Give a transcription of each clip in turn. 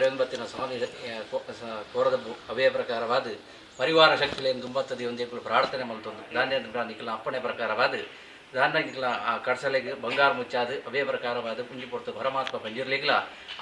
ಮೆರವೊಂಬತ್ತಿನ ಸ್ವಾಮಿ ಕೋರದ ಅವೇ ಪ್ರಕಾರವಾದ ಪರಿವಾರ ಶಕ್ತಿಲೇನು ದುಂಬತ್ತದಿ ಒಂದೇಕುಲು ಪ್ರಾರ್ಥನೆ ಮಲ್ತೊಂದು ದಾನ್ಯ ನಿಕಲ ಅಪ್ಪಣೆ ಪ್ರಕಾರವಾದ ದಾನ್ನ ಆ ಕಡ್ಸಲೆಗ್ ಬಂಗಾರ ಮುಚ್ಚಾದ ಅವೇ ಪ್ರಕಾರವಾದ ಪುಂಜಿ ಪೊರ್ತು ಪರಮಾತ್ಮ ಪಂಜಿರ್ಲಿಗ್ಲ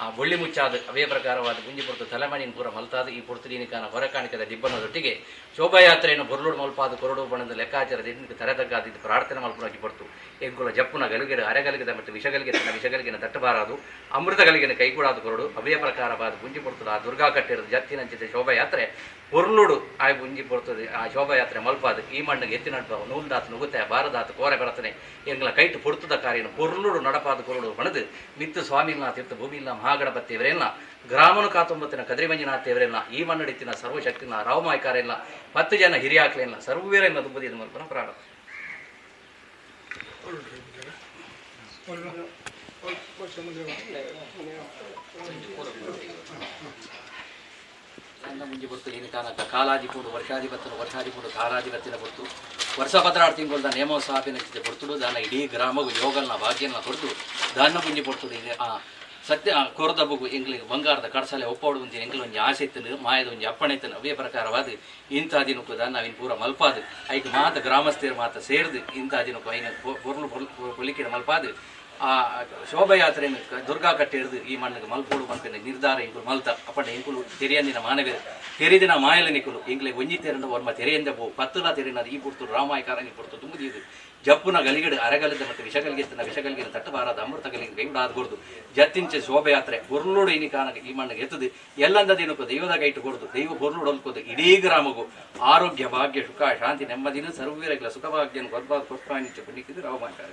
ಆ ಬೊಳ್ಳಿ ಮುಚ್ಚಾದ ಅವೇ ಪ್ರಕಾರವಾದ ಪುಂಜಿ ಪೊರ್ತು ತಲೆಮಣಿನ ಪೂರ ಮಲ್ತಾದ ಈ ಪೊರ್ತು ದೀನಿಕಾನ ಹೊರಕಾಣಿಕದ ದಿಬ್ಬನದೊಟ್ಟಿಗೆ ಶೋಭಾಯಾತ್ರೆಯನ್ನು ಬೊರ್ಲುಡು ಮಲ್ಪಾದ ಕೊರಡು ಬಣ್ಣದ ಲೆಕ್ಕಾಚಾರದ ತರೆತಗ್ಗಾದ ಪ್ರಾರ್ಥನೆ ಮಲ್ಪುನಾಕಿ ಪೊರ್ತು ಎಂಕುಲ ಜಪ್ಪುನ ಗಲಿಗೆಡು ಅರೆಗಲಿಗೆದ ಮತ್ತು ವಿಷಗಲಿಗೆ ತನ್ನ ವಿಷಗಲಿಗೆನ ತಟ್ಟಬಾರದು ಅಮೃತ ಗಲಿಗೆನ ಕೈಗೂಡಾದ ಕೊರಡು ಅವೇ ಪ್ರಕಾರವಾದ ಪುಂಜಿ ಪೊರ್ತುಡು ಆ ದುರ್ಗಾ ಕಟ್ಟಿರದ ಜತ್ತಿನಂಚಿತ ಶೋಭಾಯಾತ್ರೆ ಪೊರ್ಲುಡು ಆ ಪುಂಜಿ ಪೊರ್ತುಡು ಆ ಶೋಭಾಯಾತ್ರೆ ಮಲ್ಪಾದ ಈ ಮಣ್ಣಿಗೆ ಎತ್ತಿ ನಡ್ಪ ನೂಲ್ದಾತು ನುಗುತ್ತೆ ಬಾರದಾತು ಕೋರೆ ಬರತನೆ ಎಂಗ್ಲ ಕೈಟು ಪೊರ್ತುದ ಕಾರ್ಯನು ಪೊರ್ಲುಡು ನಡಪಾದ ಕೊರಡು ಬಣದು ಮಿತ್ತು ಸ್ವಾಮಿಲ್ಲ ತೀರ್ಥ ಭೂಮಿಲ್ಲ ಮಹಾಗಣಪತಿಯವರೆಲ್ಲ ಗ್ರಾಮನು ಕಾತೊಂಬತ್ತಿನ ಕದ್ರಿ ಮಂಜುನಾಥೇವರೆಲ್ಲ ಈ ಮಣ್ಣಡಿತ್ತಿನ ಸರ್ವಶಕ್ತಿನ ರಾವಮಾಯಕಾರೆಲ್ಲ 10 ಜನ ಹಿರಿಯಾಕ್ಲೆಲ್ಲ ಸರ್ವೀರೆಲ್ಲ ದುಬ್ಬದಿದ ಮಲ್ಪನ ಪ್ರಾಣ. ಮುಂಜಿ ಪೊರ್ತು ಏನು ಕಾನಕ ಕಾಲಾದಿ ಪೂಡು ವರ್ಷಾಧಿಪತ್ತನ ವರ್ಷಾದಿ ಪೂಡು ಕಾಲಾಧಿಪತ್ತಿನ ಪೊರ್ತು ವರ್ಷ ಪತ್ರಾಡ್ ತಿಂಗಳ ನೇಮೋತ್ಸವ ಪೊರ್ತುಡು ದಾನ ಇಡೀ ಗ್ರಾಮಗೂ ಯೋಗಲ್ನ ಭಾಗ್ಯನ ಕೊಡ್ತು ದಾನ ಪುಂಜಿ ಪೊರ್ತುಡು ಆ ಸತ್ಯ ಕೊರದಬ್ಬಗು ಎಂಗ್ಲಿಗೆ ಬಂಗಾರದ ಕಡಸಲೆ ಒಪ್ಪೋಡು ಒಂಜಿ ಎಂಗ್ಲ ಒಂಜಿ ಆಸೆ ಇತ್ತನು ಮಾಯದ ಒಂಜಿ ಅಪ್ಪಣೆ ಇತ್ತನು ಅವೇ ಪ್ರಕಾರವಾದ ಇಂಥ ದಿನಕ್ಕೂ ದಾನ ಅವಿನ ಪೂರ ಮಲ್ಪಾದು ಐಕ್ ಮಾತ ಗ್ರಾಮಸ್ಥರು ಮಾತ ಸೇರ್ದು ಇಂಥ ದಿನಕ್ಕೂ ಐನ ಪೊರ್ಲು ಪೊಲಿಕಿಡ ಮಲ್ಪಾದು ಆ ಶೋಭಾಯಾತ್ರೆಯನ್ನು ದುರ್ಗಾ ಕಟ್ಟಿ ಹಿಡಿದು ಈ ಮಣ್ಣಿಗೆ ಮಲ್ಪೋಡು ಪನ್ಪಿನ ನಿರ್ಧಾರ ಇಂಕುಲು ಮಲ್ತ ಅಪ್ಪಂಡ ಇಂಕುಲು ತೆರಿಯಂದಿನ ಮಾನವೀರ್ ತೆರಿದಿನ ಮಾಯಲ ನಿಕುಲು ಇಂಗ್ಲೆ ಒಂಜಿ ತೆರಂಡ ವರ್ಮ ತೆರೆಯಂದ ಪೋ ಪತ್ತುಲ ತೆರಿನದು ಈ ಪುರ್ತು ರಾಮಾಯಕಾರ ಈ ಪುರ್ತು ತುಂಬಿದಿದ್ದು ಜಪ್ಪುನ ಗಲಿಗಡು ಅರೆಗಲಿದ್ದ ಮತ್ತು ವಿಷಗಲಿಗೆತ್ತಿನ ವಿಷಗಲಿಗಿನ ತಟ್ಟಬಾರದ ಅಮೃತ ಗಲಿಗೆ ಕೈಬಿಡಾದ ಕೊರ್ದು ಜತ್ತಿಂಚೆ ಶೋಭಯಾತ್ರೆ ಬೊರ್ಲುಡು ಇನಿ ಕಾನಗ ಈ ಮಣ್ಣಿಗೆ ಎತ್ತದು ಎಲ್ಲಂದ ದಿನಕ್ಕೂ ದೈವದ ಕೈಟು ಕೊಡ್ದು ದೈವ ಬೊರ್ಲುಡು ಹೊಲ್ಕೋದು ಇಡೀ ಗ್ರಾಮಗೂ ಆರೋಗ್ಯ ಭಾಗ್ಯ ಸುಖ ಶಾಂತಿ ನೆಮ್ಮದಿನ ಸರ್ವೀರಗಳ ಸುಖ ಭಾಗ್ಯನ ಕೊರ್ಬಾದ ಕೊರ್ಪಾಣಿಚ್ಚ ಪುಣ್ಯಕ್ಕಿದ್ದು ರಾಮಾಯಕಾರ.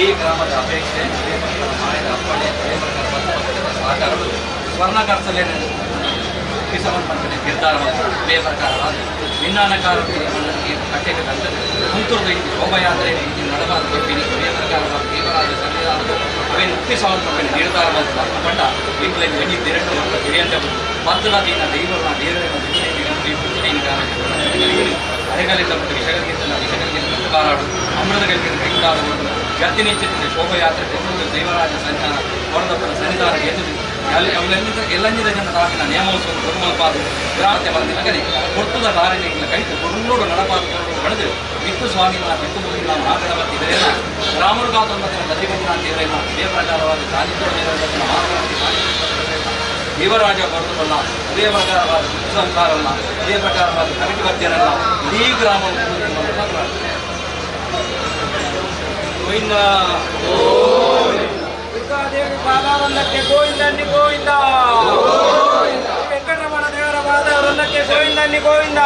ಇಡೀ ಗ್ರಾಮದ ಅಪೇಕ್ಷೆ, ಅದೇ ಪ್ರಕಾರ ಮಾಯದ ಅಪ್ಪಣೆ, ಅದೇ ಪ್ರಕಾರ ಭಕ್ತರ ಸಹಕಾರಗಳು ಸ್ವರ್ಣಕರ್ಸಲೇನೆ ಕಿಸಮನ್ ನಿರ್ಧಾರ ಮಾಡ್ತಾರೆ. ಅದೇ ಪ್ರಕಾರವಾದ ವಿಜ್ಞಾನಕಾರ ಕಟ್ಟೆಗೆ ತಂದದ್ದು ಮುಂತುರದ ಈ ಶೋಭಾಯಾತ್ರೆ ಈ ನಡವಾದ ಕೊಟ್ಟಿನಿ. ಅದೇ ಪ್ರಕಾರವಾದ ದೇವರಾಜ ಸನ್ನಿಧಾನದ ಅವೇನು ಒಪ್ಪಿಸಮನ್ ನಿರ್ಧಾರ ಮಾಡ್ತಾರೆ. ಪಂಡ ಇಂಗ್ಲೆಂಡ್ ಒಂಜಿ ದಿರಟು ಮತ್ತು ಹಿರಿಯಂತ ಪತ್ತಲ ದಿನ ದೈವನ ದೇವರನ್ನ ಅರೆಗಲಿಂದ ಮತ್ತು ವಿಷಗಳಿಗಿಂತ ವಿಷಗಳಿಗಿಂತ ಕಾರಾಡು ಅಮೃತಗಳಿಗಿಂತ ಕೈಕಾಡು ಗತಿನಿಶ್ಚಿತ ಶೋಭಾಯಾತ್ರೆ ಕೊಟ್ಟುದು ದೇವರಾಜ ಸನ್ನಿಧಾನ ಹೊರದಪ್ಪನ ಸನ್ನಿಧಾನ ಎದ್ದು ಅವೆಲ್ಲ ಎಲ್ಲಂಜಿದ ಜನ ತಾಕಿನ ನಿಯಮೋತ್ಸವ ಕುಟುಂಬಪಾದ ಗ್ರಾಮಕ್ಕೆ ಬಂದಿಲ್ಲ ಕಡೆ ಕೊಟ್ಟುದ ದಾರಿನ ಕೈತು ಕೊಡುಳ್ಳೋಡು ನಡಪಾದ ಬೆಳೆದು ಬಿತ್ತು ಸ್ವಾಮಿನ ಬಿತ್ತು ಮುಗಿಲ್ಲ ಮಹಾಗಣಪತಿ ಇದರೆಲ್ಲ ರಾಮರು ಕಾತೊಂಬತ್ತಿನ ಬದ್ರಿಗಂಜಿನ ದೇವರೆಲ್ಲ ಅದೇ ಪ್ರಕಾರವಾದ ಸಾಧಿತೋಡ ದೇವರ ಮಹಾಗಣಪತಿ ದೇವರಾಜ ಬರುವುದಲ್ಲ, ಅದೇ ಪ್ರಕಾರವಾದ ಸುಖ ಸಂಸಾರಲ್ಲ, ಅದೇ ಪ್ರಕಾರವಾದ ಕಮಿಟಿ ಬದ್ಯರಲ್ಲ ಇಡೀ ಗ್ರಾಮವನ್ನು ಗೋವಿಂದ. ದುರ್ಗಾದೇವಿ ಪಾದಾರೊಂದಕ್ಕೆ ಗೋವಿಂದನ್ನಿ ಗೋವಿಂದ, ವೆಂಕಟರಮಣ ದೇವರ ಪಾದಾರೊಂದಕ್ಕೆ ಗೋವಿಂದನ್ನಿ ಗೋವಿಂದ.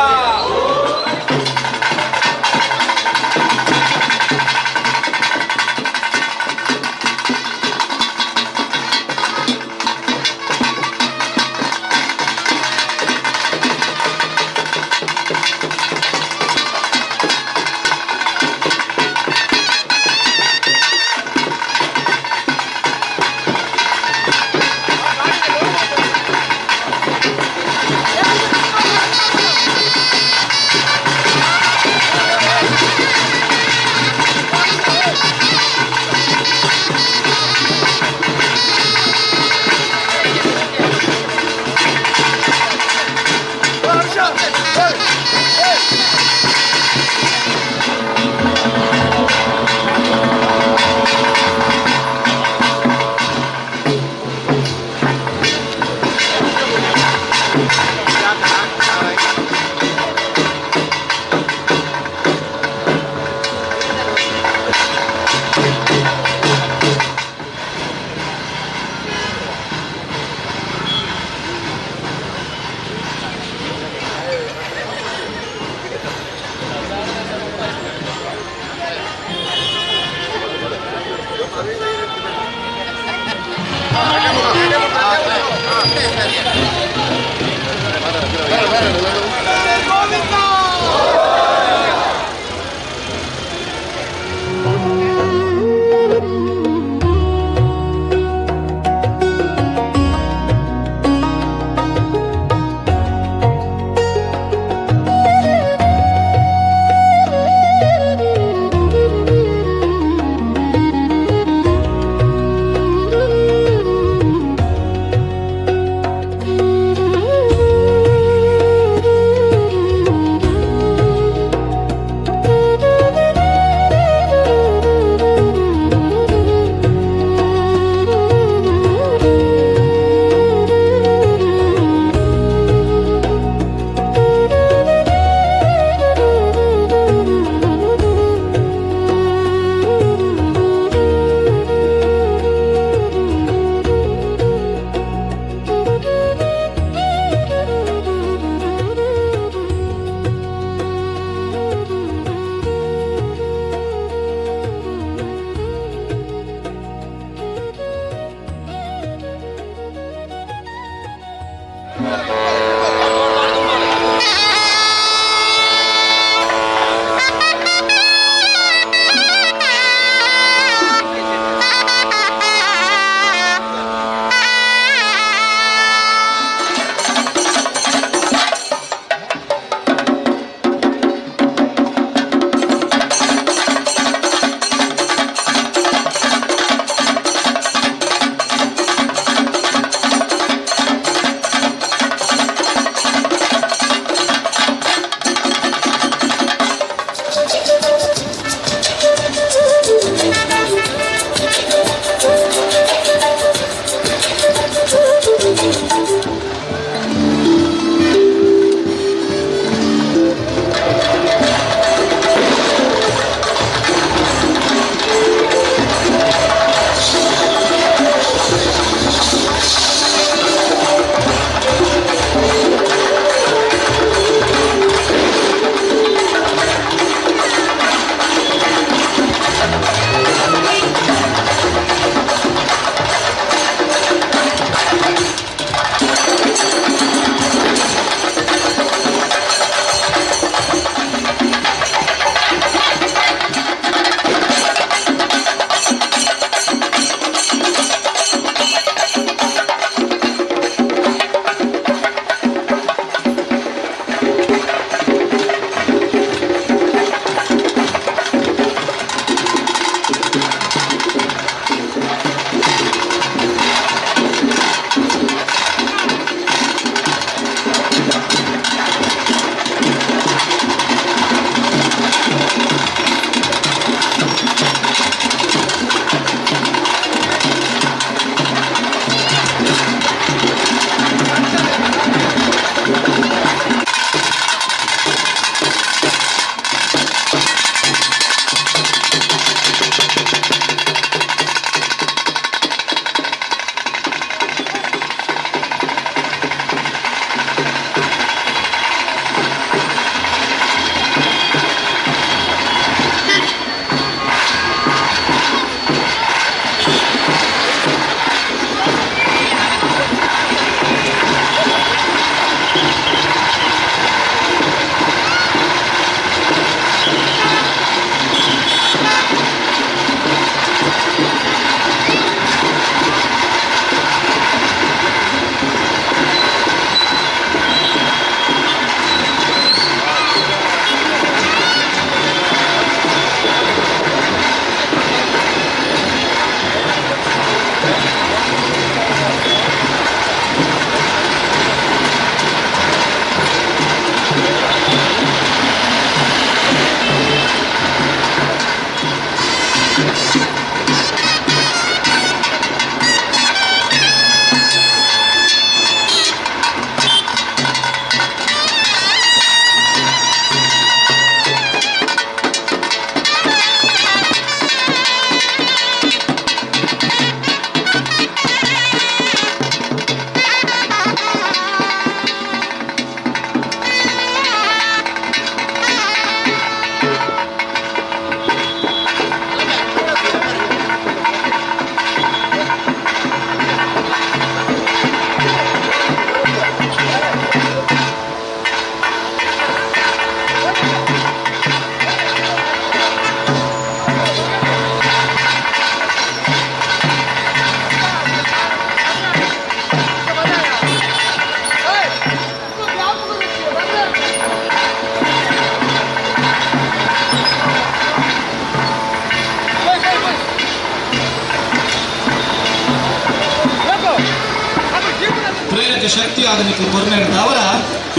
ಜೀರ್ಣಕ್ರಿಯೆಗೆ ಶಕ್ತಿ ಆದ ನಿಕ್ಕು ಕೊರ್ನೆಡ್ದಾವರ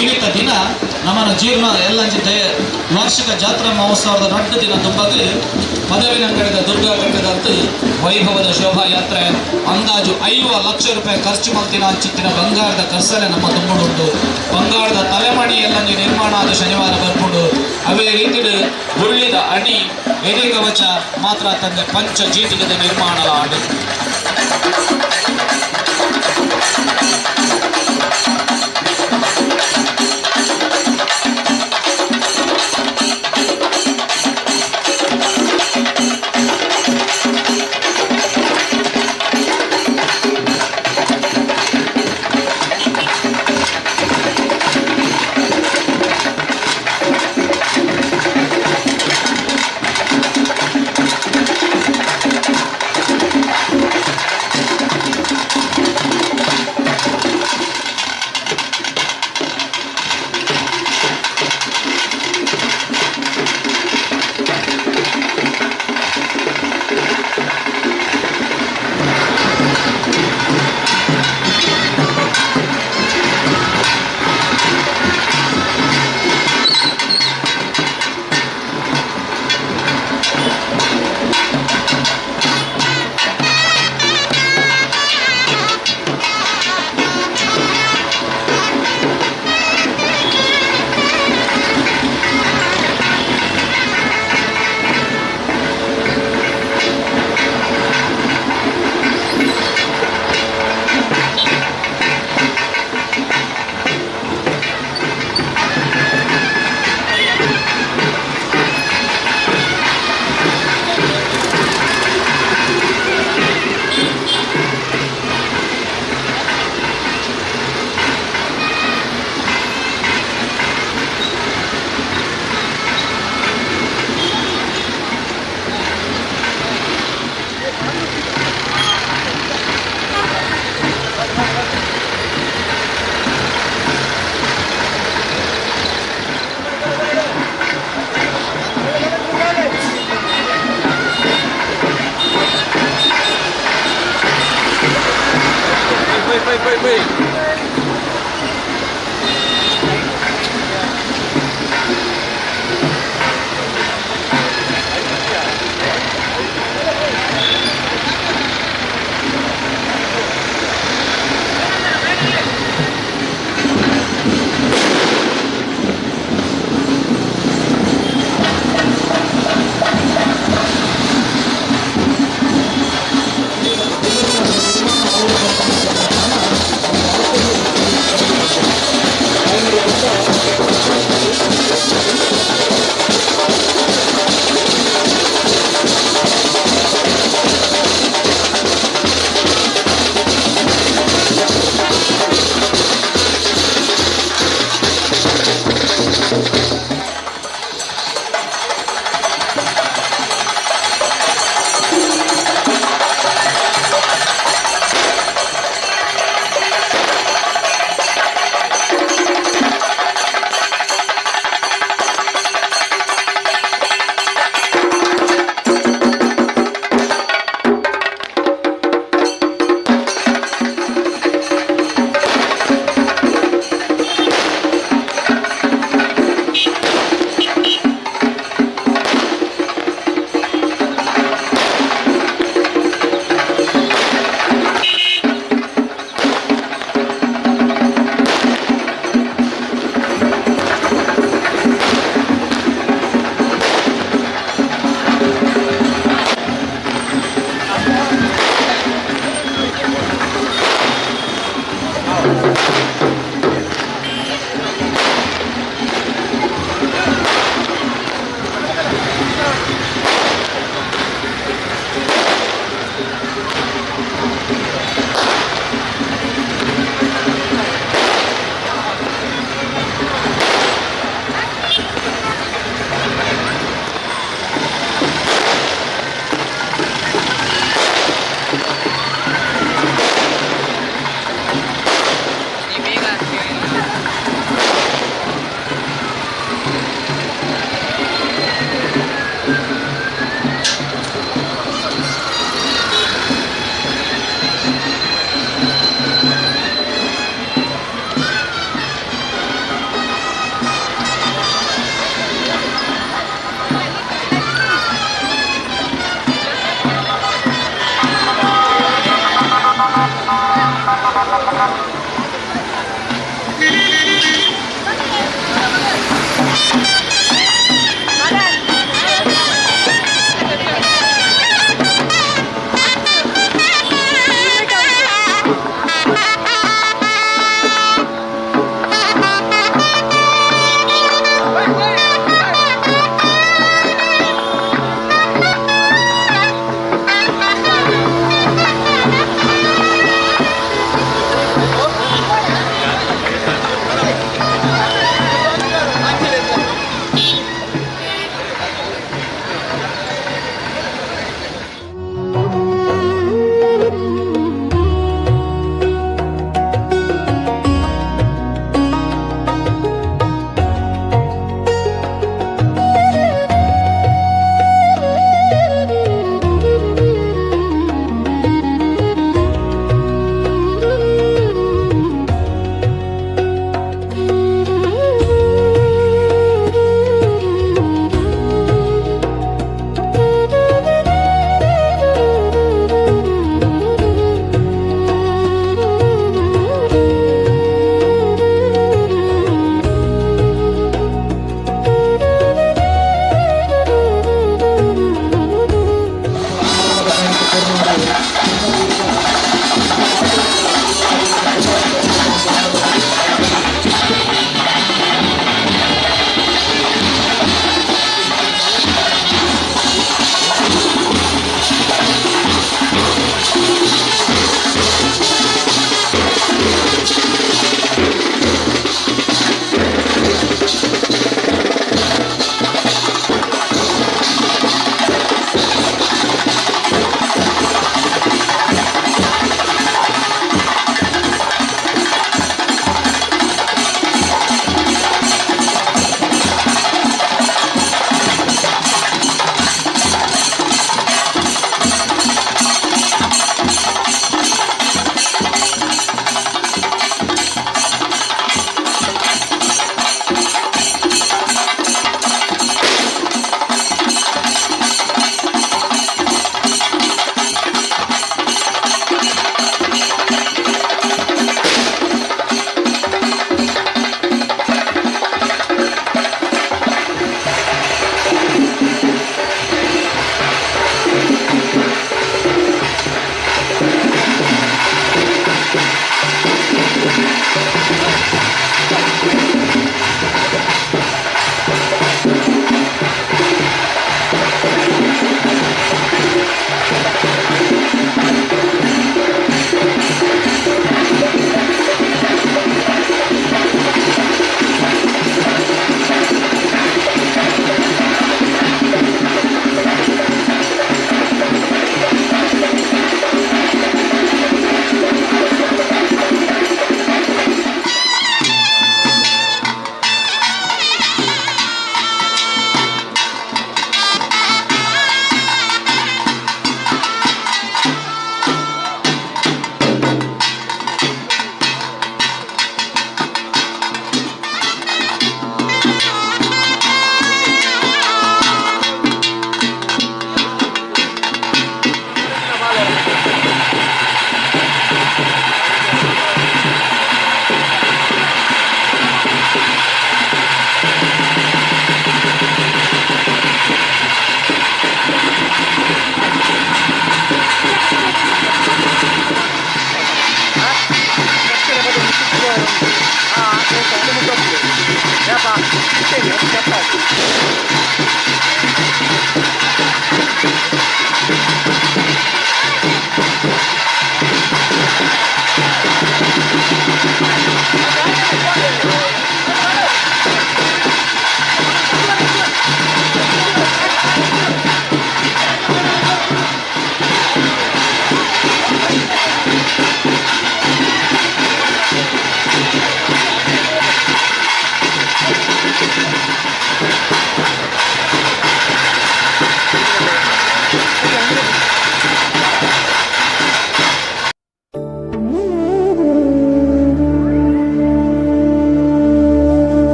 ಇನಿತ ದಿನ ನಮನ ಜೀರ್ಣ ಎಲ್ಲಂಜಿ ದಯ ವಾರ್ಷಿಕ ಜಾತ್ರಾ ಮಹೋತ್ಸವದ ರಡ್ಡು ದಿನ ತುಂಬಾಗ ಪದವಿನಂಗಡಿದ ದುರ್ಗಾ ಕಟ್ಟದಂತ ವೈಭವದ ಶೋಭಾಯಾತ್ರೆ ಅಂದಾಜು 50 ಲಕ್ಷ ರೂಪಾಯಿ ಖರ್ಚು ಮಲ್ತಿನ ಅಂಚಿತ್ತಿನ ಬಂಗಾರದ ಕರ್ಸಲೆ ನಮ್ಮ ತುಂಬುಡುಂಟು. ಬಂಗಾರದ ತಲೆಮಣಿ ಎಲ್ಲಂಜಿ ನಿರ್ಮಾಣ ಆದ ಶನಿವಾರ ಬರ್ಪುಂಡು. ಅವೇ ರೀತಿಡು ಬುಳ್ಳಿದ ಅಣಿ, ಎದೆ ಕವಚ ಮಾತ್ರ ತಂದೆ ಪಂಚ ಜೀಟಿಗದ ನಿರ್ಮಾಣ ಆಡು.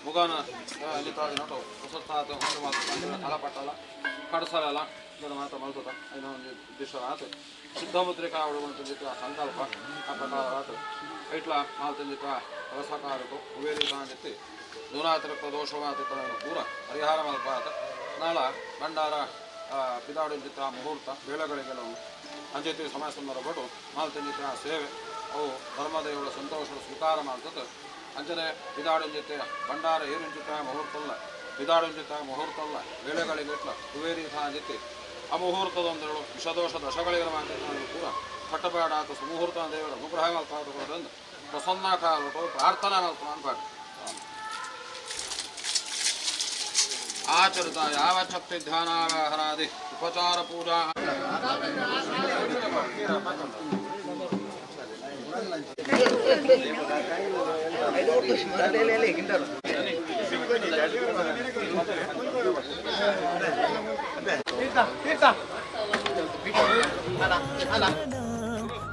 ಮುಗಾನ ನೋಟು ಹೊಸತಾತ ಉಂಡು ಮಾತ ತಲಪಟ್ಟಲ ಕಡಸಲಲ ಇದನ್ನು ಮಾತ್ರ ಮಲ್ತದ ಐನ ಒಂಜಿ ಉದ್ದೇಶ ಆತು ಶುದ್ಧ ಮುದ್ರಿಕಾ ಉಡುವಂತ ಸಂಕಲ್ಪ ಆ ಪ್ರಕಾರ ಆತು ಐಟ್ಲ ಮಾಲ್ತಂಜಿತ ಕೆಲಸಕಾರಕು ಉವೇರಿ ನ್ಯೂನಾತಿರಿಕ್ತ ದೋಷವಾದ ಪೂರ ಪರಿಹಾರ ಮಲ್ಪಾತ ನಾಳ ಭಂಡಾರ ಪಿದಾಡುಂಜಿತ ಮುಹೂರ್ತ ಬೇಳೆಗಳಿಗೆಲ್ಲ ಅಂಜೈತಿ ಸಮಯ ಸಂದರ್ಭಡು ಮಾಲ್ತಂಜಿತ ಸೇವೆ ಅವು ಧರ್ಮದೇವರ ಸಂತೋಷದ ಸ್ವೀಕಾರ ಮಾಡ್ತದೆ. ಅಂಚನೆ ಬಿದಾಡುಂಜಿತ ಭಂಡಾರ ಏರುಂಜಿತ ಮುಹೂರ್ತಲ್ಲ ಬಿದಾಡುಂಜಿತ ಮುಹೂರ್ತಲ್ಲ ವೇಳೆಗಳಿಗೆಟ್ಲ ಕುವೇರಿ ಅಂಜಿತಿ ಆ ಮುಹೂರ್ತದೊಂದೆರಡು ವಿಷದೋಷ ದಶಗಳಿಗೆ ಪೂರ ಕಟ್ಟಬೇಡ ಆತ ಸುಮುಹೂರ್ತ ದೇವರ ಅನುಗ್ರಹ ಮಲ್ಪಾದ ಪ್ರಸನ್ನ ಕಾಲಟು ಪ್ರಾರ್ಥನಾ ಮಲ್ಪನ ಪಾಠ ಆಚರಿತ ಯಾವ ಶಕ್ತಿ ಧ್ಯಾನಾವಾಹನಾದಿ ಉಪಚಾರ ಪೂಜಾ.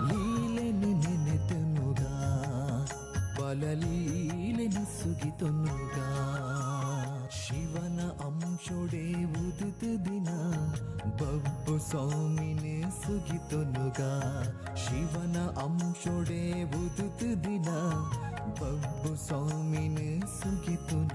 ಲೀಲೆನು ನೆನೆತನುಗ ಬಲಲೀಲೆನು ಸುಗಿತನುಗ ಶಿವನ ಅಂಶೊಡೆ ಉದುತು ದಿನ ಬಬ್ಬು ಸ್ವಾಮಿನೆ ಸುಗಿತನುಗ ಶಿವನ ಅಂಶೊಡೆ ಉದುತು ದಿನ ಬಬ್ಬು ಸ್ವಾಮಿನೆ ಸುಗಿತನುಗ.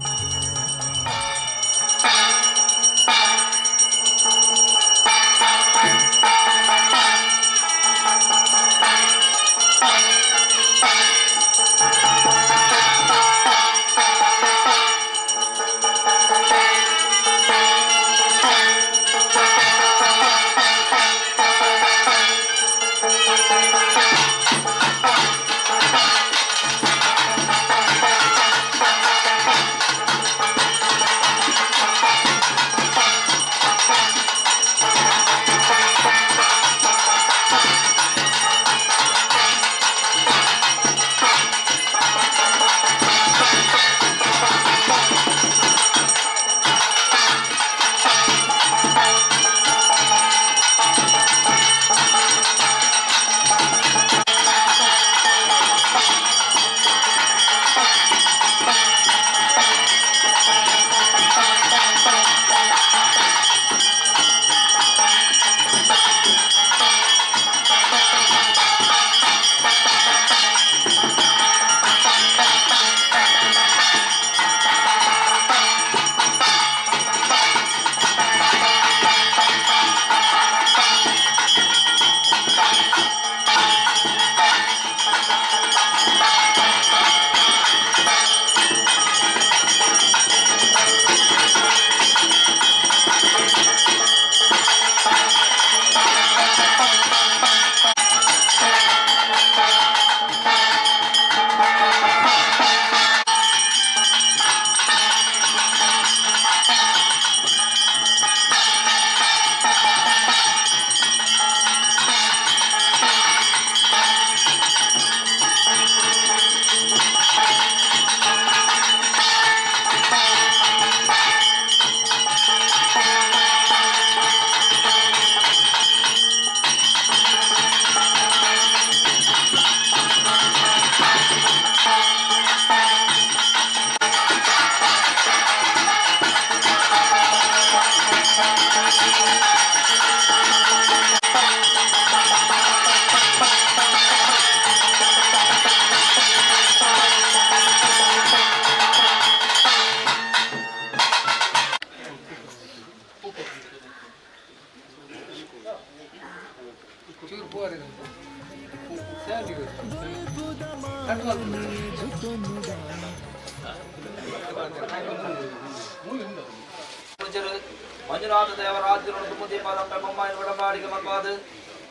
ಮಂಜುನಾಥ ದೇವರಾಜರು ದುಮ್ಮದೀಪ ಬೊಮ್ಮಾಯಿನ ಒಡಂಬಾಡಿಗೆ ಮಲ್ಪಾದು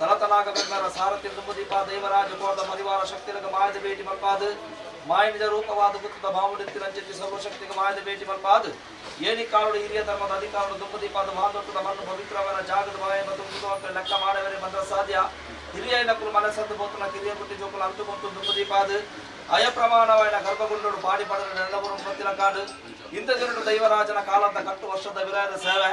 ತಲತಲಾಗ ಬೆಂಬರ ಸಾರಥಿ ದುಮ್ಮದೀಪ ದೇವರಾಜ ಕೋಟ ಮರಿವಾರ ಶಕ್ತಿಲಗ ಮಾಯದ ಭೇಟಿ ಮಲ್ಪಾದು ಮಾಯನಿದ ರೂಪವಾದ ಗುತ್ತದ ಭಾವುಡಿತ್ತಿನ ಅಂಚೆತ್ತಿ ಸರ್ವಶಕ್ತಿಗೆ ಮಾಯದ ಭೇಟಿ ಮಲ್ಪಾದು ಏನಿ ಕಾಲುಡು ಹಿರಿಯ ಧರ್ಮದ ಅಧಿಕಾರಡು ದುಮ್ಮದೀಪಾದ ಮಾಂದೊಟ್ಟದ ಮಣ್ಣು ಪವಿತ್ರವರ ಜಾಗದ ಮಾಯ ಮತ್ತು ಲೆಕ್ಕ ಮಾಡವರೆ ಬಂದ ಸಾಧ್ಯ. ಹಿರಿಯೈನಕುಲು ಮನಸ್ಸದ್ದು ಪೋತುನ ಕಿರಿಯ ಪುಟ್ಟಿ ಜೋಕುಲು ಅಂತು ಕೊಂತು ದುಂಬುದೀಪಾದು ಅಯ ಪ್ರಮಾಣವಾಯಿನ ಗರ್ಭಗುಂಡೋಡು ಪಾಡಿ ಪಡಲು ನೆಲ್ಲಬುರು ಪತ್ತಿನ ಕಾಡು ಇಂಥ ದಿನಡು ದೈವರಾಜನ ಕಾಲದ ಕಟ್ಟು ವರ್ಷದ ವಿರಾಯದ ಸೇವೆ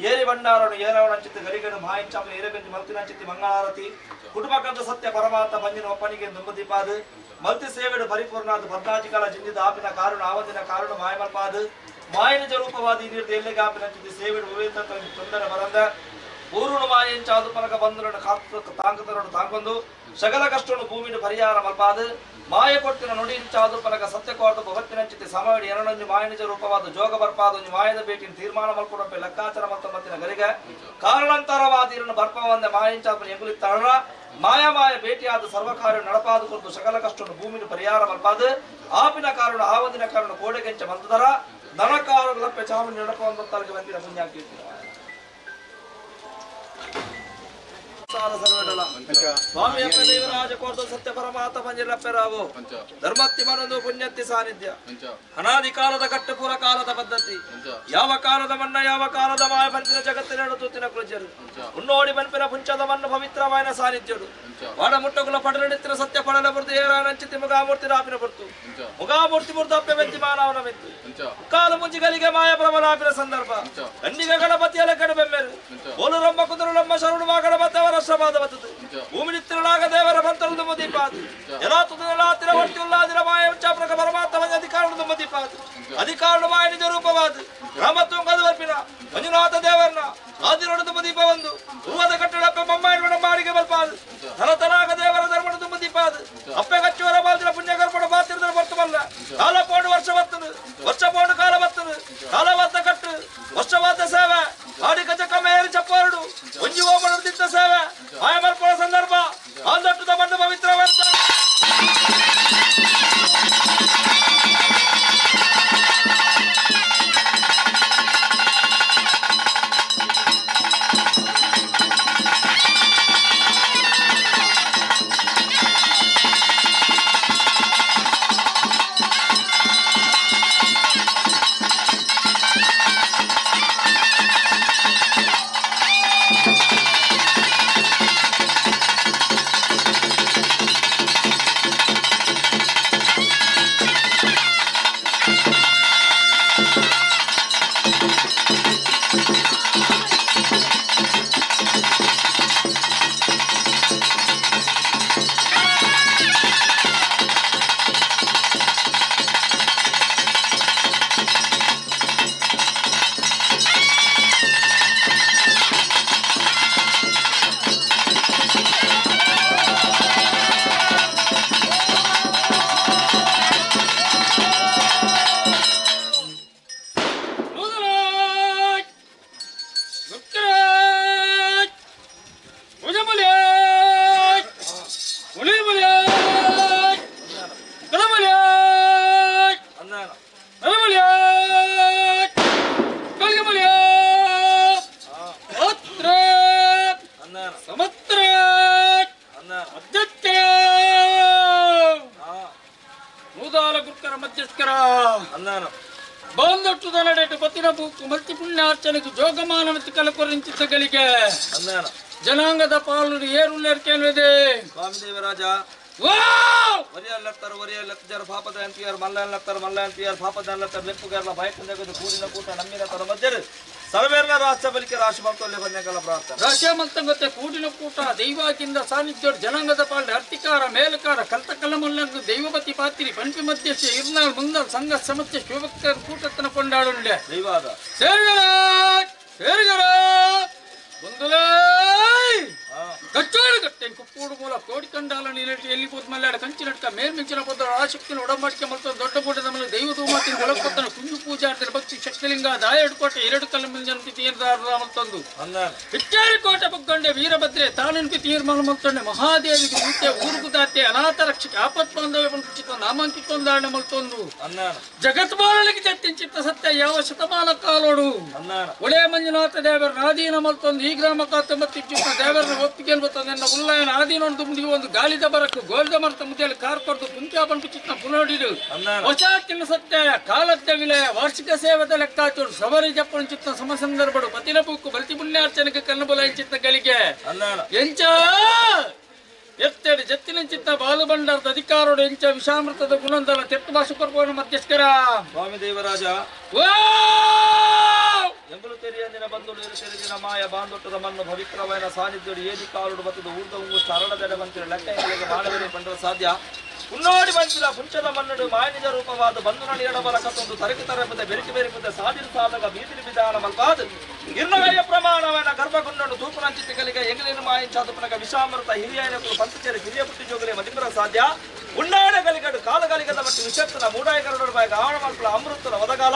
ಏರಿ ಭಂಡಾರನು ಏರವಣಂಚಿತ್ತು ಗರಿಗಡು ಮಾಯಿಂಚಾಪ ಏರಗಂಜಿ ಮಲ್ತಿನಂಚಿತ್ತಿ ಮಂಗಳಾರತಿ ಕುಟುಂಬಕಂದ ಸತ್ಯ ಪರಮಾತ್ಮ ಬಂಜಿನ ಒಪ್ಪನಿಗೆ ದುಂಬುದೀಪಾದು ಮಲ್ತಿ ಸೇವೆಡು ಪರಿಪೂರ್ಣಾದ ಪದ್ನಾಜಿ ಕಾಲ ಜಿಂಜಿದ ಆಪಿನ ಕಾರುಣ ಆವದಿನ ಕಾರುಣ ಮಾಯಮಲ್ಪಾದು ಮಾಯನಿಜ ರೂಪವಾದ ಈ ನೀರು ಎಲ್ಲೆಗೆ ಆಪಿನಂಚಿತ್ತಿ ಸೇವೆಡು ವಿವೇಕ ತೊಂದರೆ ಬರಂದ ಊರುನು ಮಾಯಂಚಾದು ಪನಕ ಬಂಧುలను ತಾಂಕತರನು ತಾಂಕೊಂದು ಸಕಲ ಕಷ್ಟನು ಭೂಮಿಡು ಪರಿಹಾರ ಮಲ್ಪಾದು ಮಾಯ ಕೊಟ್ಟಿನ ನುಡಿಂಚಾದು ಪನಕ ಸತ್ಯಕೋರ್ದ ಭಗತ್ತಿನಂಚಿತಿ ಸಮಯಡು ಎರಡೊಂಜಿ ಮಾಯನಿಜ ರೂಪವಾದ ಜೋಗ ಬರ್ಪಾದ ಒಂಜಿ ಮಾಯದ ಭೇಟಿನ ತೀರ್ಮಾನ ಮಲ್ಕೊಡಪ್ಪೆ ಲೆಕ್ಕಾಚಾರ ಮತ್ತ ಮತ್ತಿನ ಗರಿಗೆ ಕಾರಣಾಂತರವಾದ ಇರನ್ನು ಬರ್ಪವಂದ ಮಾಯಂಚಾದ ಎಂಗುಲಿತ್ತಾಳ ಮಾಯ ಮಾಯ ಭೇಟಿಯಾದ ಸರ್ವ ಕಾರ್ಯ ನಡಪಾದು ಕೊಟ್ಟು ಸಕಲ ಕಷ್ಟನು ಭೂಮಿಡು ಪರಿಹಾರ ಮಲ್ಪಾದು ಆಪಿನ ಕಾರಣ ಆವದಿನ ಕಾರಣ ಕೋಡೆಗೆಂಚ ಮಂತದರ ನರಕಾರುಗಳಪ್ಪೆ ಚಾಮುಂಡಿ ನಡಪವಂತಾರಿಗೆ ಬಂದಿನ ಪುಣ್ಯಾಕೀರ್ತಿ ಸ್ವಾಮಿ ಅಪ್ಪ ದೇವರಾಜ ಕೋರ್ದ ಸತ್ಯ ಪರಮಾತ್ಮ ಮಂಜಿರಪ್ಪೆರಾವು ಧರ್ಮತ್ತಿ ಮನದು ಪುಣ್ಯತ್ತಿ ಸಾನ್ನಿಧ್ಯ ಅನಾದಿ ಕಾಲದ ಕಟ್ಟುಪುರ ಕಾಲದ ಪದ್ಧತಿ ಯಾವ ಕಾಲದ ಮನ್ನ ಯಾವ ಕಾಲದ ಮಾಯ ಬಂಪಿನ ಜಗತ್ತಿನ ತೂತಿನ ಕೃಜರು ಉನ್ನೋಡಿ ಬಂಪಿನ ಪುಂಚದ ಮಣ್ಣು ಪವಿತ್ರವಾಯನ ಸಾನ್ನಿಧ್ಯಡು ವಾಡ ಮುಟ್ಟಗುಲ ಪಡಲೆಡಿತ್ತಿನ ಸತ್ಯ ಪಡಲ ಬುರ್ದು ಏರಾನಂಚಿತಿ ಮುಗಾಮೂರ್ತಿ ರಾಪಿನ ಬುರ್ತು ಮುಗಾಮೂರ್ತಿ ಬುರ್ದು ಅಪ್ಪೆ ಮೆತ್ತಿ ಮಾನವನ ಮೆತ್ತಿ ಕಾಲು ಮುಂಜಿಗಲಿಗೆ ಮಾಯ ಪ್ರಬಲಾಪಿನ ಸಂದರ್ಭ ಕಣ್ಣಿಗ ಗಣಪತಿಯಲ ಕಡಬೆಮ್ಮೆರು ಬೋಲುರಮ್ಮ ಕುದುರಮ್ಮ ಶರಣು ಮಾ ಗಣಪತಿ ಅವರ ಶ್ರಮಾದ ಬತ್ತದು ಭೂಮಿ ನಿತ್ತಿರಲಾಗ ದೇವರ ಮಂತ್ರದ್ದು ಮುದೀಪಾದು ಜಲಾತುದಲಾತಿರ ವರ್ತಿಯುಲ್ಲಾದಿರ ಮಾಯ ಚಾಪ್ರಕ ಪರಮಾತ್ಮ ಅಧಿಕಾರದ ಮುದೀಪಾದು ಅಧಿಕಾರಣ ಮಾಯ ನಿಜ ರೂಪವಾದ ರಾಮತ್ವಂಗದ ಬರ್ಪಿನ ಮಂಜುನಾಥ ದೇವರನ್ನ ಆದಿರೋಡದ ಮುದೀಪ ಒಂದು ಹೂವದ ಕಟ್ಟಡಪ್ಪ ಮಮ್ಮಾಯಿನ ಮಾಡಿಗೆ ಬಲ್ಪಾದು ತಲತಲಾಗ ದೇವರ ಧರ್ಮದ ಮುದೀಪಾದು ಅಪ್ಪೆ ಕಚ್ಚುವರ ಬಾಲ್ದಿರ ಪುಣ್ಯಕರ್ಮಣ ಬಾತಿರದ ಬರ್ತಮಲ್ಲ ಕಾಲ ಪೋಡು ವರ್ಷ ಬರ್ತದೆ ವರ್ಷ ಪೋಡು ಕಾಲ ಬರ್ತದೆ ಕಾಲವಾದ ಕಟ್ಟು ವರ್ಷವಾದ ಸೇವೆ ಆಡಿ ಕಜಕ ಮೇರಿ ಚಪ್ಪಾರುಡು ಒಂಜಿ ಓಮಣ ದಿತ್ತ ಸೇವೆ ಮಾಯಮಲ್ಪುರ ಸಂದರ್ಭ ಆಂದಟ್ಟುದ ಮಣ್ಣು ಪವಿತ್ರವಂತ. ಜೋಗಮಾನವತಿ ಜನಾಂಗದ ಪಾಲು ಏರುಲ್ಲೇರ್ಕೇನಿದೆ ಸ್ವಾಮಿ ದೇವರಾಜ ಒರಿಯಲ್ಲತ್ತರ ಒರಿಯಲ್ಲತ್ತ ಪಾಪದ ಅಂತಿಯರ್ ಮಲ್ಲಲ್ಲತ್ತರ ಮಲ್ಲ ಅಂತಿಯರ್ ಪಾಪದ ಅಲ್ಲತ್ತರ ಲೆಪ್ಪುಗಾರಲ ಭಯಕುಂದಗದು ಕೂಡಿನ ಕೂಟ ನಮ್ಮಿನ ತರ ಮಧ್ಯರು ಸರ್ವೇರ್ನ ರಾಷ್ಟ್ರ ಬಲಿಕೆ ರಾಶಿ ಮಂತೊಲ್ಲೆ ಬನ್ಯಕಲ ಪ್ರಾರ್ಥನೆ ರಾಷ್ಟ್ರ ಮಂತಂಗತೆ ಕೂಡಿನ ಕೂಟ ದೈವಕ್ಕಿಂದ ಸಾನ್ನಿಧ್ಯ ಜನಾಂಗದ ಪಾಲು ಹರ್ತಿಕಾರ ಮೇಲಕಾರ ಕಲ್ತ ಕಲ್ಲಮಲ್ಲಂಗು ದೈವಪತಿ ಪಾತ್ರಿ ಪಂಪಿ ಮಧ್ಯಸ್ಥ ಇರ್ನಾಳ್ ಮುಂದಲ್ ಸಂಘ ಸಮಸ್ಯೆ ಶಿವಭಕ್ತರ ಕೂಟತನ ಕೊಂಡಾಡುಂಡೆ ದೈವಾದ ಸೇರಿಗರ ಸೇರಿಗರ ಬಂದುಲೇ ಕಚ್ಚೋಡು ಕಟ್ಟೆ ಕುಪ್ಪೂಡು ಮೂಲ ಕೋಡಿ ಕಂಡಾಲ ನೀನೆಟ್ಟು ಎಲ್ಲಿ ಕೂತ್ ಮಲ್ಲಾಡ ಕಂಚಿನಟ್ಕ ಮೇಲ್ಮಿಂಚಿನ ಪದ ಆಶಕ್ತಿನ ಒಡಂಬಡಿಕೆ ಮಲ್ತ ದೊಡ್ಡ ಕೋಟೆ ನಮ್ಮಲ್ಲಿ ದೈವ ಧೂಮಾತಿನ ಒಳಕೊತ್ತನ ಕುಂಜು ಪೂಜಾರ್ತಿನ ಭಕ್ತಿ ಶಕ್ತಿಲಿಂಗ ದಾಯ ಕೋಟೆ ಎರಡು ಕಲ್ಲ ಮುಂಜನಪಿ ತೀರ್ದಾರ ಮಲ್ತಂದು ಹಿಟ್ಟಾರಿ ಕೋಟೆ ಬಗ್ಗಂಡೆ ವೀರಭದ್ರೆ ತಾನನ್ಪಿ ತೀರ್ಮಾನ ಮಲ್ತೊಂಡೆ ಮಹಾದೇವಿಗೆ ನಿತ್ಯ ಊರುಗುದಾತೆ ಅನಾಥ ರಕ್ಷಕ ಆಪತ್ ಬಾಂಧವ್ಯ ಚಿತ್ತ ನಾಮಾಂಕಿತೊಂದಾರಣೆ ಮಲ್ತೊಂದು ಜಗತ್ಬಾಲಳಿಗೆ ಜತ್ತಿನ ಸತ್ಯ ಯಾವ ಶತಮಾನ ಕಾಲೋಡು ಒಳೆ ಮಂಜುನಾಥ ದೇವರ ಆಧೀನ ಮಲ್ತೊಂದು ಈ ಗ್ರಾಮ ಕಾತಂಬತ್ತಿಚ್ಚುತ್ತ ದೇವರನ್ನ ಒಪ್ಪಿಗೆ ನನ್ನ ಉಲ್ಲಾಯನ ಆಧೀನ ಒಂದು ಒಂದು ಗಾಳಿದ ಬರಕು ಗೋಲ್ದ ಮರತ ಮುದ್ದೆಯಲ್ಲಿ ಕಾರ್ ಕೊಡ್ದು ಪುಂಕ್ಯಾಪನ್ ಚಿತ್ತ ಪುನೋಡಿದು ಹೊಸ ತಿನ್ನ ಸತ್ಯ ಕಾಲದ್ದ ವಿಲಯ ವಾರ್ಷಿಕ ಸೇವದ ಲೆಕ್ಕಾಚೋಡು ಸವರಿ ಜಪ್ಪನ ಚಿತ್ತ ಸಮ ಸಂದರ್ಭಡು ಪತಿನ ಬೂಕು ಬಲ್ತಿ ಪುಣ್ಯಾರ್ಚನೆಗೆ ಕಣ್ಣು ಬುಲ ಚಿತ್ತ ಗಳಿಗೆ ಎಂಚ ಎತ್ತೆಡು ಜತ್ತಿನಂಚಿತ್ತ ಬಾಲುಬಂಡಾರದ ಅಧಿಕಾರೋಡು ಎಂಚ ವಿಷಾಮೃತದ ಗುಣಂದಲ ತೆಟ್ಟು ಭಾಷೆ ಕೊರ್ಪೋಣ ಮಧ್ಯಸ್ಥರ. ಸ್ವಾಮಿ ದೇವರಾಜ. ಓ! ಎಂಬುಲು ತೆರಿಯಂದಿನ ಬಂದು ನೀರು ತೆರೆದಿನ ಮಾಯ ಬಾಂದೊಟ್ಟದ ಮಣ್ಣು ಪವಿತ್ರವಾದ ಸಾನ್ನಿಧ್ಯೋಡು ಏದಿ ಕಾಲುಡು ಬತ್ತದ ಊರ್ದ ಉಂಗು ಶರಣದೆಡೆ ಬಂತಿರ ಲೆಕ್ಕ ಎಂಗಳಿಗೆ ಮಾನವರೇ ಪಂಡರ ಸಾಧ್ಯ. ಉನ್ನೋಡಿ ಬಂತಿರ ಪುಂಚದ ಮಣ್ಣುಡು ಮಾಯನಿಜ ರೂಪವಾದ ಬಂಧುನ ನೀಡಬಲ ಕತ್ತೊಂದು ತರಕು ತರಪದ ಬೆರುಕು ಬೆರುಕುದ ಸಾದಿರು ಸಾಧಕ ಬೀದಿರಿ ವಿಧಾನ ಮಲ್ಪಾದ ಇರ್ನಗಯ್ಯ ಪ್ರಮಾಣವನ್ನ ಗರ್ಭಗುಂಡನು ತೂಪುನಂಚಿತಿ ಕಲಿಗ ಎಂಗಲೇನು ಮಾಯನ್ ಚಾತುಪನಗ ವಿಷಾಮೃತ ಹಿರಿಯನಕುಲು ಪಂಚಚೇರಿ ಹಿರಿಯ ಪುಟ್ಟಿ ಜೋಗಲೆ ಮದಿಮರ ಸಾಧ್ಯ. ಉಣ್ಣಾಡ ಗಲಿಗಡು ಕಾಲಗಲಿಗದ ಮಟ್ಟಿ ವಿಷತ್ತನ ಮೂಡಾಯ ಗರುಡರ ಬಾಯಿಗೆ ಆವಣ ಮಲ್ಪಲ ಅಮೃತನ ಒದಗಾಲ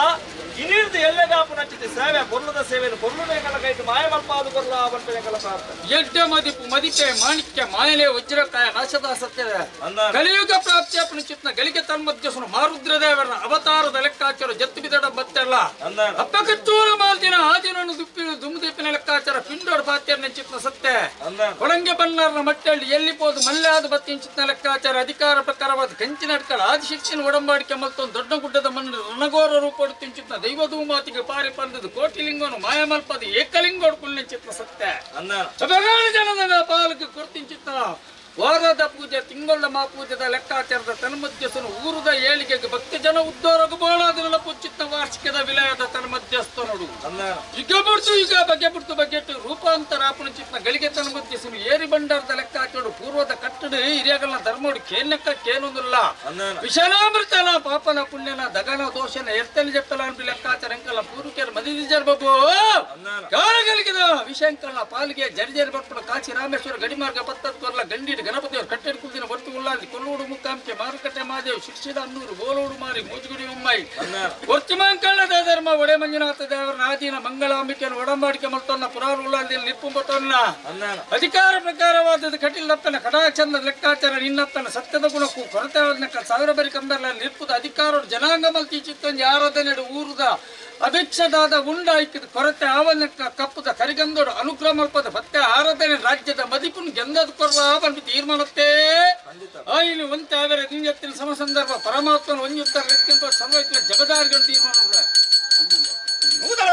ಇನಿರ್ದು ಎಲ್ಲೆಗಾಪು ನಂಚಿತಿ ಸೇವೆ ಪೊರ್ಲದ ಸೇವೆಯನ್ನು ಪೊರ್ಲುನೇ ಕೈಟು ಮಾಯ ಮಲ್ಪಾದು ಕೊರ್ಲ ಬಂಟೆಗಳ ಪ್ರಾರ್ಥನೆ. ಎಡ್ಡ ಮದಿಪು ಮದಿಪೆ ಮಾಣಿಕ್ಯ ಮಾಯಲೆ ವಜ್ರಕಾಯ ನಾಶದ ಸತ್ಯದ ಅಂದಾನ. ಕಲಿಯುಗ ಪ್ರಾಪ್ತಿಯ ಪುನಚಿತ್ನ ಗಳಿಗೆ ತನ್ಮಧ್ಯಸನು ಮಾರುದ್ರದೇವರನ ಅವತಾರದ ಲೆಕ್ಕಾಚಾರ ಜತ್ತು ಬಿದಡ ಬತ್ತೆಲ್ಲ. ಅಂದಾನ. ಅಪ್ಪಕಚ್ಚೂರ ಮಾಲ್ದಿನ ಆದಿನನ್ನು ದುಪ್ಪಿನ ದುಮ್ದೀಪಿನ ಲೆಕ್ಕಾಚಾರ ಪಿಂಡೋಡ್ ಪಾತ್ಯರ್ ನೆಂಚಿತ್ನ ಸತ್ತೆ. ಅಂದಾನ. ಕೊಳಂಗೆ ಬನ್ನಾರನ ಮಟ್ಟಳ್ಳಿ ಎಲ್ಲಿ ಪೋದು ಮಲ್ಲಾದ ಬತ್ತಿಂಚಿತ್ನ ಲೆಕ್ಕಾಚಾರ ಅಧಿಕಾರ ಪ್ರಕಾರವಾದ ಕಂಚಿನ ಅಡ್ಕಳ ಆದಿಶಕ್ತಿನ ಒಡಂಬಾಡಿಕೆ ಮಲ್ತೊಂದು ದೊಡ್ಡ ಗುಡ್ಡದ ಮಣ್ಣು ರಣಘೋರ ರೂಪಡು ತಿಂಚಿತ್ನ ದೈವಧೂಮಾತಿಗೆ ಪಾರಿ ಪಂದದು ಕೋಟಿಲಿಂಗನು ಮಾಯಮಲ್ಪದ ಏಕಲಿಂಗೋಡು ಕುಲ್ನೆಂಚಿತ್ನ ಸತ್ತೆ. ಅಂದಾನ. ಸಬಗಾಣ ಜನದ ಪಾಲಕ ಕೊರ್ತಿಂಚಿತ್ನ ವಾರದ ಪೂಜೆ ತಿಂಗಳ ಮಾ ಪೂಜೆದ ಲೆಕ್ಕಾಚಾರದ ತನ್ಮಧ್ಯಸ್ಥನು ಊರದ ಏಳಿಗೆಗೆ ಭಕ್ತಿ ಜನ ಉದ್ಧಾರಗ ಬೋಳಾದ ಪುಚ್ಚಿತ್ನ ವಾರ್ಷಿಕದ ವಿಲಯದ ತನ್ಮಧ್ಯಸ್ಥನುಡು. ಅಂದಾನ. ಈಗ ಬಿಡ್ತು ಈಗ ಬಗೆ ಬಿಡ್ತು ಬಗೆಟ್ಟು ರೂಪಾಂತರ ಚಿತ್ನ ಗಳಿಗೆ ತನ್ಮಧ್ಯಸ್ಥನು ಏರಿ ಬಂಡಾರದ ಲೆಕ್ಕಾಚಾರ ಪೂರ್ವದ ಕಟ್ಟಡ ಹಿರಿಯಗಳನ್ನ ಧರ್ಮೋಡು ಕೇನಕ್ಕ ಕೇನೊಂದಿಲ್ಲ. ಅಂದಾನ. ವಿಷನಾಮೃತನ ಪಾಪನ ಪುಣ್ಯನ ದಗನ ದೋಷನ ಎರ್ತನ ಜಪ್ಪಲ ಅನ್ಪಿ ಲೆಕ್ಕಾಚಾರ ಎಂಕಲ್ಲ ಪೂರ್ವಿಕರ ಮದಿದಿಜರ್ ಬಾಬು. ಅಂದಾನ. ಕಾಲಗಳಿಗಿದ ವಿಷಂಕಲ್ನ ಪಾಲಿಗೆ ಜರಿ ಜರಿ ಬರ್ಪುಣ ಕಾಶಿ ರಾಮೇಶ್ವರ ಗಡಿಮಾರ್ಗ ಪತ್ತತ್ವರ್ಲ ಗಂಡಿಡು ಗಣಪತಿಯವರು ಕಟ್ಟೆಡ್ ಕುಲ್ದಿನ ಹೊರತು ಉಳ್ಳಾದಿ ಕೊಲ್ಲೂಡು ಮುಕ್ಕಾಂಕೆ ಮಾರುಕಟ್ಟೆ ಮಾದೇವ್ ಶಿಕ್ಷಿದ ಅನ್ನೂರು ಗೋಲೂಡು ಮಾರಿ ಮೋಜುಗುಡಿ ಉಮ್ಮಾಯಿ. ಅಂದಾನ. ವರ್ತಮಾಂಕಳ್ಳದ ಧರ್ಮ ಒಡೆ ಮಂಜುನಾಥ ದೇವರ ಆದೀನ ಮಂಗಳಾಂಬಿಕೆಯನ್ನು ಒಡಂಬಾಡಿಕೆ ಮಲ್ತೊನ್ನ ಪುರಾಣ ಉಳ್ಳಾದಿನ ನಿಪ್ಪುಂಬತೊನ್ನ. ಅಂದಾನ. ಅಧಿಕಾರ ಪ್ರಕಾರವಾದದ್ದು ಕಟೀಲಪ್ಪನ ಕಟಾಚಂದ ಲೆಕ್ಕಾಚಾರ ನಿನ್ನಪ್ಪನ ಸತ್ಯದ ಗುಣಕ್ಕೂ ಕೊರತೆ ಸಾವಿರ ಬರಿ ಕಂಬರ್ಲ ನಿರ್ಪುದ ಅಧಿಕಾರ ಜನಾಂಗ ಮಲ್ತಿ ಚಿತ್ತೊಂದು ಯಾರದನೆಡು ಊರುದ ಅಭಿಕ್ಷದಾದ ಉಂಡ ಐಕ್ಯದ ಕೊರತೆ ಆವನ್ನ ಕಪ್ಪುದ ಕರಿಗಂದೋಡು ಅನುಗ್ರಹ ಮಲ್ಪದ ಭತ್ತೆ ಆರಾಧನೆ ರಾಜ್ಯದ ಮದಿಪುನ್ ಗೆಂದದ ಕೊರ್ವ ಬಂದು ತೀರ್ಮಾನತ್ತೆ ಆಯಿಲು ಒಂತೆ ಅವರ ನಿಂಜತ್ತಿನ ಸಮ ಸಂದರ್ಭ ಪರಮಾತ್ಮನ ಒಂಜುತ್ತರ ಲೆಕ್ಕಿಂತ ಸರ್ವೈಕ್ಲ ಜಬದಾರಿಗಳು ತೀರ್ಮಾನ. ಉತ್ತರ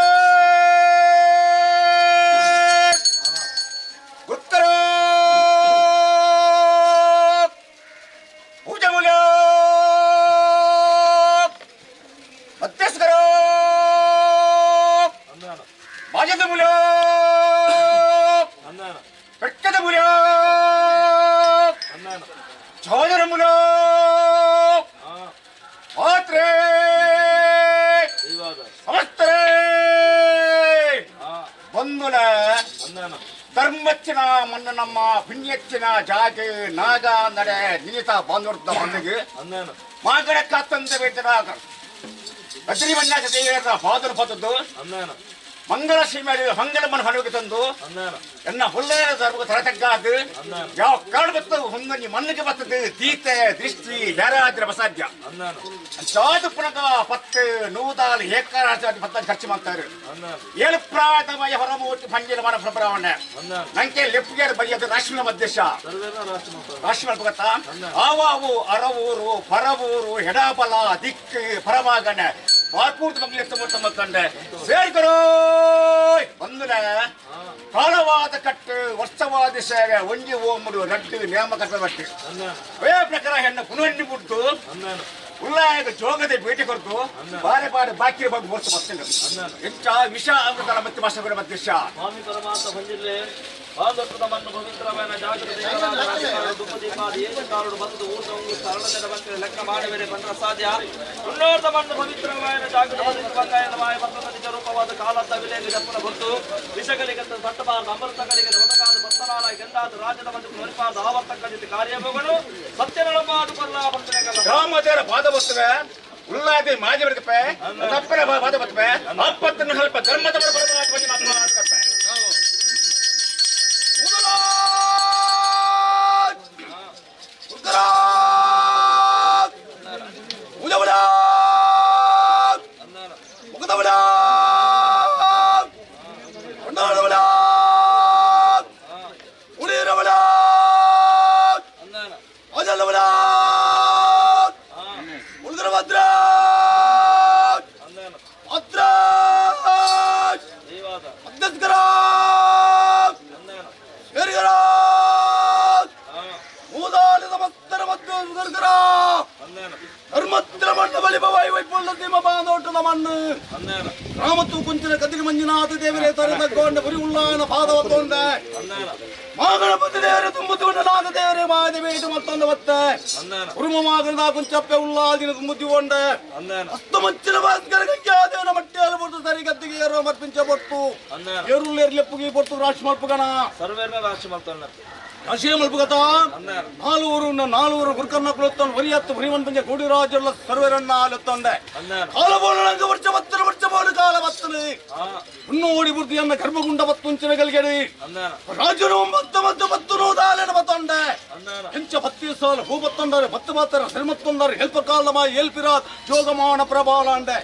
ಪೂಜೆ ಮೂಲ ಮಧ್ಯಸ್ಥರು ಅಂದಾನ. ಮಾಜದ ಮೂಲ ಅಂದಾನ. ಬೆಟ್ಟದ ಮೂಲ ಅಂದಾನ. ಚೌದರ ಮೂಲ ಆ ಮಾತ್ರೆ ದೈವಾದ ಸಮಸ್ತರೇ ಆ ಬಂಧುನ ಅಂದಾನ. ಧರ್ಮಚ್ಚಿನ ಮಣ್ಣು ನಮ್ಮ ಪುಣ್ಯಚ್ಚಿನ ಜಾಗೆ ನಾಗ ನಡೆ ನಿನಿತ ಬಾಂಧವ್ಯದ ಮಣ್ಣಿಗೆ ಅಂದಾನ. ಮಾಗಡ ಕಾತಂದ ವೇತನ ರಜನಿ ಬಣ್ಣ ದೇವರ ಫಾದರ್ ಪದದ್ದು ಅಂದಾನ. ಮಂಗಳ ಸೀಮೆ ಮಂಗಳ ಮನ ಹಣವಿಗೆ ತಂದು ಅಂದಾನ. ಎನ್ನ ಹುಲ್ಲೇರ ಧರ್ಮಕ್ಕೆ ತರತಗ್ಗಾದು ಯಾವ ಕಾಡು ಬತ್ತು ಹೊಂದನಿ ಮಣ್ಣಿಗೆ ಬರ್ತದೆ ದೀತೆ ದೃಷ್ಟಿ ಯಾರಾದ್ರೆ ಅಸಾಧ್ಯ. ಅಂದಾನ. ಜಾದು ಪುನಕ ಪತ್ತು ನೂದಾಲು ಏಕರಾಜ ಪತ್ತ ಖರ್ಚು ಮಾಡ್ತಾರೆ. ಅಂದಾನ. ಏಳು ಪ್ರಾತಮಯ ಹೊರಮೂರ್ತಿ ಪಂಜಿನ ಮನ ಪ್ರಭಾವಣೆ ಅಂದಾನ. ನಂಗೆ ಲೆಪ್ಪಿಗೆ ಬರೆಯೋದು ರಾಷ್ಟ್ರ ಮಧ್ಯಕ್ಷ ಸರ್ವೇನ ರಾಷ್ಟ್ರ ಮಕ್ಕಳು. ರಾಷ್ಟ್ರ ಗೊತ್ತಾ ಆವಾವು ಅರವೂರು ಪರವೂರು ಹೆಡಬಲ ದಿಕ್ಕು ಪರವಾಗಣೆ ಬಾರ್ಪೂರ್ತಿ ಮಕ್ಕಳು ತಮ್ಮ ತಂಡೆ ಸೇರ್ಕರೋ ಬಂದುನ ಕಾಲವಾದ ಕಟ್ಟು ವರ್ಷವಾದ ಸೇವೆ ಒಂಜಿ ಓಮುಡು ರಡ್ಡು ನೇಮಕದ ಬಟ್ಟು ಅಂದಾನ. ಅವೇ ಪ್ರಕಾರ ಹೆಣ್ಣು ಪುನಣ್ಣಿ ಬಿಟ್ಟು ಅಂದಾನ. ಉಲ್ಲಾಯದ ಜೋಗದ ಭೇಟಿ ಕೊಡ್ತು ಬಾರೆ ಬಾರೆ ಬಾಕಿ ಬಂದು ವರ್ಷ ಬರ್ತೇನೆ ಹೆಚ್ಚ ವಿಷ ಅಮೃತನ ಮತ್ತೆ ಮಾಸ್ಟರ್ ಮಧ್ಯಕ್ಷ. ಸ್ವಾಮಿ ಪರಮಾತ್ಮ ಹೊಂದಿರ್ಲೆ ಬಾಂಧವತ್ವದ ಮಣ್ಣು ಪವಿತ್ರವಾದ ಜಾಗೃತ ದೇವರಾದ ರಾಜಕಾರಣ ದುಪ್ಪದೀಪಾದ ಏಕಕಾರುಡು ಬಂದು ಊರ್ದ ಉಂಗು ಸರಳತೆಯ ಬಂದರೆ ಲೆಕ್ಕ ಮಾಡಿದರೆ ಬಂದ್ರ ಸಾಧ್ಯ. ಉನ್ನೋರ್ದ ಮಣ್ಣು ಪವಿತ್ರವಾದ ಜಾಗೃತ ಪವಿತ್ರವಾದ ಮಾಯ ಭಕ್ತನ ನಿಜ ರೂಪವಾದ ಕಾಲದ ವಿಲೆಯಲ್ಲಿ ಜಪ್ಪನ ಬಂತು ವಿಷಗಳಿಗೆ ತಟ್ಟಬಾರದು ಅಮೃತಗಳಿಗೆ ಒದಗಾದ ಭಕ್ತನಾಲ ಗೆಂದಾದ ರಾಜ್ಯದ ಬಂದು ನುರಿಪಾದ ಆವರ್ತಕ ಜೊತೆ ಕಾರ್ಯಗಳು ಸತ್ಯ ನಳಪಾದು ಕೊಲ್ಲ ಬಂತನೆಗಲ್ಲ. ರಾಮದೇವರ ಪಾದ ಬರ್ತವೆ ಉಲ್ಲಾದಿ ಮಾಜಿ ಬರ್ತವೆ ತಪ್ಪನ ಪಾದ ಬರ್ತವೆ ಅಪ್ಪತ್ತನ್ನು ಸ್ವಲ್ಪ ಧರ್ಮದ ಪರಮಾತ್ಮ ಮಾತನಾಡ್ತವೆ. ದೈವಾದ ಧರ್ಮತ್ರ ಮಣ್ಣ ಬಲಿ ಬವಾಯಿ ವೈಪುಳ್ಳ ದಿಮ ಬಾಂದೋಟದ ಮಣ್ಣು ರಾಮತ್ತು ಕುಂಚಿನ ಕದಿರಿ ಮಂಜುನಾಥ ದೇವರೇ ತರತಕ್ಕೊಂಡ ಪುರಿ ಉಳ್ಳಾನ ಪಾದವ ತೊಂಡೆ ಮಾಗಣಪತಿ ದೇವರೇ ತುಂಬುತ್ತುಕೊಂಡ ದೇವರೇ ಮಾದೇವೇಟು ಮತ್ತೊಂದು ಬತ್ತೆ ಉರುಮ ಮಾಗಣದ ಕುಂಚಪ್ಪೆ ಉಳ್ಳಾದಿನ ತುಂಬುತ್ತಿಕೊಂಡೆ ಅಸ್ತಮಂಚಿನ ಭಾಸ್ಕರ ಗಂಗಾದೇವನ ಮಟ್ಟಿಯಾಲ ಪೊರ್ತು ಸರಿ ಗದ್ದಿಗೆ ಏರೋ ಮರ್ಪಿಂಚ ಪೊರ್ತು ಏರುಳ್ಳೇರ್ಲೆಪ್ಪುಗೆ ಪೊರ್ತು ರಾಶಿ ಮಲ್ಪುಗಣ ಸರ್ವೇರ್ನ ರಾಶಿ ಮಲ್ತೊನ್ನ ರಾಶಿಯ ಮಲ್ಪುಗತ ನಾಲ್ವರು ನಾಲ್ವರು ಗುರುಕರ್ಣ ಕುಲತ್ತೊಂದು ವರಿಯತ್ತು ಹುರಿವನ್ ಪಂಜ ಕೋಡಿರಾಜುള്ള ಸರ್ವರನ್ನ ಆಲತ್ತೊಂಡೆ ಕಾಲಬೋಲಂಗ ವರ್ಷ ಬತ್ತನ ವರ್ಷ ಬೋಲು ಕಾಲ ಬತ್ತನು ಉನ್ನೋಡಿ ಬುದ್ಧಿಯನ್ನ ಗರ್ಭಗುಂಡ ಬತ್ತುಂಚಿನ ಗಲ್ಗೆಡಿ ರಾಜರು ಒಂಬತ್ತು ಮತ್ತು ಬತ್ತು ನೂದಾಲೆನ ಬತ್ತೊಂಡೆ ಹೆಂಚ ಪತ್ತಿ ಸಾಲ ಹೂ ಬತ್ತೊಂಡರೆ ಬತ್ತು ಮಾತ್ರ ಧರ್ಮತ್ತೊಂಡರೆ ಹೆಲ್ಪ ಕಾಲಮ ಏಲ್ಪಿರಾತ್ ಜೋಗಮಾನ ಪ್ರಬಾಲಾಂಡೆ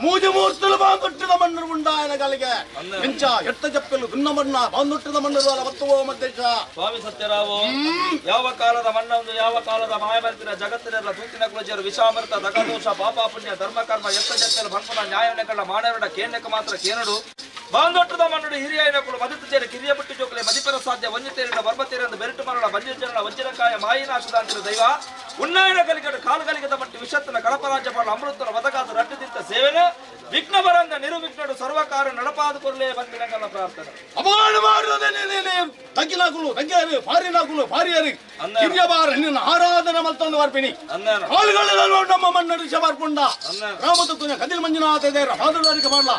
ಮೂಜಿ ಮೂರ್ತಲು ಬಾಂದೊಟ್ಟಿದ ಮಣ್ಣು ಉಂಡಾಯನ ಗಲಿಗೆ ಹೆಂಚ ಎಟ್ಟ ಜಪ್ಪೆಲು ದುನ್ನ ಮಣ್ಣ ಬಾಂದೊಟ್ಟಿದ ಮಣ್ಣು ಬತ್ತುವೋ ಮದ್ದೇಶ. ಸ್ವಾಮಿ ಸತ್ಯರಾವು, ಯಾವ ಕಾಲದ ಮಣ್ಣೊಂದು ಯಾವ ಕಾಲದ ಮಾಯಮಂತಿನ ಜಗತ್ತಿನೆಲ್ಲ ತೂತಿನ ಕುಲಜರು ವಿಷಾಮೃತ ದಗದೋಷ ಪಾಪ ಪುಣ್ಯ ಧರ್ಮ ಕರ್ಮ ಎತ್ತ ಜತ್ತಲು ಭಂಕುನ ನ್ಯಾಯವನ್ನೇ ಕಂಡ ಮಾನವರ ಕೇಂದ್ರಕ್ಕೆ ಮಾತ್ರ ಕೇನಡು ಬಾಂದೊಟ್ಟದ ಮಣ್ಣು ಹಿರಿಯ ಕುಳು ಮದಿತ ಚೇರ ಕಿರಿಯ ಬಿಟ್ಟು ಜೋಕಲೆ ಮದಿಪರ ಸಾಧ್ಯ ವಂಜಿತೇರಿನ ಬರ್ಬತೇರೆಂದು ಬೆರಟು ಮರಳ ಬಂಜನ ವಂಜನಕಾಯ ಮಾಯಿನಾಶದಾಂತಿರ ದೈವ ಉನ್ನಾಯನ ಕಲಿಕಡು ಕಾಲು ಕಲಿಗದ ಮಟ್ಟಿ ವಿಷತ್ತನ ಕಳಪರಾಜ್ಯ ಪಾಡ ಅಮೃತನ ಒದಗಾದ ರಟ್ಟು ಸೇವೆನ ವಿಘ್ನ ಬರಂಗ ನಿರುವಿಘ್ನಡು ಸರ್ವಕಾರ ನಡಪಾದ ಕೊರಲೇ ಬಂದಿನಗಲ್ಲ ಪ್ರಾರ್ಥನೆ. ಅಪಾರ ಮಾಡುವುದೇ ತಗ್ಗಿನಾಕುಲು ತಗ್ಗಿಯಾರಿ ಭಾರಿನಾಕುಲು ಭಾರಿಯರಿ ಕಿರಿಯ ಬಾರ ನಿನ್ನ ಆರಾಧನೆ ಮಲ್ತೊಂದು ಬರ್ಪಿನಿ ಕಾಲುಗಳೆಲ್ಲ ನಮ್ಮ ಮಣ್ಣು ಶಬಾರ್ಪುಂಡ ರಾಮತತ್ವ ಕದಿಲ್ ಮಂಜುನಾಥ ದೇವರ ಹಾದುಡಾರಿಕೆ ಮಾಡಲ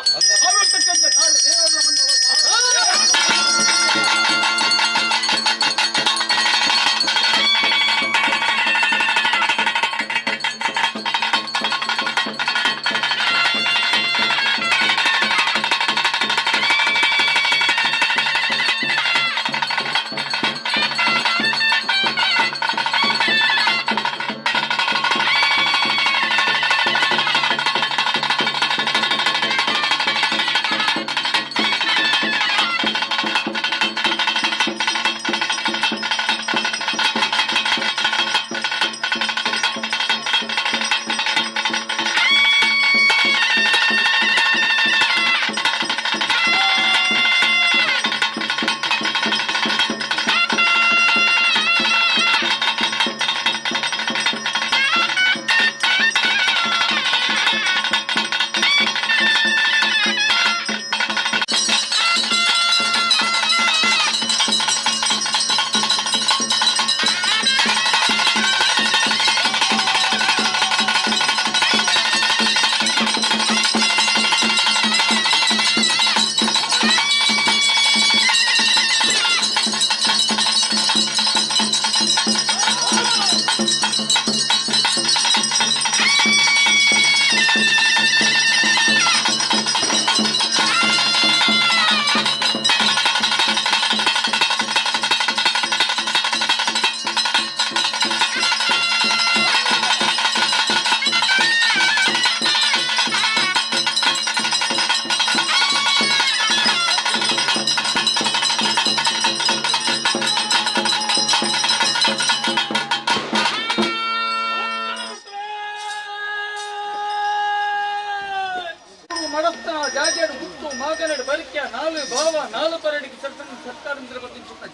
ಮಡಸ್ತ ಜಾಜಾಡು ಗುತ್ತು ಮಾಗನಡು ಬಲಿಕ್ಯ ನಾಲು ಭಾವ ನಾಲು ಪರಡಿಗೆ ಸರ್ತನ ಸರ್ಕಾರ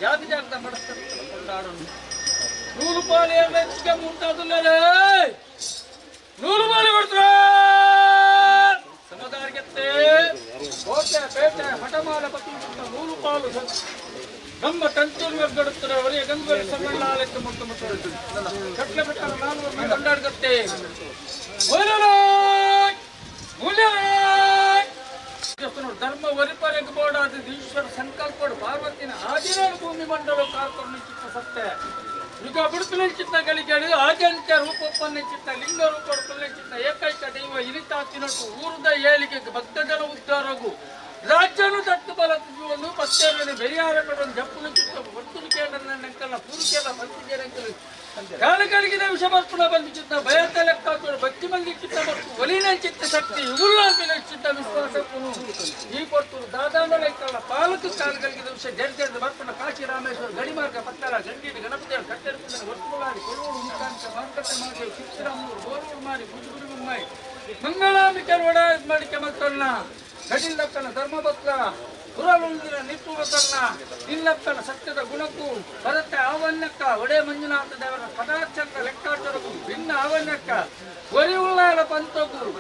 ಜಾತಿ ಜಾಗದ ಮಡಸ್ತ ಕೊಂಡಾಡೋಣ. ನೂರು ಪಾಲು ಹೆಚ್ಚಿಗೆ ಮುಂತಾದುಲ್ಲೇ ನೂರು ಪಾಲು ಕೊಡ್ತಾರ ಸಮುದಾಯಕ್ಕೆ ಕೋಟೆ ಪೇಟೆ ಹಠಮಾಲ ಪತಿ ನೂರು ಪಾಲು ನಮ್ಮ ತಂಚೂರು ವರ್ಗಡುತ್ತಾರೆ ಅವರಿಗೆ ಗಂಗೂರು ಸಮ್ಮೇಳನಕ್ಕೆ ಮುಟ್ಟು ಮುಟ್ಟು ಕಟ್ಲೆ ಬೆಟ್ಟ ನಾನು ಕೊಂಡಾಡ್ಗತ್ತೆ. ಧರ್ಮ ವರಿಪರೆಗೆ ಬೋಡಾದ ಈಶ್ವರ ಸಂಕಲ್ಪಡು ಪಾರ್ವತಿನ ಆದಿನೇಳು ಭೂಮಿ ಮಂಡಲ ಕಾರ್ಕೊಂಡು ಚಿತ್ತ ಸತ್ತೆ ಈಗ ಬಿಡುತ್ತಲೇ ಚಿತ್ತ ಗಳಿಗೆಡು ಆದ್ಯಂತ್ಯ ರೂಪೊಪ್ಪನ್ನೇ ಚಿತ್ತ ಲಿಂಗ ರೂಪ ಚಿತ್ತ ಏಕೈಕ ದೈವ ಇನಿತಾ ತಿನಟು ಊರದ ಏಳಿಗೆಗೆ ಭಕ್ತ ಜನ ಉದ್ಧಾರಗು ರಾಜ್ಯನು ದತ್ತು ಬಲ ಒಂದು ಪತ್ತೇರನೆ ಬೆರಿಯಾರ ಕಡೊಂದು ಜಪ್ಪುನು ಚಿತ್ತ ಒತ್ತುನು ಕೇಳನ್ನ ನಂಕಲ್ಲ ಪೂರ್ಕೆಲ್ಲ ಬಂತಿಗೆ ಕಾಲಗಳಿಗೆ ವಿಷ ಬರ್ಪುಣ ಬಂದು ಚಿತ್ತ ಭಯತ ಲೆಕ್ಕ ಭಕ್ತಿ ಮಂದಿ ಚಿತ್ತ ಮತ್ತು ಒಲಿನ ಚಿತ್ತ ಶಕ್ತಿ ಇವುಲ್ಲ ಚಿತ್ತ ವಿಶ್ವಾಸಕ್ಕೂ ಈ ಕೊಡ್ತು ದಾದಾಂಡಲ ಪಾಲಕ ಕಾಲಗಳಿಗೆ ವಿಷ ಜಡ್ ಜಡ್ ಬರ್ಪುಣ ಕಾಶಿ ರಾಮೇಶ್ವರ ಗಡಿಮಾರ್ಗ ಪಟ್ಟಣ ಗಂಡಿನ ಗಣಪತಿ ಕಟ್ಟೆರ ಒತ್ತುಲಾರಿ ಕೊಲ್ಲೂರು ಮುಖಾಂತರ ಮಾರುಕಟ್ಟೆ ಮಾಡಿ ಚಿತ್ತರಾಮೂರು ಗೋರೂರು ಮಾರಿ ಗುಜುಗುರಿ ಮುಮ್ಮಾಯಿ ಮಂಗಳಾಂಬಿಕೆ ಒಡ ಮಾಡಿಕೆ ಮತ್ತೊನ್ನ ಕಡಿಲ್ ದಕ್ಕನ ಧರ್ಮಭಕ್ತ. ಪುರಲುಂದಿನ ನಿಪ್ಪುವ ತನ್ನ ನಿನ್ನಪ್ಪನ ಸತ್ಯದ ಗುಣಕ್ಕೂ ಪರತೆ ಆವನ್ನಕ್ಕ ಒಡೆ ಮಂಜುನಾಥ ದೇವರ ಕಟಾಕ್ಷದ ಲೆಕ್ಕಾಚಾರಕ್ಕೂ ಭಿನ್ನ ಆವನ್ನಕ್ಕ ಒರಿ ಉಳ್ಳಾಲ ಪಂತಗು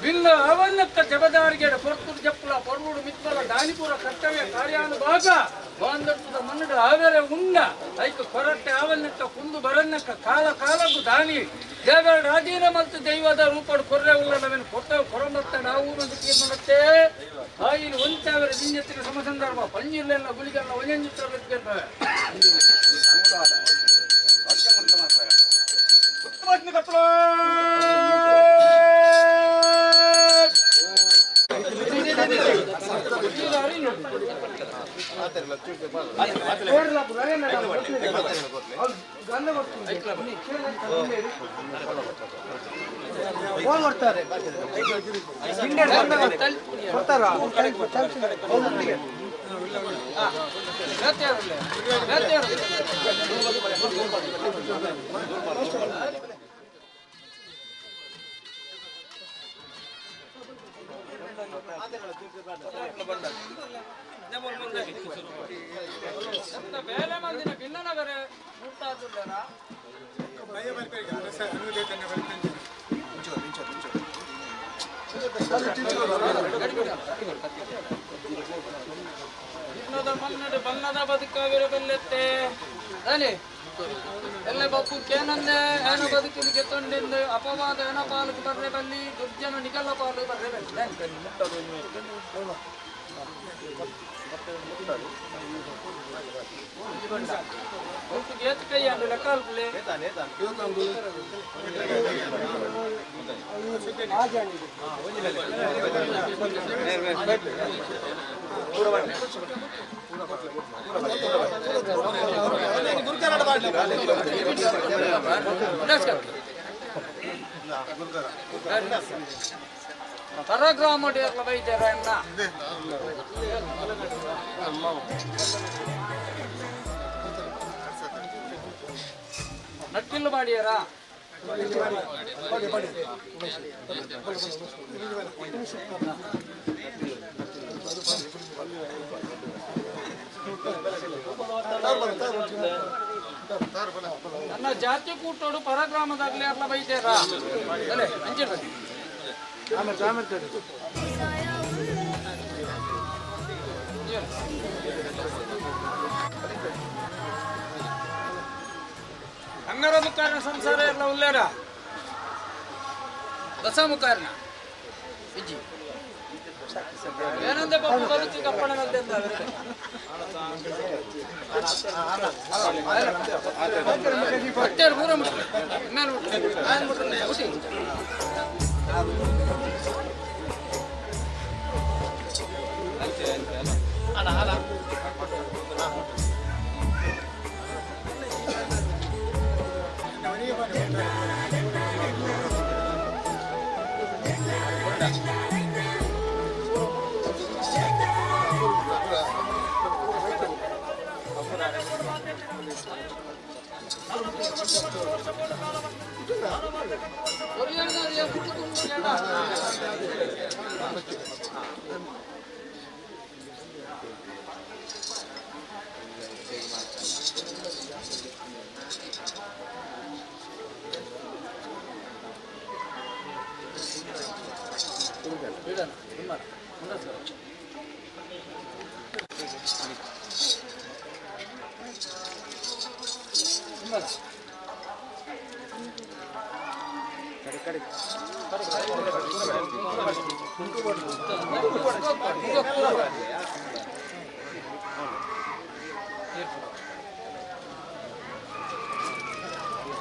ಭಿನ್ನ ಆವನ್ನಕ್ಕ ಜಬದಾರಿಗೆ ಪೊರ್ತುಡು ಜಪ್ಪುಲ ಪೊರ್ಲುಡು ಮಿತ್ವಲ ದಾನಿಪುರ ಕರ್ತವ್ಯ ಕಾರ್ಯಾನುಭಾಗ ಬಾಂಧವ್ಯದ ಮನ್ನಡು ಆವೆರೆ ಉಂಡ ಐಕ ಕೊರಟ್ಟೆ ಆವನ್ನಕ್ಕ ಕುಂದು ಬರನ್ನಕ್ಕ ಕಾಲ ಕಾಲಕ್ಕೂ ದಾನಿ ದೇವರ ರಾಜೀನ ಮತ್ತು ದೈವದ ರೂಪಡು ಕೊರ್ರೆ ಉಳ್ಳ ನವೇನು ಕೊಟ್ಟ ಕೊರಮತ್ತ ನಾವು ಒಂದು ತೀರ್ಮಾನತ್ತೆ ಆಯಿನ ಒಂಚಾವರ ದಿನ್ಯತ್ತಿನ ಸಮಸಂದರ್ಭ ಪಂಜಿರ್ಲೆಲ್ಲ ಗುಳಿಗಲ್ಲ ಒಂಜಂಜು. ಬೇಲೆ ಮಂದಿನ ಭಿನ್ನನಗರೆ ಮುಟ್ಟಾದುಲ್ಲರ. ಭಿನ್ನದ ಮನ್ನಡು ಬಣ್ಣದ ಬದುಕಾವಿರ ಬಲ್ಲೆತ್ತೆ ಅಲೆ ಎಲ್ಲ ಬಪ್ಪು ಕೇನಂದೆ ಏನ ಬದುಕಿನ ಗೆತ್ತೊಂಡೆಂದು ಅಪವಾದ ಏನ ಪಾಲುಕು ಬರ್ರೆ ಬಲ್ಲಿ ದುರ್ಜನ ನಿಗಲ್ಲ ಪಾಲು ಬರ್ರೆ ಬಲ್ಲಿ. ಒಟ್ಟು ಏತ್ ಕೈ ಅಂಡು ಲೆಕ್ಕ ಪರಗ್ರಾಮ ಡೇರ್ಲ ವೈದ್ಯರ ನಟ್ಟಿಲ್ಲು ಮಾಡಿಯರಾ? ನನ್ನ ಜಾತಿ ಕೂಟೋಡು ಪರಗ್ರಾಮದಾಗ್ಲಿ ಅರ್ಲ ಬೈದ್ಯರ ಅಲೆ ಅಂಚಿಡ್ರಿ. ಅಂಗರ ಮುಖಾರನ ಸಂಸಾರ ಎಲ್ಲ ಉಲ್ಲೇರ ದಸ ಮುಖಾರನ ಇಜ್ಜಿ ಏನಂದೆ ಬಪ್ಪು ಬದುಕಿ ಕಪ್ಪಣನಂತೆ ಪೂರ ಮುಟ್ಟಿ ಮೇಲೆ ಮುಟ್ಟಿ ಮುಟ್ಟಿ.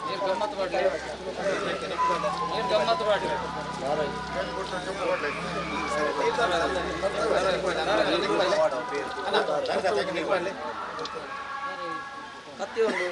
ನೀರು ಗಮ್ಮತ್ತು ಮಾಡ್ಲಿ, ನೀರು ಗಮ್ಮತ್ತು ಮಾಡ್ಲಿ. ಕತ್ತಿ ಒಂದು.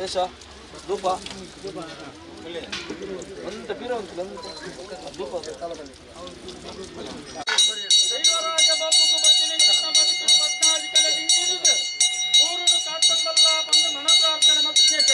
ಏಷ ಧೂಪ ಒಂದು ಪೀರ ಉಂಟು ಧೂಪ. ದೈವರಾಜ ಬಾಬುಗು ಬತ್ತಿನ ಬದುಕು ಪದ್ನಾಜಿ ಕಲೆ ದಿಂಗಿರಿದು ಊರುನು ಕಾತಂಬಲ್ಲ ಬಂದು ಮನ ಪ್ರಾರ್ಥನೆ ಮತ್ತು ಶೇಷ.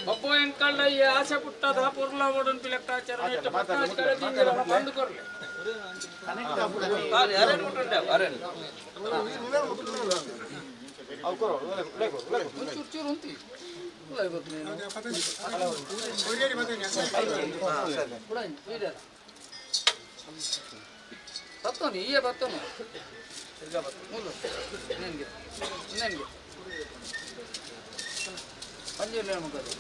ಬಬ್ಬು ಎಂಕಳ್ಳ ಈ ಆಸೆ ಪುಟ್ಟದ ಪುರ್ಲ ಓಡನ್ ಲೆಕ್ಕಾಚಾರ ಪದ್ನಾಜಿ ಕಲೆ ದಿಂಗಿರ ಬಂದು ಕೊರ್ಲೆ. ಒಂಚೂರು ಚೂರು ಉಂತಿ ಬತ್ತೋನು ಈಯೇ ಬತ್ತೋನು ಮೂಲು ಇನ್ನೇನ್ಗೆ ಇನ್ನೇನ್ಗೆ ಪಂಜಿಲ್ಲ ಮುಖದು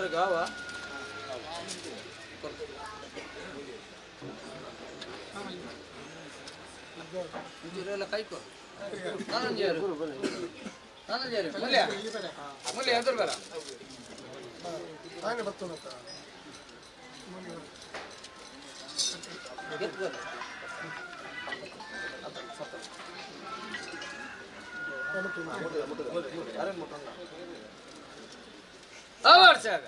ಗಾವ. ಒಂಚೂರು ಕೈ ಕೊಡು. ನಾನೊಂದು ನಾನೊಂದು ಮುಲ್ಯ ಮುಲ್ಯ ಎದುರು ಬರ. அவர் sir.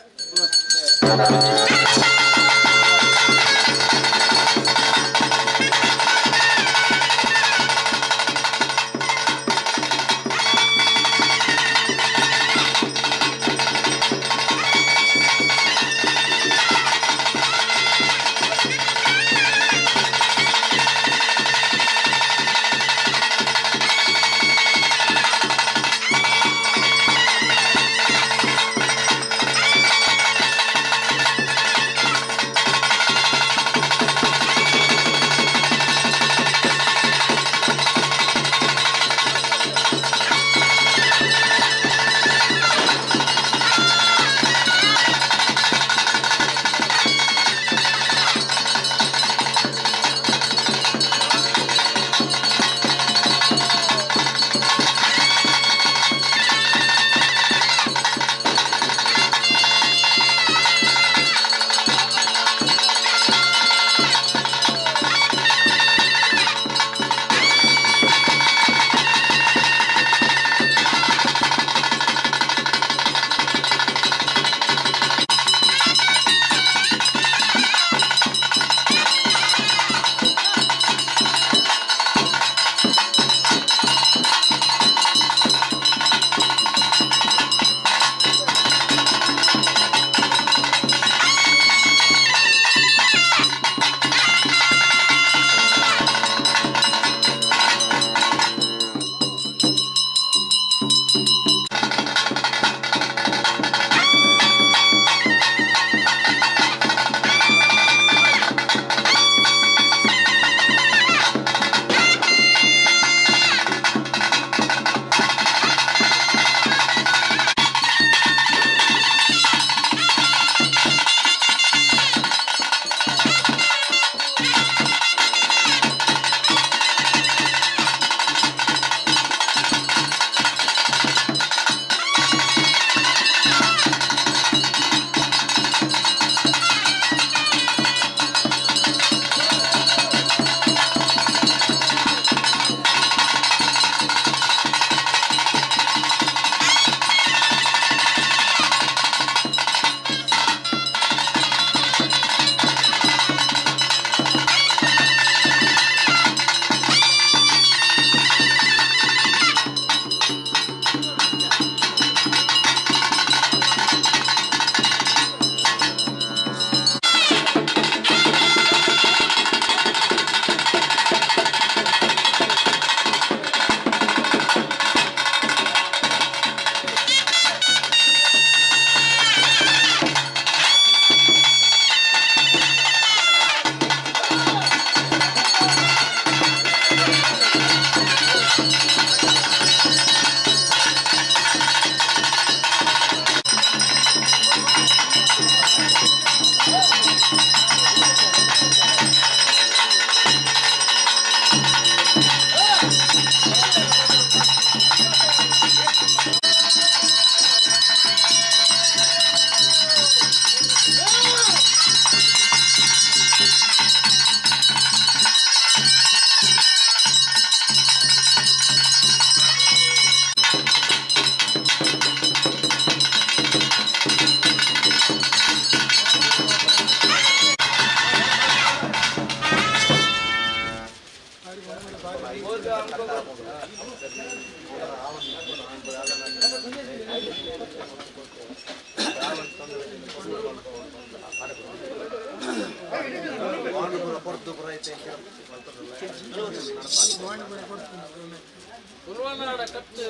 ತುಳುವನಾಡ ಕಟ್ಟು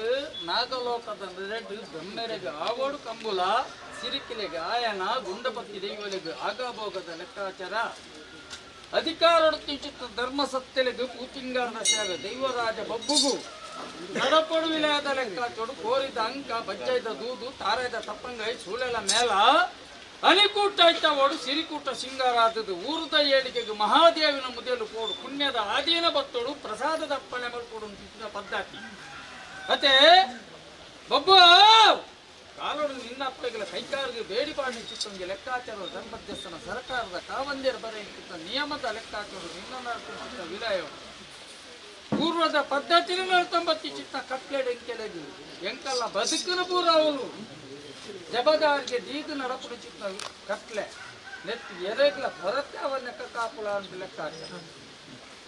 ನಾಗಲೋಕದ ನಿರೆಡ್ ಬೆಮ್ಮೆರೆಗ್ ಆವೋಡು ಕಂಬುಲ, ಸಿರಿಕಿಲೆಗ್ ಆಯನ, ಗುಂಡಪತ್ತಿ ದೈವಲೆಗ್ ಆಗಾಭೋಗದ ಲೆಕ್ಕಾಚಾರ, ಅಧಿಕಾರೊಡು ಧರ್ಮ ಸತ್ಯಲೆಗ್ ಪೂತಿಂಗಾರದ ಸೇವೆ, ದೈವರಾಜ ಬಬ್ಬುಗು ನಡಪಡುವಿಲಾದ ಲೆಕ್ಕಾಚೋಡು, ಕೋರಿದ ಅಂಕ, ಬಜ್ಜೈದ ದೂದು, ತಾರಾಯ್ದ ತಪ್ಪಂಗೈ, ಸೂಳೆಲ ಮೇಲ ಅನಿಕೂಟ ಐತವೋಡು, ಸಿರಿಕೂಟ ಸಿಂಗಾರ ಆದದ್ದು, ಊರುದ ಏಳಿಗೆಗೆ ಮಹಾದೇವಿನ ಮುದೇಲು ಕೋಡು, ಪುಣ್ಯದ ಆದೀನ ಬತ್ತೋಡು, ಪ್ರಸಾದದ ಅಪ್ಪಣೆ ಮಲ್ಕೊಡು ಪದ್ಧತಿ. ಅತೆ ಬಬ್ಬು ಕಾಲೋಡು ನಿನ್ನ ಅಪ್ಪೆಗಳ ಕೈಕಾರಿಗೆ ಬೇಡಿ ಪಾಡಿ ಚಿತ್ತೊಂದು ಲೆಕ್ಕಾಚಾರ, ಧರ್ಮಧ್ಯಸ್ಥನ ಸರ್ಕಾರದ ಕಾವಂದೇರ ಬರೆ ನಿಯಮದ ಲೆಕ್ಕಾಚಾರ, ನಿನ್ನ ಚಿತ್ತ ವಿಲಯ ಪೂರ್ವದ ಪದ್ಧತಿನ ನಡ್ತೊಂಬತ್ತಿ ಚಿತ್ತ ಕಟ್ಲೆಡ್ ಎಂಕೆಲೆಗ್ ಎಂಕಲ್ಲ ಬದುಕಿನ ಪೂರ ಅವಳು ಜಬದಾರಿಗೆ ದೀದು ನಡಪುಡು ಚಿತ್ತ ಕಟ್ಲೆ ನೆತ್ತಿ ಎರೆಗ್ಲ ಹೊರತೆ ಅವನ್ನ ಕಾಪುಲ ಅಂತ ಲೆಕ್ಕಾಚಾರ.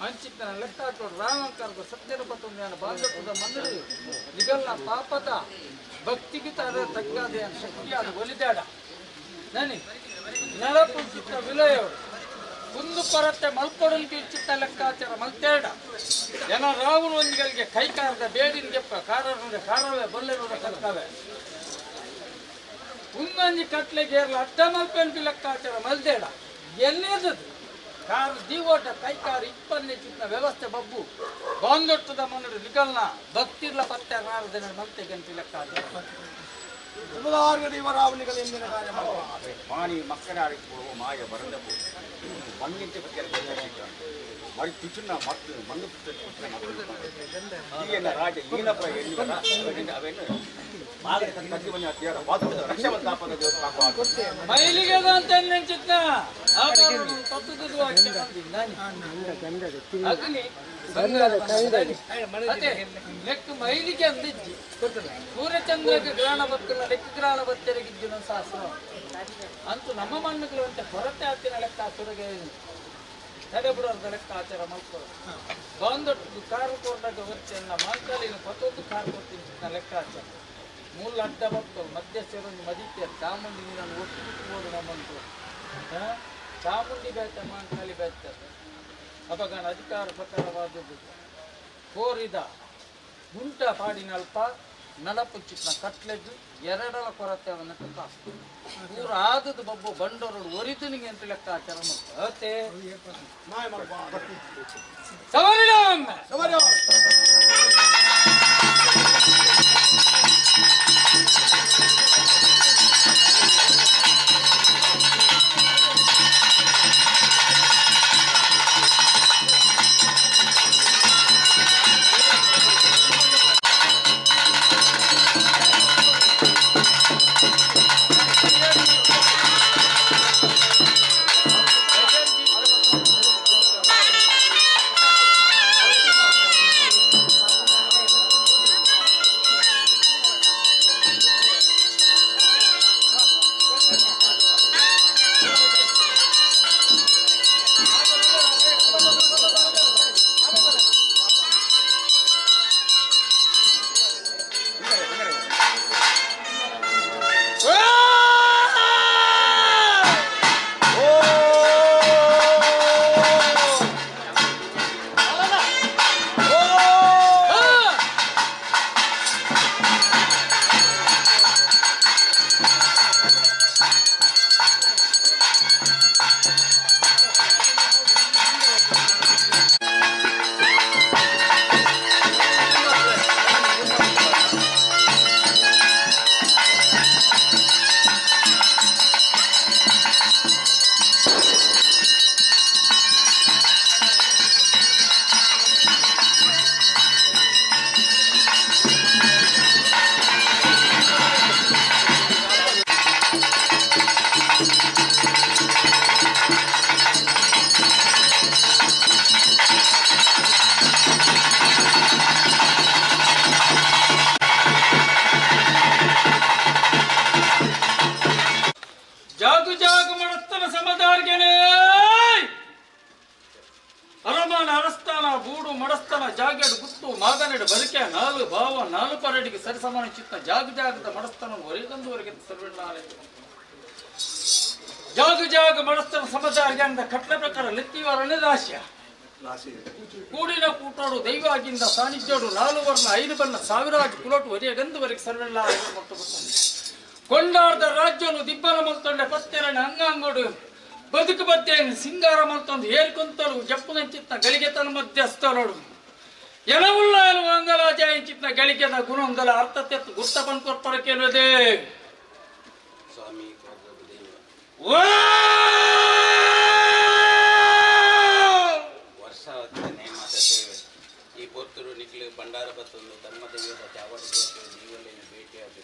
ಅಂಚಿತ್ತನ ಲೆಕ್ಕಾಚೋಡು ರಾಮಂಕರ್ಗ ಸತ್ಯನ ಪತ್ತೊಂದು ಬಾಂಧವ್ಯದ ಮಂದಿರ ನಿಗಲ್ನ ಪಾಪದ ಭಕ್ತಿಗೆ ತರ ತಗ್ಗಾದೆ ಶಕ್ತಿಯಾದ ಒಲಿದಾಡ ನನಿ ನಡಪು ಚಿತ್ತ ವಿಲಯವರು ಕುಂದು ಕೊರತೆ ಮಲ್ಕೊಡಲ್ಗೆ ಚಿತ್ತ ಲೆಕ್ಕಾಚಾರ ಮಲ್ತೇಡ ಜನ ರಾವುನ ಒಂದಿಗಳಿಗೆ ಕೈಕಾರದ ಬೇಡಿನ ಗೆಪ್ಪ ಕಾರರ ಕಾರವೇ ಬಲ್ಲೆರೋಡ ಕಲ್ಕವೆ ಉನ್ನಂಜಿ ಕಟ್ಲೆಗೇರ್ಲ ಅಡ್ಡ ಮಲ್ಪೆನ್ಪಿ ಲೆಕ್ಕಾಚಾರ ಮಲ್ದೇಡ ಎಲ್ಲಿದ್ದದು ಕಾರ್ ದೀವೋಟ ಕೈಕಾರು ಇಪ್ಪನ್ನೇ ಚಿಕ್ಕ ವ್ಯವಸ್ಥೆ ಬಬ್ಬು ಬಾಂದೊಟ್ಟದ ಮನ್ನಡು ನಿಗಲ್ನ ಭಕ್ತಿರ್ಲ ಪತ್ತೆ ರಾರದಿನ ಮಲ್ತೆ ಗಂಟಿ ಲೆಕ್ಕಾಚಾರ. ಮಾನಿ ಮಕ್ಕಳ ಮಾಯ ಬರಂದಪು ಮಂಗಿಂತೆ ಮರಿ ತುಚುನ ಮತ್ತು ಮಂಗು ಈಯನ ರಾಜ ಈನಪ್ರ ಎನ್ನುವರ ಅವೇನು ಮೈಲಿಗೆ ಅಂತ ನೆಂಚಿತ್ನ ಅಗ್ನಿ ಅದೇ ಲೆಕ್ಕ ಮೈಲಿಗೆ ಅಂದಿಜ್ಜಿ ಸೂರ್ಯಚಂದ್ರಗೆ ಗ್ರಹಣ ಬತ್ತಲ್ಲ, ಲೆಕ್ಕ ಗ್ರಹಣ ಬತ್ತರಿಗಿಜ್ಜಿನ ಶಾಸ್ತ್ರ ಅಂತೂ ನಮ್ಮ ಮಣ್ಣುಗಳು ಕೊರತೆ ಆತಿನ ಲೆಕ್ಕ ಆಚರಣೆಗೆ ತಡೆ ಬಿಡೋರ್ದ ಲೆಕ್ಕ ಆಚಾರ ಮಲ್ಕೊಡು ಬಾಂದೊಟ್ಟು ಕಾರು ಕೊಟ್ಟಾಗ ಹೊಚ್ಚೆನ್ನ ಮಾಂಕಾಲಿನ ಪತ್ತೊಂದು ಕಾರು ಕೊಡ್ತೀನಿ ಲೆಕ್ಕಾಚಾರ. ಮೂಲ ಅಡ್ಡ ಬರ್ತವೆ ಮಧ್ಯಸ್ಥರೊಂದು ಮದಿತೆ ಚಾಮುಂಡಿ ನೀರನ್ನು ಒಟ್ಟು ಬಿಟ್ಟುಬೋದು ನಮ್ಮಂತೂ. ಚಾಮುಂಡಿ ಬೇತ ಮಾಂಕಾಲಿ ಬೇತ ಅಪಗಾನ ಅಧಿಕಾರ ಪ್ರಕಾರವಾದದ್ದು ಕೋರಿದ ಗುಂಟ ಪಾಡಿನಲ್ಪ ನಡಪು ಚಿಕ್ಕ ಕಟ್ಲೆದ್ದು ಎರಡರ ಕೊರತೆ ಅವನ ಪೂರ ಆದದ್ದು ಬಬ್ಬು ಬಂಡೋರಡು ಒರಿತನಿಗೆ ಅಂತ ಲೆಕ್ಕಾಚಾರ ಅತೆ ಸವರಿಡೊಮ್ಮೆ. ಜಾಗು ಜಾಗು ಮಡಸ್ತನ ಸಮದಾರ್ಗೆನೆ ಅರಮಾನ ಅರಸ್ತಾನ ಬೂಡು ಮಡಸ್ತನ ಜಾಗೆಡು ಗುತ್ತು ಮಾಗನೆಡು ಬರಿಕೆ ನಾಲು ಭಾವ ನಾಲು ಪರಡಿಗೆ ಸರಿಸಮಾನ ಚಿತ್ತ ಜಾಗು ಜಾಗದ ಮಡಸ್ತನ ಹೊರಗಂದು ಹೊರಗೆ ಸರ್ವಣ್ಣಾಲೆ. ಜಾಗ ಜಾಗ ಮಡಸ್ತನ ಸಮದಾರ್ಯಾಂದ ಕಟ್ಲೆ ಪ್ರಕಾರ ಲೆತ್ತಿವಾರನೇ ರಾಶ್ಯ ಕೂಡಿನ ಕೂಟೋಡು ದೈವ ಆಗಿಂದ ಸಾನ್ನಿಧ್ಯೋಡು ನಾಲು ವರ್ಣ ಐದು ಬಣ್ಣ ಸಾವಿರಾಜು ಕುಲೋಟು ಒರಿಯ ಗಂದುವರೆಗೆ ಸರ್ವೆಲ್ಲ ಕೊಂಡಾಡ್ದ ರಾಜ್ಯನು ದಿಬ್ಬನ ಮಲ್ತೊಂಡೆ ಪತ್ತೆರಣ ಅಂಗಾಂಗೋಡು ಬದುಕು ಬದ್ದೇನು ಸಿಂಗಾರ ಮಲ್ತೊಂದು ಏರ್ಕೊಂತಲು ಜಪ್ಪುನಂಚಿತ್ತ ಗಳಿಗೆ ತನ್ನ ಮಧ್ಯಸ್ಥಳೋಡು ಎಲವುಳ್ಳ ಅಂಗಲಾಜಾಯಿಂಚಿತ್ನ ಗಳಿಗೆದ ಗುಣೊಂದಲ ಅರ್ಥ ತೆತ್ತು ಗುರ್ತ ಬಂದ್ಕೊರ್ಪರ ಕೇಳುವುದೇ. ಸ್ವಾಮಿ. ವರ್ಷ ನೇಮದ ಸೇವೆ ಈ ಪೊರ್ತುಡು ನಿಕ್ಲು ಭಂಡಾರ ಬತ್ತೊಂದು ಧರ್ಮದೈವದ ಚಾವಡಿ ದೈವಲೇನು ಭೇಟಿಯಾದ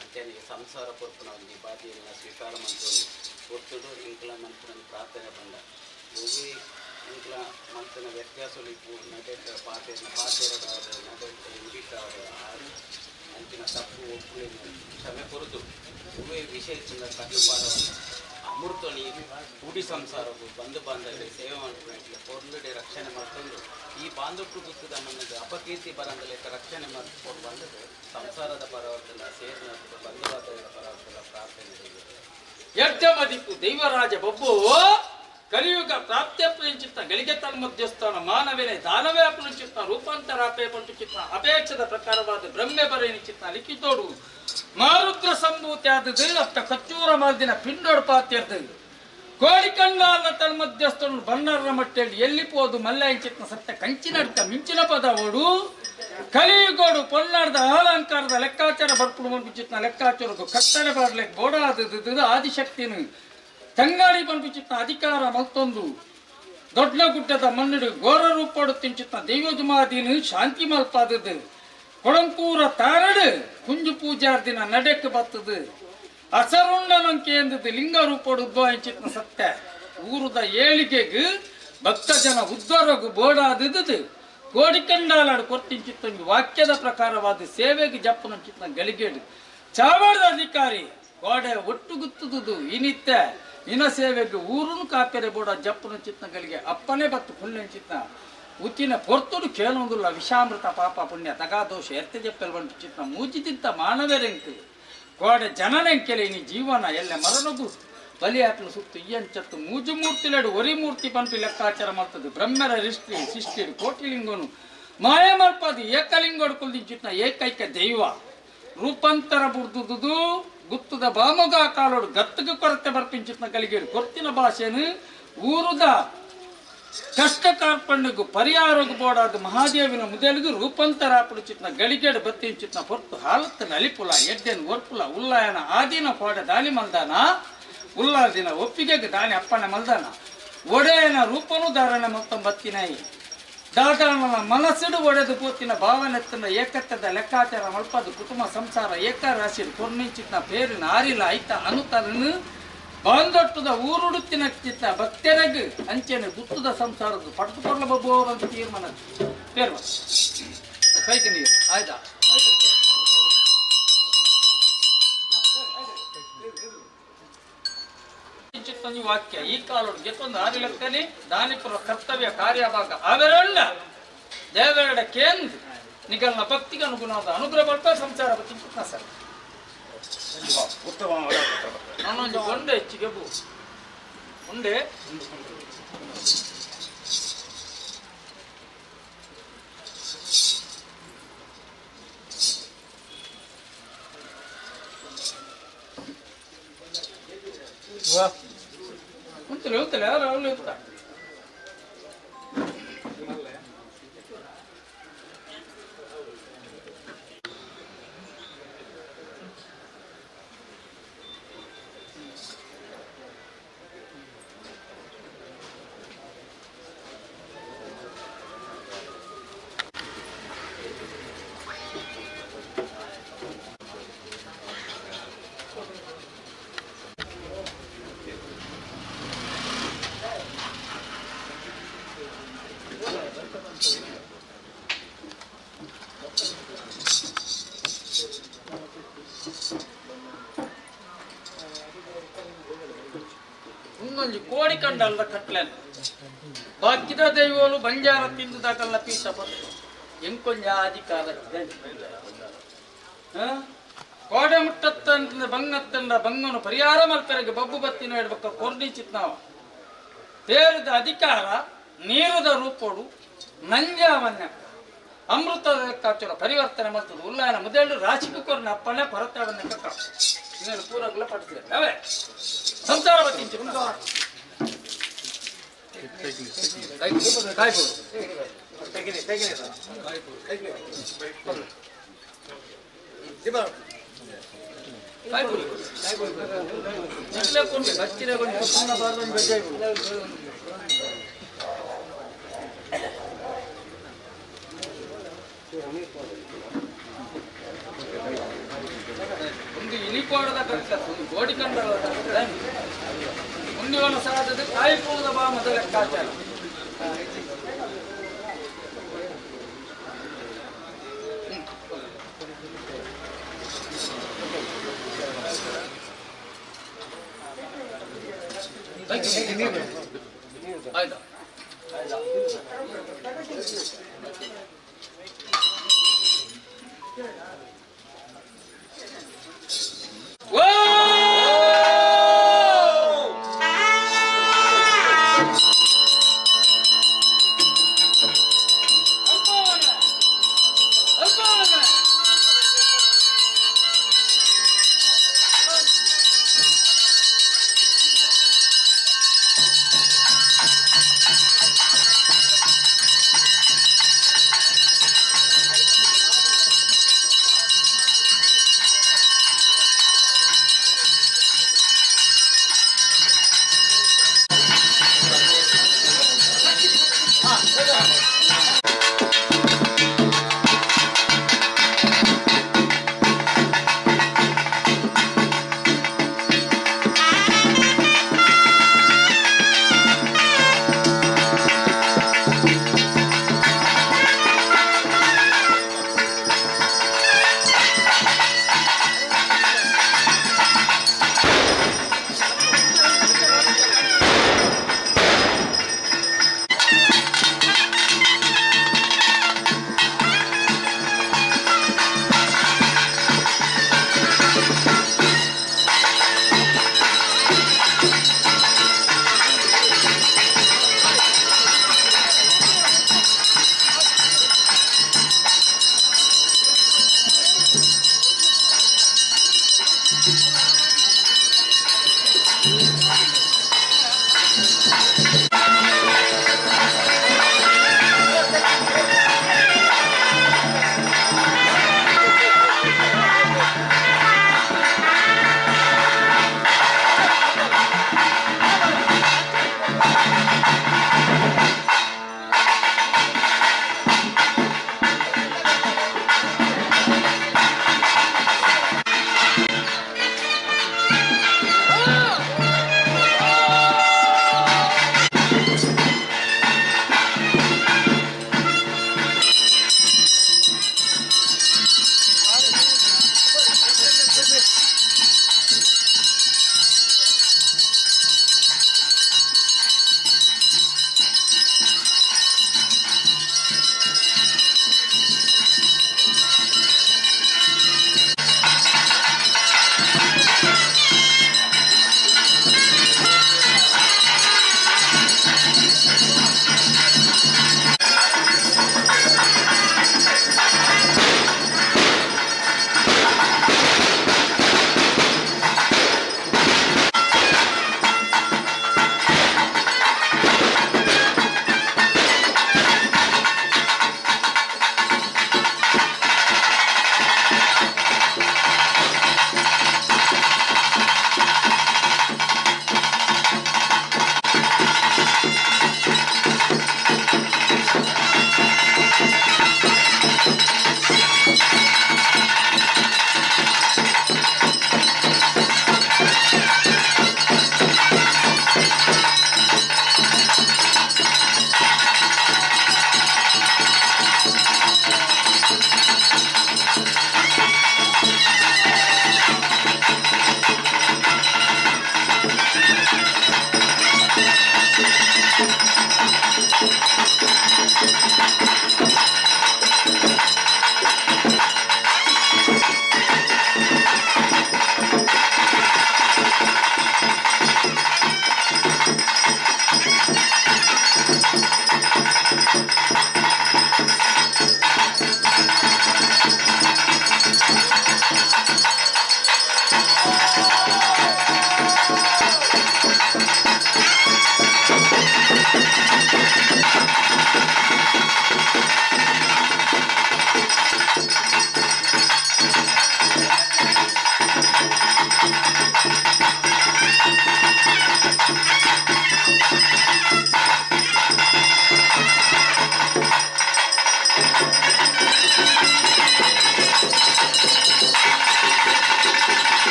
ಅಂಚನೆ ಈ ಸಂಸಾರ ಪೊರ್ಪುನ ಒಂಜಿ ಬಾಧ್ಯೆನ ಸ್ವೀಕಾರ ಮಲ್ತೊಂದು ಪೊರ್ತುಡು ಇಂಕ್ಲ ಮನ್ಪುನ ಪ್ರಾರ್ಥನೆ ಬಂಡ ಒವ್ವೇ ಇಂಕ್ಲ ಮಲ್ತನ ವ್ಯತ್ಯಾಸಲು ಇಪ್ಪು ನಡೆತ ಪಾತೆರ್ನ ಪಾತೆರಡಾದ ನಡೆತ ಇಂಗಿಟಾದ ಅಂಚಿನ ತಪ್ಪು ಒಪ್ಪುಲೇನು ಕ್ಷಮೆ ಕೊರತು ಒವ್ವೇ ವಿಷಯ ಕಟ್ಟುಪಾಡವನ್ನು ಅಮೃತ ನೀರು ಕೂಡಿ ಸಂಸಾರವು ಬಂಧು ಬಾಂಧವ್ಯ ಸೇವೆ ಮಲ್ಪುನಂಚಿನ ಪೊರ್ಲುಡೆ ರಕ್ಷಣೆ ಮಲ್ತೊಂದು ಈ ಬಾಂಧವ್ಯ ಗುತ್ತದ ಮನ್ನದ ಅಪಕೀರ್ತಿ ಬರಂದಲೆಕ್ಕ ರಕ್ಷಣೆ ಮಲ್ಪೊಡು ಬಂದದ್ದು ಸಂಸಾರದ ಪರವರ್ತನ ಸೇರಿನ ಬಂಧು ಬಾಂಧವ್ಯದ ಪರವರ್ತನ ಪ್ರಾರ್ಥನೆ. ಯಜ್ಜ ಮದಿಪು ದೈವರಾಜ ಬಬ್ಬು ಕಲಿಯುಗ ಪ್ರಾಪ್ತ್ಯಪ್ರಿಂಚಿತ್ತ ಗಳಿಗೆ ತನ್ಮಧ್ಯಸ್ಥಾನ ಮಾನವನೇ ದಾನವೇ ಅಪನುಚಿತ್ತ ರೂಪಾಂತರ ಅಪೇ ಚಿತ್ತ ಅಪೇಕ್ಷದ ಪ್ರಕಾರವಾದ ಬ್ರಹ್ಮೆ ಬರೇನಿ ಚಿತ್ತ ಲಿಖಿತೋಡು ಮಾರುದ್ರ ಸಂಭೂತಿ ಆದದ್ದು ಅತ್ತ ಕಚ್ಚೂರ ಮಾಲ್ದಿನ ಪಿಂಡೋಡು ಪಾತ್ಯರ್ದು ಕೋಡಿಕಂಡಾಲ ತನ್ಮಧ್ಯಸ್ಥನು ಬಣ್ಣರ ಮಟ್ಟೆಯಲ್ಲಿ ಎಲ್ಲಿ ಪೋದು ಮಲ್ಲಾಯಿಂಚಿತ್ನ ಸತ್ಯ ಕಂಚಿನಡ್ಕ ಮಿಂಚಿನ ಪದ ಓಡು ಕಲಿಯುಗೋಡು ಪೊನ್ನಾಡ್ದ ಅಲಂಕಾರದ ಲೆಕ್ಕಾಚಾರ ಬರ್ಪುಡು ಮನ್ಪುಚಿತ್ನ ಲೆಕ್ಕಾಚಾರಕ್ಕೂ ಕತ್ತಲೆ ಬಾರ್ಲೆ ಬೋಡಾದದ್ದು ಆದಿಶಕ್ತಿನು ತಂಗಾಡಿ ಪನ್ಪುಚಿತ್ನ ಅಧಿಕಾರ ಮತ್ತೊಂದು ದೊಡ್ಡ ಗುಡ್ಡದ ಮಣ್ಣುಡು ಘೋರ ರೂಪಡು ತಿಂಚಿತ್ನ ದೈವಜುಮಾದಿನ ಶಾಂತಿ ಮಲ್ಪಾದದ್ದು ಕೊಡಂಕೂರ ತಾರಡು ಕುಂಜು ಪೂಜಾರ್ದಿನ ನಡೆಕ್ ಬತ್ತದು ಅಸರುಂಡನಂಕೆ ಎಂದದ್ದು ಲಿಂಗ ರೂಪಡು ಉದ್ಭವಿಂಚಿತ್ನ ಸತ್ಯ ಊರುದ ಏಳಿಗೆಗ್ ಭಕ್ತ ಜನ ಉದ್ಧಾರಗು ಬೋಡಾದದ್ದು ಕೋಡಿಕಂಡಾಲಾಡು ಕೊರ್ತಿಂಚಿತ್ತೊಂದು ವಾಕ್ಯದ ಪ್ರಕಾರವಾದ ಸೇವೆಗೆ ಜಪ್ಪುನಂಚಿತ್ನ ಗಳಿಗೇಡು ಚಾವಡದ ಅಧಿಕಾರಿ ಗೋಡೆ ಒಟ್ಟುಗುತ್ತುದುದು ಇನಿತ್ತೆ ಇನ ಸೇವೆಗೆ ಊರುನು ಕಾಪೆರೆ ಬೋಡ ಜಪ್ಪುನಂಚಿತ್ನ ಗಳಿಗೆ ಅಪ್ಪನೇ ಬತ್ತು ಹುಲ್ಲಂಚಿತ್ನ ಉತ್ತಿನ ಪೊರ್ತುಡು ಕೇಳೊಂದುಲ್ಲ ವಿಷಾಮೃತ ಪಾಪ ಪುಣ್ಯ ತಗಾದೋಷ ಎರ್ತೆ ಜಪ್ಪೆಲ್ ಬಂದು ಚಿತ್ನ ಮೂಜಿದಿಂತ ಮಾನವರೆಂಕು ಕೋಡೆ ಜನನೆಂಕೆಲೆ ಇನಿ ಜೀವನ ಎಲ್ಲೆ ಮರಣಗು ಬಲಿಯಾತ್ಲು ಸುತ್ತು ಇಯ್ಯಂಚತ್ತು ಮೂಜು ಮೂರ್ತಿಲೆಡು ಒರಿ ಮೂರ್ತಿ ಪನ್ಪಿ ಲೆಕ್ಕಾಚಾರ ಮಾಡ್ತದೆ ಬ್ರಹ್ಮರ ರಿಷ್ಟಿ ಸೃಷ್ಟಿ ಕೋಟಿಲಿಂಗನು ಮಾಯ ಮಲ್ಪದು ಏಕಲಿಂಗೋಡು ಕುಲ್ದಿಂಚಿತ್ನ ಏಕೈಕ ದೈವ ರೂಪಾಂತರ ಬುಡ್ದುದು ಗುತ್ತದ ಬಾಮುಗ ಕಾಲೋಡು ಗತ್ತಗ ಕೊರತೆ ಬರ್ಪಿಂಚಿತ್ನ ಕಲಿಗೇಡು ಕೊರ್ತಿನ ಭಾಷೆನು ಊರುದ ಕಷ್ಟ ಕಾರ್ಪಣ್ಯಗು ಪರಿಹಾರಗು ಬೋಡಾದ ಮಹಾದೇವಿನ ಮುದೆಲಿಗು ರೂಪಾಂತರ ಚಿತ್ನ ಗಳಿಗೆಡು ಬತ್ತಿಂಚಿತ್ನ ಪೊರ್ತು ಹಾಲತ್ತ ನಲಿಪುಲ ಎಡ್ಡೆನ್ ಒರ್ಪುಲ ಉಲ್ಲಾಯನ ಆದಿನ ಕೋಡೆ ದಾನಿ ಮಲ್ದಾನ ಉಲ್ಲಾದಿನ ಒಪ್ಪಿಗೆಗೆ ದಾನಿ ಅಪ್ಪನ ಮಲ್ದಾನ ಒಡೆಯನ ರೂಪನು ಧಾರಣ ಮೊತ್ತ ಬತ್ತಿನಾಯಿ ದಾದಾನನ ಮನಸ್ಸುಡು ಒಡೆದು ಪೋತಿನ ಭಾವನೆತ್ತನ ಏಕತ್ವದ ಲೆಕ್ಕಾಚಾರ ಮಲ್ಪದು ಕುಟುಂಬ ಸಂಸಾರ ಏಕರಾಶಿ ಕೊರ್ನಿಂಚಿತ್ನ ಪೇರಿನ ಆರಿಲ ಐತ ಅನುತರನು ಬಾಂದೊಟ್ಟದ ಊರುಡುತ್ತಿನ ಚಿತ್ತ ಭಕ್ತರಗ್ ಅಂಚೆನೆ ಗುತ್ತದ ಸಂಸಾರದ ಪಡೆದುಕೊಳ್ಳಬಹುದು ಅಂತ ತೀರ್ಮಾನ ಪೇರ್ವ ಕೈಗೆ ನೀರು ಆಯ್ತಾ. ಚಿತ್ತೊಂದು ವಾಕ್ಯ ಈ ಕಾಲೋಡು ಗೆತ್ತೊಂದು ಆರಿ ಲೆಕ್ಕನೆ ದಾನಿಪುರ ಕರ್ತವ್ಯ ಕಾರ್ಯಭಾಗ ಅವೆರಳ್ಳ ದೇವರಡ ಕೇಂದ್ರ ನಿಗಲ್ನ ಭಕ್ತಿಗೆ ಅನುಗುಣವಾದ ಅನುಗ್ರಹ ಬರ್ತಾ ಸಂಸಾರ ಚಿಂತನ ಸರ್. ಉತ್ತಮ. ನಾನೊಂದು ಗೊಂಡೆ ಹೆಚ್ಚಿಗೆ ಬು ಉಂಡೆ ಉಂತಲೆ ಉಂತಲೆ ಯಾರು ಅವಳು ಇರ್ತ. ಇನ್ನೊಂದು ಕೋಡಿ ಕಂಡಲ್ಲ ಕಟ್ಲೆನ್ ಬಾಕಿದ ದೈವಲು ಬಂಜಾರ ತಿಂದುದಾಗಲ್ಲ ಪೀಠ ಪತ್ತು ಎಂಕೊಂಜ ಅಧಿಕಾರ? ಕೋಡೆ ಮುಟ್ಟತ್ತಂತ ಬಂಗತ್ತಂಡ ಬಂಗನು ಪರಿಹಾರ ಮಲ್ಪೆರೆಗೆ ಬಬ್ಬು ಬತ್ತಿನ ಬೊಕ್ಕ ಕೊರ್ಡಿ ಚಿತ್ನಾವ ತೇರದ ಅಧಿಕಾರ ನೀರದ ರೂಪೋಡು ನಂಜಾವನ್ಯ ಅಮೃತದ ಲೆಕ್ಕಾಚಾರ ಪರಿವರ್ತನೆ ಮಲ್ತದು ಉಲ್ಲಾಯನ ಮುದೇಳು ರಾಶಿಗೆ ಕೊರ್ನ ಅಪ್ಪನೆ ಕೊರತಾವನ್ನ ಕಕ್ಕ ಇನ್ನೇನು ಪೂರಗ್ಲ ಪಡಿಸಿದೆ ಅವೇ ಸಂಸಾರ ಬತ್ತಿಂಚು ಕಾಯ್ಪು ಕಾಯ್ಪು ಜಿಲ್ಲೆ ಕೊಂಡು ಬಚ್ಚಿನ ಕೊಂಡು ಒಂದು ಇಲಿಕೋಡದ ಕಟ್ಟ ಒಂದು ಗೋಡಿ ಕಂಡದ ಕಟ್ಟ ಮುಂದಿವನ ಸಾಧದ ಕಾಯಿಪೂರದ ಬಾ ಮೊದಲ ಲೆಕ್ಕಾಚಾರ. ಆಯ್ತಾ? ಓ! ಅಲ್ಪವನ! ಅಲ್ಪವನ!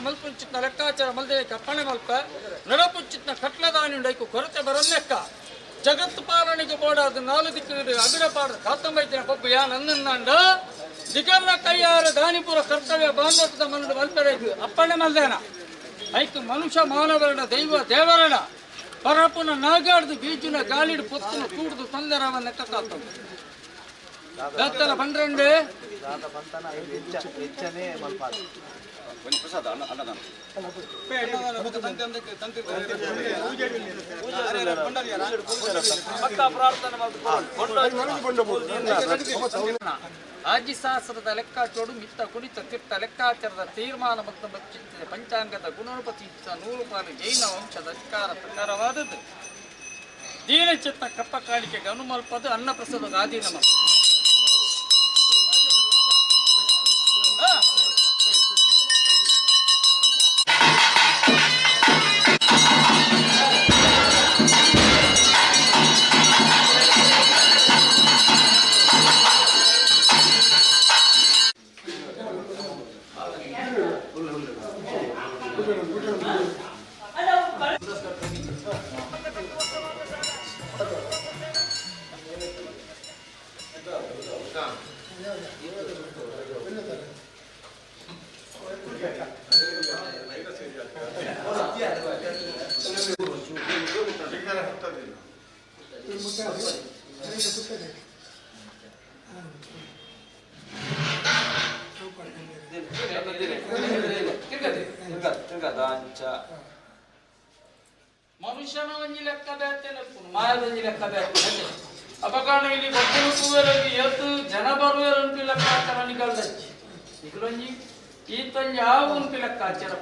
ಮಲ್ಪುಂಚಿತ್ನ ಲೆಕ್ಕಾಚಾರ ಮಲ್ದೆ ಕಪ್ಪಣೆ ಮಲ್ಪ ನಡಪುಂಚಿತ್ನ ಕಟ್ಲದಾನಿ ಉಂಡೈಕು ಕೊರತೆ ಬರನ್ನೆಕ್ಕ ಜಗತ್ತು ಪಾಲನೆಗೆ ಬೋಡಾದ ನಾಲು ದಿಕ್ಕು ಅಗಿಡ ಪಾಡ ಕಾತಂಬೈತಿನ ಪಬ್ಬು ಯಾ ನನ್ನಂಡ ದಿಗಲ್ಲ ಕೈಯಾರ ದಾನಿಪುರ ಕರ್ತವ್ಯ ಬಾಂಧವದ ಮನದ ಮಲ್ಪೆರೈಕು ಅಪ್ಪಣೆ ಮಲ್ದೇನ ಐಕು ಮನುಷ್ಯ ಮಾನವರಣ ದೈವ ದೇವರಣ ಪರಪುನ ನಾಗಾಡ್ದು ಬೀಜುನ ಗಾಳಿಡು ಪೊತ್ತುನ ಕೂಡುದು ತೊಂದರವನ್ನ ಕಕ್ಕಾತ ದತ್ತಲ ಬಂಡ್ರಂಡೆ ಆಜಿಶಾಸ್ತ್ರದ ಲೆಕ್ಕಾಚೋಡು ಮಿತ್ತ ಕುಣಿತ ತಿರ್ತ ಲೆಕ್ಕಾಚಾರದ ತೀರ್ಮಾನ ಮತ್ತು ಚಿಂತಿತ ಪಂಚಾಂಗದ ಗುಣೋಪತಿ ನೂರು ಪಾಲು ಜೈನ ವಂಶದ ಅಧಿಕಾರ ಪ್ರಕಾರವಾದದ್ದು. ದೀನಚಿತ್ತ ಕಪ್ಪ ಕಾಣಿಕೆಗೆ ಅನುಮಲ್ಪದು ಅನ್ನಪ್ರಸಾದ ಆಧೀನ. ಮನುಷ್ಯನ ಒಂಜಿ ಲೆಕ್ಕ ಬೇತೆ, ಮಾಯದ ಒಂಜಿ ಲೆಕ್ಕ ಬೇತೆ. ಅಪಕಾರಣ ಇಲ್ಲಿ ಭಕ್ತರು ತೂವೆರಂಗಿ ಎತ್ತು ಜನ ಬರುವೆರಂಪಿ ಲೆಕ್ಕಾಚಾರ ನಿಗಲ್ದಚ್ಚಿ ಇಗ್ಲೊಂಜಿ ಈತೊಂಜಿ ಆವು ಉಂಪಿ ಲೆಕ್ಕಾಚಾರ.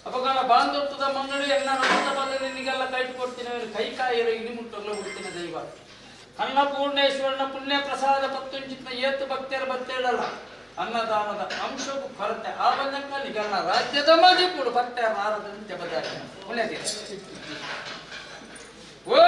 ಅಪಕಾರಣ ಬಾಂಧವತ್ವದ ಮಂಗಡು ಎಲ್ಲ ರಕ್ತ ಬಂದ ನಿನಗೆಲ್ಲ ಕೈ ಕೊಡ್ತೀನಿ, ಕೈ ಕಾಯಿರ ಇಡಿ ಮುಟ್ಟಲ್ಲ ಬಿಡ್ತೀನಿ ದೈವ. ಅನ್ನಪೂರ್ಣೇಶ್ವರನ ಪುಣ್ಯ ಪ್ರಸಾದ ಪತ್ತುಂಚಿತ್ನ ಏತು ಭಕ್ತಿಯರ ಬತ್ತೇಳಲ್ಲ ಅನ್ನದಾನದ ಅಂಶಕ್ಕೂ ಕೊರತೆ ಆ ಬಂದಕ್ಕ ನಿಗಲ್ಲ ರಾಜ್ಯದ ಮಜಿ ಕೂಡ ಭಕ್ತಿಯರ ನಾರದಂತೆ ಬದಾರಿ ಪುಣ್ಯದಿ. ಓ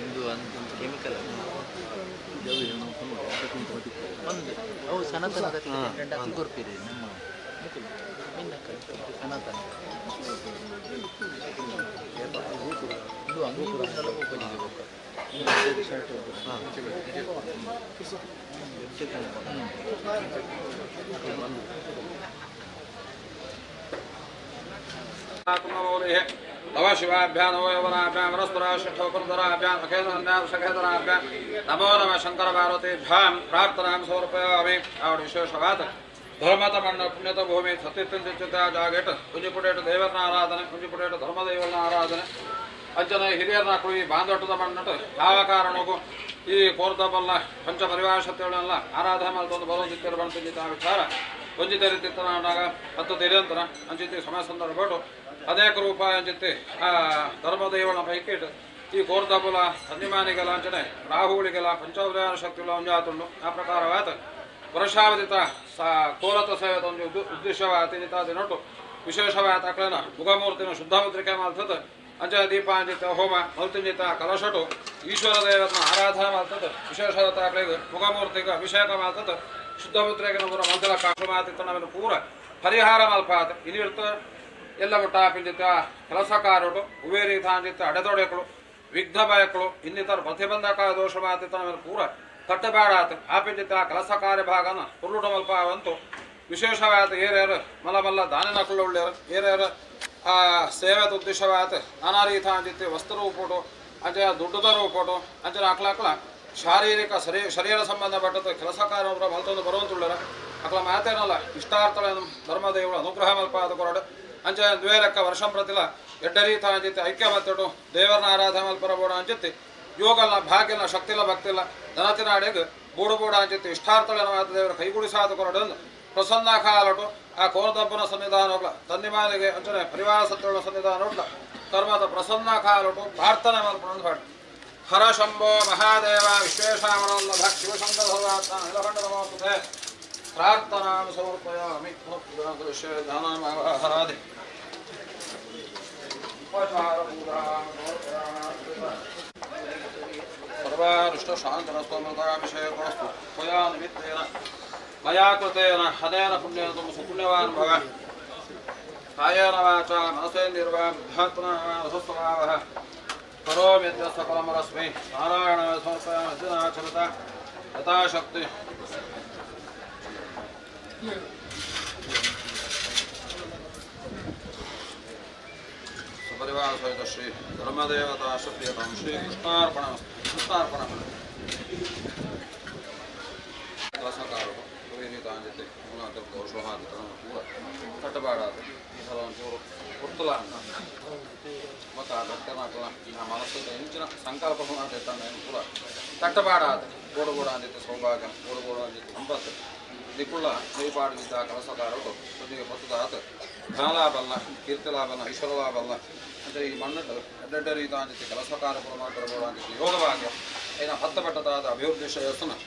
ಇದು ಒಂದು ಕೆಮಿಕಲ್ ಒಂದು ಅವು ಸನಾತನದ ಕೊರ್ಪಿರಿ ನಮ್ಮ ಸನಾತನ ಇದು ಅಂಗಿ ಉಪಯೋಗ. नव शिवाभ्यां नवो यवनाभ्यां वनस्पराष्ठोपरधराभ्यां अखेन्द्राभ्यां सखेन्द्राभ्यां नमो नमः शंकर पार्वतीभ्यां प्रार्थनां समर्पयामि. ಅವಳ ವಿಶೇಷವಾದ ಧರ್ಮದ ಮಣ್ಣ ಪುಣ್ಯದ ಭೂಮಿ ಸತ್ಯತ್ಯಂತ ಜಾಗೆಟ್ ಕುಂಜಿಪುಡೇಟು ದೇವರನ್ನ ಆರಾಧನೆ, ಕುಂಜಿಪುಡೇಟು ಧರ್ಮದೈವರನ್ನ ಆರಾಧನೆ, ಅಜ್ಜನ ಹಿರಿಯರನ್ನ ಕುಯಿ ಬಾಂಧವಟದ ಮಣ್ಣಟ್ಟು ಯಾವ ಕಾರಣಕ್ಕೂ ಈ ಕೋರ್ದಬಲ್ಲ ಪಂಚ ಪರಿವಾರ ಶಕ್ತಿಗಳನ್ನೆಲ್ಲ ಆರಾಧನೆ ಮಾಡ್ತೊಂದು ಬರೋದಿತ್ತಿರ ಬಂತಿದ್ದ ವಿಚಾರ ಒಂಜಿತ ರೀತಿತ್ತನಾಗ ಹತ್ತು ತಿರಿಯಂತನ ಅಂಚಿತಿ ಸಮಯ ಸಂದರ್ಭ ಅನೇಕ ರೂಪ ಅಂಚಿತಿ ಆ ಧರ್ಮದೈವಳ ಪೈಕಿ ಈ ಕೋರ್ದಬಲ ಸನ್ನಿಮಾನಿಗೆಲ್ಲ ಅಂಚನೆ ರಾಹುಗಳಿಗೆಲ್ಲ ಪಂಚೋಪರಿವಾರ ಶಕ್ತಿಗಳ ಒಂಜಾತುಂಡು. ಆ ಪ್ರಕಾರವಾದ ವರ್ಷಾವಧಿತ ಕೋರತ ಸೇವೆ ಒಂದು ಉದ್ದೇಶವಾದ ದಿನೊಟ್ಟು ವಿಶೇಷವಾದ ಅಕ್ಲನ ಮುಖಮೂರ್ತಿನ ಶುದ್ಧ ಮುದ್ರಿಕೆ ಮಾಡ್ತದೆ. ಅಂಚ ದೀಪಾಂಜಿತ ಹೋಮ ಮಲ್ತಿಂಜಿತ ಕಲಶಟು ಈಶ್ವರ ದೇವತನ ಆರಾಧನೆ ಮಾಡ್ತದೆ. ವಿಶೇಷವಾದ ಅಕ್ಲಿಗೆ ಮುಖಮೂರ್ತಿಗೆ ಅಭಿಷೇಕ ಮಾಡ್ತದೆ. ಶುದ್ಧ ಮುದ್ರೆಗೆ ನಮ್ಮರ ಮಂತ್ರ ಕಾಶು ಮಾತಿತ್ತು ಪೂರ ಪರಿಹಾರ ಮಲ್ಪಾತ ಇಲ್ಲಿರ್ತ ಎಲ್ಲ ಮುಟ್ಟ ಪಿಂಜಿತ ಕೆಲಸ ಕಾರೋಟು ಉವೇರಿ ತಾಂಜಿತ ಅಡೆತೊಡೆಗಳು ವಿಘ್ನ ಭಯಗಳು ಇನ್ನಿತರ ಪ್ರತಿಬಂಧಕ ದೋಷ ಮಾತಿತ್ತು ಪೂರ ತಟ್ಟಬೇಡಾತ ಆಪಿಂಜಿತ ಕೆಲಸ ಕಾರ್ಯ ಭಾಗನ ಹುಲ್ಲುಟ ಮಲ್ಪಾವಂತು ವಿಶೇಷವಾದ ಏರ್ಯಾರು ಮಲಮಲ್ಲ ದಾನಿನ ಕುಳ್ಳುಳ್ಳ್ಯಾರು ಏರ್ಯಾರು ಆ ಸೇವೆದ ಉದ್ದೇಶವಾದ ನಾನಾ ರೀತಿ ಅಂಜಿತಿ ವಸ್ತು ರೂಪೋಟು ಅಂಚೆ ದುಡ್ಡುದ ರೂಪೋಟು ಅಂಚೆ ಅಕ್ಲ ಶಾರೀರಿಕ ಶರೀರ ಸಂಬಂಧಪಟ್ಟದ್ದು ಕೆಲಸ ಕಾರ್ಯ ಮಲ್ತೊಂದು ಬರುವಂತುಳ್ಳರ ಅಕ್ಲ ಮಾತೇನಲ್ಲ ಇಷ್ಟಾರ್ಥಳ ಧರ್ಮದೇವರು ಅನುಗ್ರಹ ಮಲ್ಪಾದ ಕೊರಡು ಅಂಚೆ ದ್ವೇರಕ್ಕ ವರ್ಷಂ ಪ್ರತಿಲ ಎಡ್ಡ ರೀತ ಅಂಜಿತಿ ಐಕ್ಯ ಮತ್ತೊಟ್ಟು ದೇವರನ್ನ ಆರಾಧನೆ ಮಲ್ಪರ ಬೋಡ ಅಂಜಿತಿ ಯೋಗಲ್ಲ ಭಾಗ್ಯಲ್ಲ ಶಕ್ತಿಲ್ಲ ಭಕ್ತಿಲ್ಲ ಧನತಿನಾಡೆಗ್ ಬೂಡು ಬೋಡ ಅಂಜಿತಿ ಇಷ್ಟಾರ್ಥಳ ದೇವರ ಕೈಗೂಡಿಸಾದ ಕೊರಡು ಪ್ರಸನ್ನ ಕಾಲಟು ಆ ಕೋರದಬ್ಬನ ಸನ್ನಿಧಾನ ಹೋಗ್ಲ ತನ್ನಿಮಾನಿಗೆ ಅಂಚನೆ ಪರಿವಾರ ಸತ್ತೊಳ ಸನ್ನಿಧಾನ ಹೋಗ್ಲ ಕರ್ಮದ ಪ್ರಸನ್ನ ಕಾಲಟು ಪ್ರಾರ್ಥನೆ ಮಲ್ಪಣ ಹಾಡು. ಹರ ಶಂಭೋ ಮಹಾದೇವ ವಿಶ್ವೇಶಾಮರವಲ್ಲಭ ಶಿವಶಂಕರ ಸರ್ವಾತ್ಮ ನೀಲಕಂಠ ನಮೋಸ್ತುತೆ. ಪ್ರಾರ್ಥನಾಂ ಸಮರ್ಪಯಾಮಿ. ಧ್ಯಾನಾಮಾಹರಾದಿ ಉಪಚಾರ ಪೂಜಾಂ ಸಮರ್ಪಯಾಮಿ. ಸರ್ವಾರಿಷ್ಟ ಶಾಂತರಸ್ತು ತ್ವಯಾ ನಿಮಿತ್ತೇನ ಮಯಾ ಕೃತೇನ ಹನೇನ ಪುಣ್ಯೇನ ತ್ವಂ ಸುಪುಣ್ಯವಾನ್ ಭವ. ಕಾಯೇನ ವಾಚಾ ಮನಸೇಂದ್ರಿರ್ವಾ ಬುದ್ಧಾತ್ಮನಾ ರಸಸ್ವಭಾವಃ ಕರೋಮಿ ಯದ್ಯ ಸಕಲಮರಸ್ಮೈ ನಾರಾಯಣ ಸಮರ್ಪಯಾಮಿ. ಯಜ್ಞಾಚರಿತ ಯಥಾಶಕ್ತಿ. ಸಪರಿವಾರ ಸಹಿತ ಶ್ರೀ ಧರ್ಮದೇವತಾ ಶಕ್ತಿಯತಾಂ ಶ್ರೀ ಕೃಷ್ಣಾರ್ಪಣಮಸ್ತು. ಕೃಷ್ಣಾರ್ಪಣ ಕೆಲಸಕಾರರು ತಾಂಜಿತೆ ಪೂರ ಕಟ್ಟಬಾಡಾದ ಈ ಸಲ ಒಂಚೂರು ಗುರ್ತುಲ ಅಂತ ಮತ್ತು ಆ ಭಕ್ತನಾಕಲ ಆ ಮನಸ್ಸು ಇಂಚಿನ ಸಂಕಲ್ಪ ಪೂರ ತಟ್ಟಬಾಡಾದ ಗೋಡು ಗೋಡ ಅಂದಿತ್ತು ಸೌಭಾಗ್ಯ ಗೋಡು ಗೋಡು ಅಂದಿತ್ತು ಸಂಪತ್ತು ನಿಕುಳ್ಳ ಕೈಪಾಡಿದ್ದ ಕೆಲಸಗಾರರು ಕೊನೆಗೆ ಪತ್ತುದಾತ ಧನಲಾಭಲ್ಲ ಕೀರ್ತಿಲಾಭಲ್ಲ ಐಶ್ವರ್ಯಲಾಭಲ್ಲ ಅಂದರೆ ಈ ಮಣ್ಣು ಅಡ್ಡಡ್ಡ ರೀತ ಅಂದಿತ್ತು ಕೆಲಸ ಕಾರ್ಯ ಪರಮಾತ್ಮ ಅಂದಿತ್ತು ಯೋಗಭಾಗ್ಯ ಏನ ಹತ್ತ ಪಟ್ಟದಾದ ಅಭಿವೃದ್ಧಿ ಶ್ರೇಯಸ್ಸನ್ನು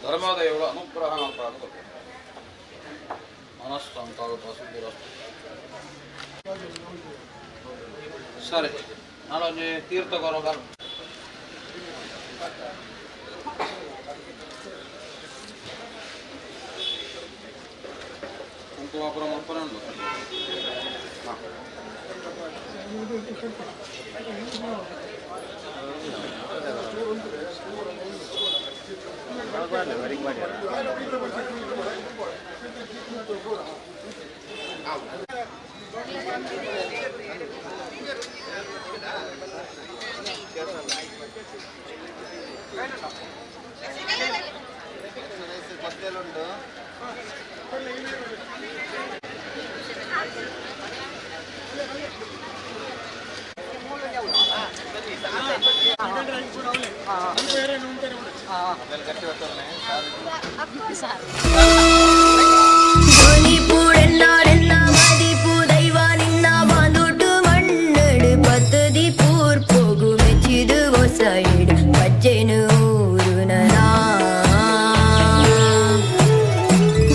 ಧರ್ಮದೇವರು ಅನುಗ್ರಹ ಮಲ್ಪಾದ ಮನಸ್ಸಂಕಲ್ಪ ಸಿದ್ಧಿರಸ್ತು. ಸರಿ. ನಾಳೊಂಜಿ ತೀರ್ಥ ಕೊರ ಬರ್. ಕುಂಕುಮ ಪೂರ ಮಲ್ಪರೆ ಉಂಡು. ಧೋನಿಪೂಡೆನ್ನಾಡೆನ್ನ ಮದಿಪು ದೈವ ನಿನ್ನ ಬಾಂದೊಟ್ಟು ಮಣ್ಣಡು ಪತ್ತದಿ ಪೂರ್ ಪೋಗು ಮೆಚ್ಚಿದು ಹೊಸೈಡು ಪಜ್ಜೆನು ಊರುನನ.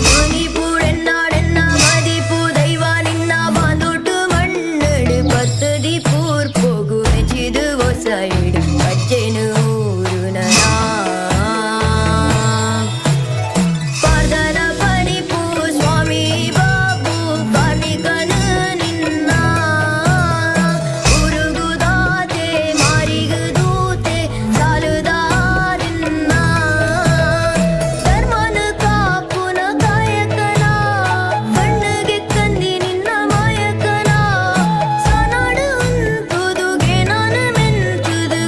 ಧೋನಿಪೂಡೆನ್ನಾಡೆನ್ನ ಮದಿಪು ದೈವ ನಿನ್ನ ಬಾಂದೊಟ್ಟು ಮಣ್ಣಡು ಪತ್ತದಿ ಪೂರ್ ಪೋಗು ಮೆಚ್ಚಿದು ಹೊಸೈಡು ಪಜ್ಜೆನು ಊರುನನ. ಪಾರ್ದನ ಪನಿಪು ಸ್ವಾಮಿ ಬಾಬು ಕಾರ್ಣಿಕನ ನಿನ್ನ ಉರುಗುದಾತೆ ಮಾರಿಗದೂತೆ ಸಾಲುದಾರಿನ್ನ ಧರ್ಮನ ಕಾಪುನ ಕಾಯಕನ ಕಣ್ಣಿಗೆ ಕಂದಿ ನಿನ್ನ ಮಾಯಕನ ಸನಾಡು ಅಂತುದುಗೆ ನಾನು ಮೆಂತುದು.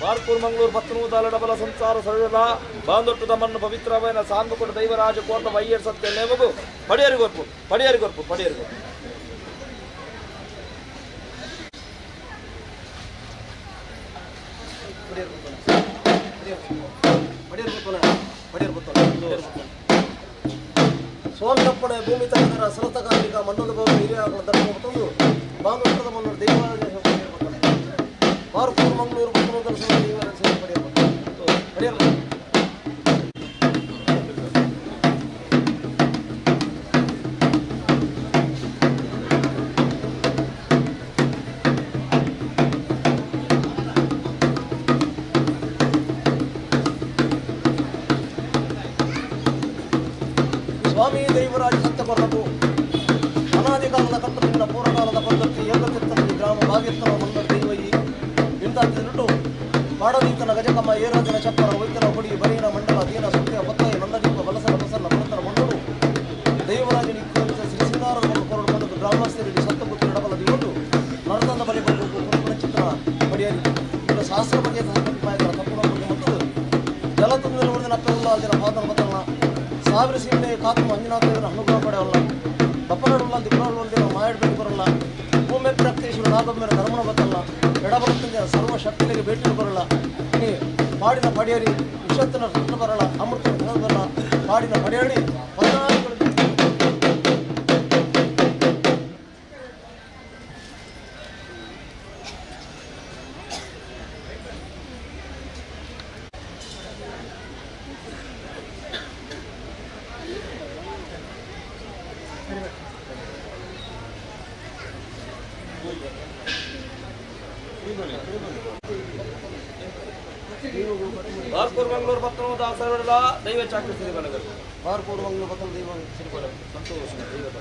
ಬಾರ್ಕೂರ್ ಮಂಗಳೂರು ಪತ್ತನೂದಾಲ ಡಬಲ ಸಂಸಾರ ಸರಳ ಬಾಂದೊಟ್ಟು ತಮ್ಮನ್ನು ಪವಿತ್ರವೈನ ಸಾಂಗುಕೊಡ ದೈವರಾಜ ಕೋರ್ದ ವೈಯರ್ ಸತ್ಯ ನೇಮಗು ಪಡಿಯರಿ ಗೊರ್ಪು ಪಡಿಯರಿ ಗೊರ್ಪು ಪಡಿಯರಿ ಗೊರ್ಪು. ಸ್ವಾಮಿಯಪ್ಪಣೆ ಭೂಮಿ ತಗದರ ಸರತ ಕಾರ್ಮಿಕ ಮಣ್ಣದ ಬೋಗ ಹಿರಿಯರ ಧರ್ಮ ತಂದು ಬಾಂಧವರದ ಮಣ್ಣು ದೇವರಾಜ ಬಾರ್ಕೂರು ಮಂಗಳೂರು ಪತ್ತನೂದರ ಸಲ ದೇವರಾಜ ಪಡೆಯಬೇಕು. ಸ್ವಾಮಿ ದೈವರಾಜ ಸತ್ಯಕೊರತು ಅನಾದಿ ಕಾಲದ ಕಟ್ಟದಿಂದ ಪೂರ್ವಕಾಲದ ಪದ್ಧತಿ ಏಕತಿರ್ತನಲ್ಲಿ ಗ್ರಾಮ ಭಾಗ್ಯತ್ತನ ಮಂದ ದೈವಯಿ ಇಂತಾಂತಿರುಟು ಪಾಡದೀತನ ಗಜಕಮ್ಮ ಏರಾಜನ ಚಪ್ಪರ ವೈದ್ಯನ ಕೊಡಿ ಬರೀನ ಮಂಡಲ ದೀನ ಸುತ್ತಿಯ ಒತ್ತಾಯ ನಂದದೀಪ ಬಲಸನ ಬಸನ್ನ ಬಲತನ ಮಂಡಳು ದೈವರಾಜನ ಶ್ರೀ ಸಿಂಗಾರದ ಕೊರಡು ಬಂದು ಗ್ರಾಮಸ್ಥರಿಗೆ ಸತ್ತಪುತ್ರ ಡಬಲ ದಿವೊಂದು ನರತಂದ ಬಲಿ ಬರಬೇಕು ಕುರುಕುಲ ಚಿತ್ರ ಪಡಿಯರಿ ಇವರ ಶಾಸ್ತ್ರ ಬಗ್ಗೆ ತಪ್ಪು ಬಗ್ಗೆ ಮತ್ತು ಜಲತಂದ್ರೆ ಅಪ್ಪಲ್ಲ ಅಲ್ಲಿನ ಪಾದನ ಬತ್ತಲ್ಲ ಸಾವಿರ ಸೀಮೆ ಕಾತು ಮಂಜುನಾಥೇವರ ಅನುಗ್ರಹ ಪಡೆಯಲ್ಲ ಬಪ್ಪನಡುಲ್ಲ ದಿಬ್ಬನಡುಲ್ಲ ಮಾಯಡ್ಬೇಕು ಬರಲ್ಲ ಭೂಮಿ ಪ್ರತ್ಯೇಶ್ವರ ನಾಗೊಮ್ಮೆರ ಧರ್ಮನ ಬತ್ತಲ್ಲ ಎಡಬರುತ್ತಂದೆ ಸರ್ವ ಶಕ್ತಿಗಳಿಗೆ ಭೇಟಿ ಬರಲ್ಲ ನೀ ಪಾಡಿನ ಪಡಿಯರಿ ವಿಷತ್ತನ ರತ್ನ ಬರಲ್ಲ ಅಮೃತನ ಬರಲ್ಲ ಪಾಡಿನ ಪಡೆಯಡಿ 14. ಬಾರ್ಕೂರು ಮಂಗಳೂರು ಪತ್ತನೂರು ದೈವ ಚಾಕ್ರಿ ಸಿರಿಬಲಗರು. ಬಾರ್ಕೂರು ಮಂಗಳೂರು ಪತ್ತನ ದೈವ ಸಿರಿಬಲ. ಸಂತೋಷ ದೈವ.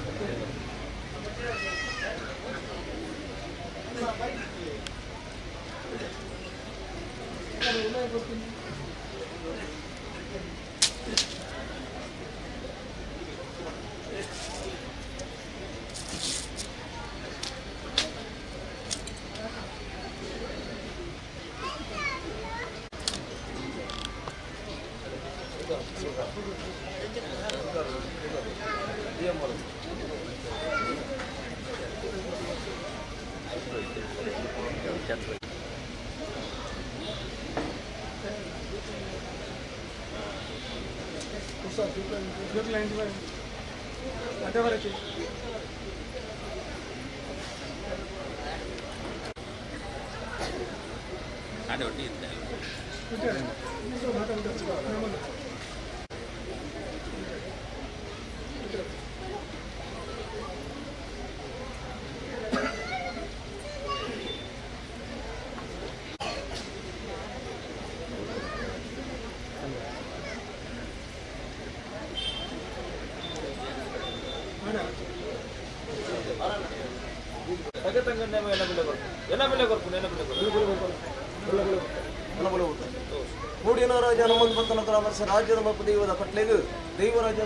ಮೂಡಿನ ರಾಜ ಹನುಮಂತ ಪತ್ತನ ಗ್ರಾಮಸ್ಥ ರಾಜ್ಯದ ಮಪ್ಪು ದೈವದ ಕಟ್ಲೆಗು ದೈವರಾಜ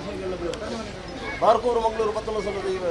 ಬಾರ್ಕೂರು ಮಂಗಳೂರು ಪತ್ತನ ಸಲ ದೈವ.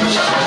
Thank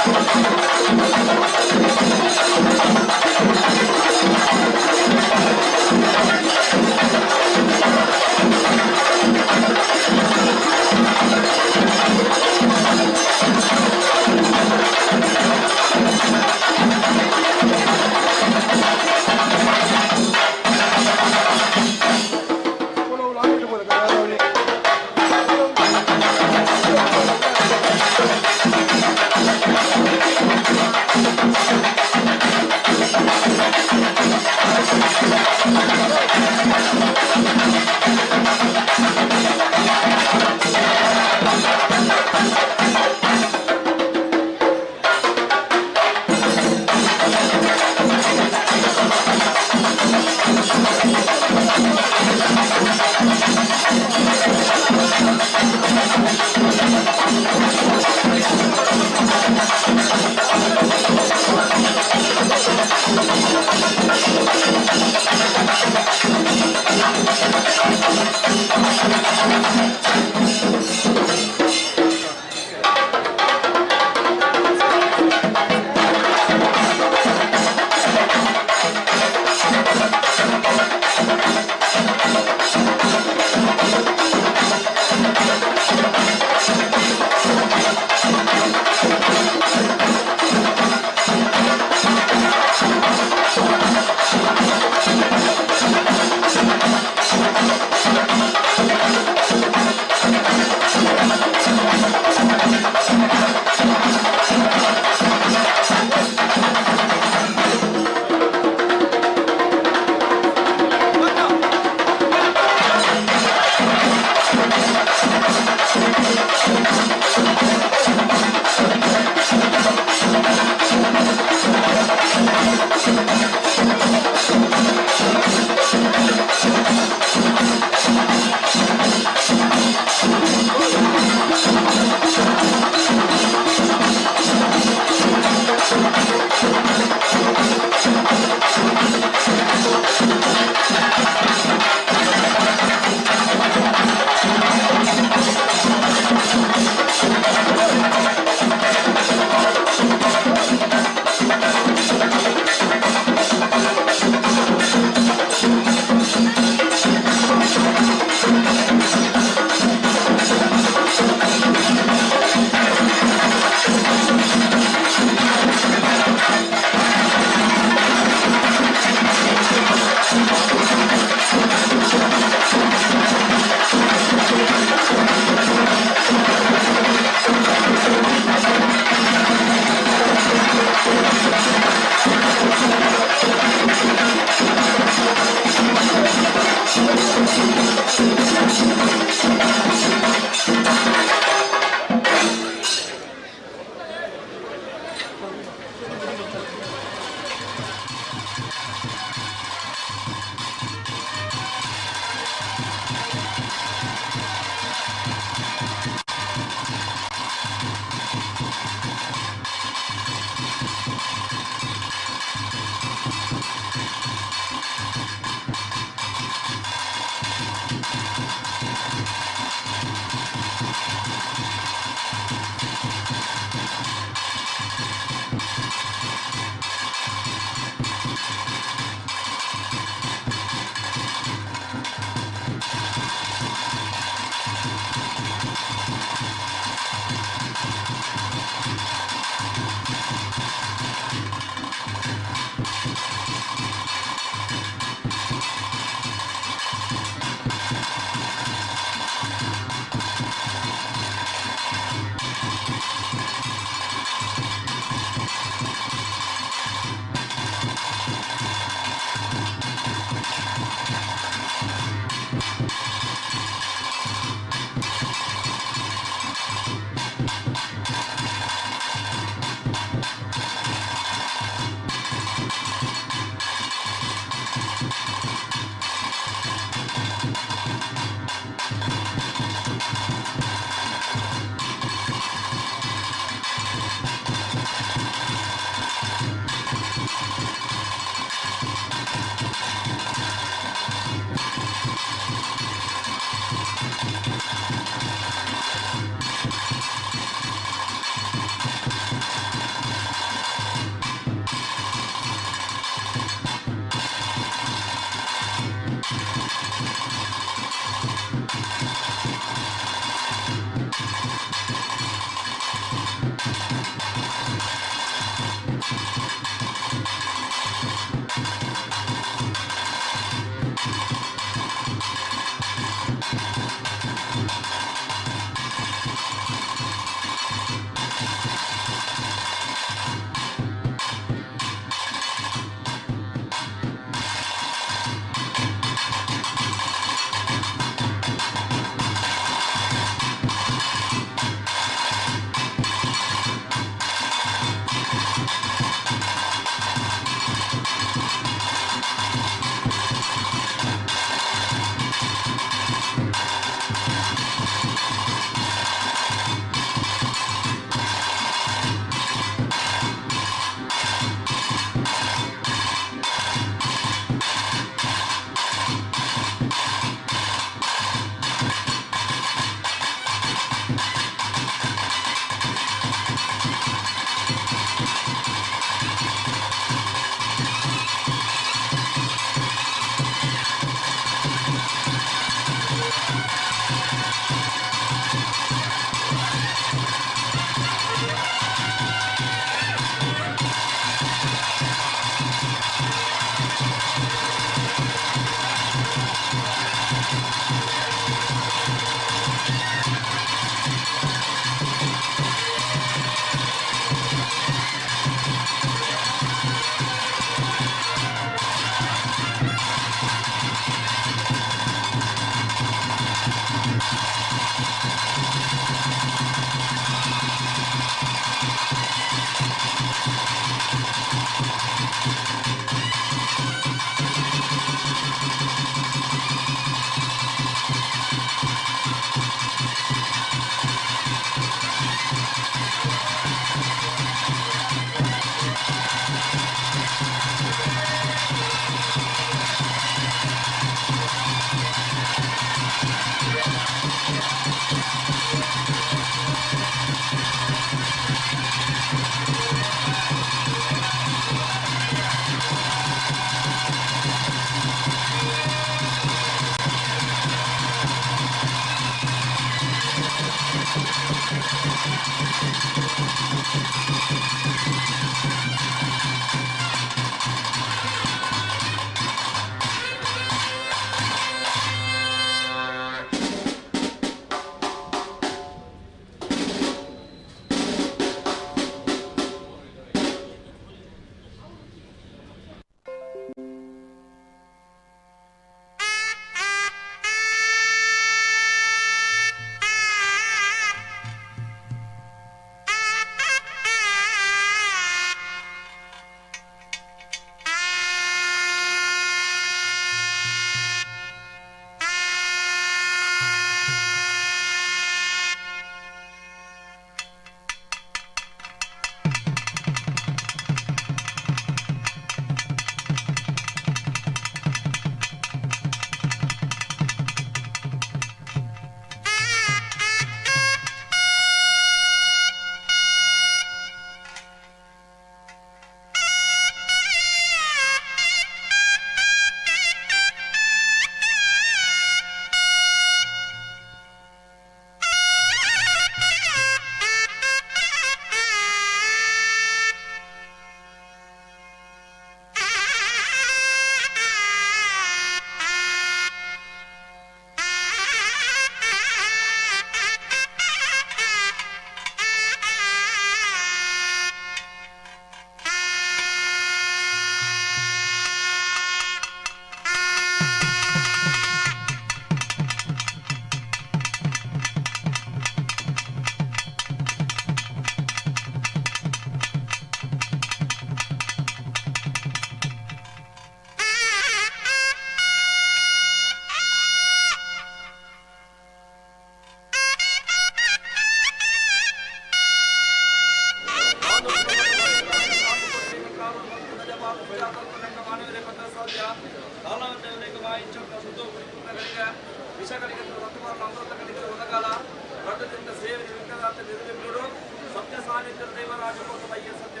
ಸತ್ಯ ಸಾನ್ನಿಧ್ಯ ದೇವರಾಜಕೋತ ಸತ್ಯ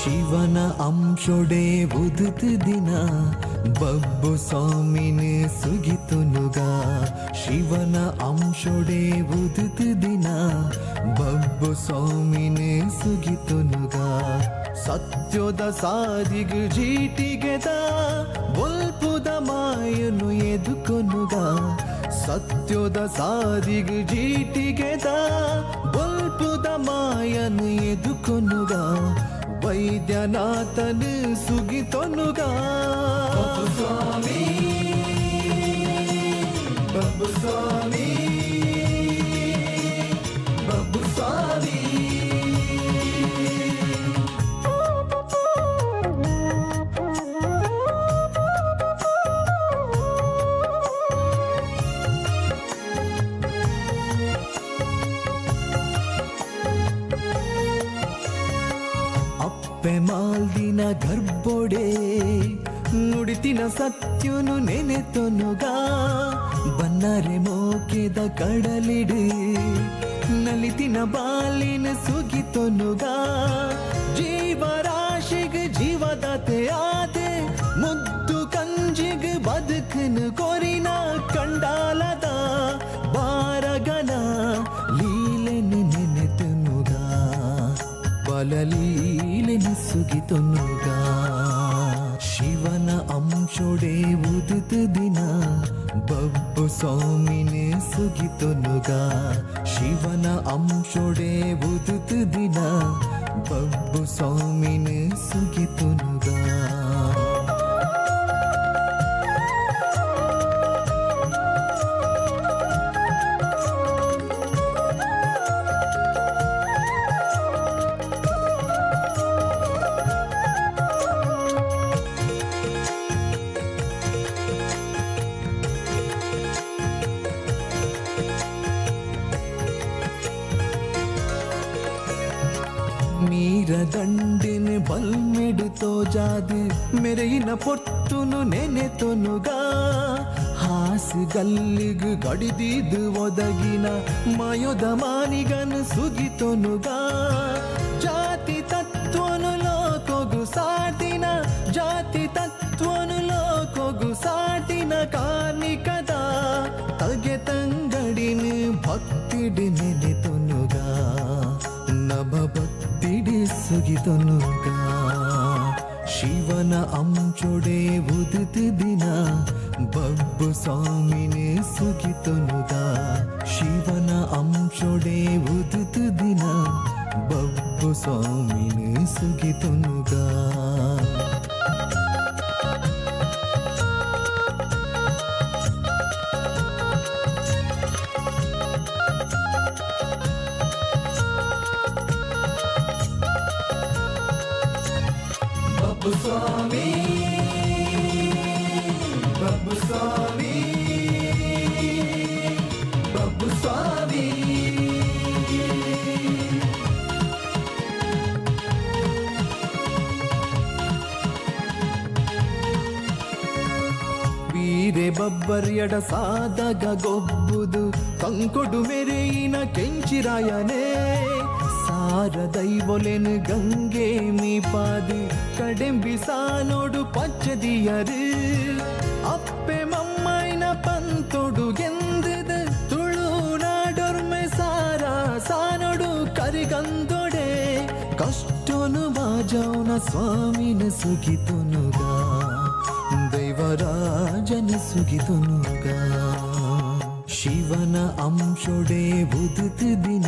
ಶಿವನ ಅಂಶೊಡೆ ಉದುತು ದಿನ ಬಬ್ಬು ಸ್ವಾಮಿನ ಸುಗಿತುನುಗ ಶಿವನ ಅಂಶೊಡೆ ಉದುತು ದಿನ ಬಬ್ಬು ಸ್ವಾಮಿನ ಸುಗಿತುನುಗ ಸತ್ಯದ ಸಾದಿಗು ಜೀಟಿಗೆದ ಬೊಲ್ಪುದ ಮಾಯನು ಎದುಕೊನುಗ ಸತ್ಯದ ಸಾದಿಗು ಜೀಟಿಗೆದ ಬೊಲ್ಪುದ ಮಾಯನು ಎದುಕೊನುಗ ವೈದ್ಯನಾಥನ ಸುಗಿತೊನುಗ ಸ್ವಾಮಿ ಬಬ್ಬು ಸ್ವಾಮಿ ಬಬ್ಬು ಸ್ವಾಮಿ ಅಪ್ಪೆ ಮಾಲ್ದಿನ ಗರ್ಭೊಡೆ ನುಡಿತಿನ ಸತ್ಯನು ನೆನೆತೊನುಗ ಬನ್ನರೆ ಮೋಕೆದ ಕಡಲಿಡು ನಲಿತಿನ ಬಾಲಿನ ಸುಗಿತೊನುಗ ಜೀವರಾಶಿಗ್ ಜೀವದಾತೆ ಆದೆ ಮುದ್ದು ಕಂಜಿಗ್ ಬದುಕನು ಕೊರಿನ ಕಂಡಾಲದ ಬಾರಗನ ಲೀಲೆನು ನೆನೆತೊನುಗ ಬಲಲೀಲೆನು ಸುಗಿತೊನುಗ ಶಿವನ ಅಂಶೊಡೆ ಉದುತು ದಿನ ಬಬ್ಬು ಸ್ವಾಮಿನ ಸುಗಿತೊನುಗ ಶಿವನ ಅಂಶೊಡೆ ಉದುತು ದಿನ ಬಬ್ಬು ಸ್ವಾಮಿನ ಸುಗಿತೊನುಗ ಮೀರ ದಂಡಿನ ಬಲ್ಮೆಡು ತೋಜಾದು ಮೆರೆಯಿನ ಪೊರ್ತುನು ನೆನೆ ತೊನುಗ ಹಾಸು ಗಲ್ಲಿಗು ಗಡಿದೀದು ಒದಗಿನ ಮಾಯೋದ ಮಾನಿಗನು ಸುಗಿತೊನುಗ ಜಾತಿ ತತ್ವನು ಲೋಕೊಗು ಸಾಟಿನ ಜಾತಿ ತತ್ವನು ಲೋಕೊಗು ಸಾಟಿನ ಕಾರ್ಣಿಕದ ತಗೆ ತಂಗಡಿನ ಭಕ್ತಿಡು ನೆನೆ ತೊನುಗ ನಭ ಭಕ್ತಿಡಿ ಸುಗಿತೊನುಗ ಶಿವನ ಅಂಚೊಡೆ ಉದುತು ದಿನ ಬಬ್ಬು ಸ್ವಾಮಿನ ಸುಗಿತೊನುಗ ಶಿವನ ಅಂಶೊಡೆ ಉದುತು ದಿನ ಬಬ್ಬು ಸ್ವಾಮಿನ ಸುಗಿತೊನುಗ ಬಬ್ಬು ಸ್ವಾಮಿ ಬಬ್ಬು ಸ್ವಾಮಿ ಬಬ್ಬು ಸ್ವಾಮಿ ವೀರೆ ಬಬ್ಬರ್ಯಡ ಸಾದಗ ಗೊಬ್ಬುದು ಕಂಕೊಡು ಮೆರೆಯಿನ ಕೆಂಚಿರಾಯನೇ ಸಾರ ದೈವೊಲೆನು ಗಂಗೆ ಮೀಪಾದು ಕಡೆಂಬಿ ಸಾನೋಡು ಪಚ್ಚದಿಯರು ಅಪ್ಪೆ ಮಮ್ಮೈನ ಪಂತೊಡು ಗೆಂದದ ತುಳುನಾಡೊರ್ಮೆ ಸಾರ ಸಾನೋಡು ಕರಿಗಂದೊಡೆ ಕಷ್ಟೊನು ಬಾಜೌನ ಸ್ವಾಮಿನ ಸುಗಿತೊನುಗ ದೈವರಾಜನ ಸುಗಿತೊನುಗ ಶಿವನ ಅಂಶೊಡೆ ಉದುತು ದಿನ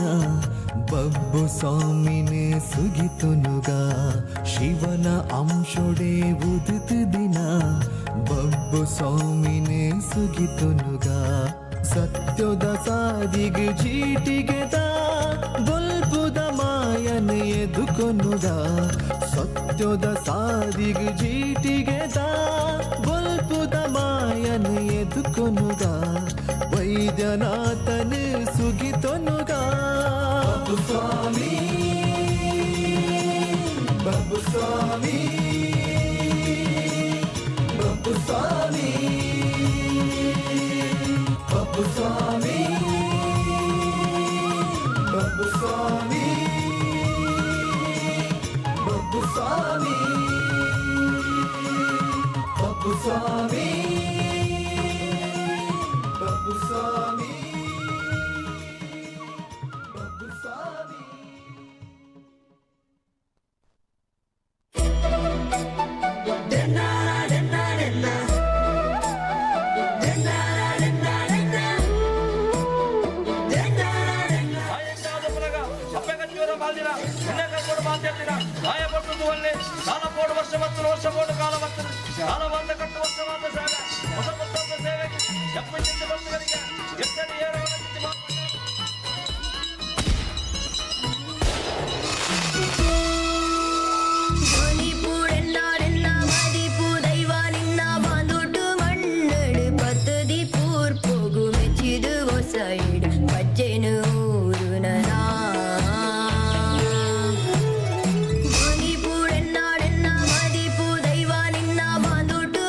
ಬಬ್ಬು ಸ್ವಾಮಿನ ಸುಗಿತೊನುಗ ಶಿವನ ಅಂಶೊಡೆ ಉದುತು ದಿನ ಬಬ್ಬು ಸ್ವಾಮಿನ ಸುಗಿತೊನುಗ ಸತ್ಯದ ಸಾದಿಗು ಜೀಟಿಗೆದ ಬೊಲ್ಪುದ ಮಾಯನ ಎದುಕೊನುಗ ಸತ್ಯದ ಸಾದಿಗು ಜೀಟಿಗೆದ ಬೊಲ್ಪುದ ಮಾಯನ ಎದುಕೊನುಗ ವೈದ್ಯನಾಥನ ಸುಗಿತೊನುಗ ಬಬ್ಬು ಸ್ವಾಮಿ ಬಬ್ಬು ಸ್ವಾಮಿ ಬಬ್ಬು ಸ್ವಾಮಿ ಬಬ್ಬು ಸ್ವಾಮಿ ಬಬ್ಬು ಸ್ವಾಮಿ ಬಬ್ಬು ಸ್ವಾಮಿ. ಮಾತೆತ್ತಿನ ಗಾಯ ಪಟ್ಟು ಅಲ್ಲಿ ಕಾಲ ಪೋಡು ವರ್ಷ ಬತ್ತು ವರ್ಷ ಪೋಡು ಕಾಲ ಬತ್ತು ಕಾಲ ಬಂದ ಕಟ್ಟು ವರ್ಷವಾದ ಸೇವೆ ಹೊಸ ಪುತ್ತದ ಸೇವೆಗೆ ಎಪ್ಪತ್ತು ಬಂಧುಗಳಿಗೆ ಎತ್ತಡಿ ಏರವನ ಮಣಿಪುರೆನ್ನಾರೆನ್ನ ಮದಿಪು ದೈವ ನಿನ್ನ ಬಾಂದೊಟ್ಟು ಮಣ್ಣಡು ಪತ್ತದಿ ಪೂರ್ಪೋಗು ಮೆಚ್ಚಿದು ಹೊಸೈಡು ಪಜ್ಜೆನು ಊರುನನ ಮಣಿಪುರೆನ್ನಾರೆನ್ನ ಮದಿಪು ದೈವ ನಿನ್ನ ಬಾಂದೊಟ್ಟು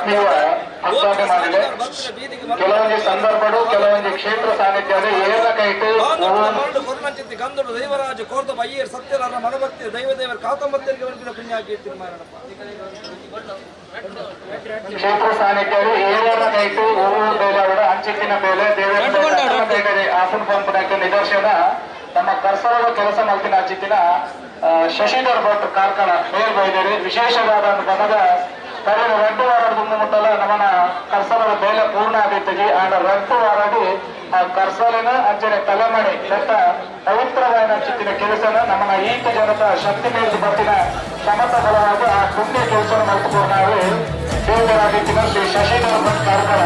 ಆತ್ಮೀಯ ಭಕ್ತಾಭಿಮಾನಿಗಳೇ, ಕೆಲವೊಂದು ಸಂದರ್ಭಗಳು, ಕೆಲವೊಂದು ಕ್ಷೇತ್ರ ಸಾನ್ನಿಧ್ಯದ ಏನ ಕೈಟು ಮರಳು ಕೊರ್ನಂಚಿತ್ತಿ ಗಂಧಡು ದೈವರಾಜ ಕೋರ್ದ ಬಯ್ಯರ್ ಸತ್ಯರ ಮನಭಕ್ತಿ ದೈವ ದೇವರ ಕಾತಂಬತ್ತರಿಗೆ ಬಂದಿದ ಪುಣ್ಯ ಕೀರ್ತಿ ಮಾರಣಪ್ಪ. ಕ್ಷೇತ್ರ ಸಾನ್ನಿಧ್ಯದ ಏನ ಕೈಟು ಹೂವು ಬೇಲೆ ಅವರ ಅಂಚಿತ್ತಿನ ಬೇಲೆ ದೇವರ ಬೇಲೆ ಆಸನ ಪಂಪನಕ್ಕೆ ನಿದರ್ಶನ. ನಮ್ಮ ಕರ್ಸರದ ಕೆಲಸ ಮಲ್ತಿನ ಅಂಚಿತ್ತಿನ ಶಶಿಧರ್ ಭಟ್ ಕಾರ್ಕಳ ಮೇಲ್ ಬೈದೇರಿ. ವಿಶೇಷವಾದ ಬಣ್ಣದ ಕಳೆದ 2 ವಾರದ ಮುಟ್ಟಲ ನಮ್ಮನ ಕರ್ಸಲದ ಬೇಲೆ ಪೂರ್ಣ ಆಗಿತ್ತಗಿ. ಆಂಡ 2 ವಾರಡಿ ಆ ಕರ್ಸಲಿನ ಅಂಚನೆ ತಲೆಮಣಿ ದಟ್ಟ ಪವಿತ್ರವಾದ ಅಂಚಿತ್ತಿನ ಕೆಲಸನ ನಮ್ಮನ ಈತ ಜನತ ಶಕ್ತಿ ಮೇಲ್ ಬರ್ತಿನ ಸಮತ ಬಲವಾಗಿ ಆ ಪುಣ್ಯ ಕೆಲಸ ಮಲ್ತುಕೊಂಡಾವೆ. ದೇವರಾಗಿತ್ತಿನ ಶ್ರೀ ಶಶಿಧರ್ ಭಟ್ ಕಾರ್ಕಳ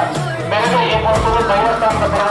ಮೇರೆ ಈ ಪೊರ್ತುಡು ದೇವಸ್ಥಾನದ ಪರ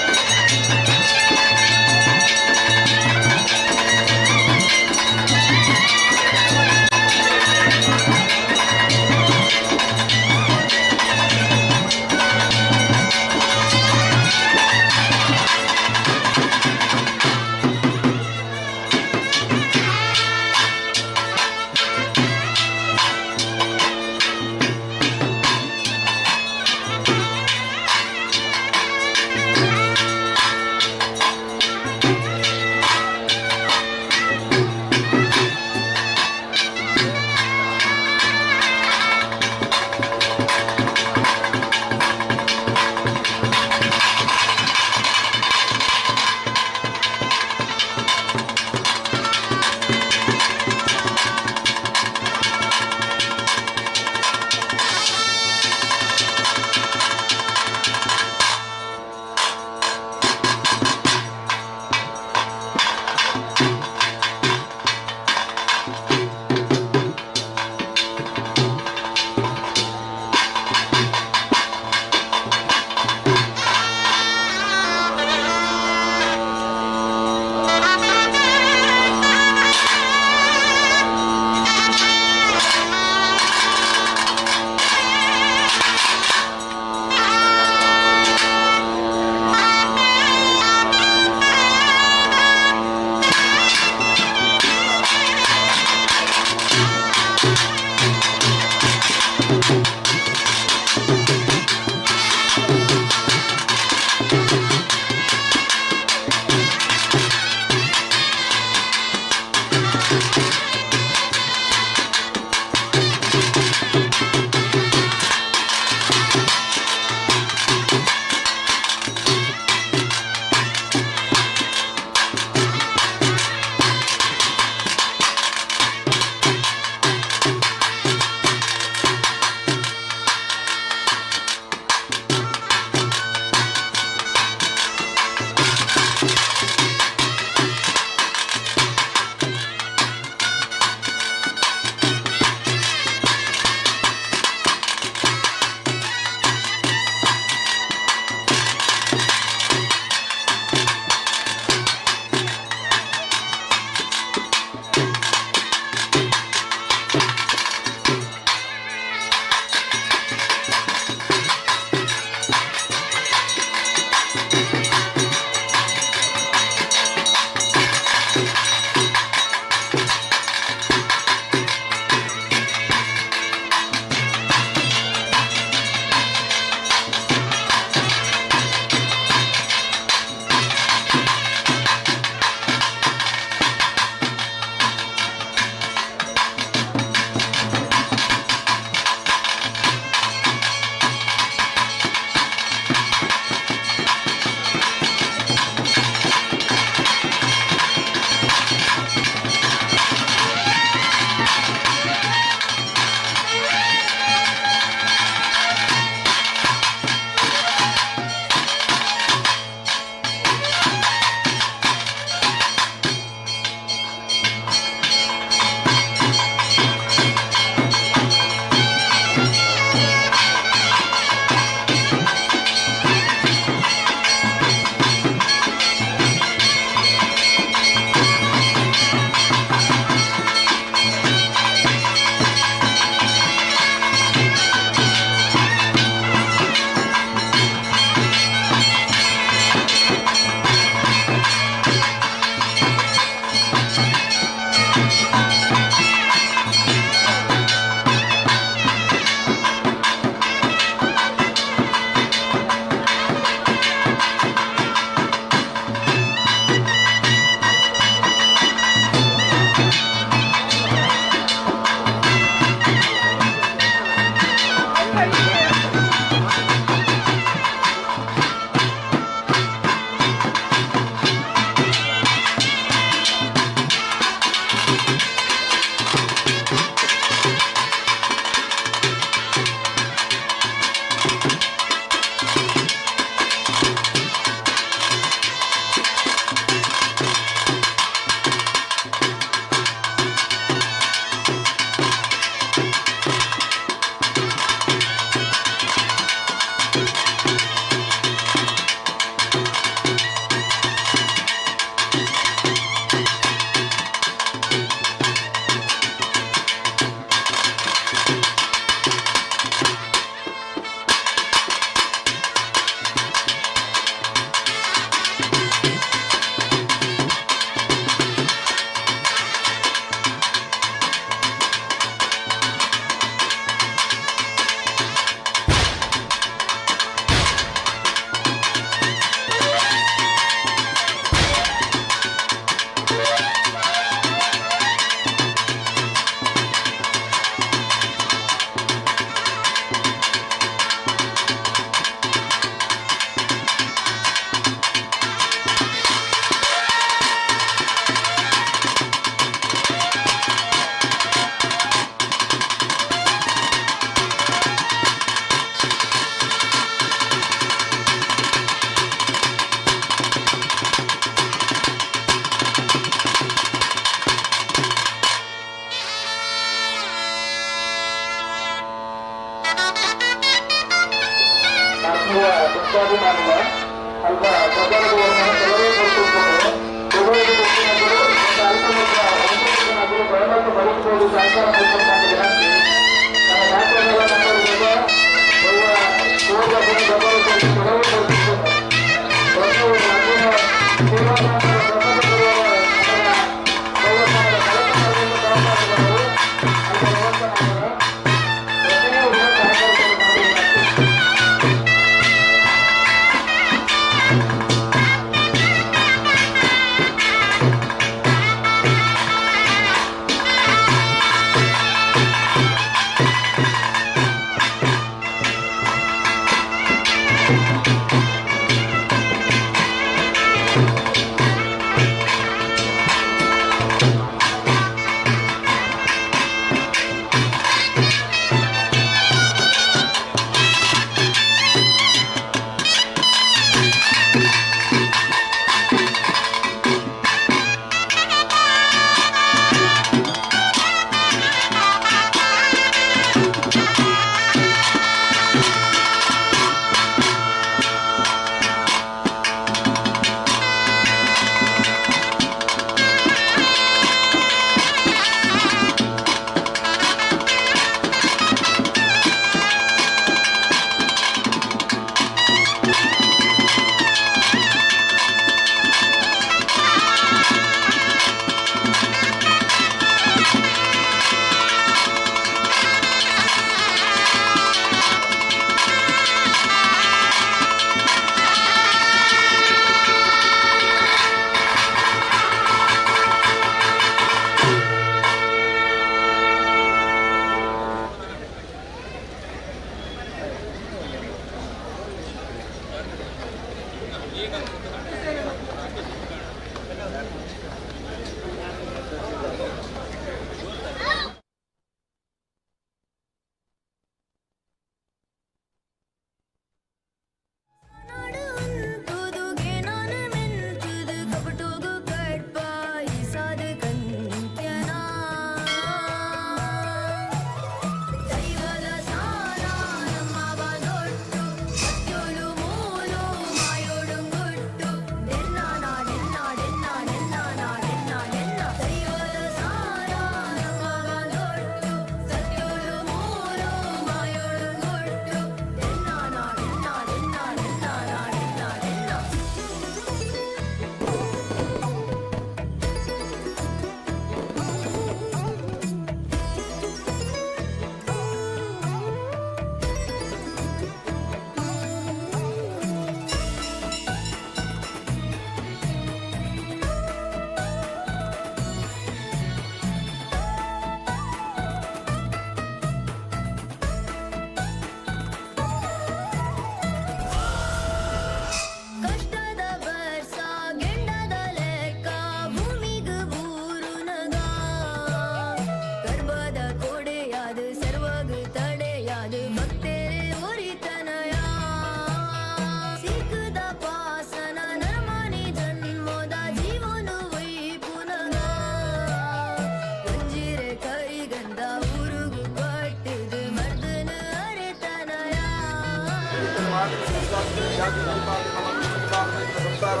ಸಂಸಾರ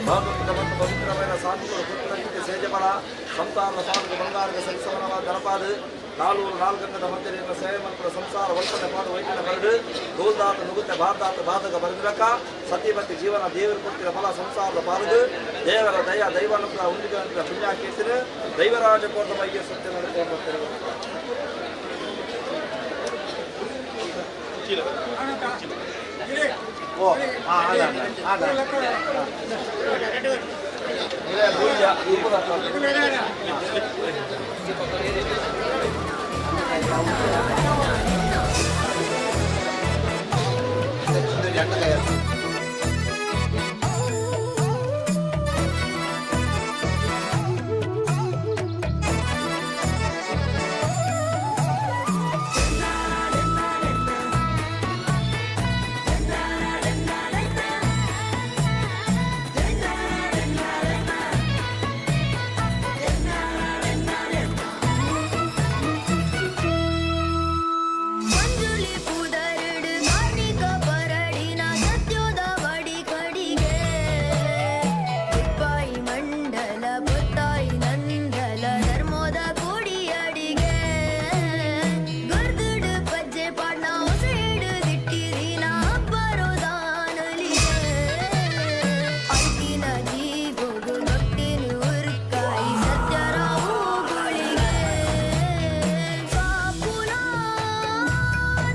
ಭಾಗವತ ಪವಿತ್ರమైన సాధువుల పుత్రులంకిత సేజమల సంతాన సాధుకు బంగారుగ సరిసమనవ గణపాదు నాలుగు నాలుగంగద మధ్య సేవమంత్ర సంసార వల్పన పాడు వైఖన బరుడు దోదాత నుగుత భారతాత బాధక బరుదులక సతీపతి జీవన ದೇವರು ಕೊಟ್ಟಿರ ಫಲ ಸಂಸಾರದ ಪಾಲದು ದೇವರ ದಯ ದೈವಾನುಗ್ರಹ ಉಂಡಿಗ ಪುಣ್ಯಾಕೀರ್ತಿನ ದೈವರಾಜ ಕೋರ್ದ ಬೈಗೆ ಸತ್ಯ ಓ ಮಂಜುಲಿ ಪುದರುಡು ಕಾರ್ಣಿಕ ಪರಡಿನ ಸತ್ಯೋದ ವಡಿ ಕಡಿಗೆ ಉಪ್ಪಾಯಿ ಮಂಡಲ ಪೊತ್ತಾಯಿ ನಂದಲ ಧರ್ಮೋದ ಕೊಡಿಯಡಿಗೆ ಗುರ್ದುಡು ಪಜ್ಜೆ ಪಾಡ್ನ ಹೊಸೇಡು ದಿಟ್ಟಿದಿನ ಬರೋದಾನಲಿಗೆ ಅಂಕಿನ ಜೀವೋಗು ಭಕ್ತಿನು ಉರ್ಕಾಯಿ ಸತ್ಯರ ಹೂಗುಳಿಗೆ ಕಾಪುಲ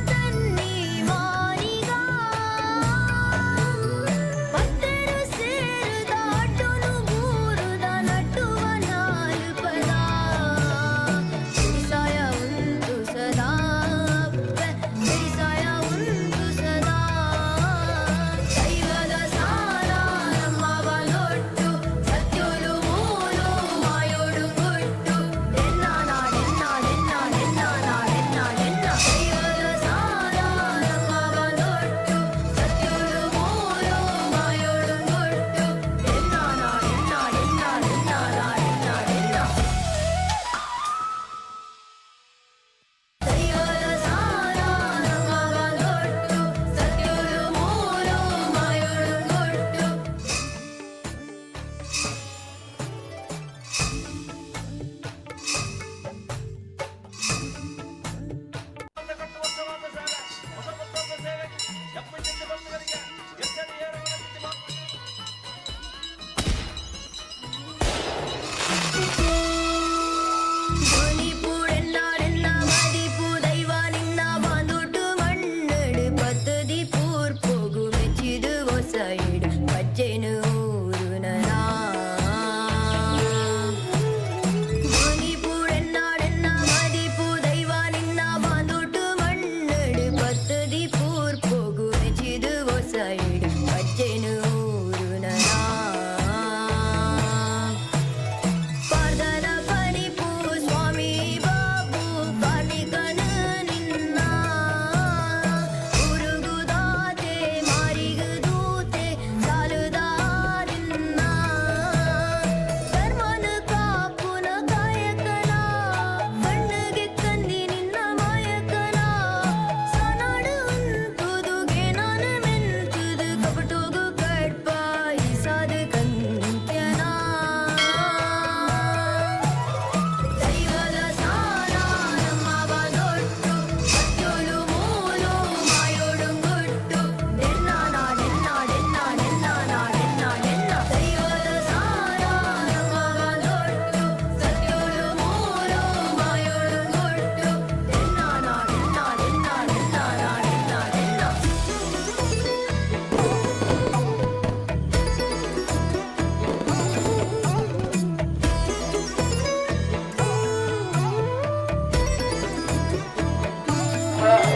ತನ್ನಿ ಮಾನಿಗ ಪತ್ತೆರು ಸೇರುದ ಅಡ್ಡುನು ಬೂರುದ ನಟ್ಟುವ ನಾಲ್ಪದ ಸಿರಿಸಾಯ ಉಂಟು ಸದಾ ಸಿರಿಸಾಯ ಉಂಟು ಸದಾ ದೈವದ ಸಾಲ ನಮ್ಮ ಬಲೊಟ್ಟು ಸತ್ಯೋಲು ಮೂಲು ಮಾಯೋಡು ಗುಟ್ಟು ಎನ್ನ ನಾಡೆನ್ನ ನೆನ್ನ ನೆನ್ನ ನಾಡೆನ್ನ ನೆನ್ನ ದೈವದ ಸಾಲ ನಮ್ಮ ಬಲೊಟ್ಟು ಸತ್ಯೋಲು ಮೂಲು ಮಾಯೋಡು ಗುಟ್ಟು ಎನ್ನ ನಾಡೆನ್ನ ನೆನ್ನ ನೆನ್ನ ನಾಡೆನ್ನ ನೆನ್ನ ದೈವದ ಸಾಲ ನಮ್ಮ ಬಲೊಟ್ಟು ಸತ್ಯೋಲು ಮೂಲು ಮಾಯೋಡು ಗುಟ್ಟು. ಧ್ವನಿಪುಡೆನ್ನಾಡೆನ್ನ ಮದಿಪು ದೈವ ನಿನ್ನ ಬಾಂದುಟು ಮಣ್ಣಡು ಪತ್ತದಿ ಪೂರ್ಪೋಗು ಮೆಚ್ಚಿದು ಹೊಸೈಡು ಪಜ್ಜೆನು ಊರುನನ ಧ್ವನಿಪುಡೆನ್ನಾಡೆನ್ನ ಮದಿಪು ದೈವ ನಿನ್ನ ಬಾಂದುಟು ಮಣ್ಣಡು ಪತ್ತದಿ ಪೂರ್ಪೋಗು ಮೆಚ್ಚಿದು ಹೊಸೈಡು ಪಜ್ಜೆನು ಊರುನನ ಪಾರ್ದನ ಪನಿಪು ಸ್ವಾಮಿ ಬಾಬು ಕಾರ್ಣಿಕನ ನಿನ್ನ ಉರುಗುದಾತೆ ಮಾರಿಗದೂತೆ ಸಾಲುದಾರಿನ್ನ ಧರ್ಮನ ಕಾಪುನ ಕಾಯಕನ ಕಣ್ಣಿಗೆ ಕಂದಿ ನಿನ್ನ ಮಾಯಕನ ಸನಾಡು ಅಂತುದುಗೆ ನಾನು ಮೆಂತುದು ಕಪಟೋಗು ಕಡ್ಪಾಯಿ ಸಾಧು ಕಂತ್ಯನ ದೈವದ ಸಾಲ ನಮ್ಮ ಬಲೊಟ್ಟು ಸತ್ಯೋಲು ಮೂಲು ಮಾಯೋಡು ಗುಟ್ಟು ನೆನ್ನ ನಾಡೆನ್ನ ನೆನ್ನ ನೆನ್ನ ನಾಡೆನ್ನ ನೆನ್ನ ದೈವದ ಸಾಲ ನಮ್ಮ ಬಲೊಟ್ಟು ಸತ್ಯೋಲು ಮೂಲು ಮಾಯೋಡು ಗುಟ್ಟು ನೆನ್ನ ನಾಡೆನ್ನ ನೆನ್ನ ನೆನ್ನ ನಾಡೆನ್ನ ನೆನ್ನ.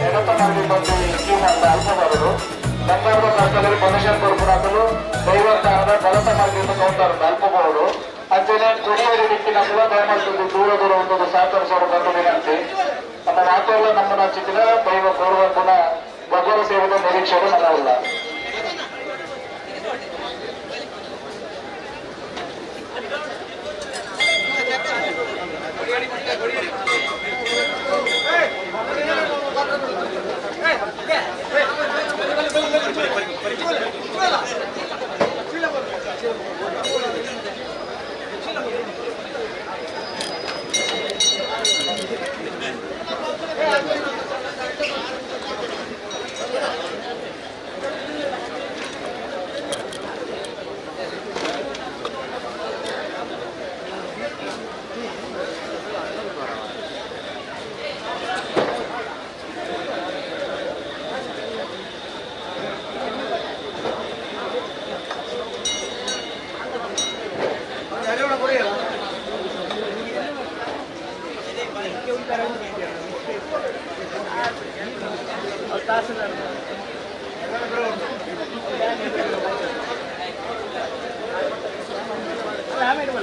ಎಡತ ಮಾರ್ಗ ಬಂದು ಕ್ಯೂ ಮಾಡ್ತಾ ಅಲ್ಪ ಬರಲು ಬಂಗಾರದ ಸರ್ಕಲ್ ಪರ್ಮಿಷನ್ ಕೊಡ್ಪುನಾಕಲು ದೈವಸ್ಥಾನದ ಬಲತ ಮಾರ್ಗದಿಂದ ಕೌಂಟರ್ ಅಲ್ಪ ಬೋರ್ಡು ಅಂಚನೆ ಕೊಡಿಯರಿ ದಿಕ್ಕಿನ ಕೂಡ ದಯಮಾಡ್ತದ್ದು ದೂರ ದೂರ ಒಂದು ಸಹಕರಿಸೋರು ಬಂದು ವಿನಂತಿ. ನಮ್ಮ ಮಾತೆಲ್ಲ ನಮ್ಮ ಚಿತ್ತಿನ ದೈವ ಪೂರ್ವ ಗುಣ ಭಗವರ ಸೇವೆದ ನಿರೀಕ್ಷೆಗಳು ನಮ್ಮಲ್ಲ. ಆ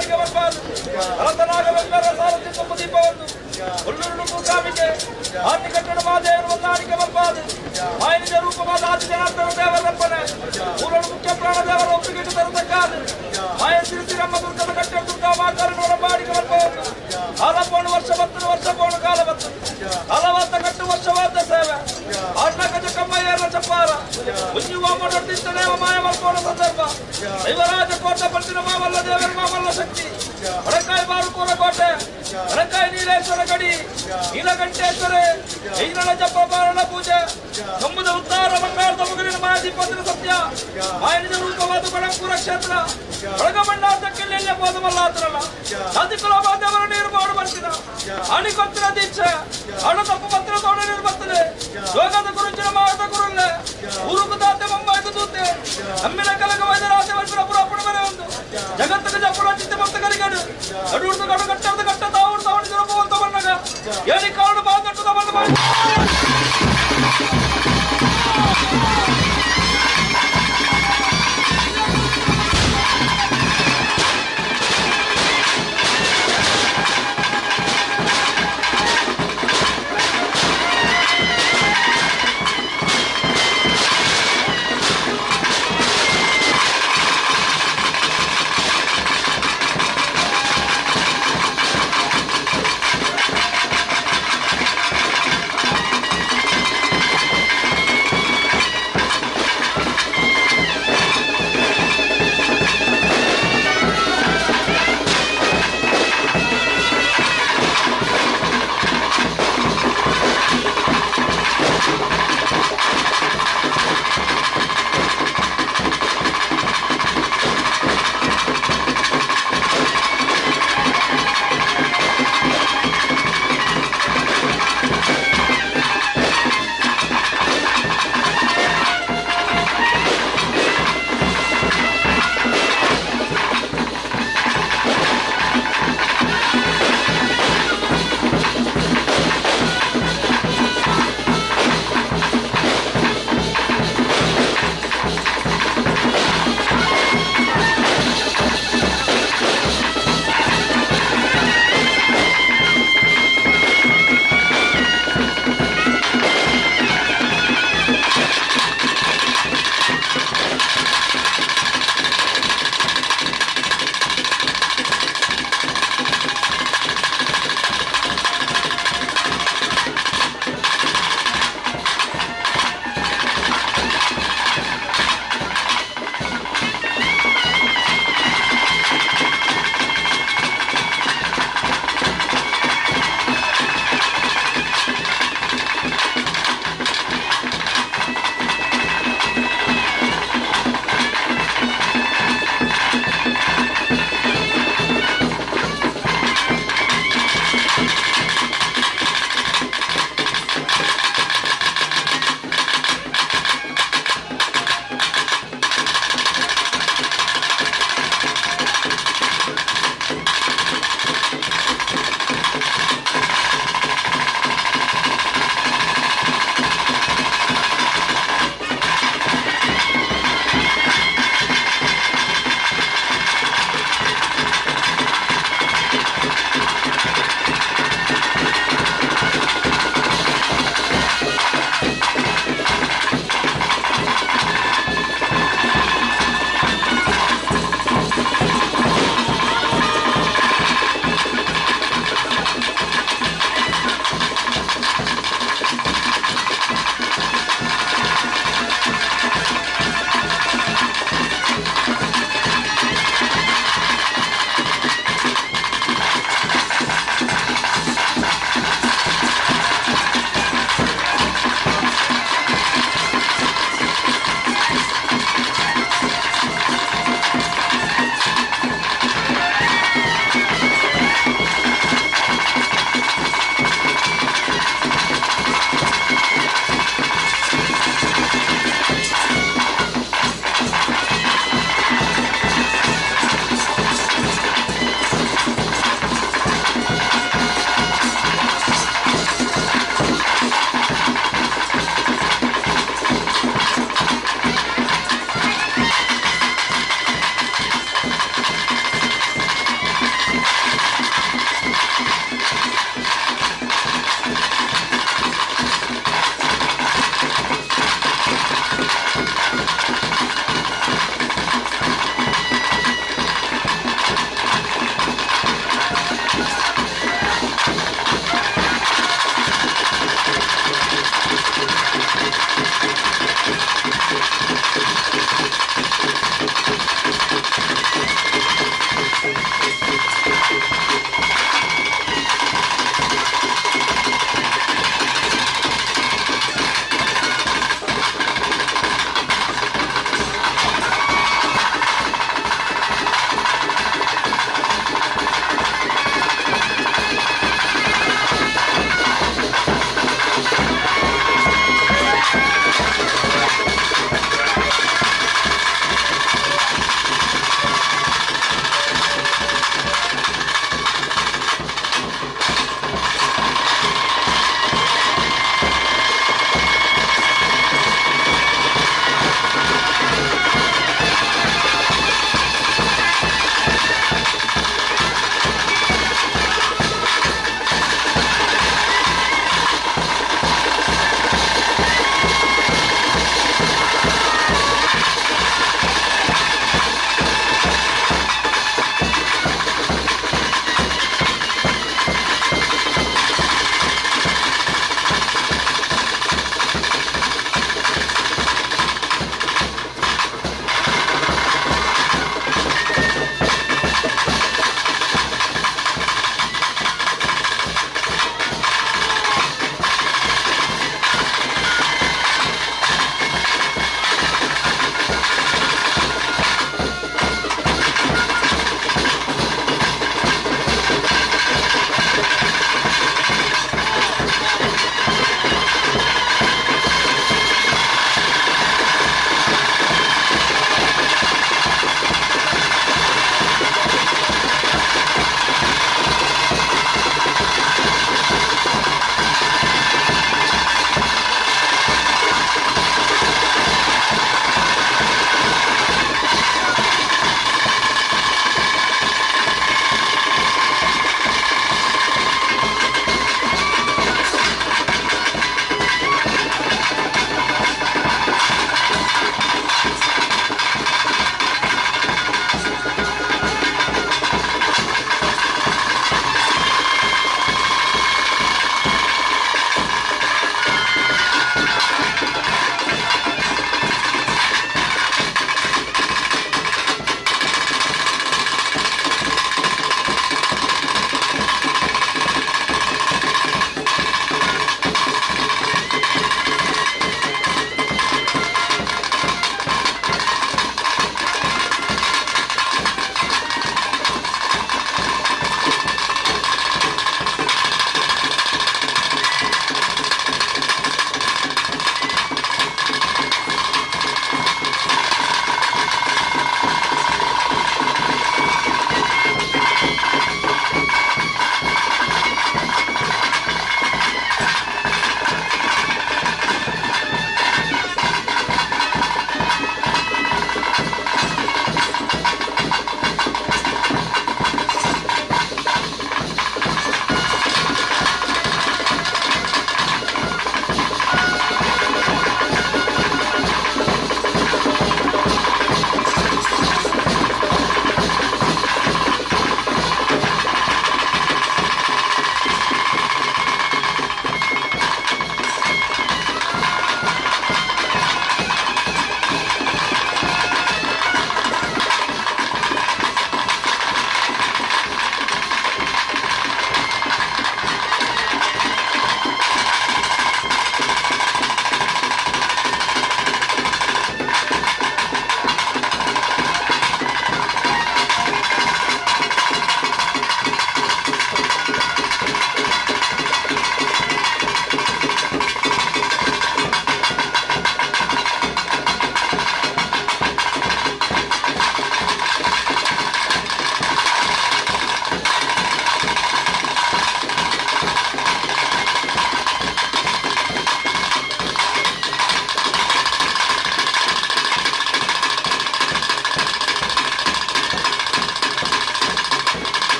ಒಡಂಬಾಡಿಗೆ ಬರ್ಬಾರ್ದು ಭರತನಾಗ ಬೆಂಬರ ಸಾರಥಿ ತುಂಬ ದೀಪವನ್ನು ಹುಲ್ಲುರುಳು ಮೂಕಾಂಬಿಕೆ ಆದಿ ಕಟ್ಟಡ ಮಾದೇವರು ಒಂದಾಡಿಕೆ ಬರ್ಬಾರ್ದು ಮಾಯನಿಜ ರೂಪವಾದ ಆದಿ ಜನಾರ್ದನ ದೇವರಪ್ಪನೆ ಊರಡು ಮುಖ್ಯ ಪ್ರಾಣ ದೇವರ ಒಪ್ಪಿಗೆ ತರತಕ್ಕಾದ ಮಾಯ ಸಿರಿಸಿರಮ್ಮ ದುರ್ಗದ ಕಟ್ಟೆ ದುರ್ಗಾ ಮಾತಾರನ ಒಡಂಬಾಡಿಕೆ ಬರ್ಬಾರ್ದು ಕಾಲ ಪೋಣು ವರ್ಷ ಬತ್ತು ವರ್ಷ ಪೋಣು ಕಾಲ ಬತ್ತು ಕಾಲವಾದ ಕಟ್ಟು ವರ್ಷವಾದ ಸೇವೆ ಅಣ್ಣ ಗಜ ಕಮ್ಮಯ್ಯರ ಚಪ್ಪಾರ ಉಜ್ಜುವ ಮೊಡತಿತ್ತದೇವ ಮಾಯ ಮಲ್ಕೋಣ ಸಂದರ್ಭ ದೈವರಾಜ ಕೋಟೆ ಪಂಚಿನ ಮಾಮಲ್ಲ ದೇವರ ಮಾಮಲ್ಲ ಶಕ್ತಿ ಬಡಕಾಯಿ ಬಾರುಕೂರ ಕೋಟೆ ಬಡಕಾಯಿ ನೀಲೇಶ್ವರ ಗಡಿ ನೀಲಕಂಠೇಶ್ವರ ಐನಳ ಜಪ್ಪ ಬಾರಣ ಪೂಜೆ ಕಂಬದ ಉತ್ತಾರ ಬಂಗಾರದ ಮುಗುರಿನ ಮಾಯಾದೀಪಂದ್ರ ಸತ್ಯ ಮಾಯನಿಜ ರೂಪವಾದ ಕೊಳಂಕೂರ ಕ್ಷೇತ್ರ ಒಳಗಮಂಡಾರ್ಧಕ್ಕೆಲ್ಲೆಲ್ಲ ಬೋಧಮಲ್ಲಾತ್ರಲ್ಲ ಸಾಧಿಕುಲ ಬಾಧ್ಯವರ ನೀರು ಬೋಡು ಬರ್ತಿದ ಅಣಿಕೊತ್ತಿನ ದೀಕ್ಷೆ ಅಣ ತಪ್ಪು ಪತ್ರ ತೋಡ ನೀರು ಬರ್ತದೆ ಯೋಗದ ಗುರುಚಿನ ಮಾದ ಗುರುಲ್ಲೆ ಊರುಕು ತಾತೆ ಮುಂಬೈದು ದೂತೆ ನಮ್ಮಿನ ಕಲಕ ವೈದ್ಯರಾತೆ ವರ್ಷ ಪುರಾಪಣ ಮನೆ ಒಂದು ಜಗತ್ತಿನ ಜಪ್ಪುಳ ಚಿತ್ತ ಭಕ್ತ ಕರಿಗಡು ಅಡುಡ್ದು ಕಡು ಕಟ್ಟದ ಕಟ್ಟ ತಾವು ತಾವು ರೂಪವಂತ ಬಣ್ಣಗ ಏಳಿ ಕಾಡು ಬಾದಟ್ಟು ಬಂದು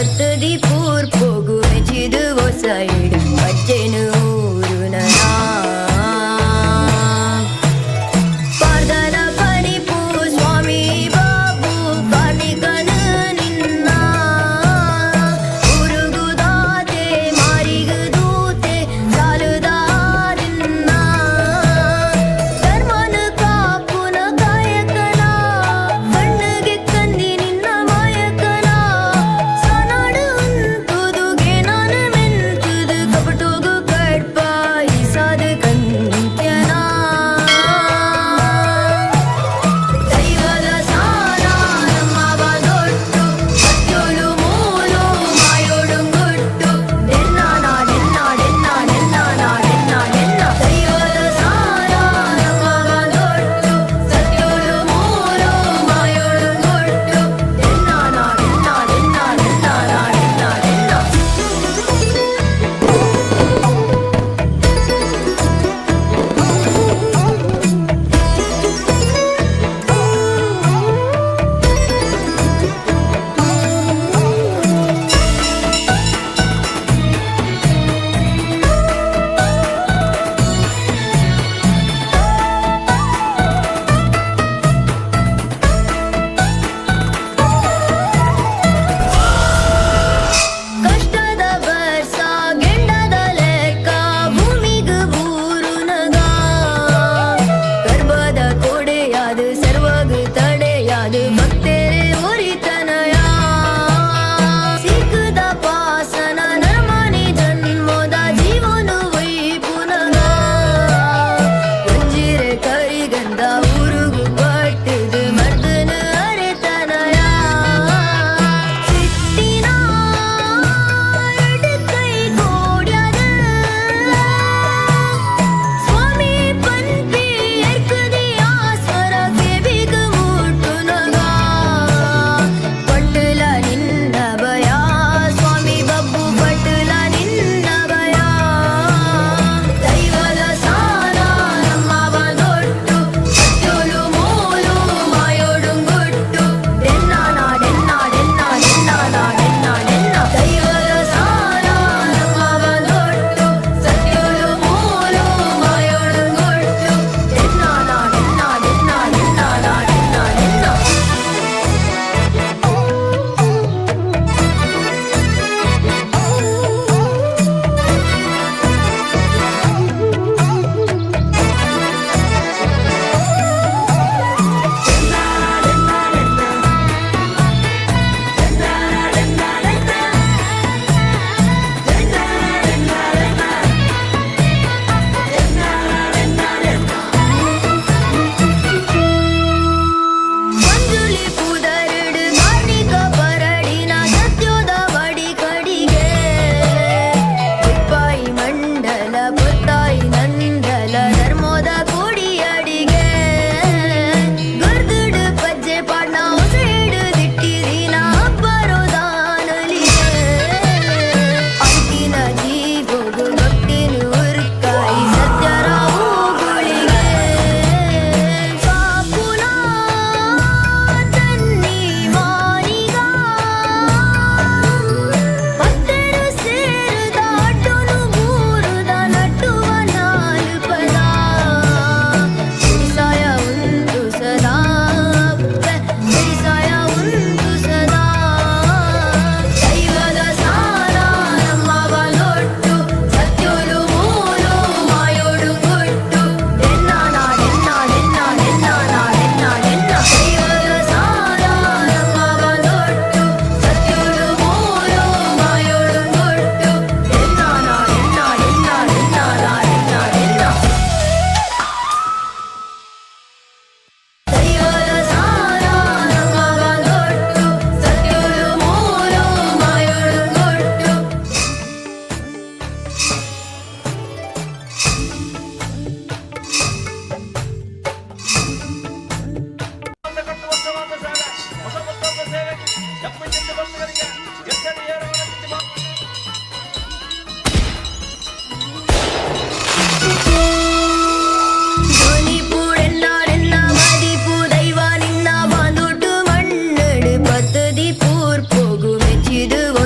ಪತ್ತದಿ ಪೂರ್ಪೊಗು ಮೆಜಿದು ಒಸೈಡ್ ಪಜ್ಜೆನು ಊರುನನಾ. ಪಾರ್ದನ ಪನಿಪು ಸ್ವಾಮಿ ಬಾಬು ಕಾರ್ಣಿಕನ ನಿನ್ನ ಉರುಗುದಾತೆ ಮಾರಿಗು ದೂತೆ ಸಾಲುದಾರಿನ್ನ ಧರ್ಮನ ಕಾಪುನ ಕಾಯಕನ ಕಣ್ಣಿಗೆ ಕಂದಿ ನಿನ್ನ ಮಾಯಕನ ಸನಾಡು ಅಂತುದುಗೆ ನಾನು ಮೆಂತುದು ಕಪಟೋಗು ಕಟ್ಟುನ.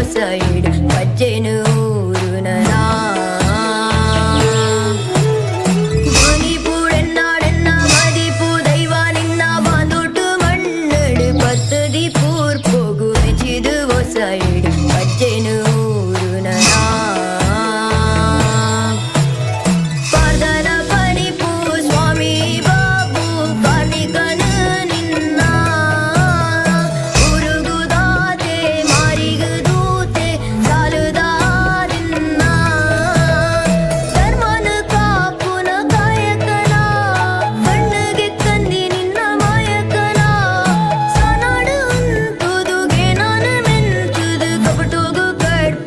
ಒಸೈಡ್ ಪಜ್ಜೆನು ಊರುನನಾ. ಮಣಿಪುಡೆನ್ನಾಡೆನ್ನ ಮದಿಪು ದೈವ ನಿನ್ನ ಬಾಂದೊಟ್ಟು ಮಣ್ಣಡು ಪತ್ತದಿ ಪೂರ್ಪೊಗು ಮೆಚ್ಚಿದು ಒಸೈಡ್ ಪಜ್ಜೆನು ಊರುನನಾ. ಪಾರ್ದನ ಪನಿಪು ಸ್ವಾಮಿ ಬಾಬು ಕಾರ್ಣಿಕನ ನಿನ್ನ ಉರುಗುದಾತೆ ಮಾರಿಗದೂತೆ ಸಾಲುದಾರಿನ್ನ ಧರ್ಮನ ಕಾಪುನ ಕಾಯಕನ ಕಣ್ಣಿಗೆ ಕಂದಿ ನಿನ್ನ ಮಾಯಕನ ಸನಾಡು ಅಂತುದುಗೆ ನಾನು ಮೆಂತುದು ಕಪಟೋಗು ಕಡ್ಪುನ.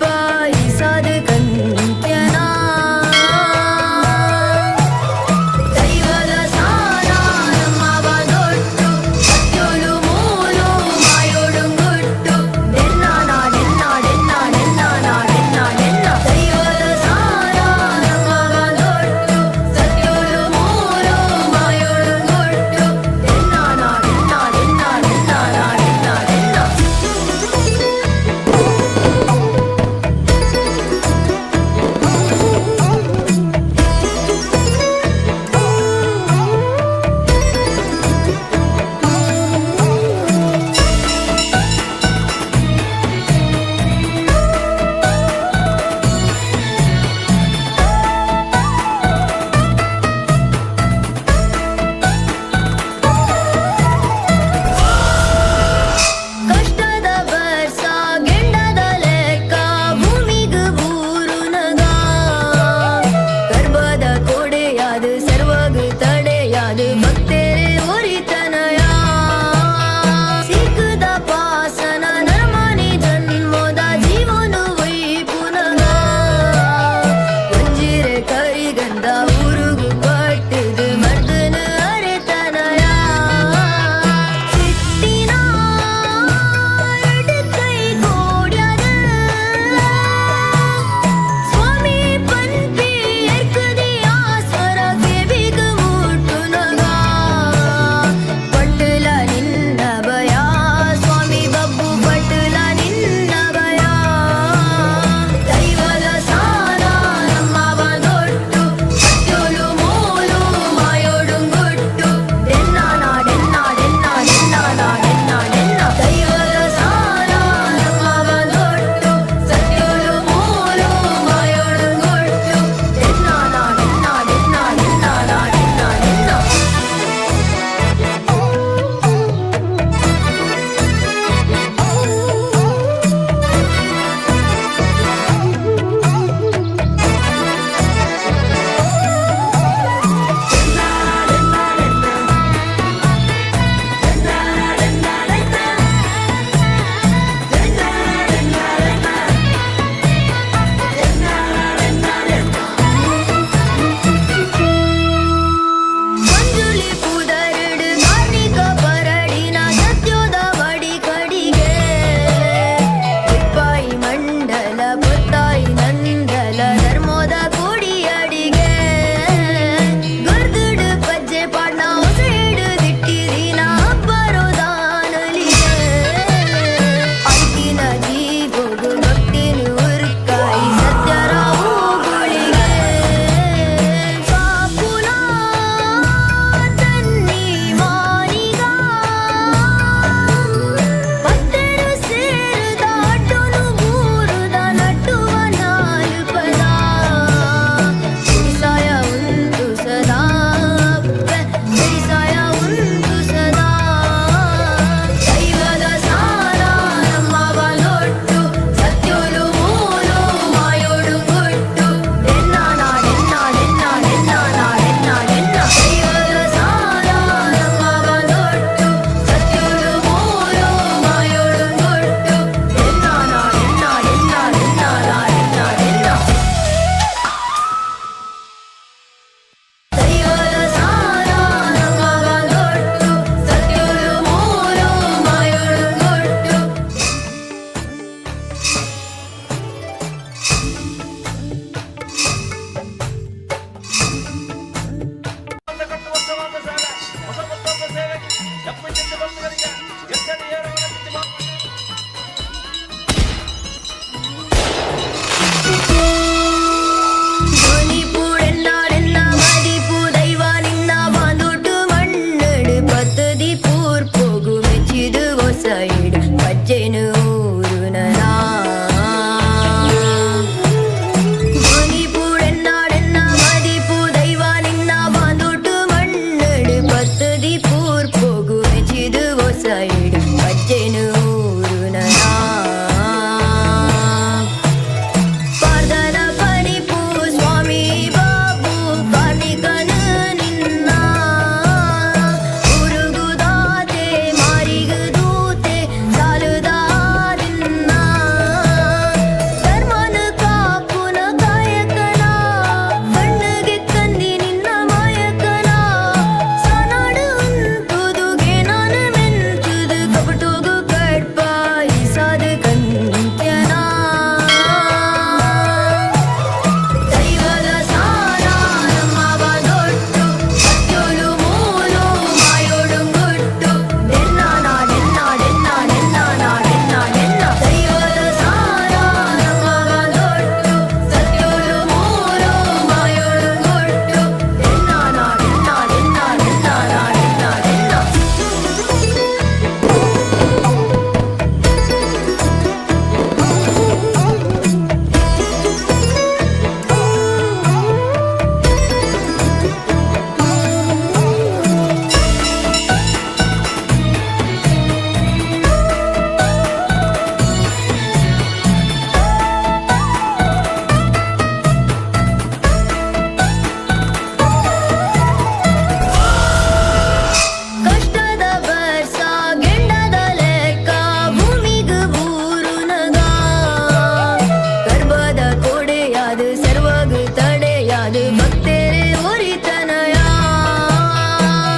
ಆದ್ ಭಕ್ತೆರೆ ಒರಿತನಯ.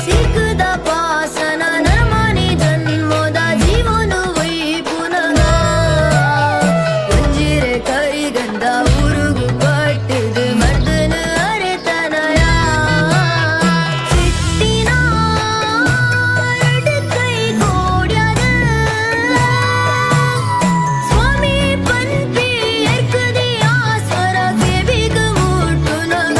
ಸಿಕ್ಕದ ಪಾಸನ ನರಮಾನಿ ಜನ್ಮದ ಜೀವನ ವೈಪುನಗ. ಒಂಜಿರೆ ಕರಿಗಂಧ ಊರುಗು ಕಟ್ಟಿದು ಮರ್ದನ ಅರೆತನಯ. ಸಿಟ್ಟಿನ ಕೈ ಕೋಡ್ಯದ ಸ್ವಾಮಿ ಪನ್ಪಿ ಎರ್ಕದಿ ಆ ಸ್ವರ ಕೆವಿಗ್ ಮುಟ್ಟುನಗ.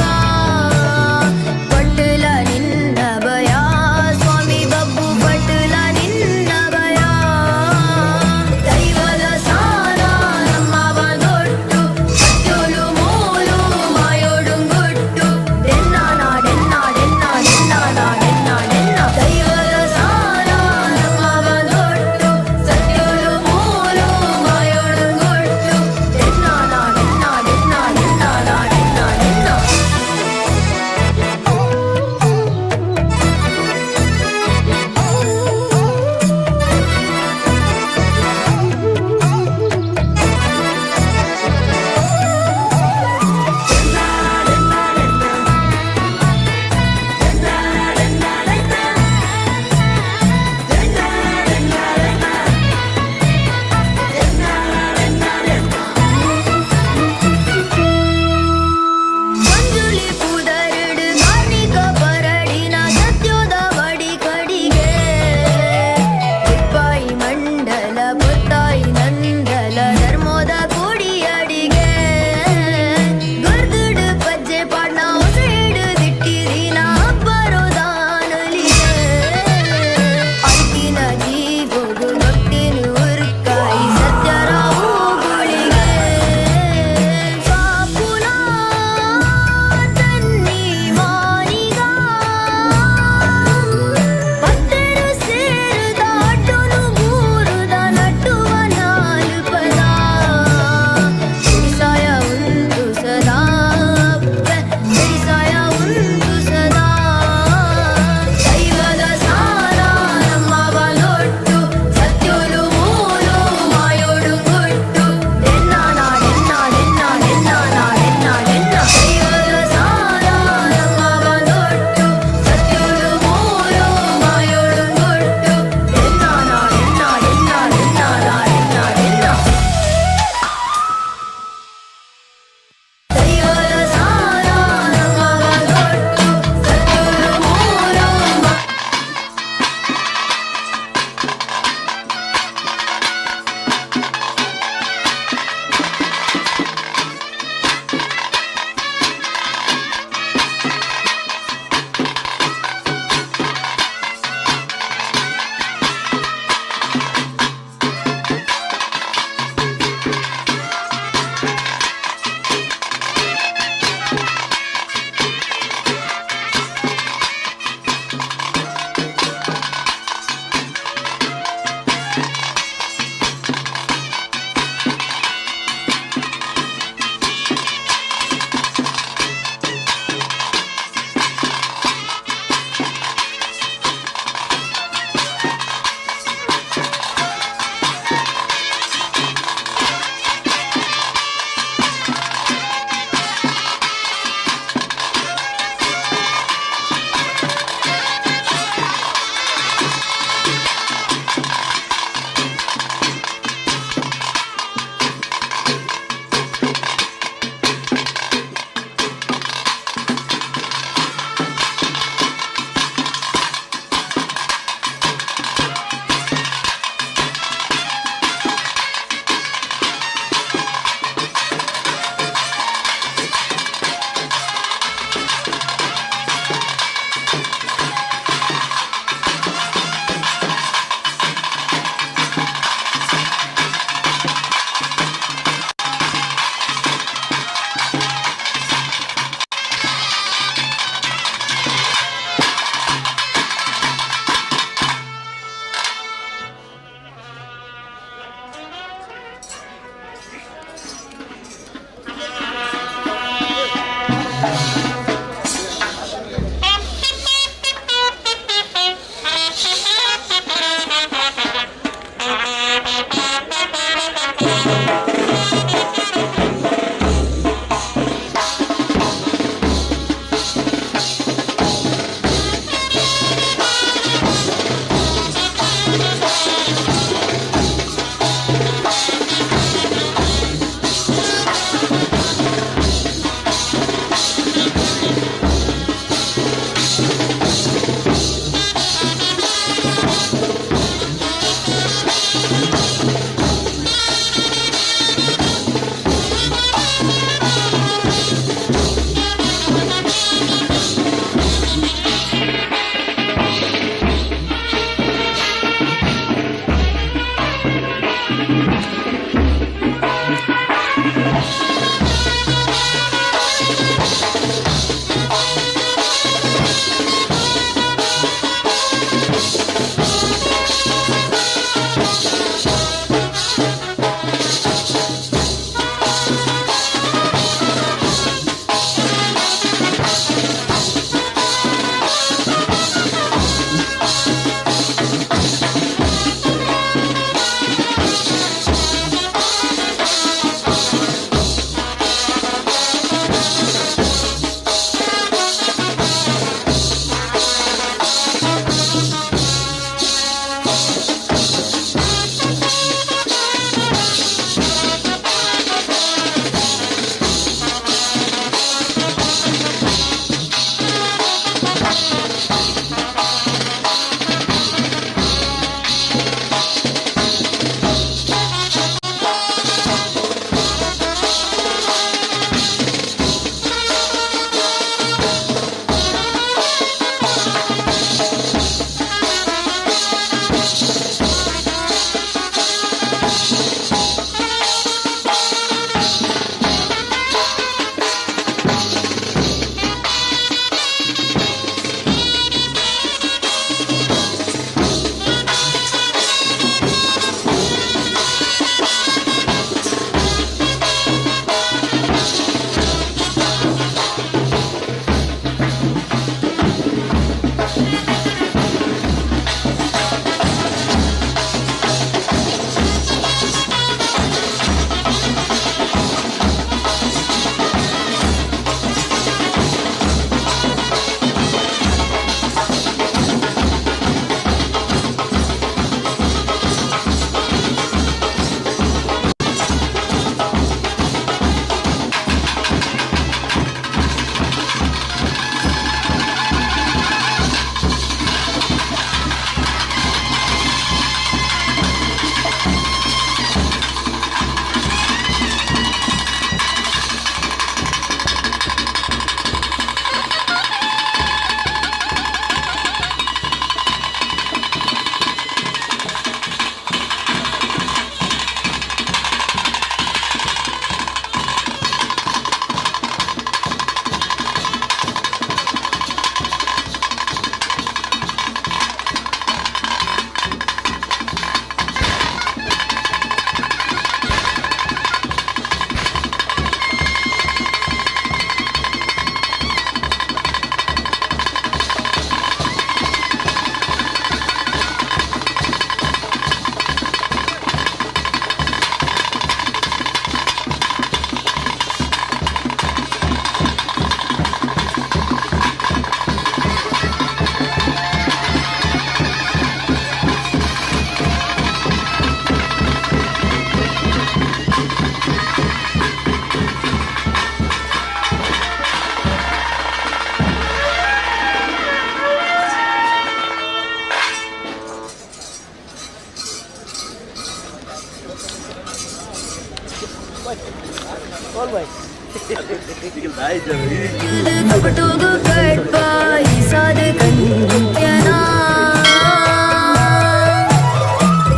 ಕಪಟೋಗು ಕಟ್ಪಾಯಿ ಸಾದ ಕಂತ್ಯನ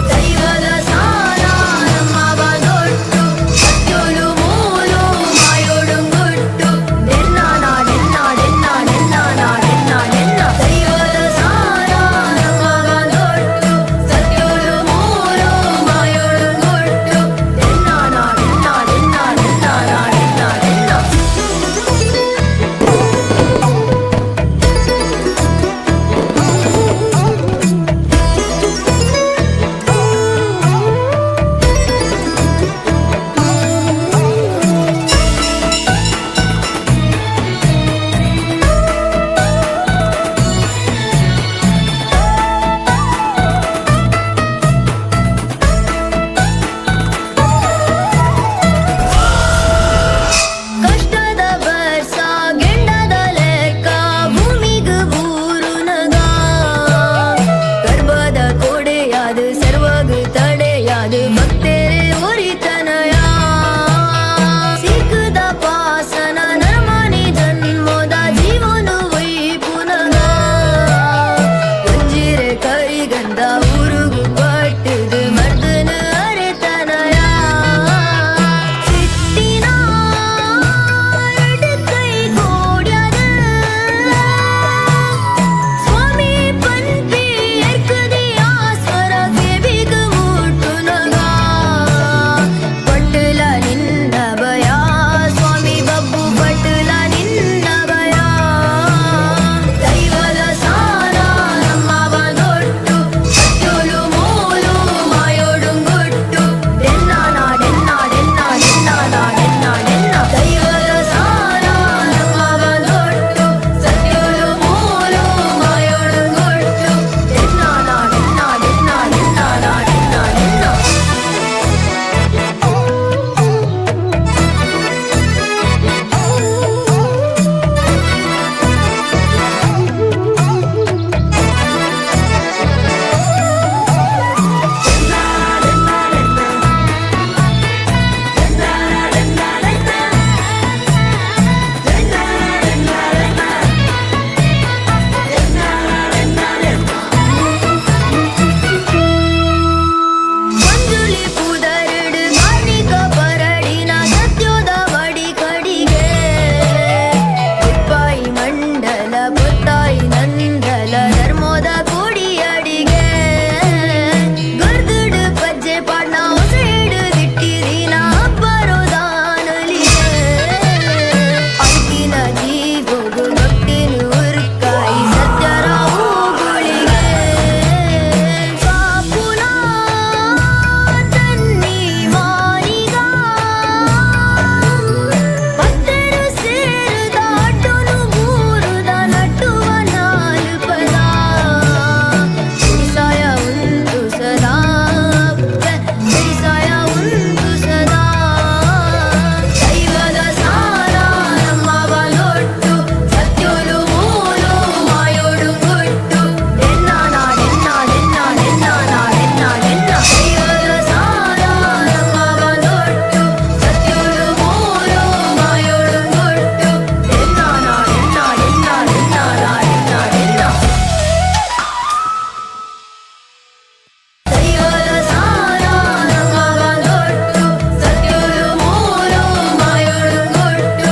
ದೈವದ ಸಾನ ನಮ್ಮ ದೊಟ್ಟು ಸತ್ಯೋಲು ಮೂಲು ಮಾಯೋಡುಂಗುಟ್ಟು ಡೆನ್ನ ನಾಡೆನ್ನ ಡೆನ್ನ ಡೆನ್ನ ನಾಡೆನ್ನ ಡೆನ್ನ ದೈವದ ಸಾನ ನಮ್ಮ ದೊಟ್ಟು ಸತ್ಯೋಲು ಮೂಲು ಮಾಯೋಡುಂಗುಟ್ಟು ಡೆನ್ನ ನಾಡೆನ್ನ ಡೆನ್ನ ಡೆನ್ನ ನಾಡೆನ್ನ ಡೆನ್ನ. ಕಷ್ಟದ ಬರ್ಸ ಗೆಂಡದ ಲೆಕ್ಕ ಭೂಮಿಗ ಬೂರುನಗ ಗರ್ಭದ ಕೋಡೆಯಾದ ಸರ್ವಗ ತಡೆಯಾದ ಭಕ್ತರೆ ಒರಿತನಯ ಸಿಕ್ಕದ ಪಾಸನ ನರಮನಿ ಜನ್ಮದ ಜೀವನ ವೈಪುನಗ ಒಂಜಿರೆ ಕರಿಗಂಧ ಉರುಗು ಪಟ್ಟದು ಮರ್ದನ ಅರೆತನಯ ಸಿಟ್ಟಿನ ಕೈ ಕೋಡ್ಯದ ಸ್ವಾಮಿ ಪನ್ಪಿ ಎರ್ಕದಿ ಆಸ್ವರ ಕೆವಿಗ ಮುಟ್ಟುನಗ ಪಟ್ಟಲ ನಿನ್ನ ಭಯ ಸ್ವಾಮಿ ಬಬ್ಬು ಪಟ್ಟಲ ನಿನ್ನ ಭಯ ದೈವದ ಸಾನ ನಮ್ಮ ದೊಟ್ಟು ಸತ್ಯೋಲು ಮೂಲು ಮಾಯೋಡುಂಗುಟ್ಟು ಡೆನ್ನ ನಾಡೆನ್ನ ಡೆನ್ನ ಡೆನ್ನ ನಾಡೆನ್ನ ಡೆನ್ನ ದೈವದ ಸಾನ ನಮ್ಮ ದೊಟ್ಟು ಸತ್ಯೋಲು ಮೂಲು ಮಾಯೋಡುಂಗುಟ್ಟು ಡೆನ್ನ ನಾಡೆನ್ನ ಡೆನ್ನ ಡೆನ್ನ ನಾಡೆನ್ನ ಡೆನ್ನ. ಮಂಜುಳಿ ಪುದರಡು ಕಾರ್ಣಿಕ ಪರಡಿನ ಸತ್ಯೋದ ಮಡಿ ಕಡಿಗೆ ಉಪ್ಪಾಯಿ ಮಂಡಲ ಪೊತ್ತಾಯಿ ನಂದಲ ಧರ್ಮೋದ ಕೊಡಿಯಡಿಗೆ ಗುರ್ದುಡು ಪಜ್ಜೆ ಪಾಡ್ನ ಹೊಸೇಡು ದಿಟ್ಟಿದಿನ ಬರೋದಾನಲಿಗೆ ಅಂಕಿನ ಜೀವೋಗು ಭಕ್ತಿನು ಉರ್ಕಾಯಿ ಸತ್ಯರ ಹೂಗುಳಿಗೆ ಕಾಪುನ ತನ್ನಿ ಮಾನಿಗ ಪತ್ತೆರು ಸೇರುದ ಅಡ್ಡುನು ಬೂರುದ ನಟ್ಟುವ ನಾಲು ಪದ ಸಿರಿಸಾಯ ಉಂಟು ಸದಾ, ಸಿರಿಸಾಯ ಉಂಟು ಸದಾ. ದೈವದ ಸಾರ ನಮ್ಮ ಬಲೊಟ್ಟು ಸತ್ಯೋಲು ಮೂಲು ಮಾಯೋಡು ಗುಟ್ಟು ಡೆನ್ನ ನಾಡೆನ್ನ ಡೆನ್ನ ಡೆನ್ನ ನಾಡೆನ್ನ ಡೆನ್ನ ದೈವದ ಸಾರ ನಮ್ಮ ಬಲೊಟ್ಟು ಸತ್ಯೋಲು ಮೂಲು ಮಾಯೋಡು ಗುಟ್ಟು ಡೆನ್ನ ನಾಡೆನ್ನ ಡೆನ್ನ ಡೆನ್ನ ನಾಡೆನ್ನ ಡೆನ್ನ ದೈವದ ಸಾರ ನಮ್ಮ ದೊಟ್ಟು ಸತ್ಯೋಲು ಮೂಲು ಮಾಯೋಡು ಗುಟ್ಟು.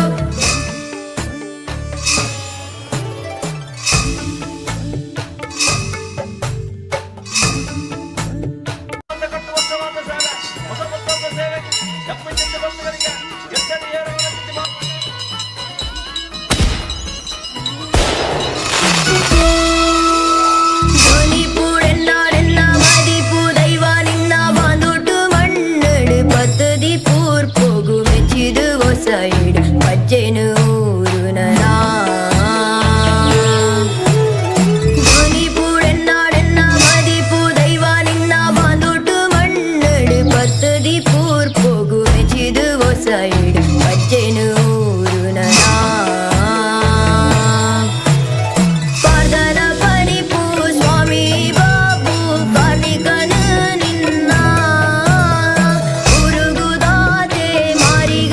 ಜೋಲಿಪೂಡೆನ್ನಾಡೆನ್ನ ಮದಿಪು ದೈವ ನಿನ್ನ ಬಾಂದುಟು ಮಣ್ಣಡು ಪತ್ತದಿ ಪೂರ್ಪೋಗು ಮೆಚ್ಚಿದು ಹೊಸೈಡು ಪಜ್ಜೆನು ಊರು ನರಾ. ಜೋಲಿಪೂಡೆನ್ನಾಡೆನ್ನ ಮದಿಪು ದೈವ ನಿನ್ನ ಬಾಂದುಟು ಮಣ್ಣಡು ಪತ್ತದಿ ಪೂರ್ಪೋಗು ಮೆಚ್ಚಿದು ಹೊಸೈಡು ಪಜ್ಜೆನು ಊರು ನರಾ. ಪಾರ್ದನ ಪನಿಪು ಸ್ವಾಮಿ ಬಾಬು ಕಾರ್ಣಿಕನ ನಿನ್ನ ಉರುಗುದಾತೆ ಮಾರಿಗ.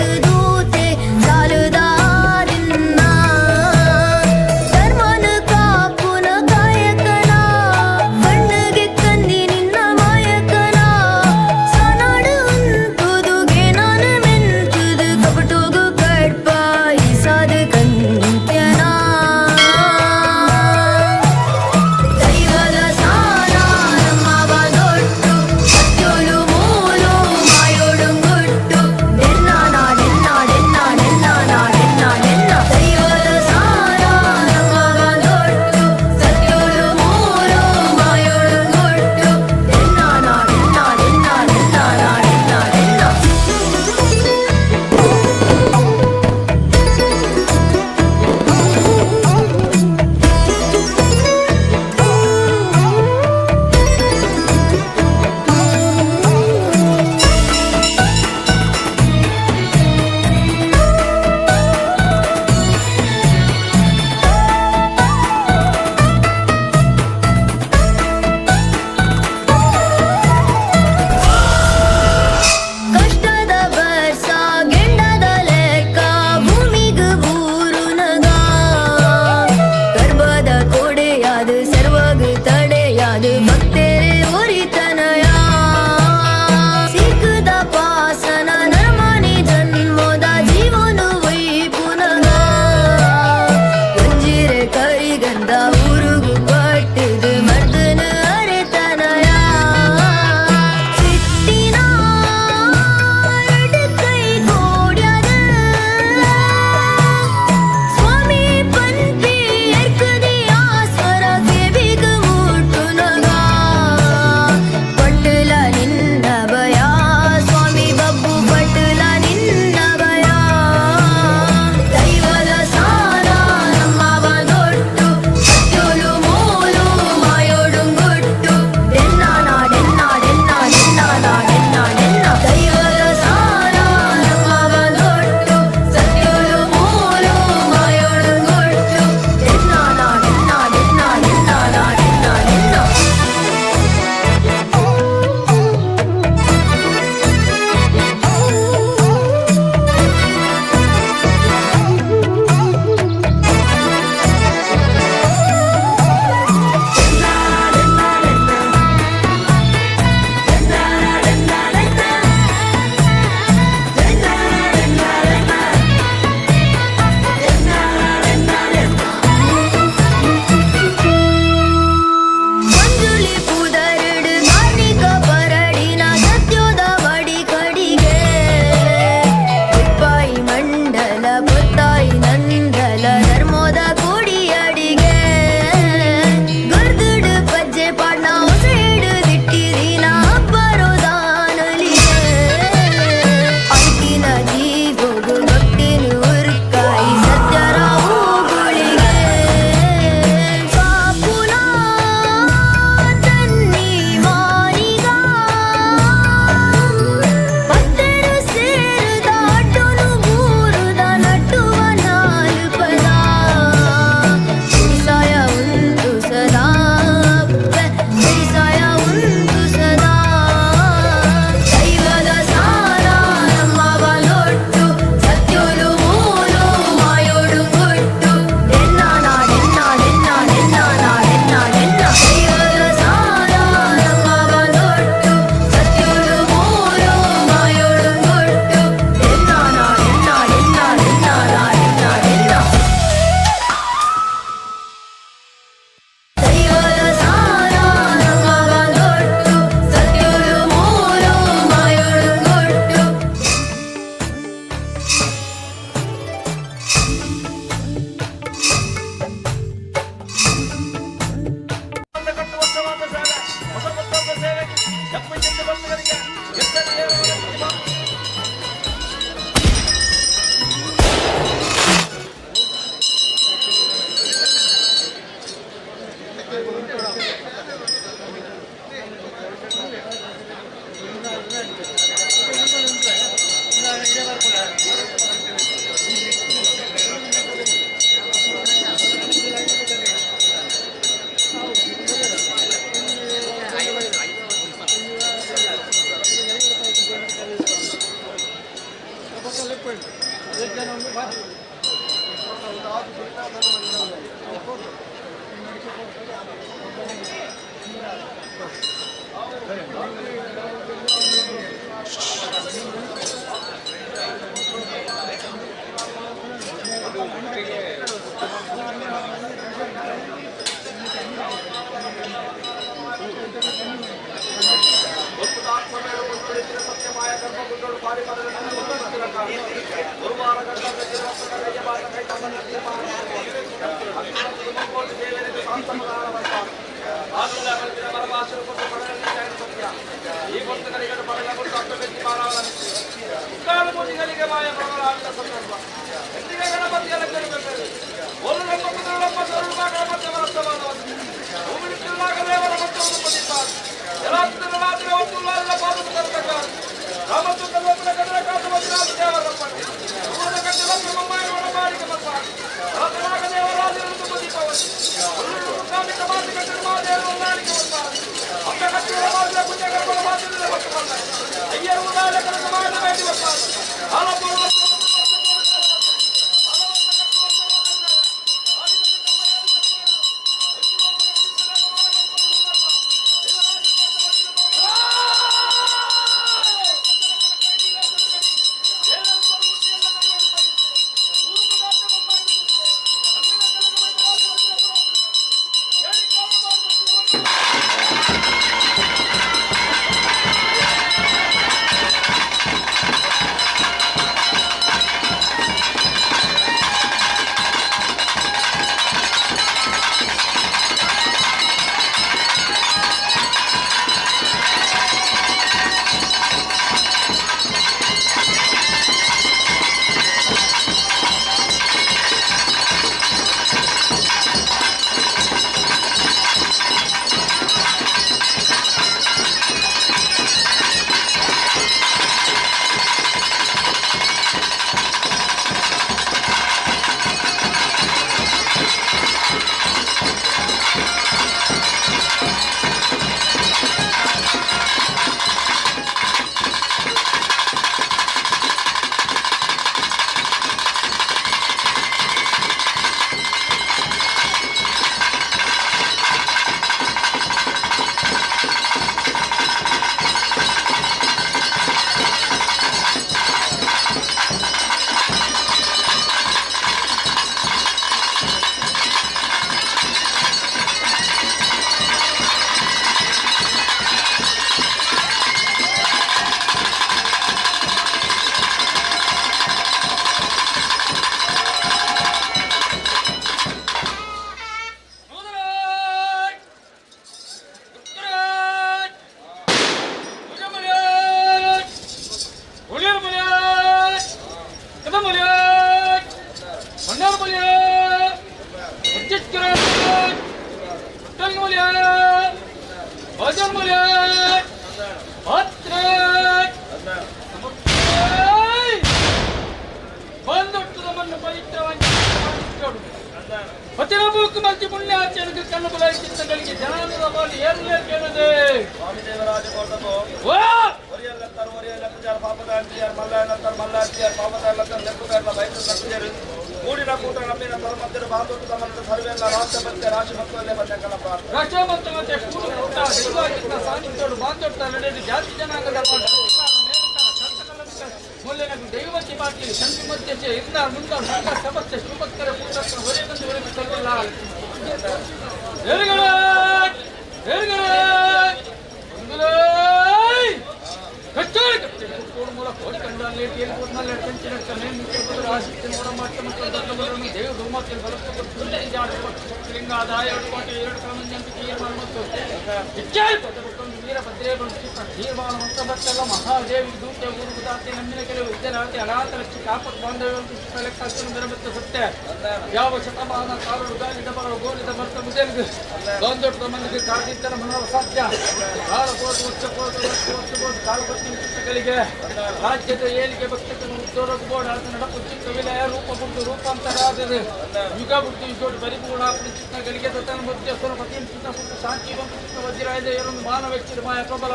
ಮಾಯ ಪ್ರಬಲ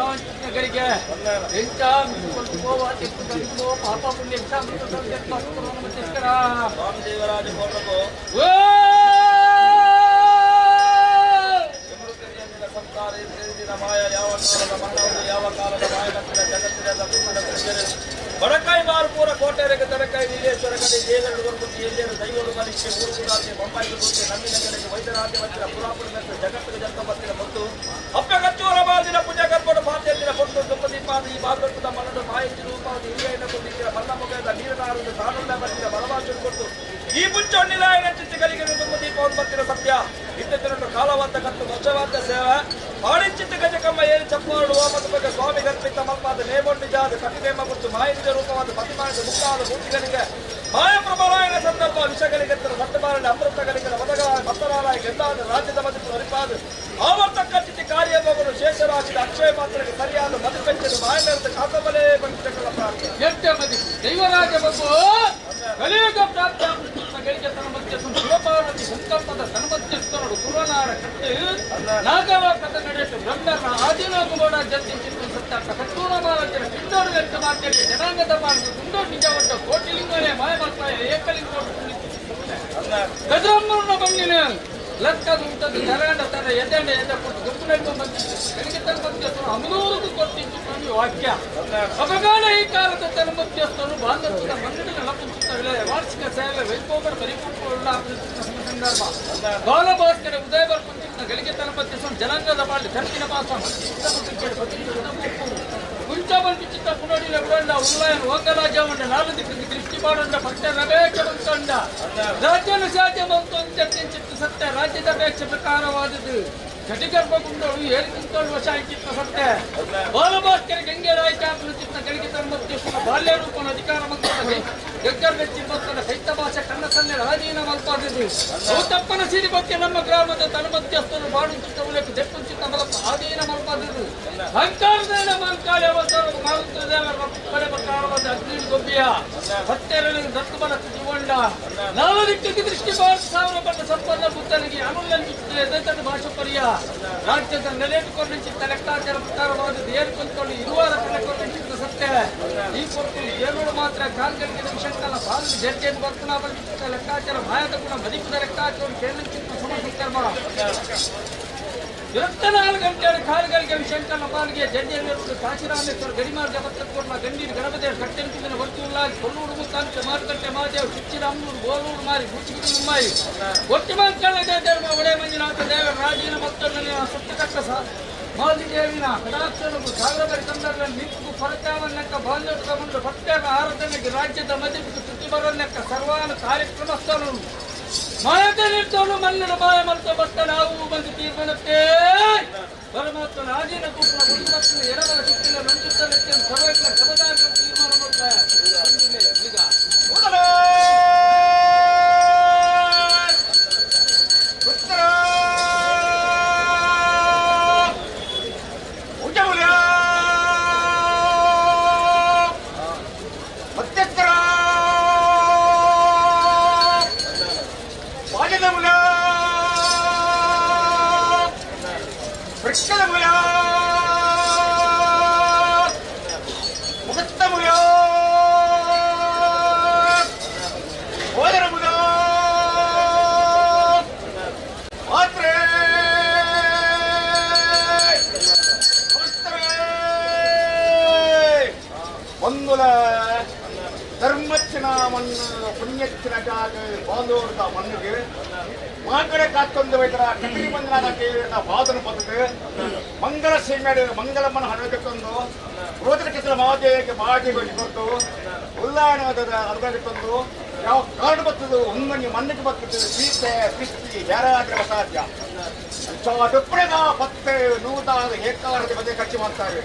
ಗಳಿಗೆ ಎಂಚ ಗೋವಾ ಪಾಪ ಪುಣ್ಯ ಸ್ವಾಮಿ ದೇವರಾಜ ಕೋಟಗೋ ಮಾಯ ಯಾವ ಕಾಲದ ಮನ್ನವರು ಯಾವ ಕಾಲದ ಮಾಯನತ್ತಿನ ಜಗತ್ತಿನ ದಕ್ಷಿಣ ಬಡಕಾಯಿ ಮಾರುಪೂರ ಕೋಟೆರೆಗೆ ತಡಕಾಯಿ ನೀಲೇಶ್ವರ ಕಡೆ ದೇವರಡು ಗೊತ್ತು ಎಲ್ಲೇರು ದೈವರು ಮನುಷ್ಯ ಊರುಗುಡಾತೆ ಬೊಂಬಾಯಿಗೆ ಗೊತ್ತೆ ನಮ್ಮಿನ ಕಡೆಗೆ ವೈದ್ಯರಾಜ್ಯ ಬತ್ತಿನ ಪುರಾಪುರ ಮೆತ್ತ ಜಗತ್ತಿಗೆ ಜಂತ ಬತ್ತಿನ ಮತ್ತು ಅಪ್ಪಗಚ್ಚೂರ ಬಾದಿನ ಪುಣ್ಯ ಕರ್ಪಡ ಪಾತ್ಯತ್ತಿನ ಪೊಟ್ಟು ತುಪ್ಪದೀಪಾದ ಈ ಬಾಗಟ್ಟದ ಮನದ ಮಾಯಂಜಿ ರೂಪಾದ ಹಿರಿಯನ ಕುಂದಿಕ್ಕಿನ ಮಲ್ಲ ಮೊಗದ ನೀರನಾರದ ತಾನುಳ್ಳ ಬತ್ತಿನ ಬಲವಾಚು ಕೊಟ್ಟು ಈ ಪುಂಚೊಣ್ಣಿಲಾಯನ ಚಿತ್ತಗಳಿಗೆ ತುಪ್ಪದೀಪ ಬತ್ತಿನ ಸತ್ಯ ಇತ್ತೆತ್ತಿನ ಕಾಲವಾದ ಕಟ್ಟು ವರ್ಷವಾದ ಸೇವೆ ಪಾಡಿಂಚಿತ್ತ ಗಜಕಮ್ಮ ಏನು ಚಪ್ಪಾಡು ವಾಮದ ಸ್ವಾಮಿ ಕಲ್ಪಿತ ಮಲ್ಪಾದ ನೇಮೊಂಡಿಜಾದ ಕಟಿನೇಮ ಮತ್ತು ಮಾಯನಿಜ ರೂಪವಾದ ಪತಿಮಾನದ ಮುಕ್ತಾದ ಮೂರ್ತಿಗಳಿಗೆ ಮಾಯ ಪ್ರಬಲಾಯನ ಸಂದರ್ಭ ವಿಷಗಳಿಗೆ ಸಟ್ಟಬಾರಣ ಅಮೃತಗಳಿಗೆ ಮದಗಳ ಮತ್ತರಾಯ ಗೆದ್ದಾದ ರಾಜ್ಯದ ಮದಿಪು ಹರಿಪಾದ ಆವರ್ತಕ್ಕ ಚಿತ್ತಿ ಕಾರ್ಯವನ್ನು ಶೇಷರಾಶಿದ ಅಕ್ಷಯ ಪಾತ್ರಕ್ಕೆ ಸರಿಯಾದ ಮದುಪೆಚ್ಚಲು ಮಾಯನರದ ಕಾತಬಲೇ ಬಂದಿದ್ದಗಳ ಪ್ರಾರ್ಥನೆ. ಎಟ್ಟೆ ಮದಿಪು ದೈವರಾಜ ಬಬ್ಬು ಕಲಿಯುಗ ಪ್ರಾಪ್ತ ಗಳಿಗೆ ತನ್ನ ಶಿವಪಾರ್ವತಿ ಸಂಕಲ್ಪದ ತನ್ಮಧ್ಯಸ್ಥನೋಡು ಕುರುನಾರ ಕಟ್ಟು ನಾಗಲೋಕದ ನಡೆಸು ಬ್ರಹ್ಮನ ಆದಿಲೋಕಬೋಡ ಜಂತಿ ಚಿತ್ತು ಸತ್ತಾಟ ಕಟ್ಟೂರ ಮಾಲಚರ ಪಿಂಡೋಡು ವ್ಯಕ್ತ ಮಾತೇಳಿ ಜನಾಂಗದ ಮಾರ್ಗ ಗುಂಡೋ ನಿಜವಟ್ಟ ಕೋಟಿಲಿಂಗನೇ ಮಾಯ ಮಾತಾಯ ಏಕಲಿಂಗೋಡು ಗಜಮ್ಮನ ಬಂದಿನ ಲಕ್ಕದ ಉಂಟದ್ದು ತರಾಂಡ ತರ ಎದೆಂಡ ಎದೆ ಕೊಟ್ಟು ಗುಂಪು ಬಂದಿತ್ತು ಕಲಿಗೆ ತನ್ನ ಅಮನೂರು ಕೊಟ್ಟಿದ್ದು ಸ್ವಾಮಿ ವಾಕ್ಯ. ಅಪಗಾಲ ಈ ಕಾಲದ ತನ್ನ ಮಧ್ಯಸ್ಥರು ಬಾಂಧವ್ಯದ ಮಂಡಳಿ ನಲಪುತ್ತಲೇ ವಾರ್ಷಿಕ ಸೇವೆ ವೈಭೋಗದ ಪರಿಪೂರ್ಣ ಸಂದರ್ಭ ಬಾಲಭಾಸ್ಕರ ಉದಯ ಬರ್ಪುಂಚಿನ ಗಳಿಗೆ ತನ್ನ ಮಧ್ಯಸ್ಥರು ಜನಾಂಗದ ಬಾಳಿ ಧರ್ಮಿನ ಪಾಸ ಕುಂಚ ಚಿತ್ತ ಪುನಡಿಲ ಉಡಂಡ ಉಳ್ಳಾಯನ ಓಂಗರಾಜ ನಾಲು ದಿಕ್ಕಿಗೆ ದೃಷ್ಟಿ ಮಾಡಂಡ ಪಟ್ಟ ರಬೇಕ ಬಂತಂಡ ರಾಜ್ಯನ ಸಾಧ್ಯ ಬಂತು ಚಿತ್ತ ಸತ್ಯ ರಾಜ್ಯದ ಅಪೇಕ್ಷೆ ಪ್ರಕಾರವಾದದ್ದು. ಘಟಿಗರ್ಭಗುಂಡಳು ಏಳು ವಶ ಚಿತ್ತ ಸತ್ಯ. ಬಾಲಭಾಸ್ಕರ ಗಂಗೆ ರಾಯಚಾಪನ ಚಿತ್ತ ಗಳಿಗೆ ತನ್ನ ಬಾಲ್ಯ ರೂಪನ ಅಧಿಕಾರ ಮಕ್ಕಳ ಗಗ್ಗರ್ ಬೆಚ್ಚಿ ಮಕ್ಕಳ ಸೈತ ಭಾಷೆ ಕನ್ನ ಸನ್ನೆ ರಾಜೀನ ಮಲ್ಪಾದಿದ್ದು ತಪ್ಪನ ಸಿರಿ ಬಗ್ಗೆ ನಮ್ಮ ಗ್ರಾಮದ ತನ್ಮಧ್ಯಸ್ಥರು ಬಾಡುತ್ತಿದ್ದ ಉಲ್ಲೇಖ ದೆಪ್ಪುಂಚಿತ್ತ ಮಲಪ ಆಧೀನ ಮಲ್ಪಾದಿದ್ದು ಅಹಂಕಾರದ ಮಂಕಾಳ ಮಾರುತ್ತದೇವರ ಪ್ರಕಾರವಾದ ಅಗ್ನಿ ಗೊಬ್ಬಿಯ ಹತ್ತೆರಡು ದತ್ತು ಬಲಕ್ಕೆ ಜೀವಂಡ ನಾಲ್ಕು ದಿಕ್ಕಿಗೆ ದೃಷ್ಟಿ ಭಾರತ ಸಾವಿರ ಬಣ್ಣ ಸಂಪನ್ನ ಬುದ್ಧನಿಗೆ ಅನುಲ್ಲಂಘಿಸುತ್ತದೆ ಭಾಷೆ ಪರಿಯ ರಾಜ್ಯದ ನೆಲೆಟ್ಟುಕೊಂಡು ಚಿತ್ತ ಲೆಕ್ಕಾಚಾರ ಪ್ರಕಾರವಾದದ್ದು ಏರ್ಕೊಂಡ್ಕೊಂಡು ಇರುವಾರ ಕಲೆಕೊಂಡು ಚಿತ್ತ ಸತ್ಯ. ಈ ಕೊಟ್ಟು ಏಳು ಮಾತ್ರ ಕಾಲ್ಗಳಿಗೆ ವಿಷಂಕಲ್ಲ ಬಾಲು ಜಡ್ಜೆಯನ್ನು ಬರ್ತನ ಚಿತ್ತ ಲೆಕ್ಕಾಚಾರ ಮಾಯದ ಗುಣ ಮದಿಪದ ಲೆಕ್ಕಾಚಾರ ಕೇಂದ್ರ ಚಿತ್ತ ಸಮಸಂಕರ್ಮ 24 ಗಂಟೆ ಕಾಲುಗಳಿಗೆ ವಿಷಂಕನ ಪಾಲಿಗೆ ಜಡ್ಜೆಯನ್ನು ಕಾಶಿರಾಮೇಶ್ವರ ಗಡಿಮಾರ್ಗ ಪತ್ರಕೊಟ್ಟ ಗಂಡೀರು ಗಣಪತಿ ಕಟ್ಟೆಂತಿನ ವರ್ತಿಯುಳ್ಳ ಕೊಲ್ಲೂರು ಮುಕ್ಕಾಂತ ಮಾರುಕಟ್ಟೆ ಮಾದೇವ್ ಶಿಕ್ಷಿರಾಮನೂರು ಗೋಲೂರು ಮಾರಿ ಬುಚ್ಚಿಗಿರಿ ಮುಮ್ಮಾಯಿ ಒಟ್ಟಿ ಮಂಕಳ ಧರ್ಮ ಒಡೆ ಮಂಜುನಾಥ ದೇವರ ರಾಜೀನ ಮತ್ತೊಂದನೆ ಸುತ್ತಕಟ್ಟ ಮಾದಿದೇವಿನ ಕಟಾಕ್ಷನಗು ಸಾವಿರ ಬರಿ ಸಂದರ್ಭ ನಿಪ್ಪು ಫಲಕಾವನ್ನಕ್ಕ ಬಾಂಧವ್ಯದ ಮುಂದೆ ಭಕ್ತರ ಆರಾಧನೆಗೆ ರಾಜ್ಯದ ಮದಿಪಿಗೆ ತುತಿ ಬರನ್ನಕ್ಕ ಸರ್ವಾನ ಕಾರ್ಯಕ್ರಮಸ್ಥನು ಮಾಯದ ನಿರ್ತೋನು ಮನ್ನಡ ಮಾಯ ಮಲ್ತ ಭಕ್ತ ನಾವು ಬಂದು ತೀರ್ಮಾನಕ್ಕೆ ಪರಮಾತ್ಮನ ಆಧೀನ ಕೂಪನ ಗುರುಮತ್ತಿನ ಎಡಬಲ ಶಕ್ತಿನ ನಂಜುತ್ತಲಕ್ಕೆ ಸರ್ವಜ್ಞ ಜಬದಾರ ತೀರ್ಮಾನ ಮಾಡ್ತಾರೆ ಈಗ ಉತ್ತರ ಮಧ್ಯಸ್ಥರ ವಾಜದಮುಲ ವೃಕ್ಷದಮುಲ ಮುಖತ್ತಮುಲ ಓದರಮುಲ ಮಾತ್ರೆ ಒಂದುಲ ಧರ್ಮಚ್ಚಿನ ಮಣ್ಣು ಪುಣ್ಯಚ್ಚಿನ ಜಾಗ ಬಾಂಧವರದ ಮಣ್ಣಿಗೆ ಮಾಕಡೆ ಕಾತ್ತೊಂದು ವೈದ್ಯರ ಕಟ್ಟಿಗೆ ಬಂದನಾದ ಕೇಳಿದ ಬಾದನ ಬದುಕು ಮಂಗಳ ಸೀಮೆಡು ಮಂಗಳಮ್ಮನ ಹಣಬೇಕೆಂದು ರೋಜನ ಕೆಸರ ಮಾದೇವಿಗೆ ಬಾಜಿ ಕೊಟ್ಟು ಉಲ್ಲಾಯನದ ಅರ್ಧಕ್ಕೊಂದು ಯಾವ ಕಾಡು ಬರ್ತದೆ ಒಂದೊಂದು ಮಣ್ಣಿಗೆ ಬರ್ತದೆ ಸೀತೆ ಕೃಷ್ಟಿ ಯಾರಾದ್ರೆ ಅಸಾಧ್ಯ ಚಾಡುಪ್ರಗ ಪತ್ತೆ ನೂತಾದ ಏಕಾರದ ಬಗ್ಗೆ ಖರ್ಚು ಮಾಡ್ತಾರೆ.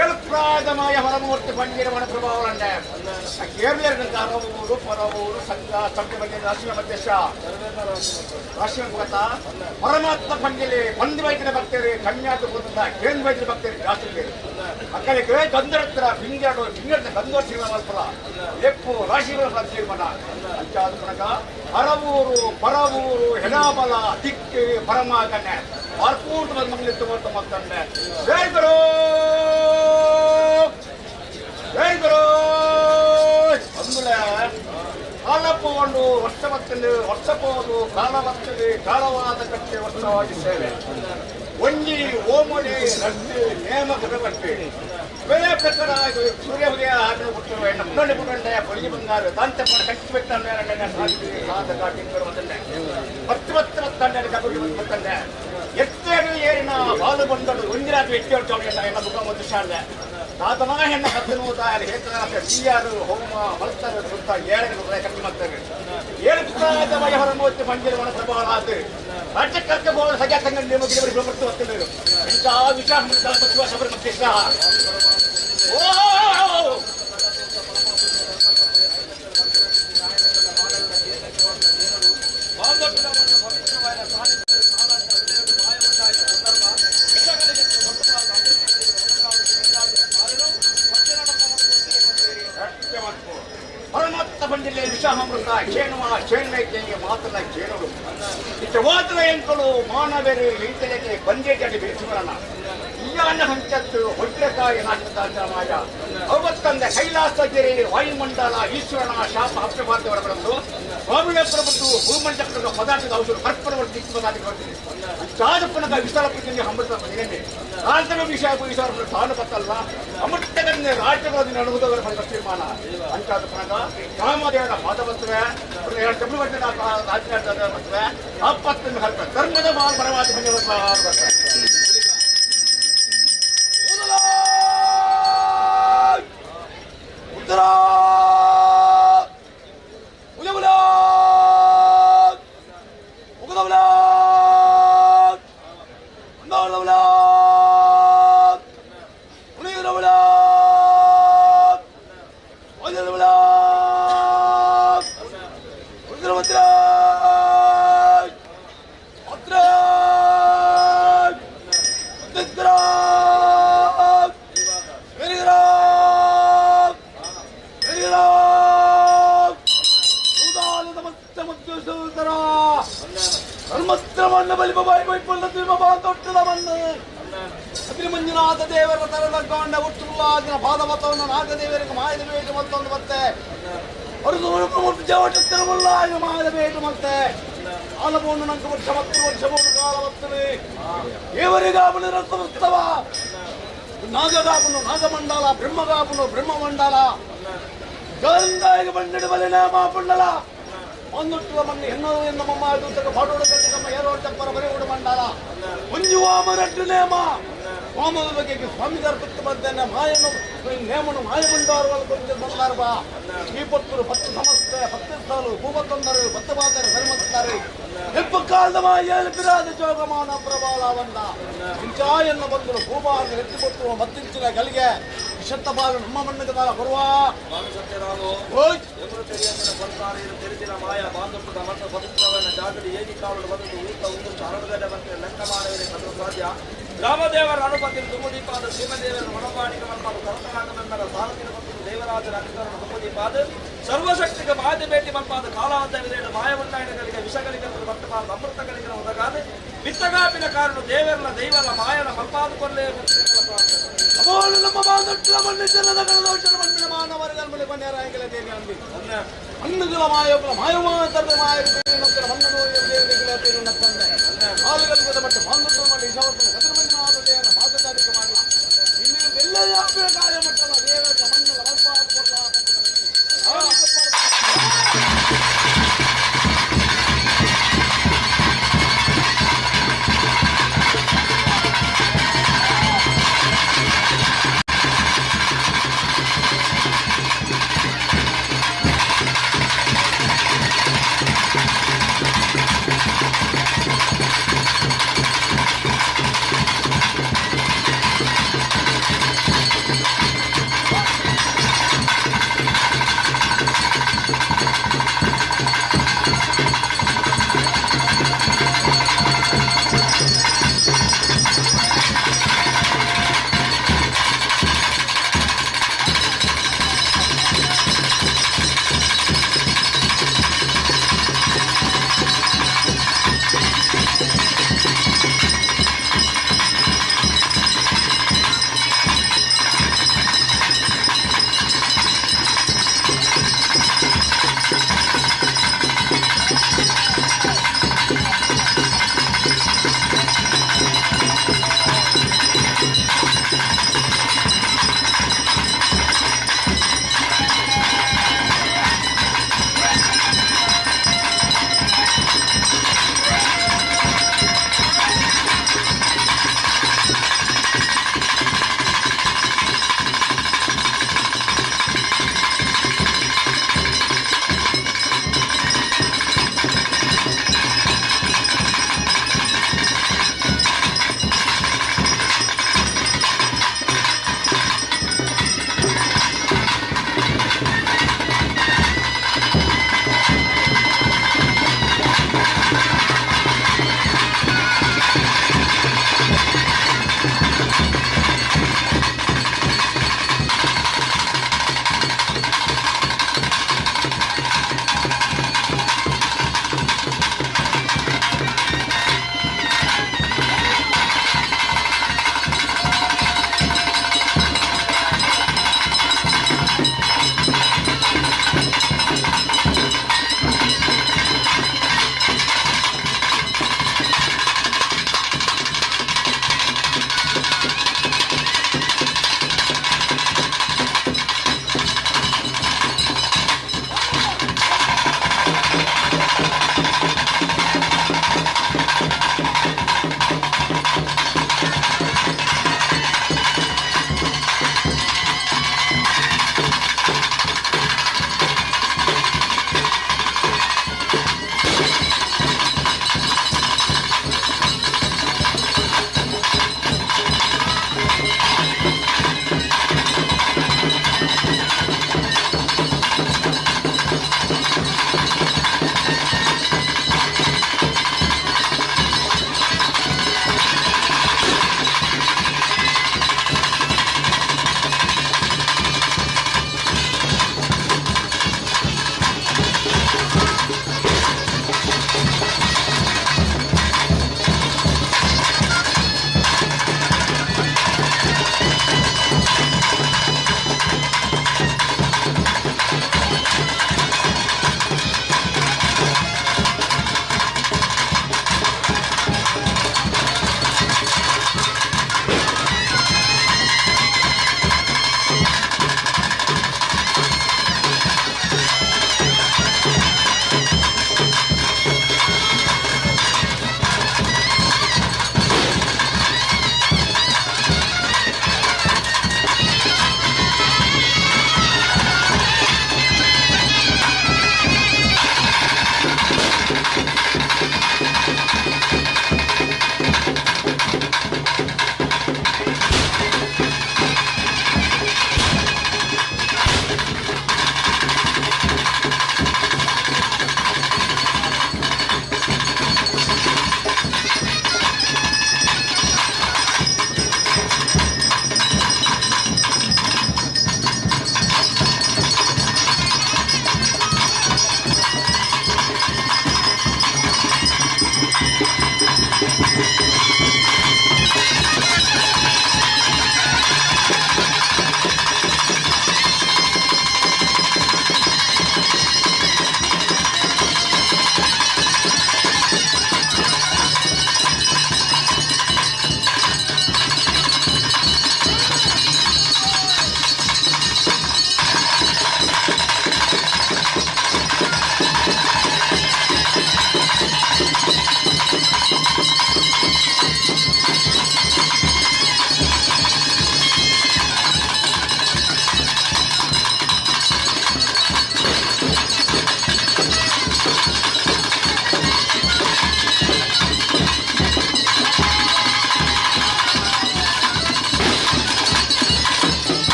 ಏಳು ಪ್ರಾಯದ ಮಾಯ ಹೊರಮೂರ್ತಿ ಪಂಡಿರ ಮಣ ಪ್ರಭಾವಗಳನ್ನೇ ಕೇರಳೀಯರ ಅರವೂರು ಪರವೂರು ಸಂಘ ಸಂಘ ಬಗ್ಗೆ ರಾಷ್ಟ್ರೀಯ ಮಧ್ಯಕ್ಷ ರಾಷ್ಟ್ರೀಯ ಮುಖತ ಪರಮಾತ್ಮ ಪಂಡಿಲಿ ಬಂದು ವೈದ್ಯರ ಭಕ್ತರು ಕನ್ಯಾತ ಬಂದ ಕೇಂದ್ರ ವೈದ್ಯರ ಭಕ್ತರು ಜಾಸ್ತಿ ಮಕ್ಕಳಿಗೆ ಗಂಧರತ್ರ ಪಿಂಗಾಡು ಪಿಂಗಡ ಗಂಧೋ ಶ್ರೀಮ ಮಲ್ಪಲ ಎಪ್ಪು ರಾಶಿಗಳ ತೀರ್ಮಾನ ಅಂಚಾದ ಕಣಕ ಅರವೂರು ಪರವೂರು ಹೆಡಾಬಲ ದಿಕ್ಕು ಪರಮಾಗನೆ ಬಾರ್ಪೂರ್ತ ಮಕ್ಕಳಿತ್ತು ಮತ್ತಂಡೆ ಬೇರ್ಗರೋ ಬೇರ್ಗರೋ ಅಂದುಲೆ ಕಾಲಪ್ಪವನ್ನು ವರ್ಷ ಬತ್ತಲು ವರ್ಷ ಪೋದು ಕಾಲ ಬತ್ತಲು ಕಾಲವಾದ ಕಟ್ಟೆ ವರ್ಷವಾಗಿ ಸೇವೆ ಒಂಜಿ ಓಮಡಿ ರಡ್ಡು ನೇಮ ಕಟಬಟ್ಟು ಬೇರೆ ಪ್ರಕಾರ ಇದು ಸೂರ್ಯ ಉದಯ ಆಟದ ಪುಟ್ಟರು ಎಣ್ಣ ಮುನ್ನೊಂಡಿ ಪುಟ್ಟಂಡೆ ಪೊಲಿ ಬಂಗಾರು ತಾಂತಪ್ಪನ ಕಟ್ಟಿ ಬೆಟ್ಟ ಸಾಧಕ ಟಿಂಗರು ಬಂದಂಡೆ ಪತ್ತು ಪತ್ತು ಪತ್ತಂಡೆ ಕಬಡ್ಡಿ ಬತ್ತಂಡೆ ಎತ್ತೇರು ಏರಿನ ಬಾಲು ಬಂದಡು ಒಂದಿರಾತ್ರಿ ಎಟ್ಟೇಳು ಚೌಡಿ ಎಣ್ಣ ಮುಖ ಮತ್ತು ಶಾಲೆ ತಾತನ ಹೆಣ್ಣ ಕತ್ತನು ತಾಯರು ಹೇತನ ಸಿಯಾರು ಹೋಮ ಮಲ್ತರು ಸುತ್ತ ಏಳನೇ ರೂಪಾಯಿ ಕಟ್ಟಿ ಮಾಡ್ತಾರೆ ಏಳು ಪುತ್ತಾದ ವಯಹರ ಮೂವತ್ತು ಪಂಜರ ಮನ ಪ್ರಭಾವಾದ ರಾಜ್ಯ ಕರ್ಕ ಬೋಳ ಸಜಾ ಸಂಘ ನಿಮಗೆ ಬರ್ತುವ ಇಂಥ ವಿಚಾರ ಬಚ್ಚುವ ಶಬರ ಮತ್ತೆ ಓ ಪರಮಾತ್ಮ ಬಂದಿಲ್ಲ ವಿಷಾಮೃತ ಚೇಣುವ ಚೇಣ್ಮೈಕೆಗೆ ಮಾತ್ರ ಚೇಣುಡು ಇತ್ತ ವಾದನ ಎಂಕಲು ಮಾನವರು ಇಂತಲೆಗೆ ಬಂದೇಜಡಿ ಬೇಸುವರಣ ಈಯಾನ ಹಂಚತ್ತು ಹೊಡ್ರಕಾಯಿ ನಾಟಕದಾಚರಮಾಯ ಅವತ್ತಂದ ಕೈಲಾಸಗಿರಿ ವಾಯುಮಂಡಲ ಈಶ್ವರನ ಶಾಪ ಹಪ್ಪೆ ಬಂದು ಸ್ವಾಮಿಯ ಪ್ರಭುತ್ತು ಭೂಮಂಡಲದ ಪದಾರ್ಥದ ಔಷಧ ಕರ್ಪೂರವರ್ತಿ ಪದಾರ್ಥ ಬರ್ತೀನಿ ಚಾದಪ್ಪನಗ ವಿಶಾಲ ಪ್ರತಿನಿಧಿ ಅಮೃತ ಬಂದಿದೆ ರಾಜನ ವಿಷಯ ವಿಶಾಲ ತಾನು ಬತ್ತಲ್ಲ ಅಮೃತಗನ್ನೇ ರಾಜ್ಯಗಳನ್ನು ನಡುವುದವರ ಫಲ ತೀರ್ಮಾನ ಅಂಚಾದಪ್ಪನಗ ಕಾಮದೇವರ ಪಾದ ಬರ್ತವೆ ಎರಡು ಡಬ್ಲ್ಯೂ ರಾಜ್ಯ ಬರ್ತವೆ ಅಪ್ಪತ್ತನ್ನು ಕಲ್ಪ ಧರ್ಮದ ಮಾಲ್ ಪರವಾದ ಬರ್ತವೆ. ಉತ್ತರ ಉದಮಲ ಉಗದಮಲ ಅಂದಾಳದಮಲ ಉಳಿದಮಲ ಒದಮಲ ಉದ್ರಮತ್ರ ಅತ್ರ ಉದ್ರ ಧರ್ಮತ್ರವನ್ನ ಬಲಿ ಬಾಯಿ ಬೈಪುಲ್ಲ ತೊಟ್ಟದವನ್ನ ಅಗ್ನಿಮಂಜುನಾಥ ದೇವರ ತರದ ಗಾಂಡ ಒಟ್ಟುಲ್ಲಾದಿನ ಪಾದಮತವನ್ನು ನಾಗದೇವರಿಗೆ ಮಾಯದ ಬೇಟು ಮತ್ತೊಂದು ಮತ್ತೆ ಜವಟತ್ತಿರമുള്ള ಮಾಯದ ಬೇಟು ಮತ್ತೆ ಆಲಬೋನು ನಂಗೆ ವರ್ಷ ಮತ್ತು ವರ್ಷ ಮೂರು ಕಾಲ ಬರ್ತದೆ ದೇವರಿಗಾಬಲು ರಥೋತ್ಸವ ನಾಗಗಾಪನು ನಾಗಮಂಡಲ ಬ್ರಹ್ಮಗಾಪನು ಬ್ರಹ್ಮಮಂಡಲ ಗಂಗಾಯಿಗೆ ಬಂದಿಡು ಬಲಿ ನೇಮ ಪುಂಡಲ ಒಂದೊಟ್ಟುವ ಮಣ್ಣು ಹೆಣ್ಣು ಎನ್ನ ಮಮ್ಮ ದೂತಕ ಪಾಡೋಡು ಕಟ್ಟಿಕಮ್ಮ ಏರೋಡು ಚಪ್ಪರ ಬರೆಯೋಡು ಮಂಡಲ ಮಂಜುವಾಮ ರಡ್ಡು ನೇಮ ವಾಮದ ಬಗೆಗೆ ಸ್ವಾಮಿ ದರ್ಪತ್ತು ಬಂದೇನೆ ಮಾಯನು ನೇಮನು ಮಾಯಮಂಡಾರುಗಳ ಕೊಂಚ ಸಂದರ್ಭ ಈ ಪತ್ತರು ಪತ್ತು ಸಮಸ್ತೆ ಪತ್ತು ಸಾಲು ಭೂಪತ್ತೊಂದರು ಪತ್ತು ಬಾದರೆ ಧರ್ಮತ್ತಾರೆ ಹೆಪ್ಪು ಕಾಲದ ಮಾಯಲು ಬಿರಾದ ಜೋಗಮಾನ ಪ್ರಬಾಲ ಬಂದ ಇಂಚಾಯನ್ನ ಬಂದರು ಭೂಭಾಗ ಎತ್ತಿ ಕೊಟ್ಟು ಮತ್ತಿಂಚಿನ ಗಲಿಗೆ ವಿಷತ್ತ ಬಾಲು ನಮ್ಮ ಮಣ್ಣಿಗೆ ಬಾಲ ಬರುವ ಸ್ವಾಮಿ ಸತ್ಯರಾಮು ಓಯ್ ಎದುರು ತೆರಿಯಂದನ ಬರ್ತಾರೆ ತೆರಿದಿನ ಮಾಯ ಬಾಂಧವ್ಯದ ಮತ ಪವಿತ್ರವನ್ನ ಜಾಗಲಿ ಏಗಿ ಕಾವಲು ಬದುಕು ಊತ ಉಂದಷ್ಟು ಹರಡುಗಡೆ ಬಂತೆ ಲೆಕ್ಕ ಮಾಡವರೆ ಕದ್ರು ಸಾಧ್ಯ ರಾಮದೇವರ ಅನುಪತಿ ದುಮ್ಮದೀಪಾದ ಸೀಮದೇವರ ಮನೋವಾಣಿಕ ಮನ್ಮಾದ ಕರತನಾಗಮೆಂಬರ ಸಾರಥಿನ ಮತ್ತು ದೇವರಾಜನ ಅಧಿಕಾರನ ದುಮ್ಮದೀಪಾದ ಸರ್ವಶಕ್ತಿಗೆ ಮಾದೆ ಭೇಟಿ ಮಲ್ಪಾದ ಕಾಲಾವಂತ ವಿಧೇಡು ಮಾಯವುಂಟಾಯಿನಗಳಿಗೆ ವಿಷಗಳಿಗೆ ಬರ್ತಪಾದ ಅಮೃತಗಳಿಗೆ ಒದಗಾದ ಬಿತ್ತಗಾಪಿನ ಕಾರಣ ದೇವರನ ದೈವನ ಮಾಯನ ಮಲ್ಪಾದ ಕೊಲ್ಲೇ ಅಮೋಲು ನಮ್ಮ ಬಾಂಧವ್ಯ ಮಣ್ಣು ಜನದ ಗಣದೋಷರ ಮಣ್ಣಿನ ಮಾನವರ ಬನ್ನೇರಾಯಂಗಲ ದೇವಿ ಅಂದಿ ಅನ್ನುಗಳ ಮಾಯೋಗಳ ಮಾಯವಾಂತರದ ಮಾಯ ಮಣ್ಣು ತಂದೆ ಹಾಲುಗಳಿಗೆ ಮಟ್ಟ ಬಾಂಧವ್ಯ ಮಾಡಿ ವಿಷವರ್ತನೆ ಕದರ ದೇವನ ಪಾದಚಾರಿಕೆ ಮಾಡಲ ಇನ್ನು ಎಲ್ಲ ಯಾವ ಕಾರ್ಯ ಮಟ್ಟಲ್ಲ ದೇವರ ಮಣ್ಣು ಮಲ್ಪಾದ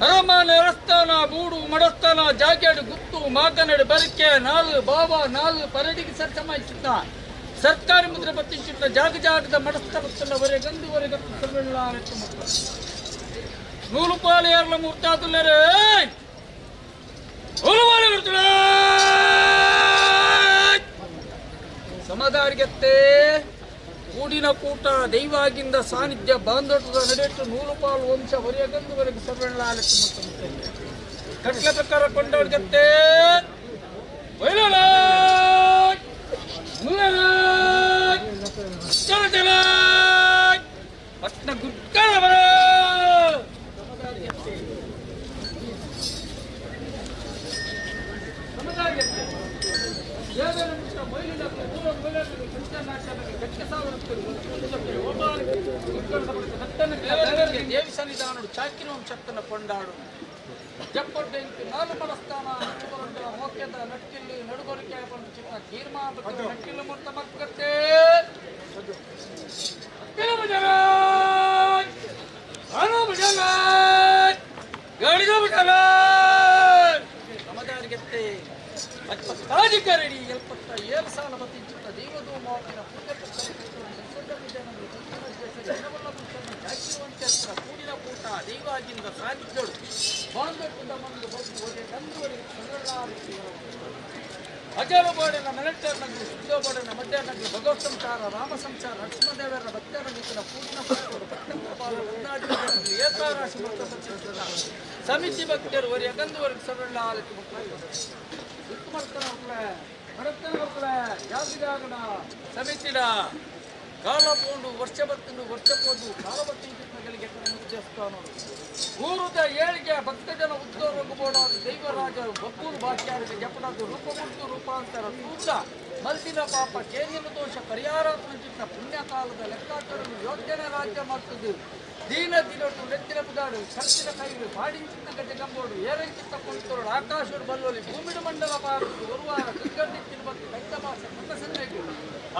ಅರಮನೆ ರಸ್ತಾನ ಬೂಡು ಮಡಸ್ತಾನ ಜಾಗೆಡು ಗುತ್ತು ಮಾತನಾಡು ಬರಿಕೆ ನಾಲು ಬಾಬಾ ನಾಲು ಪರಡಿಗೆ ಸರ್ಸಮಾಯಿಸುತ್ತ ಸರ್ಕಾರಿ ಮುದ್ರೆ ಪತ್ತಿಂಚಿಟ್ಟ ಜಾಗ ಜಾಗದ ಮಡಸ್ತ ಬತ್ತಲ್ಲ ಗಂದು ವರೆ ನೂಲು ಪಾಲು ಯಾರಲ ಮೂರ್ತಾದುಲ್ಲರೇ ನೂಲು ಪಾಲು ಬರ್తున్నా ಸಮದಾರಿಗೆತ್ತೆ ಕೂಡಿನ ಕೂಟ ದೈವಾಗಿಂದ ಸಾನ್ನಿಧ್ಯ ಬಾಂಧವ್ಯದ ನಡೆಯಿಟ್ಟು ನೂಲು ಪಾಲು ವಂಶ ಹೊರೆಯಗಂದುವರೆಗೆ ಸವರ್ಣ ಕಟ್ಲೆ ಪ್ರಕಾರ ಕೊಂಡಾಡ್ಗತ್ತೆ ಪಟ್ನ ಗುಡ್ಕಳ ದೇವಿ ಸನ್ನಿಧಾನಡು ಚಾಕಿನ ವಂಶಕ್ಕನ್ನು ಕೊಂಡಾಡು ಜಪ್ಪೊಡ್ಡೆಂಕು ನಾಲು ಮನಸ್ಥಾನ ಮೋಕ್ಯದ ನಟ್ಟಿಲ್ಲಿ ನಡುಗೊರಿಕೆ ಬಂದು ಚಿಕ್ಕ ತೀರ್ಮಾನ ನಟ್ಟಿಲ್ಲು ಮುರ್ತ ಮಕ್ಕತ್ತೆ ಸಮದಾರಿಗೆತ್ತೆ ಅಧಿಕಾರಿ ಎಲ್ಪತ್ತ ಏಳು ಸಾಲ ಬತ್ತಿಂಚಿತ್ತ ದೈವದು ಮಾತಿನ ಕೂಡಿನ ಕೂಟ ದೈವಾಗಿಂದ ಸಾಧಿಸಳು ಬಾಂಧವ್ಯದ ಮಂದು ಬಗ್ಗು ಒರೆ ತಂದುವರೆಗೆ ಅಜಲಬೋಡಿನ ಮೆಲಟ್ಟರ್ನಗರು ಶುದ್ಧಬೋಡಿನ ಮಧ್ಯಾಹ್ನಗಳು ಭಗವತ್ ಸಂಚಾರ ರಾಮ ಸಂಚಾರ ಲಕ್ಷ್ಮಣದೇವರ ಭಕ್ತರ ಪೂರ್ಣ ಏಕಾರಾಶಿ ಸಮಿತಿ ಭಕ್ತರು ಒರೆ ಅಗಂದುವರೆಗೆ ಸರಳ ಆಲಕ್ಕೆ ಸಮಿತಿಡ ಕಾಲ ಪೋಂಡು ವರ್ಷ ಬತ್ತಂಡು ವರ್ಷ ಪೋದು ಕಾಲ ಬತ್ತಿಗಳಿಗೆ ಉದ್ದೇಶಸ್ಥಾನರು ಊರುದ ಏಳಿಗೆ ಭಕ್ತ ಜನ ಉದ್ಯೋಗ ಬೋಡಾದ ದೈವರಾಜ ಬಬ್ಬೂರು ಭಾಷ್ಯಾರಿಗೆ ಜಪನಾದ ರೂಪಮೂರ್ತಿ ರೂಪಾಂತರ ತೂತ ಮಲ್ದಿನ ಪಾಪ ಕೇಂದಿನ ದೋಷ ಪರಿಹಾರ ಚಿತ್ತ ಪುಣ್ಯಕಾಲದ ಲೆಕ್ಕಾಚಾರವು ಯೋಜನೆ ರಾಜ್ಯ ಮಾಡ್ತದೆ ದೀನ ದಿನಟು ನೆತ್ತಿನ ಪುದಾಡು ಖರ್ಚಿನ ಕೈಗಳು ಬಾಡಿಂಚಿತ್ತ ಗಜಗಂಬೋಡು ಏರಂಚಿತ್ತ ಕೊಂತೋಡು ಆಕಾಶರು ಬಲ್ಲೋಲಿ ಭೂಮಿಡು ಮಂಡಲ ಬಾರದು ಒರುವಾರ ಕಗ್ಗಂಡಿತ್ತಿನ ಮತ್ತು ಕೈತಮಾಸ ಕನ್ನಸನ್ನೆಗೆ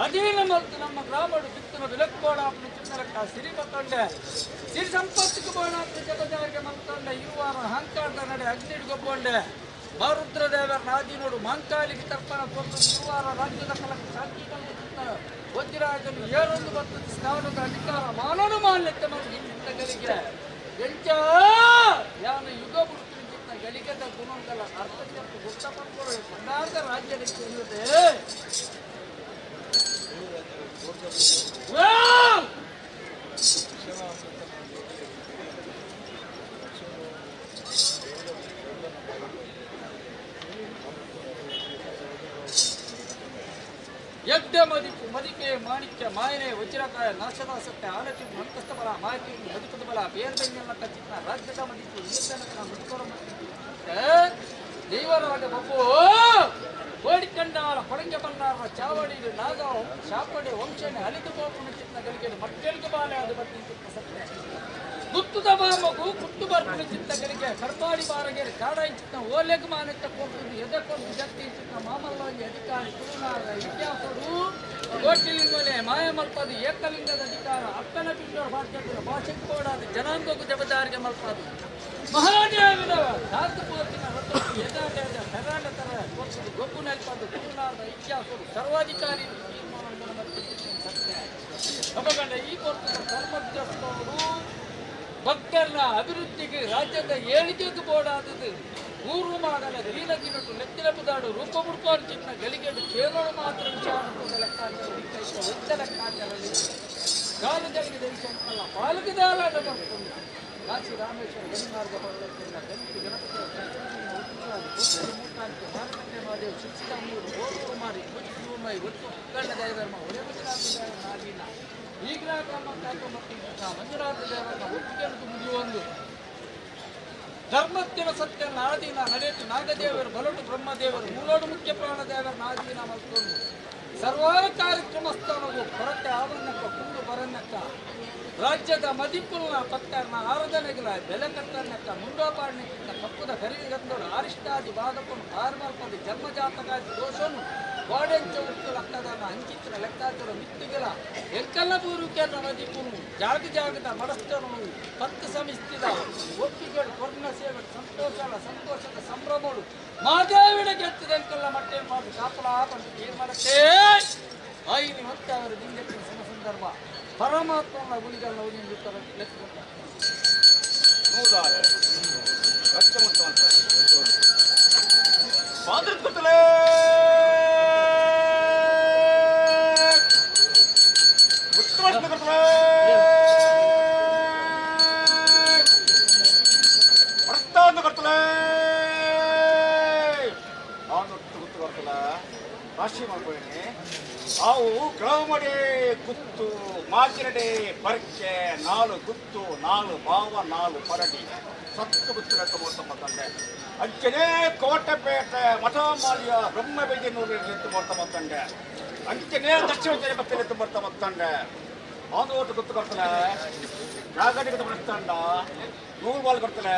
ಅಧೀನ ಮಲ್ತು ನಮ್ಮ ಗ್ರಾಮಡು ಬಿತ್ತನ ವಿಲಕ್ಕೋಡ ಚಿನ್ನರಕ್ಕ ಸಿರಿ ಮಕ್ಕಂಡೆ ಸಿರಿ ಸಂಪತ್ತಿಗೆ ಬೋಣ ಜಗಜಾರಿಗೆ ಮಲ್ತಂಡೆ ಇರುವಾರ ಹಂಕಾರ್ದ ನಡೆ ಅಗ್ನಿಡ್ಗೊಬ್ಬೊಂಡೆ ಮಾರುದ್ರದೇವರ ನಾದಿನೋಡು ಮಾಂಕಾಲಿಗೆ ತರ್ಪಣ ಕೊಟ್ಟು ಇರುವಾರ ರಾಜ್ಯದ ಕಲಕ ಶಾಂತಿ ವಜ್ರಾಜನು ಏರೊಂದು ಮತ್ತು ಸ್ಥಾನದ ಅಧಿಕಾರ ಮಾನನು ಮಾನ್ಯತೆ ಮಾಡಿ ಚಿತ್ತಗಳಿಗೆ ಎಂಚ ಯಾನು ಯುಗ ಬುಡುಕಿನ ಚಿತ್ತ ಗಳಿಗದ ಗುಣಗಳ ಅರ್ಥ ಚೆಪ್ಪು ಗುಟ್ಟ ಪಡ್ಕೊಳ್ಳಿ ಭಂಡಾರದ ರಾಜ್ಯದ ಎನ್ನುವುದೇ ಯಜ್ಞ ಮದಿಪು ಮದಿಪೆ ಮಾಣಿಕ್ಯ ಮಾಯನೆ ವಜ್ರಕಾಯ ನಾಶದ ಸತ್ಯ ಆಲತಿ ಅಂತಸ್ಥ ಬಲ ಮಾಹಿತಿ ಮದಿಪದ ಬಲ ಬೇರೆ ಬೆಂಗಲ್ನ ಕಚ್ಚಿನ ರಾಜ್ಯದ ಮದಿಪು ಇನ್ನತನಕನ ಮೃದುಕರ ದೈವರಾಜ ಬಪ್ಪು ಕೋಡಿಕಂಡಾರ ಕೊಡಂಗೆ ಬನ್ನಾರ ಚಾವಡಿ ನಾಗ ಶಾಪಡೆ ವಂಶನೆ ಅಲಿದು ಬೋಪುನ ಚಿತ್ತ ಗಳಿಗೆ ಮಟ್ಟೆಲ್ಗೆ ಬಾಲೆ ಅದು ಬತ್ತಿ ಚಿತ್ತ ಸತ್ಯ ಗುತ್ತುದ ಬಾಮಗು ಕುಟ್ಟು ಬರ್ಪುನ ಚಿತ್ತ ಗಳಿಗೆ ಕರ್ಪಾಡಿ ಬಾರಗೆ ಕಾಡಾಯಿ ಚಿತ್ತ ಓಲೆಗ್ ಮಾನೆತ್ತ ಕೊಟ್ಟು ಎದೆ ಕೊಟ್ಟು ಜತ್ತಿ ಚಿತ್ತ ಮಾಮಲ್ಲಾಗಿ ಅಧಿಕಾರಿ ತುಳುನಾಡ ಇತಿಹಾಸರು ಕೋಟಿಲಿಂಗನೆ ಮಾಯ ಮಲ್ಪದು ಏಕಲಿಂಗದ ಅಧಿಕಾರ ಅಪ್ಪನ ಪಿಂಡೋರ್ ಭಾಗ್ಯದ ಭಾಷೆ ಕೋಡಾದ ಜನಾಂಗಕ್ಕೂ ಜವಾಬ್ದಾರಿಗೆ ಮಲ್ಪದು ಮಹಾದೇವಿನ ಧಾತು ಪೋತಿನ ರಥ ಎದಾಂಡ ಹೆರಾಂಡ ತರ ಕೊಟ್ಟದು ಗೊಬ್ಬು ನೆಲ್ಪದು ತುಳುನಾಡ ಇತಿಹಾಸರು ಸರ್ವಾಧಿಕಾರಿ ತೀರ್ಮಾನ ಸತ್ಯ ಅಪಗಂಡ ಈ ಕೊರ್ತದ ಧರ್ಮಧ್ಯಸ್ಥರು ಭಕ್ತರನ್ನ ಅಭಿವೃದ್ಧಿಗೆ ರಾಜ್ಯದ ಏಳಿಗೆಗೆ ಬೋಡಾದದ್ದು ಊರು ಮಾಗಲ ದೀನ ದಿನಟು ನೆತ್ತಿನ ಪುದಾಡು ರೂಪ ಬುಡ್ಕೋರು ಚಿನ್ನ ಗಳಿಗೆಡು ಕೇಳೋಣ ಮಾತ್ರ ವಿಚಾರ ಲೆಕ್ಕಾಚಾರ ಉಚ್ಚ ಲೆಕ್ಕಾಚಾರ ಕಾಲು ಜಲಿಗೆ ದೇಶ ಪಾಲುಗಿದಾಲಾಟ ಬರ್ತದೆ ಕಾಶಿ ರಾಮೇಶ್ವರ ಗಣಿಮಾರ್ಗ ಪರ್ವತದಿಂದ ಗಂಟು ಗಣಪತಿ ಮೂಕಾಂತಿ ಮಾರುಕಟ್ಟೆ ಮಹಾದೇವ್ ಶಿಕ್ಷಿತ ಮೂರು ಗೋರು ಮಾರಿ ಮುಚ್ಚಿ ಒತ್ತು ಪುಕ್ಕಣ್ಣ ದೈವರ್ಮ ಒಡೆ ಮಂಜುನಾಥ ದೇವರ ನಾಗಿನ ಈಗಲಾ ಕ್ರಮ ಮತ್ತು ಮಂಜುನಾಥ ದೇವರನ್ನ ಒಟ್ಟಿಗೆ ಮುಗಿಯುವೊಂದು ಧರ್ಮತ್ತಿನ ಸತ್ಯ ನಾದಿನ ನಡೆಯಿತು ನಾಗದೇವರು ಬಲಟು ಬ್ರಹ್ಮದೇವರು ಮೂಲೋಡು ಮುಖ್ಯ ಪ್ರಾಣದೇವರ ನಾದೀನ ಮಲ್ಕೊಂಡು ಸರ್ವಾರ ಕಾರ್ಯಕ್ರಮ ಸ್ಥಾನವು ಕೊರತೆ ಆವರಣಕ್ಕ ಕುಂದು ಬರನ್ನಕ್ಕ ರಾಜ್ಯದ ಮದಿಪುಲ್ನ ಪತ್ತರ್ನ ಆರಾಧನೆಗಳ ಬೆಲೆ ಕಟ್ಟನ್ನಕ್ಕ ಮುಂಡೋಪಾಡನೆಕ್ಕಿಂತ ಕಪ್ಪುದ ಖರೀದಿಗಂದೋಡು ಆರಿಷ್ಟಾದಿ ಬಾಧಕನು ಪಾರ್ಮಲ್ಪದಿ ಜನ್ಮಜಾತಕಾದಿ ದೋಷನು ಗೋಡೆಂಚ ಉಟ್ಟು ಲಕ್ಕದನ ಅಂಚಿತ್ತಿನ ಲೆಕ್ಕಾಚಾರ ಮಿತ್ತಿಗೆಲ ಎಂಕಲ್ಲ ಪೂರ್ವಿಕೆಲ್ಲ ನದಿಪುನು ಜಾಗ ಜಾಗದ ಮಡಸ್ತನು ಪತ್ತು ಸಮಿಸ್ತಿದ ಒಪ್ಪಿಗೆಡು ಕೊರ್ನ ಸೇವೆ ಸಂತೋಷ ಸಂತೋಷದ ಸಂಭ್ರಮಗಳು ಮಾದೇವಿಡ ಗೆತ್ತಿದ ಎಂಕಲ್ಲ ಮಟ್ಟೆ ಮಾಡು ಕಾಪಲ ಪಂಡು ತೀರ್ಮಾನಕ್ಕೆ ಐನಿ ಮತ್ತೆ ಅವರು ದಿಂಗೆತ್ತಿನ ಸಮ ಸಂದರ್ಭ ಪರಮಾತ್ಮನ ಗುಳಿಗಳನ್ನ ಉಳಿಯುತ್ತಾರೆ ಲೆಕ್ಕ. ನೂರಾರು ಲಕ್ಷ ಮುತ್ತವಂತ ಮಾತೃತ್ವತ್ತಲೇ ಉತ್ತಮ ಕರ್ತಲೇ ಕರ್ತಲೇ ಅವನು ಗುತ್ತು ಬರ್ತಲ್ಲ ರಾಶಿ ಮಾಡ್ಕೊಳ್ಳಿ. ಅವು ಗ್ರಾಮಡೆ ಗುತ್ತು ಮಾಜಿನಡೆ ಬರ್ಕೆ ನಾಲು ಗುತ್ತು ನಾಲು ಭಾವ ನಾಲು ಪರಡಿ ಸತ್ತು ಗುತ್ತು ಲೆಕ್ಕ ಮೂರ್ತಮ್ಮ ತಂದೆ. ಅಂಚನೆ ಕೋಟೆಪೇಟೆ ಮಠಮಾಲಿಯ ಬ್ರಹ್ಮ ಬೇಜನೂರು ಎತ್ತು ಮೂರ್ತಮ್ಮ ತಂದೆ. ಅಂಚನೆ ದಕ್ಷಿಣ ಜನಪದ ಎತ್ತು ಮೂರ್ತಮ್ಮ ತಂದೆ. ಅವನು ಒಟ್ಟು ಗುತ್ತು ಕೊಡ್ತಾನೆ ಜಾಗಟಿಕ ಬರ್ತಂಡ ನೂರು ಬಾಲ್ ಕೊಡ್ತಾನೆ.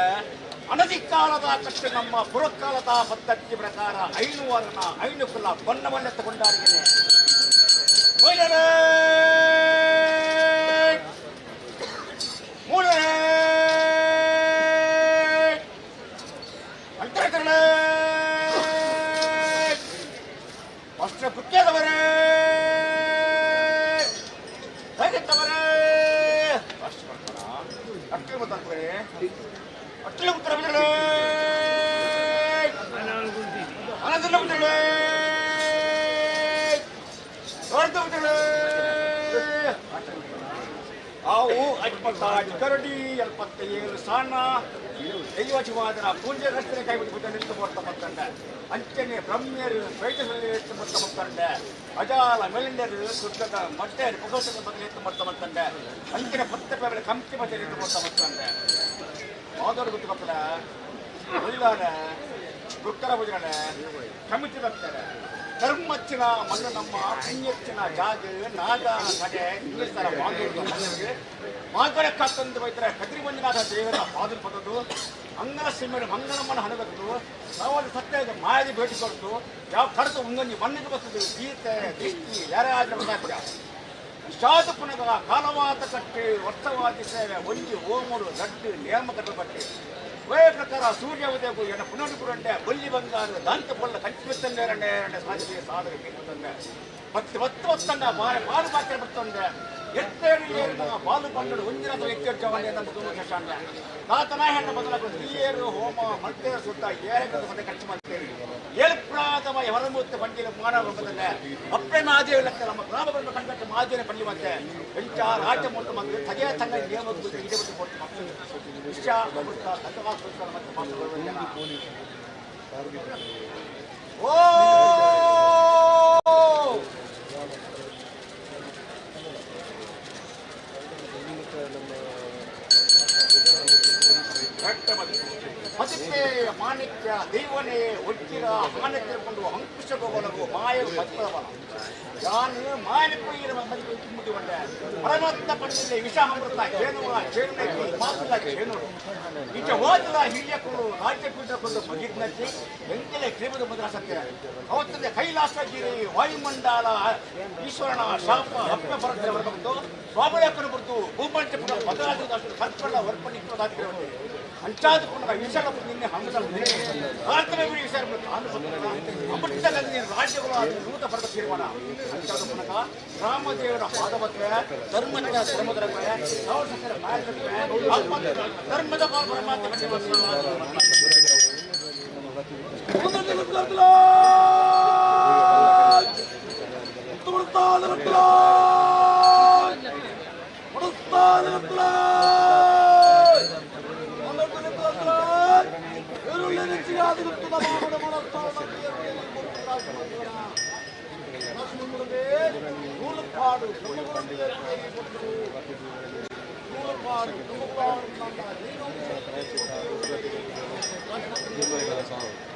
ಅನಧಿಕಾಲದ ಕಟ್ಟು ನಮ್ಮ ಪುರಕಾಲದ ಪದ್ಧತಿ ಪ್ರಕಾರ ಐನುವಾರನ ಐನು ಕುಲ ಬಣ್ಣವನ್ನ ತಗೊಂಡಾರಿಗೆನೆ. ಮೊಯ್ಲರೇ ಮೂರರೇ ಅಂತರಕರಳೇ ಅಷ್ಟರ ಪುಕ್ಕೆದವರೇ ಹೇಗಿತ್ತವರೇ ಅಷ್ಟು ಬರ್ತಾರ ಅಟ್ಲಿ ಗೊತ್ತಾಗ್ತದೆ ಅಟ್ಲಿ ಉತ್ತರ ಬಿಡಲೇ ಅನಂತರ ಬಿಡಲೇ ಹೊರತು ಬಿಡಲೇ. ಅವು ಅಜ್ಪತ್ತಾಜ್ ಕರಡಿ 77 ಸಣ್ಣ ದೈವಚಿವಾದನ ಪೂಜೆ ರಸ್ತೆ ಕೈ ಬಿಟ್ಟು ನಿಂತು ಬರ್ತಾ ಮತ್ತಂಡೆ. ಅಂಚನೆ ಬ್ರಹ್ಮ್ಯರು ಬೈಟದಲ್ಲಿ ಎತ್ತು ಬರ್ತಾ ಮತ್ತಂಡೆ. ಅಜಾಲ ಮೆಲಿಂಡರು ಸುತ್ತದ ಮೊಟ್ಟೆ ಪುಗಸದ ಬದಲು ಎತ್ತು ಬರ್ತಾ ಮತ್ತಂಡೆ. ಅಂಚನೆ ಪತ್ತೆ ಪೇಬಲೆ ಕಂಪಿ ಬದಲು ಎತ್ತು ಬರ್ತಾ ಮತ್ತಂಡೆ. ಮಾದೋಡು ಗೊತ್ತು ಬರ್ತದೆ ಒಳ್ಳಾರೆ ಗುಕ್ಕರ ಭುಜನೆ ಕಮಿಟಿ ಬರ್ತಾರೆ. ಧರ್ಮಚ್ಚಿನ ಮಣ್ಣು ನಮ್ಮ ಪುಣ್ಯಚ್ಚಿನ ಜಾಗ ನಾಗ ಕಡೆ ಇಂಗ್ಲಿಷರ ಮಾದೂರು ಮಾದರ ಕತ್ತಂದು ಬೈತಾರೆ. ಕದ್ರಿ ಮಂಜುನಾಥ ದೇವರ ಪಾದಲು ಪದದು ಅಂಗನ ಸಿಮ್ಮರು ಮಂಗನಮ್ಮನ ಹಣಗದ್ದು ನಾವು ಸತ್ಯ ಮಾಯದಿ ಭೇಟಿ ಕೊಡ್ತು ಯಾವ ಕಡತು ಒಂದೊಂದು ಮಣ್ಣಿಗೆ ಬರ್ತದೆ ಗೀತೆ ದೃಷ್ಟಿ ಯಾರೇ ಆದ್ರೆ ಸಾಧ್ಯ. ವಿಷಾದ ಪುನಗ ಕಾಲವಾದ ಕಟ್ಟಿ ವರ್ತವಾದಿ ಸೇವೆ ಒಂಜಿ ಓಮುಡು ಲಡ್ಡು ನೇಮ ಕಟ್ಟಲ್ಪಟ್ಟೆ ವೇ ಪ್ರಕಾರ ಸೂರ್ಯ ಉದಯಕು ಎನ್ನ ಪುನರುಪುರಂಡೆ ಬೊಲ್ಲಿ ಬಂಗಾರು ದಾಂತ ಪೊಲ್ಲ ಕಂಚಿ ರಂಡೆ ರಂಡೆ ಸಾಧ್ಯತೆ ಸಾಧಕ ಕೇಳ್ತಂದೆ ಪತ್ತು ಪತ್ತು ಹೊತ್ತಂಡ ಬಾರೆ ಬಾಲು ಪಾತ್ರೆ ಬರ್ತಂಡೆ ಎತ್ತೇಳು ಏರಿನ ಬಾಲು ಬಂಡಡು ಒಂದಿನ ಎತ್ತೇಳು ಜವಾನಿ ನಮ್ಮ ತುಂಬ ತಾತನ ಹೆಣ್ಣ ಬದಲಾಗ ನೀರು ಹೋಮ ಮಲ್ತೇ ಸುತ್ತ ಏರಕದ ಮತ್ತೆ ಖರ್ಚು ಮಾಡ್ತೇವೆ ಏಳ್ಪ್ರಾದವ ಹೊರಮೂರ್ತಿ ಬಂಡಿಲ ಮಾನವ ಬಂದಂದೆ ಅಪ್ಪೆ ಮಾದೇವಿ ಲೆಕ್ಕ ನಮ್ಮ ಗ್ರಾಮ ಬಂದ ಕಂಡಕ್ಕೆ ಮಾದೇವನ ಪಳ್ಳಿ ಮತ್ತೆ ಎಂಚ ರಾಜ್ಯ ಮೂರ್ತ ಮತ್ತೆ ತಗೆಯ ತಂಗ ನಿಯಮ ಇದೆ ಬಿಟ್ಟು ಕೊಟ್ಟು ಮಕ್ಕಳು ವಿಷ ಅಮೃತ ತಗವಾ ಮತ್ತೆ ಮಾತು ಓ ಮತಿಪೆ ಮಾಣಿಕ್ಯ ದೈವನೇ ಒಜ್ಜಿರ ಮಾಣಿಕ್ಯ ಅಂಕುಶ ಗೋಬಲಗು ಮಾಯ ಮತ್ಪದಬಲ ಯಾನು ಮಾಯನ ಪೊಯ್ಯಿರ ಮದಿಪೆ ಕಿಮ್ಮುಟಿ ಬಂಡೆ ಪರಮಾತ್ಮ ಪಂಡಿಲೆ ವಿಷ ಅಮೃತ ಚೇನುವ ಚೇನುನಕ್ಕಿ ಮಾತುಲ ಚೇನುಡು ಈಚ ಹೋದಲ ಹಿರಿಯಕುಳು ರಾಜ್ಯ ಪೀಠಕೊಂಡು ಮಗಿದ್ನಚ್ಚಿ ಎಂಕೆಲೆ ಕ್ರೀಮದ ಮೊದಲ ಸತ್ಯ ಅವತ್ತಂದೆ ಕೈಲಾಸಗಿರಿ ವಾಯುಮಂಡಲ ಈಶ್ವರನ ಶಾಪ ಅಪ್ಪ ಬರುತ್ತೆ ಹೊರಬಂದು ಸ್ವಾಮಿ ಬರೆದು ಭೂಮಂಚ ಬದಲಾದ ಕರ್ಪಣ ಹೊರಪಣಿಟ್ಟು ಅಂಚಾದ ಪುನಃ ವಿಶಾಲ ನಿನ್ನೆ ಹಂಸಲ ಭಾರತವೇ ವಿಶಾಲ ಅಮೃತ ರಾಜ್ಯಗಳು ನೂತ ಪಡೆದ ತೀರ್ಮಾನ ಅಂಚಾದ ಪುನಃ ರಾಮದೇವರ ಪಾದವತ್ವೆ ಧರ್ಮದ ಧರ್ಮದ ಧರ್ಮದ ಪರಮಾತ್ಮ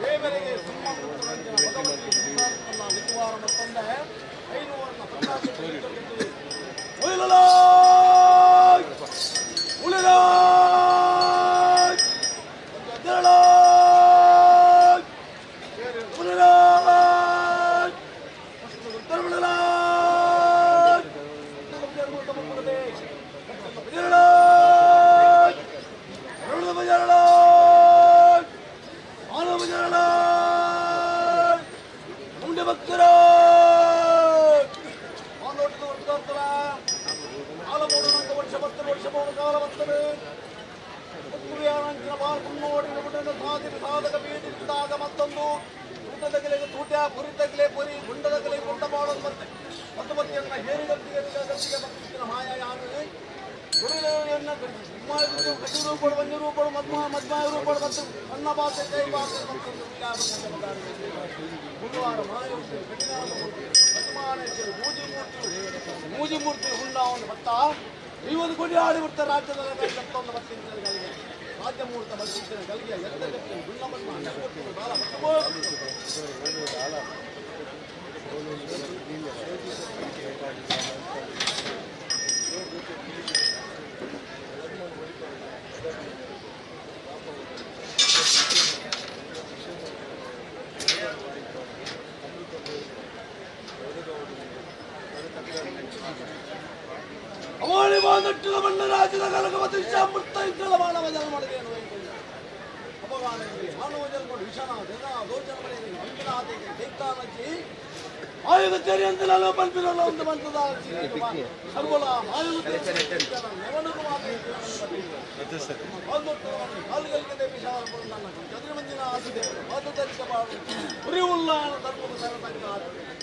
ದೇವರಿಗೆ ಸಾಧಿ ಸಾಧಕ ಬೀದಿದ್ದಾಗ ಮತ್ತೊಂದು ತೂಟದಗಲೆಗೆ ತೂಟ, ಪುರಿತಗಲೆ ಪುರಿ, ಗುಂಡದಗಲೆ ಗುಂಡ ಮಾಡೋದು ಮತ್ತೆ ಮತ್ತು ಮತ್ತೆ ಹೇರಿದಂತಿಗೆ ಗಂತಿಗೆ ಮತ್ತು ಮಾಯ ಯಾರು ಗುರುದೇವರನ್ನ ರೂಪಡು ಒಂದು ರೂಪಡು ಮದ್ಮ ಮದ್ಮಾಯ ರೂಪಡು ಮತ್ತು ಅನ್ನ ಭಾಷೆ ಕೈ ಭಾಷೆ ಮತ್ತೊಂದು ಗುರುವಾರ ಮಾಯ ಮೂಜಿ ಮೂರ್ತಿ ಹುಂಡಾವನ್ನು ಭತ್ತ ಐವತ್ತು ಕೋಟಿ ಆಡಿ ಬಿಡ್ತ ರಾಜ್ಯದ ಮತ್ತೊಂದು ಮತ್ತಿನ ರಾಜ್ಯ ಮುಹೂರ್ತ ಮತ್ತಿನ ಗಲಿಗೆ ಎತ್ತ ಗುಂಡಮನ್ನ ಬಾಲ ಅವಳಿ ಬಾಂಧಟ್ಟಿದ ಮಣ್ಣ ರಾಜ್ಯದ ಕಲಕವತಿ ಶಾಮೃತ ಇದ್ದಳ ಮಾನವ ಜನ್ಮ ಮಾಡಿದೇನು ಅಪಗಾನಕ್ಕೆ ಮಾನವ ಜನ್ಮ ವಿಷಣ ಜನ ದೋಚನ ಮನೆಯಲ್ಲಿ ಮಂಜುನಾಥಿಗೆ ದೈತಾನಜಿ ಆಯುಧ ತೆರೆಯಂತಲೋ ಪಲ್ಪಿರಲ್ಲ ಒಂದು ಮಂತ್ರದ ಸರ್ವಲ ಆಯುಧ ಧರ್ಮದ ಸರತಂಗ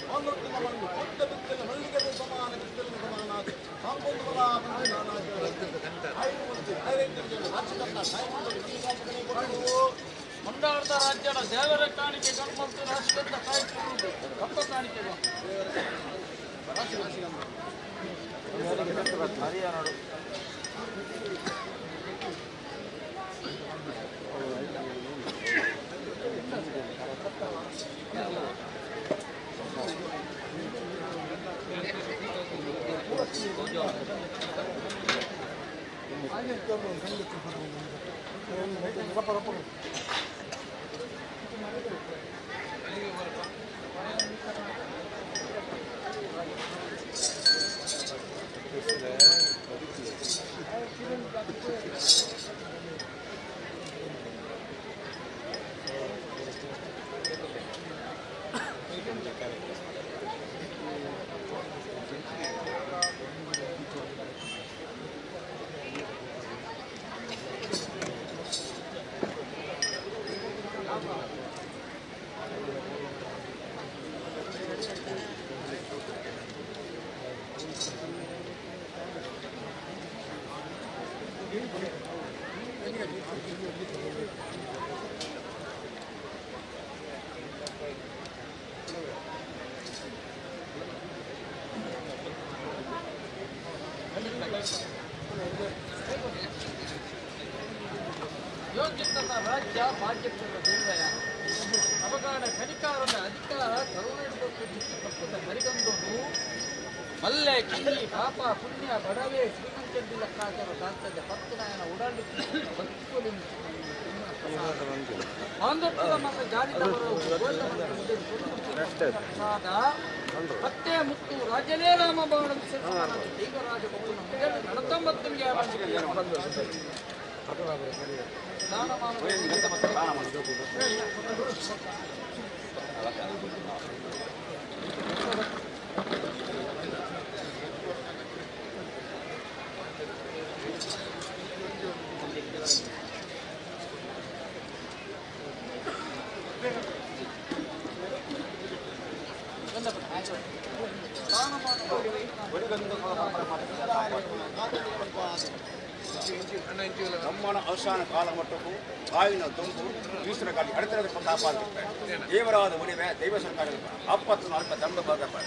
ಬಾಂಧೊಟ್ಟಿನ ಮಣ್ಣು ಕೊಟ್ಟ ಬಿತ್ತಲ ಮಲ್ಲಿಗೆ ಸಮಾನ ಬಿತ್ತಲಿನ ಸಮಾನ ಮುಂಡಾರ್ದ ರಾಜ್ಯದ ದೇವರ ಕಾಣಿಕೆ ಗಣಮಂತು ರಾಷ್ಟ್ರದ ಕಾಯಿ ಕಪ್ಪ ಕಾಣಿಕೆ. ಯೋಗ್ಯತನ ರಾಜ್ಯ ಭಾಗ್ಯದ ದೇವಯ ಅವಗಾಡ ಕನಿಕಾರದ ಅಧಿಕಾರ ಕರುಣೆ ತಪ್ಪದ ಕರಿಗಂದೋನು ಮಲ್ಲೆ ಕಿಲ್ಲಿ ಪಾಪ ಪುಣ್ಯ ಬಡವೆ ಶ್ರೀಮಂತಂದಿ ಲೆಕ್ಕಾಚಾರ ದಾಂತದ ಪತ್ತು ನಾಯನ ಉಡಾಡಿ ಪ್ರಸಾದ ಪತ್ತೆ ಮುತ್ತು ರಾಜ್ಯಲೇ ರಾಮ ಬಾಣ ದೈವರಾಜ ನಡತೊಂಬತ್ತು ನಮ್ಮನ ಅವಸಾನ ಕಾಲ ಮಟ್ಟಕ್ಕೂ ಕಾಯಿನ ತುಂಬು ಈಶ್ವರ ಕಾಲಿ ಅಡತರದ ಕಾಪಾಡುತ್ತೆ ದೇವರಾದ ಉಳಿವೆ ದೈವ ಸರ್ಕಾರ ಅಪ್ಪತ್ತು ನಾಲ್ಕು ದಂಡ ಭಾಗಪ್ಪ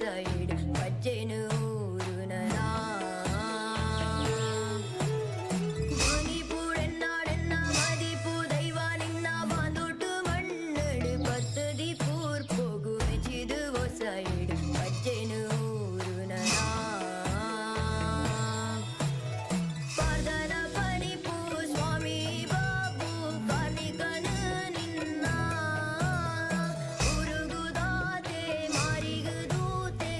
ಒಸೈಡ್ ಪಜ್ಜೆನು ಊರುನನಾ. ಮಣಿಪುಡೆನ್ನಾಡೆನ್ನ ಮದಿಪು ದೈವ ನಿನ್ನ ಬಾಂದೊಟ್ಟು ಮಣ್ಣಡು ಪತ್ತದಿ ಪೂರ್ಪೊಗು ಮೆಚ್ಚಿದು ಒಸೈಡ್ ಪಜ್ಜೆನು ಊರುನನಾ. ಪಾರ್ದನ ಪನಿಪು ಸ್ವಾಮಿ ಬಾಬು ಕಾರ್ಣಿಕನ ನಿನ್ನ ಉರುಗುದಾತೆ ಮಾರಿಗು ದೂತೆ.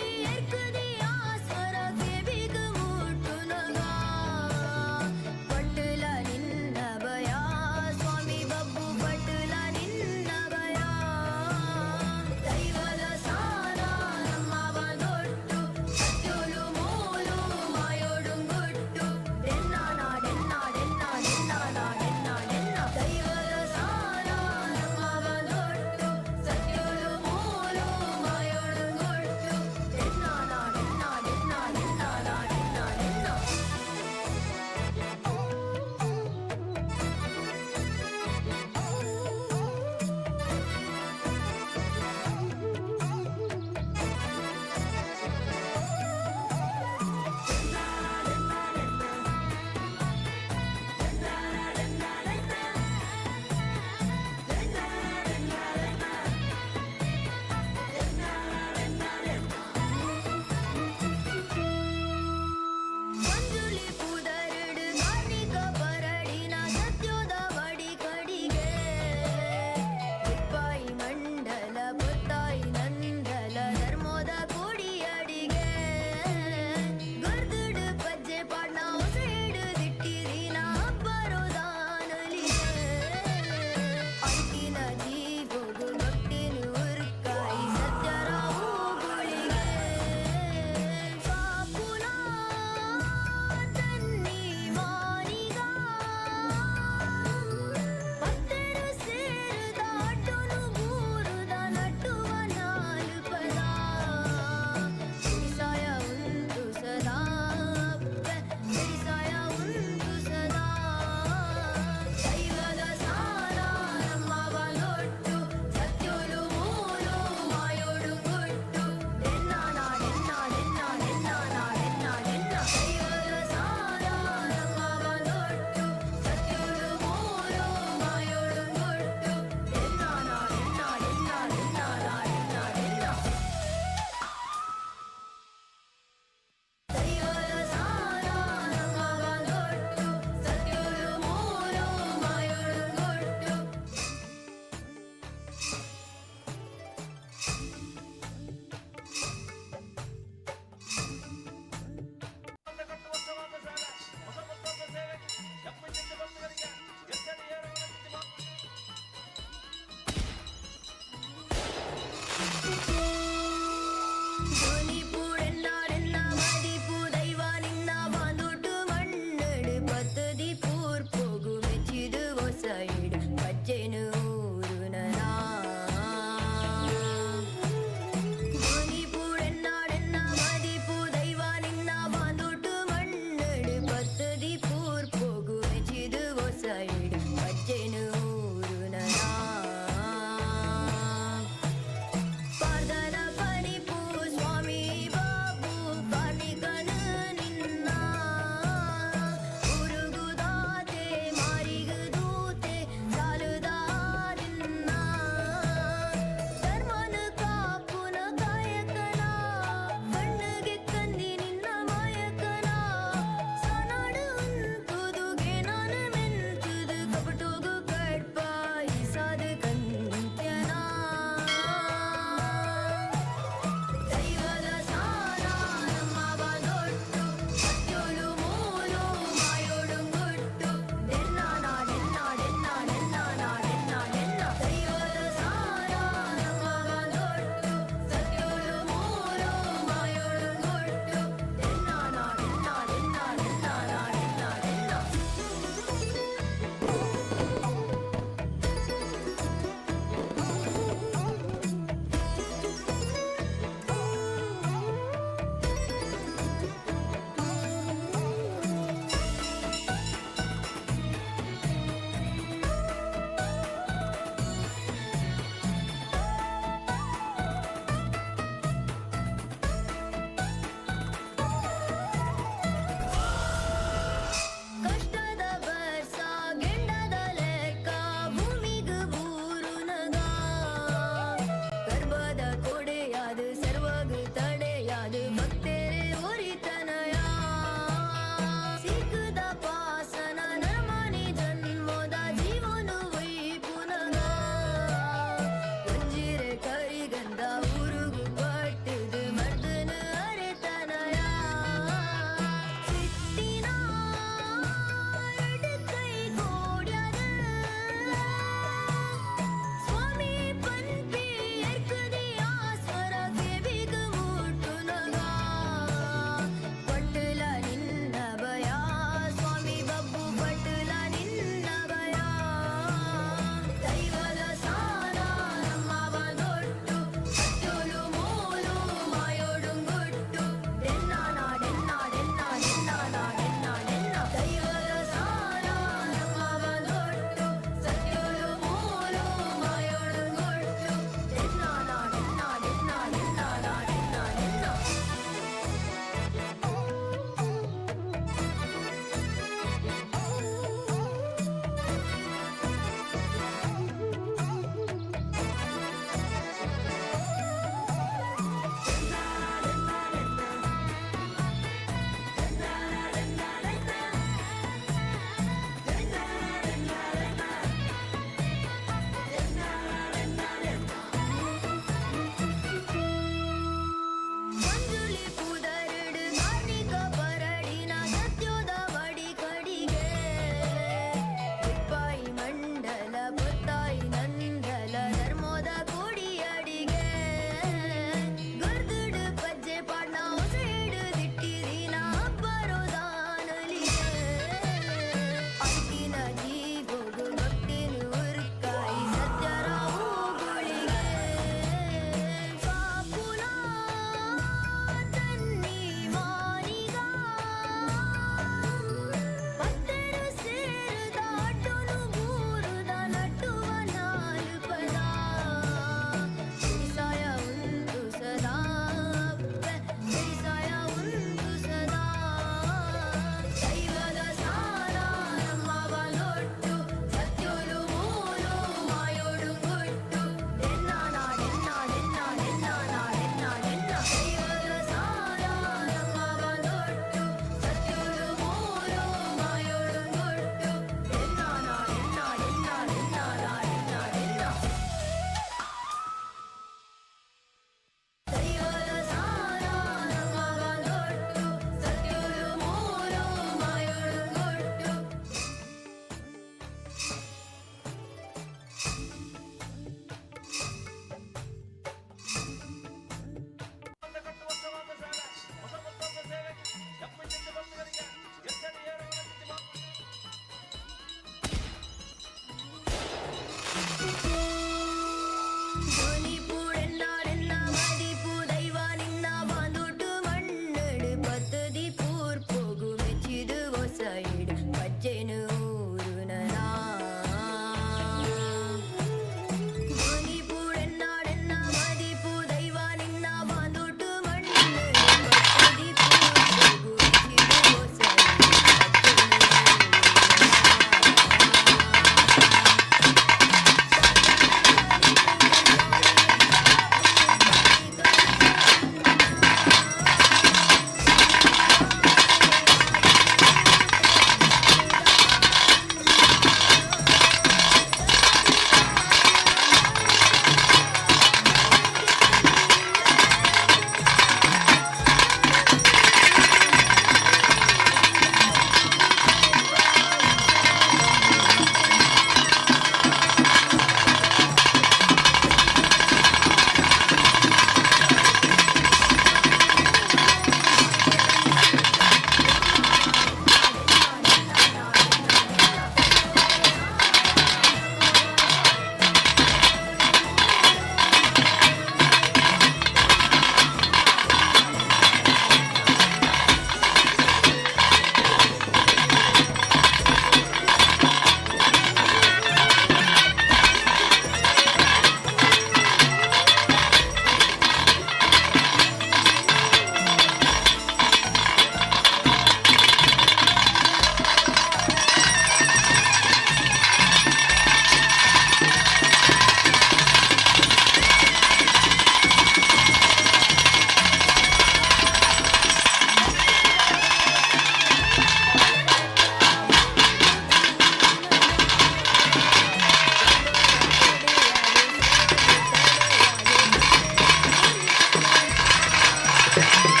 ನಿನ್ನ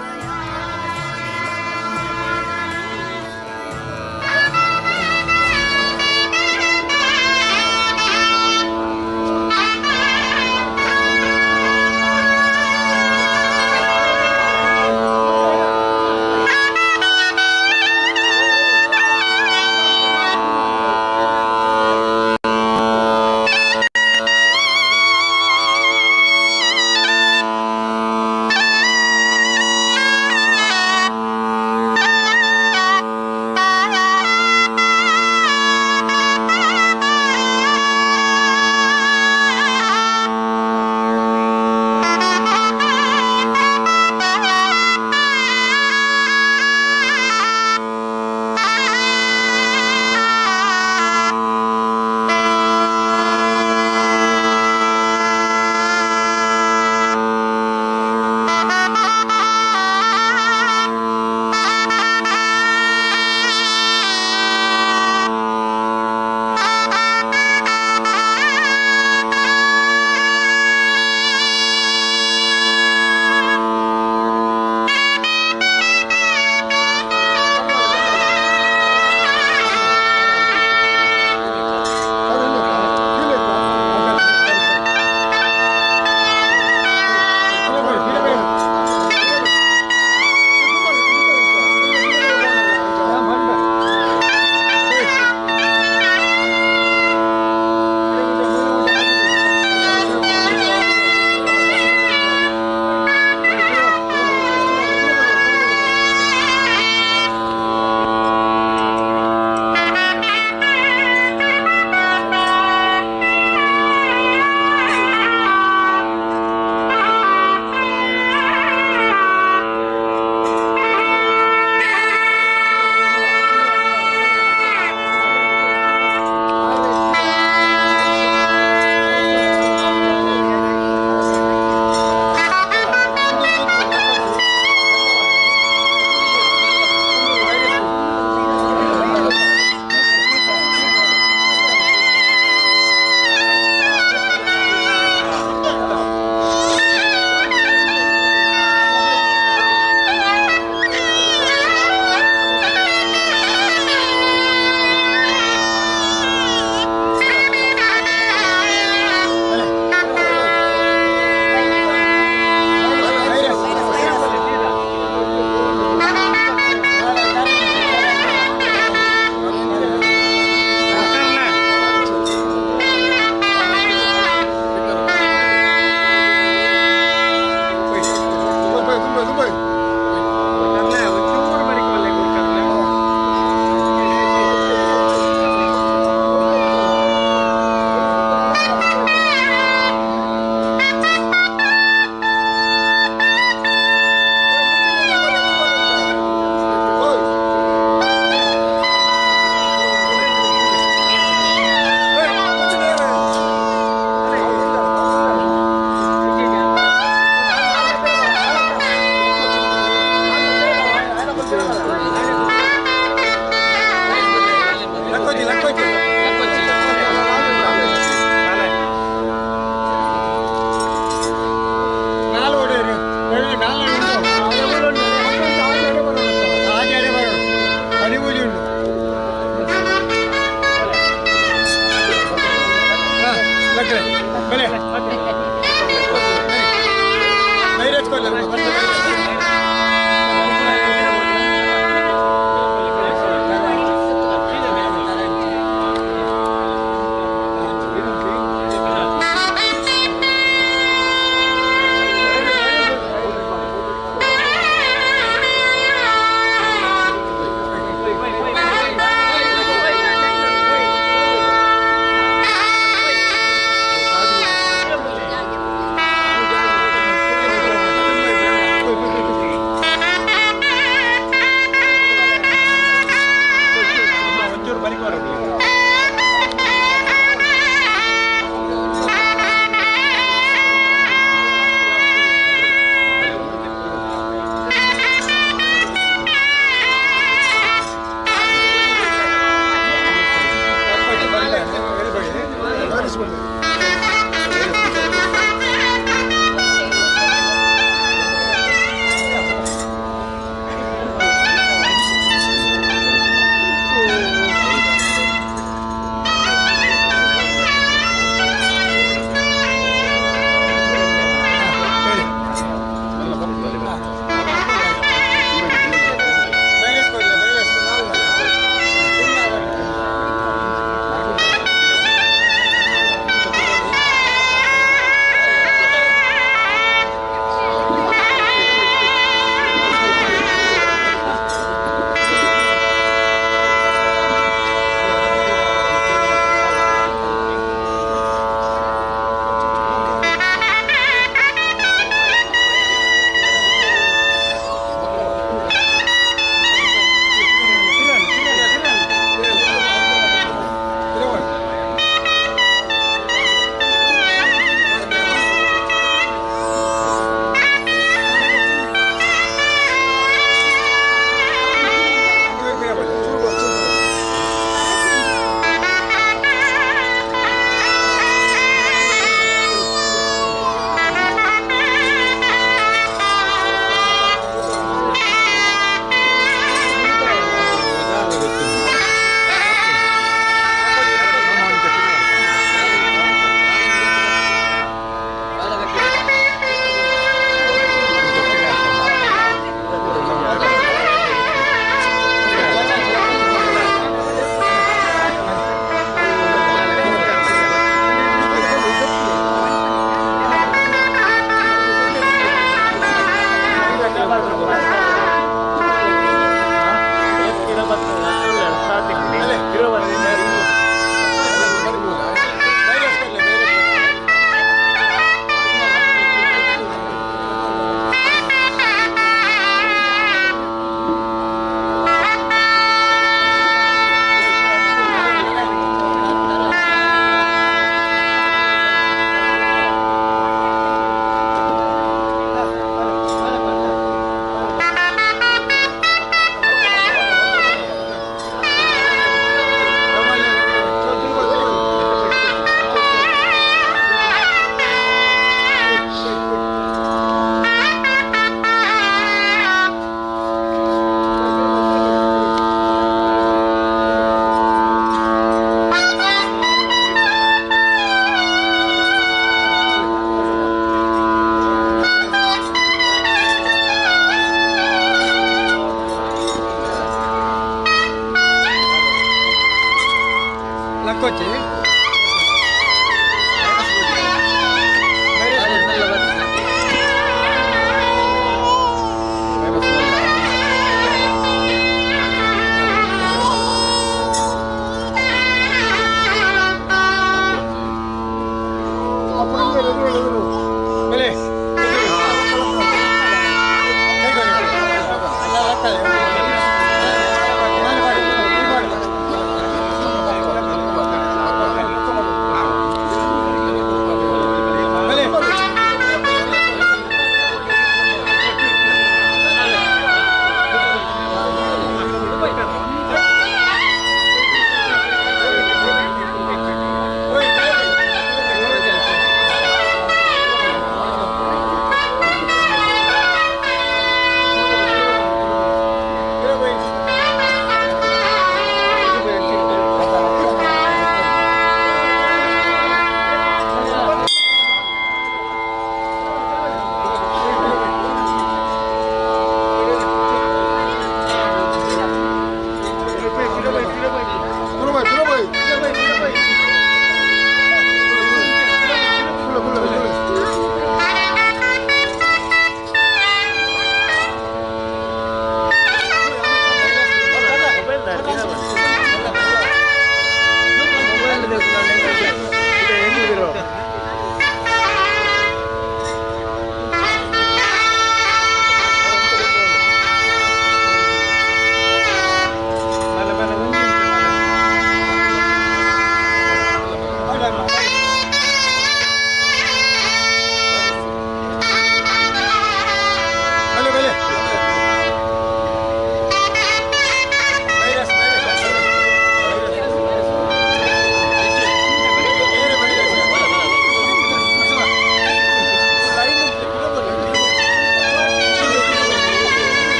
ಭಯ.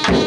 Thank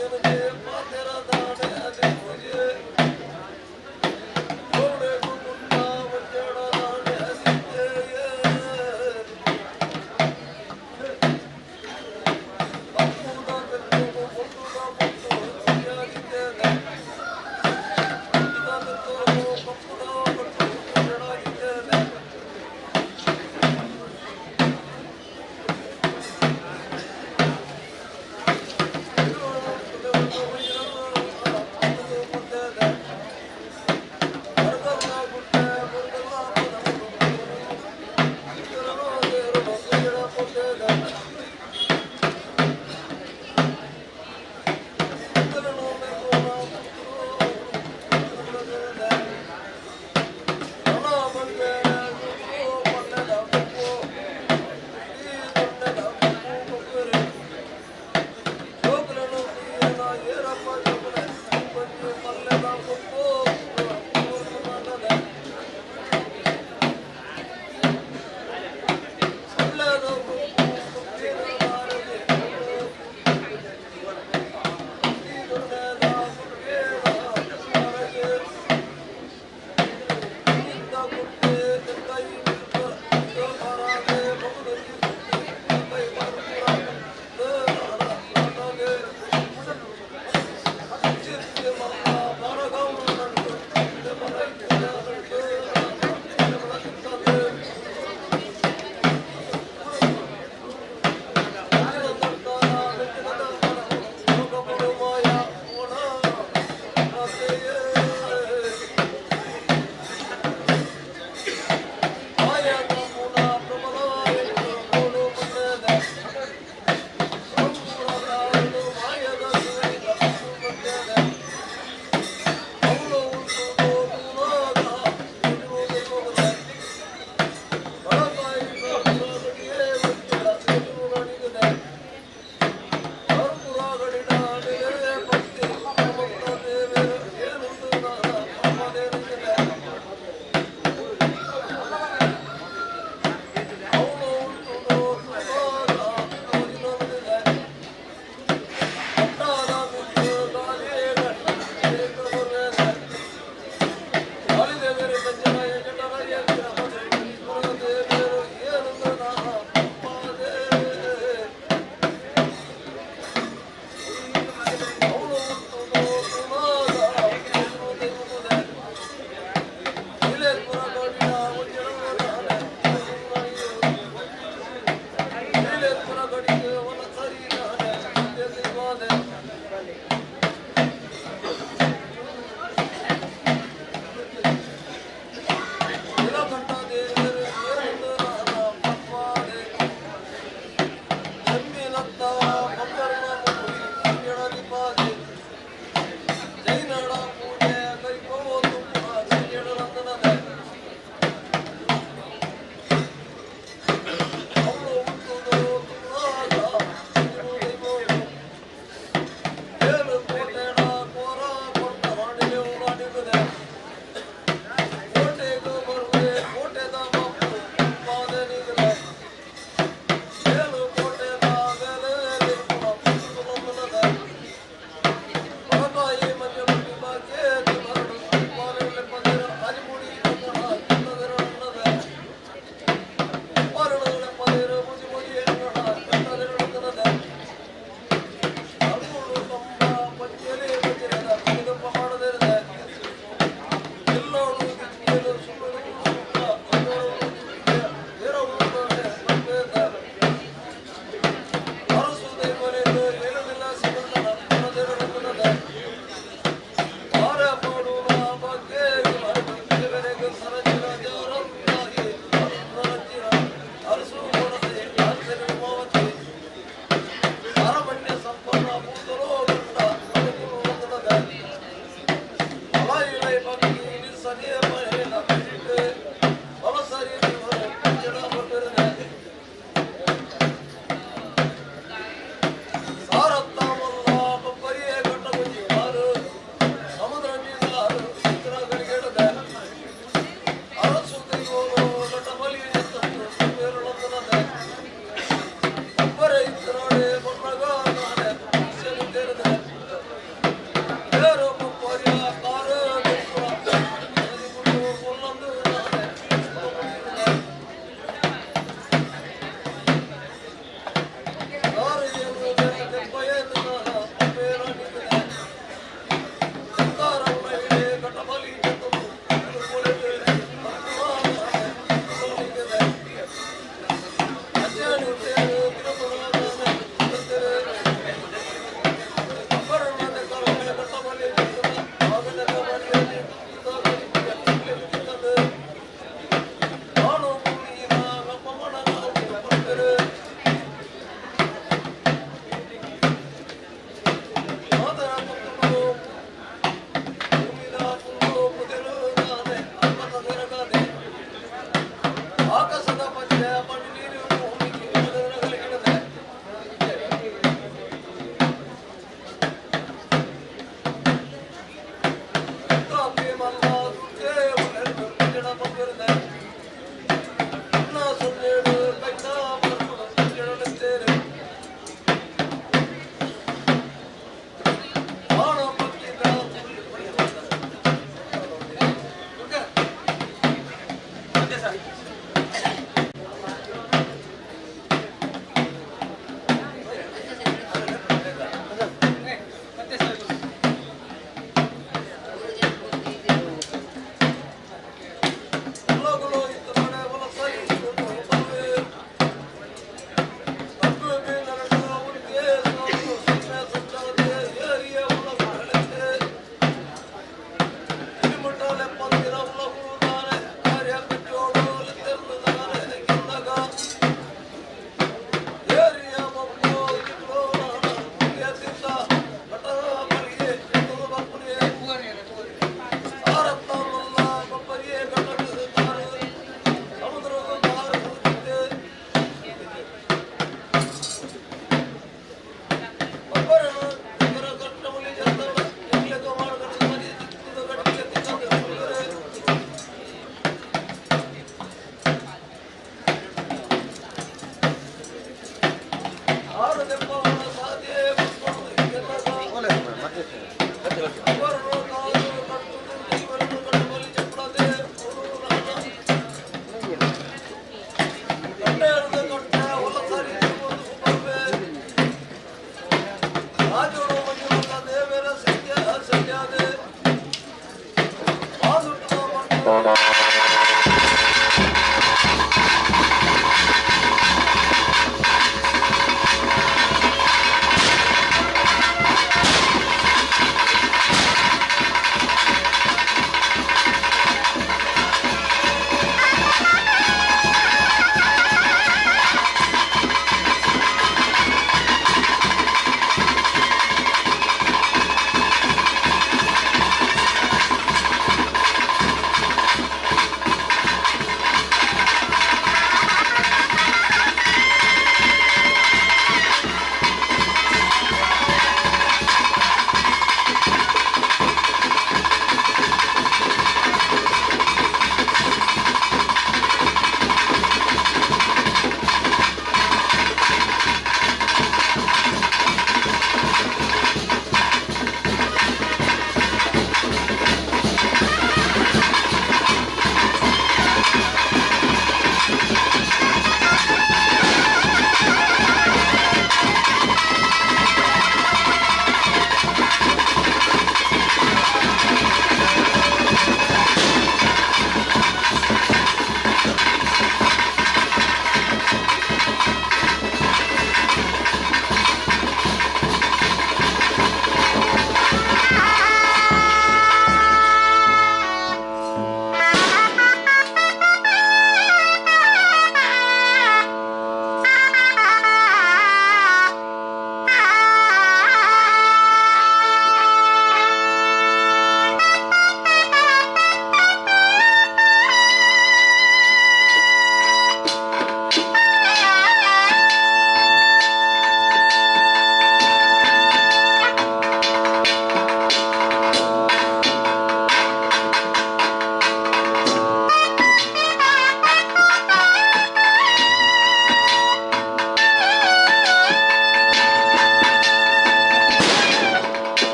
Thank you.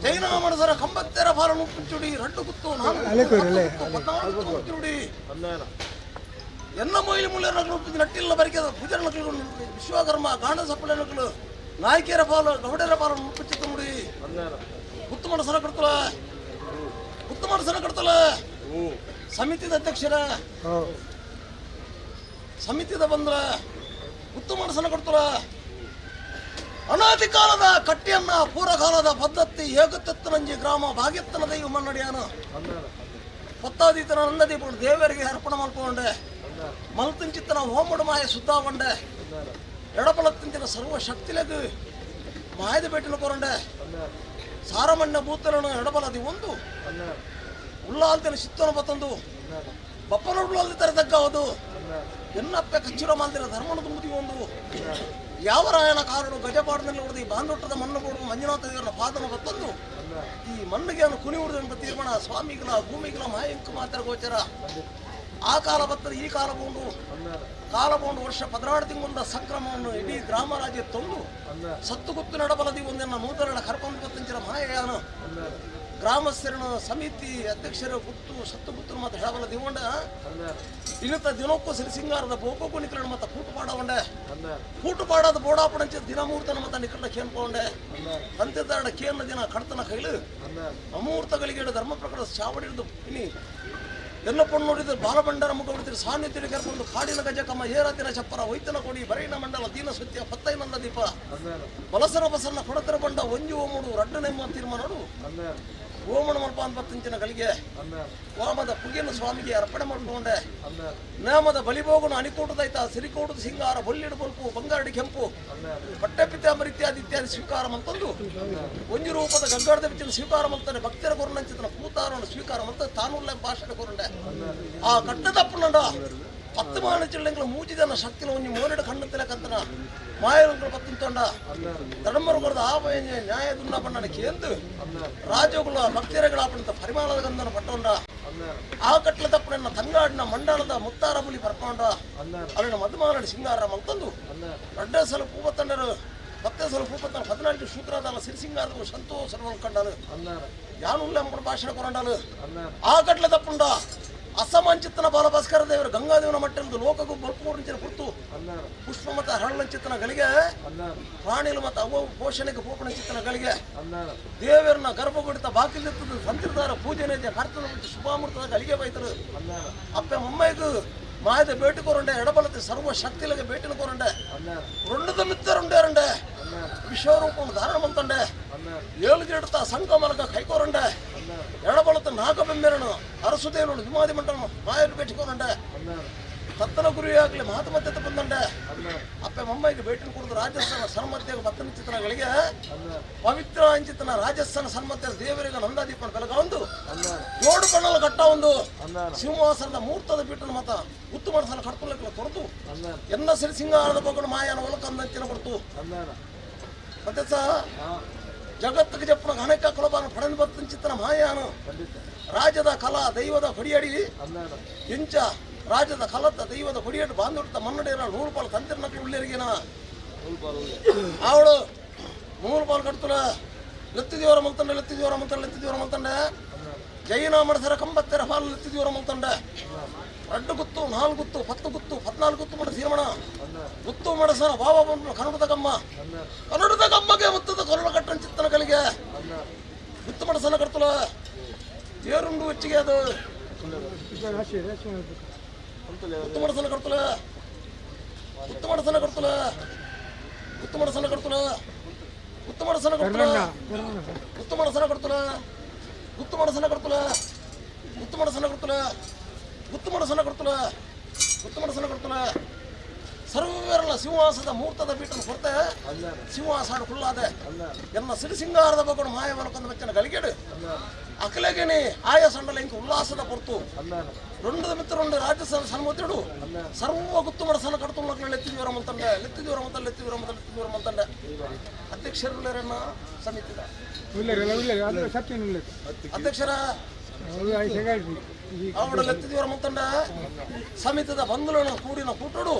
ಜೈನಾಮಣಸರ ಕಂಬತ್ತೆರ ಫಾಲನು ಪುಂಚುಡಿ ರಡ್ಡು ಗುತ್ತು ನಾಲ್ಕು ಎನ್ನ ಮೊಯ್ಲಿ ಮುಳ್ಳೆರಗಳು ನಟ್ಟಿಲ್ಲ ಬರಿಕೆ ಪೂಜಾರ ನಕಲು ವಿಶ್ವಕರ್ಮ ಗಾಣ ಸಪ್ಪಳೆ ನಕಲು ನಾಯಕಿಯರ ಪಾಲು ಗೌಡರ ಪಾಲು ಪುಂಚಿತ್ತು ಮುಡಿ ಗುತ್ತು ಮನಸರ ಕಡ್ತಲ ಗುತ್ತು ಮನಸರ ಕಡ್ತಲ ಸಮಿತಿದ ಅಧ್ಯಕ್ಷರ ಸಮಿತಿದ ಬಂದ್ರ ಗುತ್ತು ಮನಸನ ಕೊಡ್ತಲ. ಅನಾದಿ ಕಾಲದ ಕಟ್ಟಿಯನ್ನ ಪೂರ್ವಕಾಲದ ಪದ್ಧತಿ ಏಕತೆತ್ತನಂಜಿ ಗ್ರಾಮ ಭಾಗ್ಯತ್ತನ ದೈವ ಮನ್ನಡಿಯಾನ ಪತ್ತಾದೀತನ ನಂದದೀಪ ದೇವರಿಗೆ ಅರ್ಪಣೆ ಮಲ್ಪಕೊಂಡೆ ಮಲ್ತುಂಚಿತ್ತನ ಹೋಮಡು ಮಾಯ ಸುದ್ದಾವಂಡೆ ಎಡಪಲತ್ತಿಂಚಿನ ಸರ್ವ ಶಕ್ತಿಲೆಗು ಮಾಯದ ಬೇಟಿನ ಕೊರಂಡೆ ಸಾರಮಣ್ಣ ಭೂತಲನು ಎಡಬಲದಿ ಒಂದು ಉಳ್ಳಾಲ್ತಿನ ಸಿತ್ತನ ಬತ್ತಂದು ಬಪ್ಪನ ಉಳ್ಳಾಲ್ದಿ ತರ ತಗ್ಗಾವದು ಎನ್ನಪ್ಪೆ ಕಚ್ಚಿರ ಮಾಲ್ದಿರ ಧರ್ಮನ ತುಂಬುದಿ ಒಂದು ಯಾವ ರಾಯನ ಕಾರಣ ಗಜಪಾಡದಲ್ಲಿ ಹೊಡೆದು ಈ ಬಾಂಧೊಟ್ಟದ ಮಣ್ಣು ಕೊಡು ಮಂಜುನಾಥ ದೇವರ ಪಾದನ ಬತ್ತಂದು ಈ ಮಣ್ಣಿಗೆ ಅವನು ಕುಣಿ ಹುಡುದ ತೀರ್ಮಾನ ಸ್ವಾಮಿಗಳ ಭೂಮಿಗಳ ಮಾಯಂಕ ಮಾತ್ರ ಗೋಚರ. ಆ ಕಾಲ ಬತ್ತದ ಈ ಕಾಲ ಬೋಂಡು ಕಾಲ ಬೋಂಡು ವರ್ಷ 16 ತಿಂಗಳ ಸಂಕ್ರಮವನ್ನು ಇಡೀ ಗ್ರಾಮ ರಾಜ್ಯ ತಂದು ಸತ್ತು ಗುತ್ತು ನಡಬಲದಿ ಒಂದನ್ನ ನೂತನ ಕರ್ಕೊಂಡು ಬತ್ತಂಚಿನ ಮಾಯೆಯಾನು ಗ್ರಾಮಸ್ಥರನ್ನು ಸಮಿತಿ ಅಧ್ಯಕ್ಷರು ಗುತ್ತು ಸತ್ತು ಗುತ್ತು ಮತ್ತು ಹೇಳಬಲ್ಲ ದಿವಂಡ ಇನ್ನತ ದಿನಕ್ಕೂ ಸಿರಿ ಸಿಂಗಾರದ ಬೋಕೋಕು ನಿಕ್ಕಳ ಮತ್ತು ಪೂಟು ಪಾಡವಂಡೆ ಪೂಟು ಪಾಡೋದು ಬೋಡಾಪಣಂಚ ದಿನಮೂರ್ತನ ಮತ್ತು ನಿಕ್ಕಳ ಕೇನ್ಕೊಂಡೆ ತಂತೆದಾರಡ ಕೇನ್ನ ದಿನ ಕಡ್ತನ ಕೈಲು ಅಮೂರ್ತಗಳಿಗೆ ಧರ್ಮ ಪ್ರಕರಣ ಚಾವಡಿ ಹಿಡಿದು ಇನಿ ಎಲ್ಲ ಪೊಣ್ಣು ನೋಡಿದ್ರೆ ಬಾಲಭಂಡಾರ ಮುಖ ಹೊಡಿತೀರಿ ಸಾನ್ನಿಧ್ಯ ಕರ್ಕೊಂಡು ಕಾಡಿನ ಗಜಕಮ್ಮ ಏರಾತಿನ ಚಪ್ಪರ ವೈತನ ಕೊಡಿ ಬರೈನ ಮಂಡಲ ದೀನ ಸತ್ಯ ಪತ್ತೈನಂದ ದೀಪ ಬಲಸರ ಬಸನ್ನ ಕೊಡತರ ಬಂಡ ಒಂಜು ಓಮುಡು ರಡ್ಡನೆಮ್ಮ ತೀರ್ಮಾನಡು ಓಮಣ ಮಲ್ಪ ಅಂತ ಗಳಿಗೆ ವಾಮದ ಪುಗಿನ ಸ್ವಾಮಿಗೆ ಅರ್ಪಣೆ ಮಾಡಿಕೊಂಡೆ ನೇಮದ ಬಲಿಭೋಗನ ಅಣಿಕೋಟದೈತ ಸಿರಿಕೋಟದ ಸಿಂಗಾರ ಬೊಲ್ಲಿಡು ಬೊಲ್ಪು ಬಂಗಾರಡಿ ಕೆಂಪು ಪಟ್ಟೆ ಪಿತಾಂಬರ ಇತ್ಯಾದಿ ಇತ್ಯಾದಿ ಸ್ವೀಕಾರ ಮಂತಂದು ಒಂಜು ರೂಪದ ಗಂಗಾರದ ಬಿಚ್ಚಿನ ಸ್ವೀಕಾರ ಮಂತಾನೆ ಭಕ್ತರ ಕೊರನಂಚಿತನ ಪೂತಾರವನ್ನು ಸ್ವೀಕಾರ ಮಂತ ತಾನುಲ್ಲ ಭಾಷಣ ಕೊರಂಡೆ ಆ ಕಟ್ಟದಪ್ಪನಂಡ 10 ಮಾನಚಿಳ್ಳಂಗಳ ಮೂಜಿದನ ಶಕ್ತಿನ ಒಂಜಿ ಮೋನೆಡು ಕಣ್ಣು ತಿಲಕಂತನ ಮಾಯರಂಗಳ ಪತ್ತಂತೊಂಡ ತಡಮರುಗರದ ಆ ನ್ಯಾಯ ದುನ್ನ ಬಣ್ಣನ ಕೇಂದು ರಾಜಗುಲ ಭಕ್ತರಗಳ ಅಪ್ಪಣಂತ ಪರಿಮಾಣದ ಗಂಧನ ಪಟ್ಟೊಂಡ ಆ ಕಟ್ಲ ತಪ್ಪನ ತಂಗಾಡಿನ ಮಂಡಲದ ಮುತ್ತಾರ ಬುಲಿ ಪರ್ಕೊಂಡ ಅಲ್ಲಿನ ಮಧುಮಾನಡಿ ಸಿಂಗಾರ ಮಂತಂದು ರಡ್ಡ ಸಲ ಪೂಪತ್ತಂಡರು ಪತ್ತೆ ಸಲ ಪೂಪತ್ತನ 14 ಶೂದ್ರಾದಲ್ಲ ಸಿರಿಸಿಂಗಾರದ ಸಂತೋಷ ಕಂಡಾಲು ಯಾನುಲ್ಲ ಭಾಷಣ ಕೊರಂಡಾಲು ಆ ಕಟ್ಲ ತಪ್ಪುಂಡ ಅಸಮಾಂಚಿತ್ತನ ಬಾಲಭಾಸ್ಕರ ದೇವರು ಗಂಗಾದೇವನ ಮಟ್ಟದ ಲೋಕಗೂ ಬಲ್ಪೂರ್ಣಿಂಚಿನ ಕುರ್ತು ಪುಷ್ಪ ಮತ್ತು ಹರಳಂಚಿತ್ತನ ಗಳಿಗೆ ಪ್ರಾಣಿಲು ಮತ್ತು ಅವು ಪೋಷಣೆಗೆ ಪೋಪಣಂಚಿತ್ತನ ಗಳಿಗೆ ದೇವರನ್ನ ಗರ್ಭಗುಡಿತ ಬಾಕಿಲಿತ್ತದ ಸಂತಿರ್ದಾರ ಪೂಜೆ ಕರ್ತನ ಶುಭಾಮೃತದ ಗಳಿಗೆ ಬೈತರು ಅಪ್ಪೆ ಮೊಮ್ಮೈಗು ಮಾಯದ ಬೇಟು ಕೊರಂಡೆ ಎಡಬಲತೆ ಸರ್ವ ಶಕ್ತಿಲಗೆ ಬೇಟಿನ ಕೊರಂಡೆ ರುಂಡದ ಮಿತ್ತರುಂಡೇರಂಡೆ ವಿಶ್ವರೂಪವನ್ನು ಧಾರಣ ಮಂತಂಡೆ ಏಳು ಜಡತ ಸಂಕಮಲಕ ಕೈಕೋರಂಡೆ ಎಡಬಲತ ನಾಗಬೆಮ್ಮೆರನು ಅರಸುದೇವನು ವಿಮಾದಿ ಮಂಟನು ಮಾಯಲು ಬೇಟಿಕೋರಂಡೆ ತತ್ತನ ಗುರಿಯಾಗಲಿ ಮಹಾತ್ಮತ್ಯತ ಬಂದಂಡೆ ಅಪ್ಪೆ ಮೊಮ್ಮೈಗೆ ಬೇಟಿನ ಕುಡಿದು ರಾಜಸ್ಥಾನ ಸನ್ಮತ್ಯ ಬತ್ತನ ಪವಿತ್ರ ಅಂಚಿತನ ರಾಜಸ್ಥಾನ ಸನ್ಮತ್ಯ ದೇವರಿಗೆ ನಂದಾದೀಪನ ಬೆಲಗ ಒಂದು ಜೋಡು ಕಣ್ಣಲು ಕಟ್ಟ ಒಂದು ಸಿಂಹಾಸನದ ಮೂರ್ತದ ಪೀಠನ ಮತ ಉತ್ತು ಮನಸನ ಕಡ್ತುಲಕ್ಕೆ ಕೊರತು ಎನ್ನ ಸಿರಿ ಸಿಂಗಾರದ ಬೊಗಡು ಮಾಯನ ಒಲಕಂದಂಚಿನ ಕೊಡ್ತು ಮತ್ತೆ ಸಹ ಜಗತ್ತಿಗೆ ಜಪ್ಪನ ಗಣಕ ಕುಲಬಾನ ಪಡೆದು ಬತ್ತಂಚಿತನ ಮಾಯಾನು ರಾಜ್ಯದ ಕಲಾ ದೈವದ ಕೊಡಿಯಡಿ ಇಂಚ ರಾಜ್ಯದ ಕಲತ್ತ ದೈವದ ಕೊಡಿಯಡಿ ಬಾಂಧುಡ್ತ ಮನ್ನಡಿರ 100 ಪಾಲು ತಂತಿರ್ನಕ್ಲು ಉಳ್ಳೇರಿಗಿನ ಆವಳು 100 ಪಾಲು ಕಟ್ತುಲ ಲತ್ತಿದೇವರ ಮಲ್ತಂಡೆ ಲತ್ತಿದೇವರ ಮಲ್ತಂಡೆ ಲತ್ತಿದೇವರ ಮಲ್ತಂಡೆ ಜೈನ ಮಡಸರ ಕಂಬತ್ತೆರ ಪಾಲು ಲತ್ತಿದೇವರ ಮಲ್ತಂಡೆ 2 ಗುತ್ತು 4 ಗುತ್ತು 10 ಗುತ್ತು 14 ಗುತ್ತು ಮಾಡ ತೀರ್ಮಾನ ಗುತ್ತು ಮಡಸರ ಬಾಬಾ ಬಂದು ಕನ್ನಡದ ಕಮ್ಮ ಕನ್ನಡದ ಕಮ್ಮಗೆ ಮುತ್ತದ ಕೊರಳ ಕಟ್ಟನ ಚಿತ್ತನ ಕಲಿಗೆ ಗುತ್ತು ಮಡಸನ ಕಡ್ತುಲ ಏರುಂಡು ಹೆಚ್ಚಿಗೆ ಅದು ಗುತ್ತು ಮಡಸನ ಕಡ್ತುಲ ಗುತ್ತು ಮಡಸನ ಕಡ್ತುಲ ಗುತ್ತು ಮಡಸನ ಕಡ್ತುಲ ಗುತ್ತು ಮಡಸನ ಕಡ್ತುಲ ಗುತ್ತು ಮಡಸನ ಕಡ್ತುಲ ಗುತ್ತು ಮಡಸನ ಕಡ್ತುಲ ಗುತ್ತು ಮಡಸನ ಕಡ್ತುಲ ಗುತ್ತು ಮಡಸನ ಕಡ್ತುಲ ಗುತ್ತು ಮಡಸನ ಕಡ್ತುಲ ಸರ್ವರಲ ಸಿಂಹಾಸದ ಮೂರ್ತದ ಪೀಠನ ಕೊರ್ತೆ ಸಿಂಹಾಸನ ಕುಲ್ಲಾದೆ ಎನ್ನ ಸಿರಿ ಸಿಂಗಾರದ ಬಗ್ಗಡು ಮಾಯವನಕೊಂದು ಬಚ್ಚನ ಗಳಿಗೆಡು ಅಕಲೆಗೆನೆ ಆಯ ಸಂಡಲ ಇಂಕ ಉಲ್ಲಾಸದ ಪೊರ್ತು ರುಂಡದ ಮಿತ್ರರುಂಡ ರಾಜ್ಯ ಸನ್ಮತಿಡು ಸರ್ವ ಗುತ್ತು ಮಡಸನ ಕಡ್ತುಳ್ಳಕ್ಲ ಲೆತ್ತಿದೀವರ ಮಂತಂಡೆ ಲೆತ್ತಿದೀವರ ಮಂತ ಲೆತ್ತಿದೀವರ ಮಂತ ಲೆತ್ತಿದೀವರ ಮಂತಂಡೆ ಅಧ್ಯಕ್ಷರು ಸಮಿತಿದ ಅಧ್ಯಕ್ಷರ ಅವಡ ಲೆತ್ತಿದೀವರ ಮಂತಂಡೆ ಸಮಿತಿದ ಬಂಧುలను ಕೂಡಿನ ಕೂಟಡು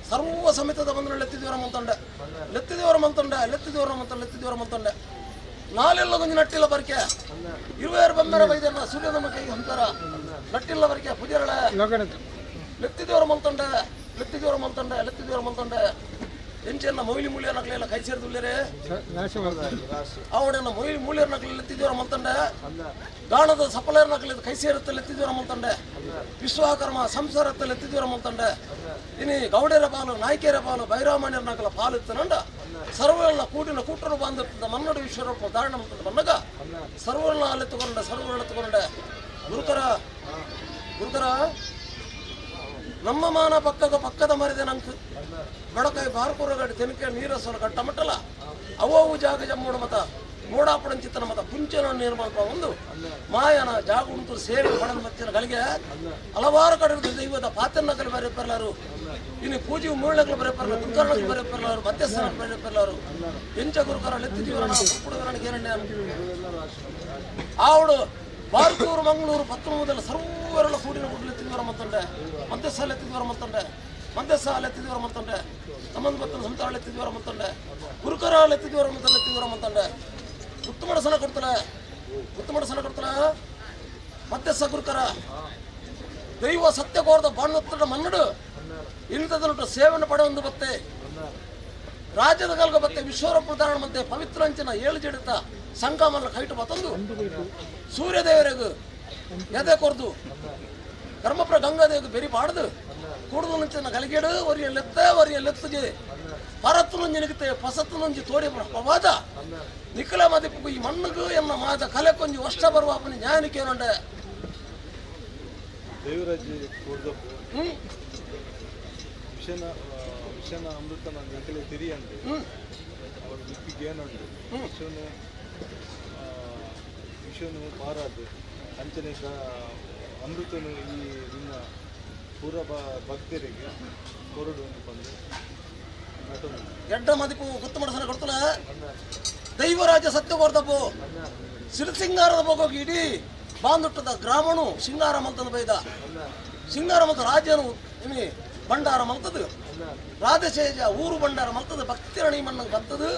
ಸರ್ವ ಸಮಿತದ ಬಂಧುಗಳು ಲೆತ್ತಿದೀವರ ಮಂತಂಡೆ ಲೆತ್ತಿದೀವರ ಮಂತಂಡೆ ಲೆತ್ತಿದೀವರ ಮಂತ ಲೆತ್ತಿದೀವರ ಮಂತಂಡೆ ನಾಲೆಲ್ಲ ಗೊಂಜಿ ನಟ್ಟಿಲ್ಲ ಬರಿಕೆ ಇರುವೇರು ಬೊಮ್ಮೆರ ಬೈದೆಲ್ಲ ಸೂರ್ಯನ ಕೈ ಹಂತರ ನಟ್ಟಿಲ್ಲ ಬರಿಕೆ ಪುಜರಳೆ ಲೆತ್ತಿದೇವರ ಮಂತಂಡೆ ಲೆತ್ತಿದೇವರ ಮಂತಂಡೆ ಲೆತ್ತಿದೇವರ ಮಂತಂಡೆ ಎಂಚೆನ್ನ ಮೊಯ್ಲಿ ಮೂಲ್ಯ ನಕಲೆಲ್ಲ ಕೈ ಸೇರಿದುಲ್ಲೇರೆ ಅವಡೆನ್ನ ಮೊಯ್ಲಿ ಮೂಲ್ಯರ ನಕಲಿ ಲೆತ್ತಿದೇವರ ಮಂತಂಡೆ ಗಾಣದ ಸಫಲರ ನಕಲಿ ಕೈ ಸೇರುತ್ತೆ ಲೆತ್ತಿದೇವರ ಮಂತಂಡೆ ವಿಶ್ವಕರ್ಮ ಸಂಸಾರತ್ತ ಲೆತ್ತಿದೇವರ ಮಂತಂಡೆ ಇನಿ ಗೌಡರ ಪಾಲು ನಾಯ್ಕೆಯರ ಪಾಲು ಬೈರಾಮಣ್ಯರ ನಕಲ ಪಾಲು ಇತ್ತನಂಡ ಸರ್ವಲ್ಲ ಕೂಡಿನ ಕೂಟರು ಬಾಂಧವ್ಯದ ಮನ್ನಡು ವಿಶ್ವರೂಪ ಧಾರಣ ಮಂತಂಡ ಮನ್ನಗ ಸರ್ವಲ್ಲ ಅಲೆತ್ತುಕೊಂಡೆ ಸರ್ವಲ್ಲ ಎತ್ತುಕೊಂಡೆ ಗುರುಕರ ಗುರುಕರ ನಮ್ಮ ಮಾನ ಪಕ್ಕದ ಪಕ್ಕದ ಮರಿದೆ ನಂಗೆ ಬಡಕೈ ಬಾರ್ಕೂರಗಡೆ ತೆನಕೆ ನೀರಸನ ಕಟ್ಟ ಮಟ್ಟಲ ಅವು ಜಾಗ ಜಮ್ಮೋಡ ಮತ ಮೋಡಾಪಡಂಚಿತ್ತನ ಮತ ಪುಂಚನ ನಿರ್ಮಾಣ ಒಂದು ಮಾಯನ ಜಾಗ ಉಂಟು ಸೇವೆ ಪಡದ ಮತ್ತಿನ ಗಳಿಗೆ ಹಲವಾರು ಕಡೆ ದೈವದ ಪಾತ್ರನಕಲು ಬರೆಪರ್ಲಾರು ಇನ್ನು ಪೂಜೆ ಮೂಳಗಳು ಬರೆಪರ್ಲ ಗುರುಕರಣಗಳು ಬರೆಪರ್ಲಾರು ಮಧ್ಯಸ್ಥನ ಬರೆಪರ್ಲಾರು ಎಂಚ ಗುರುಕರ ಲೆತ್ತಿದೀವರಣ ಕುಪ್ಪುಡವರಣ ಏರಣ್ಯ ಆವಡು ಬಾರ್ಕೂರು ಮಂಗಳೂರು ಪತ್ತೊಂಬುದಲ್ಲ ಸರ್ವರೆಲ್ಲ ಕೂಡಿನ ಗುಡ್ಲು ಎತ್ತಿದವರ ಮತ್ತಂಡೆ ಮಧ್ಯಸ್ಥಾಲ ಎತ್ತಿದವರ ಮತ್ತಂಡೆ ಮಧ್ಯಸ್ಥಾಲ ಎತ್ತಿದವರ ಮತ್ತಂಡೆ ಸಂಬಂಧ ಪತ್ರ ಸಂತಾಳ ಎತ್ತಿದವರ ಮತ್ತಂಡೆ ಗುರುಕರಾಲ್ ಎತ್ತಿದವರ ಮತ್ತಲ್ಲ ಎತ್ತಿದವರ ಮತ್ತಂಡೆ ಉತ್ತಮಡಸನ ಕೊಡ್ತಲೆ ಉತ್ತಮಡಸನ ಕೊಡ್ತಲೆ ಮಧ್ಯಸ್ಥ ಗುರುಕರ ದೈವ ಸತ್ಯ ಕೋರದ ಬಾಣೊತ್ತಡ ಮನ್ನಡು ಇಂಥದನ್ನು ಸೇವನೆ ಪಡೆಯೊಂದು ಬತ್ತೆ ರಾಜ್ಯದ ಕಲ್ಗ ಬತ್ತೆ ವಿಶ್ವರ ಪ್ರಧಾನ ಮಂತೆ ಪವಿತ್ರ ಅಂಚಿನ ಏಳು ಜಡಿತ ಸಂಗಮಲ್ಲ ಕೈಟು ಬತ್ತಂದು ಸೂರ್ಯದೇವರಿಗೂ ಎದೆ ಕೊರ್ದು ಧರ್ಮಪುರ ಗಂಗಾದೇವಿಗೆ ಬೆರಿ ಬಾಡ್ದು ಕೂಡುದು ನಂಚಿನ ಗಲಿಗೆಡು ಒರಿಯ ಲೆತ್ತ ಒರಿಯ ಲೆತ್ತಜೆ ಪರತ್ತು ನಂಜಿ ಪಸತ್ತು ನಂಜಿ ತೋಡಿ ಪ್ರವಾದ ನಿಖಲ ಮದಿಪ್ಪು ಈ ಮಣ್ಣುಗು ಎನ್ನ ಮಾದ ಕಲೆ ಕೊಂಜಿ ವರ್ಷ ಬರುವ ಅಪ್ಪನ ಜ್ಞಾನಕ್ಕೆ ಏನುಂಡೆ ದೇವರಾಜ್ ಕೊಡ್ದಪ್ಪು ವಿಷನ ವಿಷನ ಅಮೃತನ ನಿಖಲೆ ತಿರಿಯಂಡು ಅವಳು ದಿಕ್ಕಿಗೆ ಏನುಂಡು ವಿಷನು ವಿಷನು ಪಾರಾದು ಅಂಚನೆ ಅಮೃತನು ಈ ನಿನ್ನ ಪೂರ ಭಕ್ತರಿಗೆ ಕೊರಡು ಅಂತ ಬಂದು ನಟನು ಎಡ್ಡ ಮದಿಪು ಗೊತ್ತು ಮಡಸನ ಕೊಡ್ತಲ ದೈವರಾಜ ಸತ್ಯ ಕೊರ್ದಪ್ಪು ಸಿರಿಸಿಂಗಾರದ ಹೋಗೋಗಿ ಇಡೀ ಬಾಂದುಟ್ಟದ ಗ್ರಾಮನು ಸಿಂಗಾರ ಮಂತನ ಬೈದ ಸಿಂಗಾರ ಮಂತ ರಾಜ್ಯನು ನಿಮಗೆ ಭಂಡಾರ ಮಂತದು ರಾಧಶೇಜ ಊರು ಭಂಡಾರ ಮಂತದ ಭಕ್ತಿರಣಿ ಮಣ್ಣ ಬತ್ತದು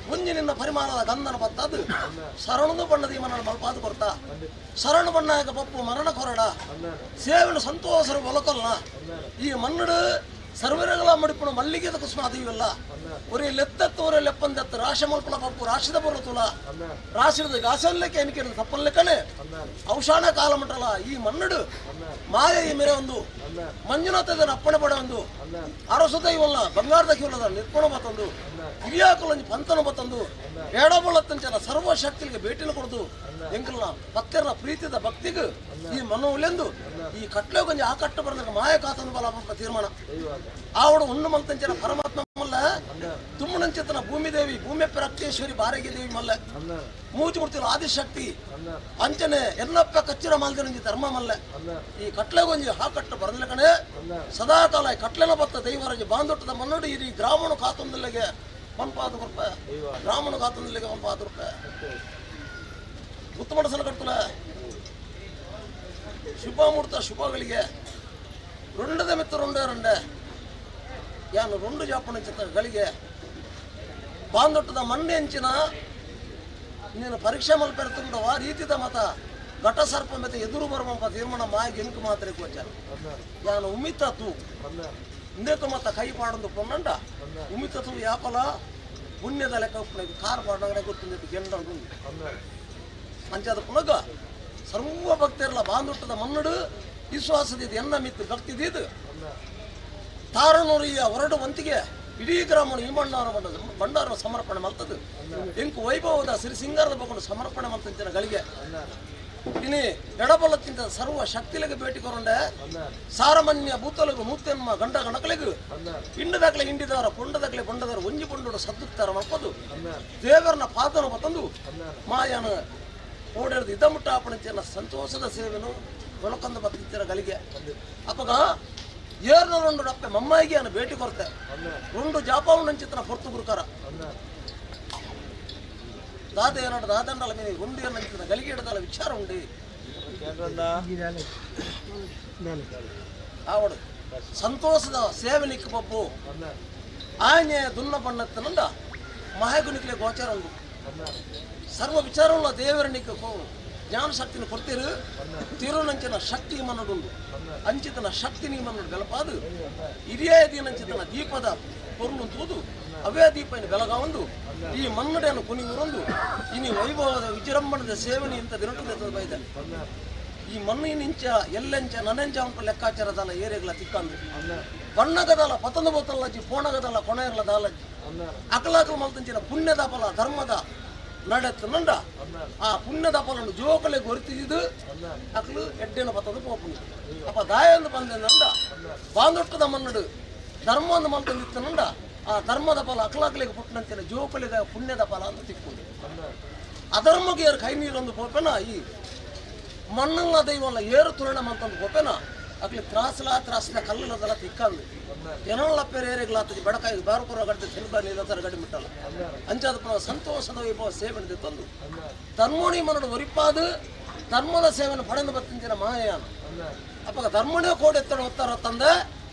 ಮುಂಜಿನಿಂದ ಪರಿಮಾಣದ ಗಂಧನ ಬತ್ತದು ಶರಣು ಬಣ್ಣದ ಈ ಮಣ್ಣನ್ನು ಮಲ್ಪಾದು ಕೊರ್ತ ಶರಣು ಬಣ್ಣಾಯಕ ಪಪ್ಪು ಮರಣ ಕೊರಡ ಸೇವನ ಸಂತೋಷರ ಒಲಕೊಲ್ಲ ಈ ಮಣ್ಣಡು ಸರ್ವರಗಳ ಮಡಿಪುಣ ಮಲ್ಲಿಗೆದ ಕುಸುಮ ಅದೀವಲ್ಲ ಒರೇ ಲೆತ್ತತ್ತು ಒರೇ ಲೆಪ್ಪಂದೆತ್ತು ರಾಶ ಮಲ್ಪುಣ ಪಪ್ಪು ರಾಶಿದ ಬರುತ್ತುಲ ರಾಶಿದ ಗಾಸಲ್ಲಕ್ಕೆ ಎನಿಕೆ ತಪ್ಪಲ್ಲೆಕ್ಕನೆ ಔಷಾಣ ಕಾಲ ಮಟ್ಟಲ ಈ ಮಣ್ಣಡು ಮಾಯ ಈ ಮೇರೆ ಒಂದು ಮಂಜುನಾಥದ ಅಪ್ಪಣೆ ಪಡೆ ಒಂದು ಅರಸುದ ಇವಲ್ಲ ಬಂಗಾರದ ಕಿವಲದ ನಿರ್ಪಣ ಬತ್ತಂದು ಹಿರಿಯಾಕುಲಂಜಿ ಪಂತನ ಬತ್ತಂದು ಎಡಬೊಳ್ಳತ್ತಂಚನ ಸರ್ವಶಕ್ತಿಗೆ ಭೇಟಿನ ಕೊಡ್ದು ಎಂಕಲ್ನ ಭಕ್ತರನ ಪ್ರೀತಿದ ಭಕ್ತಿಗೆ ಈ ಮನೋಲೆಂದು ಈ ಕಟ್ಲೆ ಕೊಂಜ ಆ ಕಟ್ಟು ಬರದ ಮಾಯ ಕಾತಂದು ಬಲ ತೀರ್ಮಾನ ಆವಡು ಉಣ್ಣು ಮಂತಂಚನ ಪರಮಾತ್ಮ ಮಲ್ಲ ತುಮ್ಮನಂಚಿತನ ಭೂಮಿದೇವಿ ಭೂಮಿ ಪ್ರತ್ಯೇಶ್ವರಿ ಬಾರಗಿ ದೇವಿ ಮಲ್ಲ ಮೂಜಿ ಮುಡ್ತಿಲ್ಲ ಆದಿಶಕ್ತಿ ಅಂಚನೆ ಎನ್ನಪ್ಪ ಕಚ್ಚಿರ ಮಾಲ್ದಿನಂಜಿ ಧರ್ಮ ಮಲ್ಲ ಈ ಕಟ್ಲೆಗೊಂಜಿ ಹಾ ಕಟ್ಟು ಬರದಿಲ್ಲ ಕಣೆ ಸದಾಕಾಲ ಈ ಕಟ್ಲೆನ ಬತ್ತ ದೈವರಾಜ ಬಾಂಧೊಟ್ಟದ ಮನ್ನಡಿ ಈ ಗ್ರಾಮನು ಕಾತೊಂದಿಲ್ಲಗೆ ಮನ್ಪಾದ ಕೊರ್ಪ ಗ್ರಾಮನು ಕಾತೊಂದಿಲ್ಲಗೆ ಮನ್ಪಾದ ಕೊರ್ಪ ಉತ್ತಮ ಕಟ್ತಲ ಶುಭ ಮುಹೂರ್ತ ಶುಭಗಳಿಗೆ ರುಂಡದ ಮಿತ್ತ ರುಂಡ ರುಂಡೆ ಯಾನು ರುಂಡು ಜಾಪಣ ಚಿತ್ತ ಗಳಿಗೆ ಬಾಂದೊಟ್ಟದ ಮಣ್ಣೆಂಚಿನ ನೀನು ಪರೀಕ್ಷೆ ಮಲ್ಪೆರ್ತುಂಡ ವಾ ರೀತಿದ ಮತ ಘಟ ಸರ್ಪ ಮೆತ ಎದುರು ಬರುವ ತೀರ್ಮಾನ ಮಾಯ ಎಂಕು ಮಾತ್ರ ಕೋಚ ಯಾನು ಉಮಿತ ತೂ ಇಂದೇಕ ಮತ ಕೈ ಪಾಡೊಂದು ಪೊನ್ನಂಡ ಉಮಿತ ತೂ ಯಾಪಲ ಪುಣ್ಯದ ಲೆಕ್ಕ ಉಪ್ಪುನ ಕಾರ್ ಪಾಡಂಗಡೆ ಗೊತ್ತುಂದಿತ್ತು ಗೆಂಡ ಅಂಚಾದ ಪುನಗ ಸರ್ವ ಭಕ್ತರಲ್ಲ ಬಾಂದುಟ್ಟದ ಮನ್ನಡು ವಿಶ್ವಾಸದ ಎನ್ನ ಮಿತ್ತು ಭಕ್ತಿದೀದು ತಾರನೂರಿಯ ಹೊರಡು ವಂತಿಗೆ ಇಡೀ ಗ್ರಾಮನು ಈ ಮಣ್ಣಾರ ಭಂಡಾರ ಸಮರ್ಪಣೆ ಮಲ್ತದು. ಎಂಕು ವೈಭವದ ಸಿರಿ ಸಿಂಗಾರದ ಬಕೊಂಡು ಸಮರ್ಪಣೆ ಮಲ್ತಂಚಿನ ಗಳಿಗೆ. ಇನಿ ಎಡಬಲತ್ತಿಂದ ಸರ್ವ ಶಕ್ತಿಲೆಗ್ ಭೇಟಿ ಕೊರಂಡೆ ಸಾರಮಾನ್ಯ ಭೂತಲಗು ನೂತೆನ್ಮ ಗಂಡ ಗಣಕಲೆಗ್ ಇಂಡದಾಗಲೆ ಇಂಡಿದವರ ಪೊಂಡದಾಗಲೆ ಪೊಂಡದವರ ಒಂಜಿ ಪೊಂಡು ಸದ್ದುತ್ತಾರ ಮಲ್ಪದು ದೇವರನ ಪಾದನ ಬತ್ತಂದು ಮಾಯನ ಓಡೇರ್ದು ಇದ ಮುಟ್ಟ ಆಪಣಂಚಿನ ಸಂತೋಷದ ಸೇವೆನು ಒಲಕೊಂದು ಬತ್ತಿತ್ತಿರ ಗಲಿಗೆ. ಅಪಗ ಏರ್ನ ರಂಡು ಡಪ್ಪೆ ಮಮ್ಮಾಯಿಗೆ ಅನ್ನ ಭೇಟಿ ಕೊರ್ತೆ ರುಂಡು ಜಾಪಾವುನಂಚಿತನ ಪೊರ್ತು ಗುರುಕರ ದಾದ ಏನಾಡು ದಾದಂಡಲ ಮೀನಿ ರುಂಡು ಏನಂಚಿನ ಗಲಿಗೆ ಹಿಡ್ದಲ ವಿಚಾರ ಉಂಡು ಆವಡು ಸಂತೋಷದ ಸೇವೆನಿಕ್ ಬಬ್ಬು ಆಯನೆ ದುನ್ನ ಬಣ್ಣತ್ತನಂದ ಮಹಾಗುನಿಕ್ಲೆ ಗೋಚಾರ ಉಂಡು ಸರ್ವ ವಿಚಾರವುಳ್ಳ ದೇವರನಿಕ್ ಜ್ಞಾನ ಶಕ್ತಿನ ಕೊಡ್ತೀರು ತಿರುನಂಚಿನ ಶಕ್ತಿ ಮನ್ನಡುಂಡು ಅಂಚಿತನ ಶಕ್ತಿ ನೀ ಮನ್ನಡು ಬೆಲಪಾದು ಹಿರಿಯ ದಿನಂಚಿತನ ದೀಪದ ಪೊರ್ಲು ತೂದು ಅವೇ ದೀಪನ ಬೆಲಗಾವಂದು ಈ ಮನ್ನಡೆಯನ್ನು ಕುನಿ ಉರಂದು ಇನಿ ವೈಭವದ ವಿಜೃಂಭಣದ ಸೇವನೆ ಇಂತ ದಿನಟು ಬೈದ ಈ ಮಣ್ಣಿನಿಂಚ ಎಲ್ಲೆಂಚ ನನೆಂಚ ಉಂಟು ಲೆಕ್ಕಾಚಾರದಲ್ಲ ಏರಿಯಗಳ ತಿಕ್ಕಂದು ಬಣ್ಣಗದಲ್ಲ ಪತಂದು ಬೋತಲ್ಲಜ್ಜಿ ಪೋಣಗದಲ್ಲ ಕೊನೆಯರ್ಲ ದಾಲಜ್ಜಿ ಅಕಲಾಕಲ್ ಮಲ್ತಂಚಿನ ಪುಣ್ಯದ ಫಲ ಧರ್ಮದ ನಡೆತ್ತು ನಂಡ ಆ ಪುಣ್ಯದ ಫಲನು ಜೋಕಲೆ ಗೊರಿತಿದ್ದು ಅಕಲು ಎಡ್ಡೆನ ಪತ್ತದು ಪೋಪುಂಡು. ಅಪ್ಪ ದಾಯಂದು ಬಂದೆ ನಂಡ ಬಾಂದೊಟ್ಟದ ಮನ್ನಡು ಧರ್ಮವನ್ನು ಮಲ್ತಂದಿತ್ತು ನಂಡ ಆ ಧರ್ಮದ ಫಲ ಅಕಲಾಕಲಿಗೆ ಪುಟ್ಟನಂತಿನ ಜೋಕಲಿಗೆ ಪುಣ್ಯದ ಫಲ ಅಂತ ತಿಕ್ಕೊಂಡು ಅಧರ್ಮಗೆ ಕೈ ನೀರೊಂದು ಪೋಪೆನ ಈ ಮಣ್ಣಲ್ಲ ದೈವಲ್ಲ ಏರು ತುರಣ ಮಂತಂದು ಪೋಪೆನ ಅಕ್ಲಿ ತ್ರಾಸಲ ತ್ರಾಸಲ ಕಲ್ಲುಲದಲ್ಲ ತಿಕ್ಕಂದು ಜನಲ್ಲ ಪೇರೇರಿಗ್ಲಾತದೆ ಬಡಕಾಯಿ ಬಾರುಕುರ ಗಡ್ಡೆ ತಿರುಗ ನೀಲತರ ಗಡಿ ಮುಟ್ಟಲ್ಲ ಅಂಚಾದ ಪುನಃ ಸಂತೋಷದ ವೈಭವ ಸೇವನೆ ತಂದು ಧರ್ಮೋಣಿ ಮನಡು ಒರಿಪಾದು ಧರ್ಮದ ಸೇವನೆ ಪಡೆದು ಬತ್ತಿಂಚಿನ ಮಾಯಾನ. ಅಪ್ಪಗ ಧರ್ಮನೇ ಕೋಡೆತ್ತಡ ಒತ್ತರ ತಂದೆ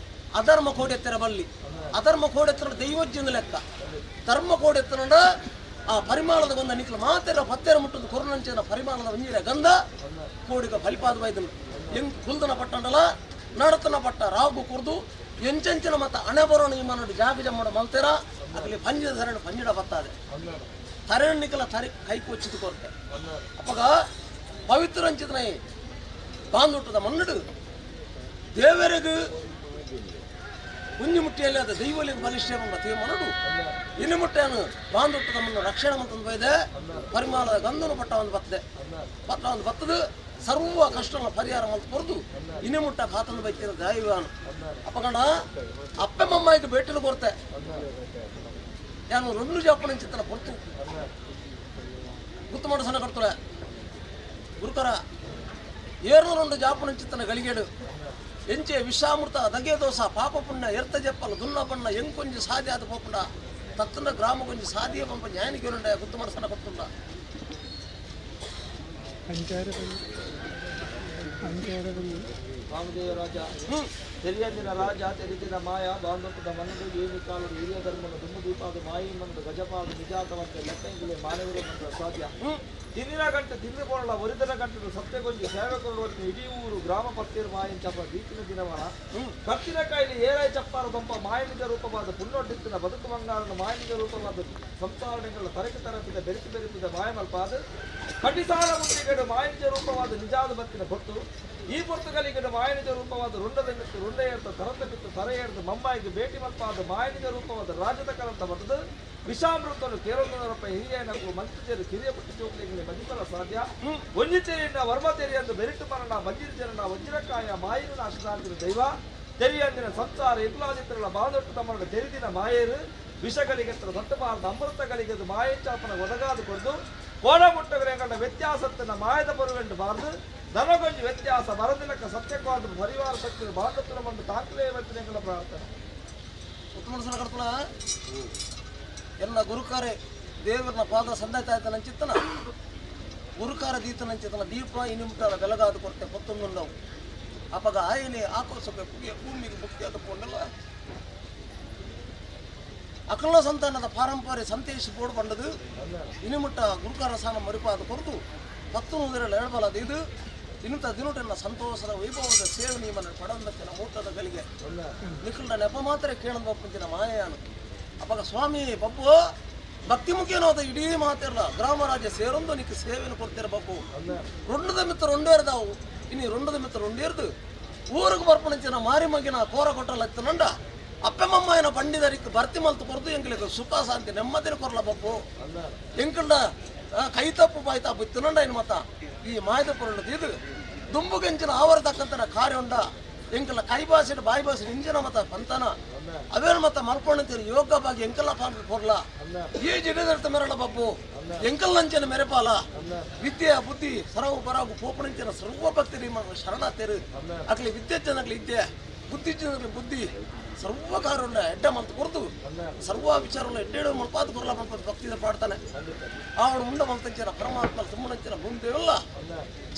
ಅಧರ್ಮ ಕೋಡೆತ್ತರ ಬಲ್ಲಿ ಅಧರ್ಮ ಕೋಡೆತ್ತರ ದೈವಜ್ಞನ ಲೆಕ್ಕ ಧರ್ಮ ಕೋಡೆತ್ತನಂಡ ಆ ಪರಿಮಾಣದ ಗಂಧ ನಿಕ್ಲು ಮಾತೆರ ಪತ್ತೆರ ಮುಟ್ಟದ ಕೊರನಂಚಿನ ಪರಿಮಾಣದ ಒಂಜಿರ ಗಂಧ ಕೋಡಿಗ ಫಲಿಪಾದ ಬೈದನು ಎಂಗ್ ಕುಲ್ದನ ಪಟ್ಟಂಡಲ ನಡತನ ಪಟ್ಟ ರಾಗು ಕುರ್ದು ಎಂಚೆಂಚಿನ ಮತ್ತ ಹಣೆ ಬರೋಣ ಈ ಮನಡು ಜಾಗ ಜಮ್ಮಡ ಮಲ್ತೆರ ಅಗಲಿ ಪಂಜಿದ ಸರಣ ಪಂಜಿಡ ಬತ್ತಾದೆ ತರೆಣ್ಣಿಕಲ ತರೆ ಕೈ ಕೊಚ್ಚಿದ ಕೊರತೆ. ಅಪ್ಪಗ ಪವಿತ್ರ ಅಂಚಿತನ ಬಾಂದುಟ್ಟದ ಮನ್ನಡು ದೇವರಿಗೂ ಕುಂಜಿ ಮುಟ್ಟಿಯಲ್ಲಿ ಅದ ದೈವಲಿಗೆ ಬಲಿಷ್ಠ ತೀರ್ಮಾನಡು ಇನ್ನು ಮುಟ್ಟೆಯನ್ನು ಬಾಂದುಟ್ಟದ ಮಣ್ಣು ರಕ್ಷಣೆ ಮಂತಂದು ಬೈದೆ ಪರಿಮಾಣದ ಗಂಧನ ಪಟ್ಟ ಒಂದು ಬತ್ತದೆ ಪಟ್ಟ ಒಂದು ಬತ್ತದು ಸರ್ವ ಕಷ್ಟನ ಪರಿಹಾರ ಮಂತ ಕೊರ್ದು ಇನ್ನು ಮುಟ್ಟ ಕಾತಂದು ಬೈತಿನ ದೈವಾನು. ಅಪ್ಪಗಂಡ ಅಪ್ಪೆ ಮಮ್ಮಾಯಿಗೆ ಭೇಟಿಲು ಕೊರ್ತೆ ಯಾನು ರೊಂಡು ಜಾಪನ ಚಿತ್ತನ ಪೊರ್ತು ಗುರ್ತು ಮಾಡ ಸಣ್ಣ ಕಡ್ತುಳೆ ಗುರುಕರ ಏರ್ನ రెండు ಜಾಪನ ಚಿತ್ತನ ಗಳಿಗೇಡು ಎಂಚೆ ವಿಷಾಮೃತ ದಗೆ ದೋಸ ಪಾಪ ಪುಣ್ಯ ಎರ್ತ ಜಪ್ಪಲ ದುನ್ನ ಬಣ್ಣ ಎಂಕೊಂಜಿ ಸಾಧ್ಯ ಆದ ಪೋಪುಂಡ ತತ್ತನ ಗ್ರಾಮ ಕೊಂಜಿ ಸಾಧ್ಯ ಪಂಪ ಜ್ಞಾನಿಗೆ ಗುರ್ತು ಮಾಡ ಸಣ್ಣ ಕೊಡ್ತುಂಡ. ವಾಮದೇವ ರಾಜ ತೆರಿಯಂದಿನ ರಾಜ ತೆರಿದಿನ ಮಾಯ ಬಾಂಧವದ ಮನದು ಏನಿ ಕಾಲದ ಹಿರಿಯ ಧರ್ಮನ ದುಮ್ಮು ದೀಪಾದ ಮಾಯಿ ಮಂದು ಗಜಪಾದ ನಿಜಾತವಂತೆ ಲೆಕ್ಕಂಗಿಲೆ ಮಾನವರು ಮಂದ ಸಾಧ್ಯ. ತಿನ್ನಿನ ಗಂಟೆ ತಿಂದು ಕೊರಳ ಒರಿದನ ಗಂಟು ಸತ್ಯಗೊಂಜಿ ಸೇವೆ ಕೊರಳುವಂತೆ ಇಡೀ ಊರು ಗ್ರಾಮ ಪತ್ತಿರು ಮಾಯಿನ ಚಪ್ಪ ದೀಪಿನ ದಿನವನ ಕತ್ತಿನ ಕಾಯಿಲೆ ಏರಾಯ ಚಪ್ಪಾರ ದೊಂಪ ಮಾಯನಿಜ ರೂಪವಾದ ಪುಣ್ಣೊಡ್ಡಿತ್ತಿನ ಬದುಕು ಬಂಗಾರನ ಮಾಯನಿಜ ರೂಪವಾದ ಸಂಸಾರಣೆಗಳ ತರಕೆ ತರಪಿದ ಬೆರೆತು ಬೆರೆಪಿದ ಮಾಯಮಲ್ಪಾದ ಕಟಿಸಾಲ ಮುಂದಿಗಡು ಮಾಯನಿಜ ರೂಪವಾದ ನಿಜಾದ ಬತ್ತಿನ ಹೊತ್ತು ಈ ಪೊರ್ತುಗಲಿಗಡು ಮಾಯನಿಜ ರೂಪವಾದ ರುಂಡದ ಮಿತ್ತು ರುಂಡೆಯರ್ತ ತರಂತ ಮಿತ್ತು ತರೆಯರ್ತ ಮಮ್ಮಾಯಿಗೆ ಭೇಟಿ ಮಲ್ಪಾದ ಮಾಯನಿಜ ರೂಪವಾದ ರಾಜದ ಕರಂತ ಬಟ್ಟದು ವಿಷಾಮೃತನು ಕೇರಳದವರಪ್ಪ ಹಿರಿಯನಗು ಮಂತ್ರಿಜರು ಕಿರಿಯ ಪುಟ್ಟಿ ಚೋಕ್ಲಿಗೆ ಮದಿಫಲ ಸಾಧ್ಯ. ಒಂಜಿತೆರಿಯನ್ನ ವರ್ಮ ತೆರಿಯಂದು ಬೆರಿಟು ಮರಣ ಮಂಜಿರಿ ಜನನ ವಜ್ರಕಾಯ ಮಾಯಿನ ನಾಶದಾಂತಿನ ದೈವ ತೆರಿಯಂದಿನ ಸಂಸಾರ ಇಬ್ಲಾದಿತ್ರಗಳ ಬಾದೊಟ್ಟು ತಮ್ಮನ್ನು ತೆರಿದಿನ ಮಾಯೇರು ವಿಷಗಳಿಗೆತ್ರ ದತ್ತಬಾರದ ಅಮೃತಗಳಿಗೆ ಮಾಯಚಾಪನ ಒದಗಾದು ಕೊಡ್ದು ಕೋಡ ಮುಟ್ಟಗರೆಗಳ ವ್ಯತ್ಯಾಸತ್ತನ್ನ ಮಾಯದ ಬರುವೆಂಡು ಬಾರದು ನನಗೊಂಜಿ ವ್ಯತ್ಯಾಸ ಬರದಿಲಕ್ಕ ಸತ್ಯಕ್ವಾದ ಪರಿವಾರ ಶಕ್ತಿ ಬಾಂಧತ್ವ ಬಂದು ತಾಂಕಲೇ ವೆತ್ತನೆಗಳ ಪ್ರಾರ್ಥನೆ. ಉತ್ತಮ ಕಡ್ತುಳ ಎಲ್ಲ ಗುರುಕಾರೆ ದೇವರನ್ನ ಪಾದ ಸಂದಾಯ್ತಾಯ್ತನಂಚಿತ್ತನ ಗುರುಕಾರ ದೀತನಂಚಿತ್ತನ ದೀಪ ಇನಿಮುಟ್ಟಾಲ ಬೆಲಗಾದ ಕೊರತೆ ಪೊತ್ತೊಂದುಂಡವು. ಅಪಗ ಆಯನೆ ಆಕೋಸಕ್ಕೆ ಪುಗಿಯ ಭೂಮಿಗೆ ಮುಕ್ತಿಯಾದ ಪೊಂಡಲ್ಲ ಅಕಲ ಸಂತಾನದ ಪಾರಂಪರ್ಯ ಸಂತೇಶ್ ಬೋರ್ಡ್ ಬಂಡದು ಇನಿಮುಟ್ಟ ಗುರುಕಾರ ಸಾನ ಮರಿಪಾದ ಕೊರದು ಪತ್ತು ನೂರೆಲ್ಲ ಎಳಬಲದ ಇದು ಇನ್ನುತ ದಿನಟೆಲ್ಲ ಸಂತೋಷದ ವೈಭವದ ಸೇವೆ ನಿಯಮನ ಪಡಂದಕ್ಕಿನ ಮೂಟದ ಗಳಿಗೆ ನಿಖಿಲ್ಡ ನೆಪ ಮಾತ್ರ ಕೇಳಂದ ಒಪ್ಪಂಚಿನ ಮಾಯಾನು. ಅಪಗ ಸ್ವಾಮಿ ಬಬ್ಬು ಭಕ್ತಿ ಮುಖೇನೋದ ಇಡೀ ಮಾತಿರಲ್ಲ ಗ್ರಾಮರಾಜ್ಯ ಸೇರೊಂದು ನಿಕ್ಕ ಸೇವೆಯನ್ನು ಕೊಡ್ತೀರ ಬಬ್ಬು. ರೊಂಡದ ಮಿತ್ರ ರೊಂಡೇರ್ದಾವು ಇನಿ ರೊಂಡದ ಮಿತ್ರ ರೊಂಡೇರ್ದು ಊರಿಗೆ ಬರ್ಪಣಂಚಿನ ಮಾರಿ ಮಗಿನ ಕೋರ ಕೊಟ್ಟಲ್ಲ ನಂಡ ಅಪ್ಪೆ ಮಮ್ಮಯ್ಯನ ಪಂಡಿತರಿಗೆ ಭರ್ತಿ ಮಲ್ತು ಕೊರ್ದು ಎಂಕ್ಲಿಗೆ ಸುಖ ಶಾಂತಿ ನೆಮ್ಮದಿನ ಕೊರ್ಲ ಬಬ್ಬು. ಎಂಕಲ್ಡ ಕೈ ತಪ್ಪು ಬಾಯ್ ತಪ್ಪು ಇತ್ತು ನಂಡ ಇನ್ನು ಮತ್ತ. ಈ ಮಾಯದ ಪೊರುಳು ದೀದು ದುಂಬುಗೆಂಚಿನ ಆವರ ತಕ್ಕಂತನ ಕಾರ್ಯ ಉಂಡ ಎಂಕಲ ಕೈ ಭಾಷೆ ಬಾಯಿ ಭಾಷೆ ಇಂಜಿನ ಮತ ಪಂತನ ಅವೇನು ಮತ ಮಲ್ಪೊಂಡಿತೀರಿ ಯೋಗ ಬಾಗಿ ಎಂಕಲ ಪಾಲ್ ಕೊರ್ಲ ಈ ಜಿಡದರ್ಥ ಮೆರಳ ಬಬ್ಬು ಎಂಕಲ್ ನಂಚಿನ ಮೆರೆಪಾಲ ವಿದ್ಯೆ ಬುದ್ಧಿ ಸರವು ಬರಾಗು ಪೋಪಣಂಚಿನ ಸರ್ವ ಭಕ್ತಿ ಶರಣಾತೇರು ಅಕ್ಲಿ ವಿದ್ಯೆ ಜನಕ್ಲಿ ವಿದ್ಯೆ ಬುದ್ಧಿ ಜನಕ್ಲಿ ಬುದ್ಧಿ ಸರ್ವ ಕಾರುಂಡ ಎಡ್ಡ ಮಂತ್ ಕೊರ್ದು ಸರ್ವ ವಿಚಾರಲ್ಲ ಎಡ್ಡೇಡು ಮಲ್ಪಾದ ಕೊರ್ಲ ಮಲ್ಪದ ಭಕ್ತಿದ ಪಾಡ್ತಾನೆ ಆವಡು ಮುಂಡ ಮಲ್ತಂಚಿನ ಪರಮಾತ್ಮ ಸುಮ್ಮನಂಚಿನ ಭೂಮಿದೇವಲ್ಲ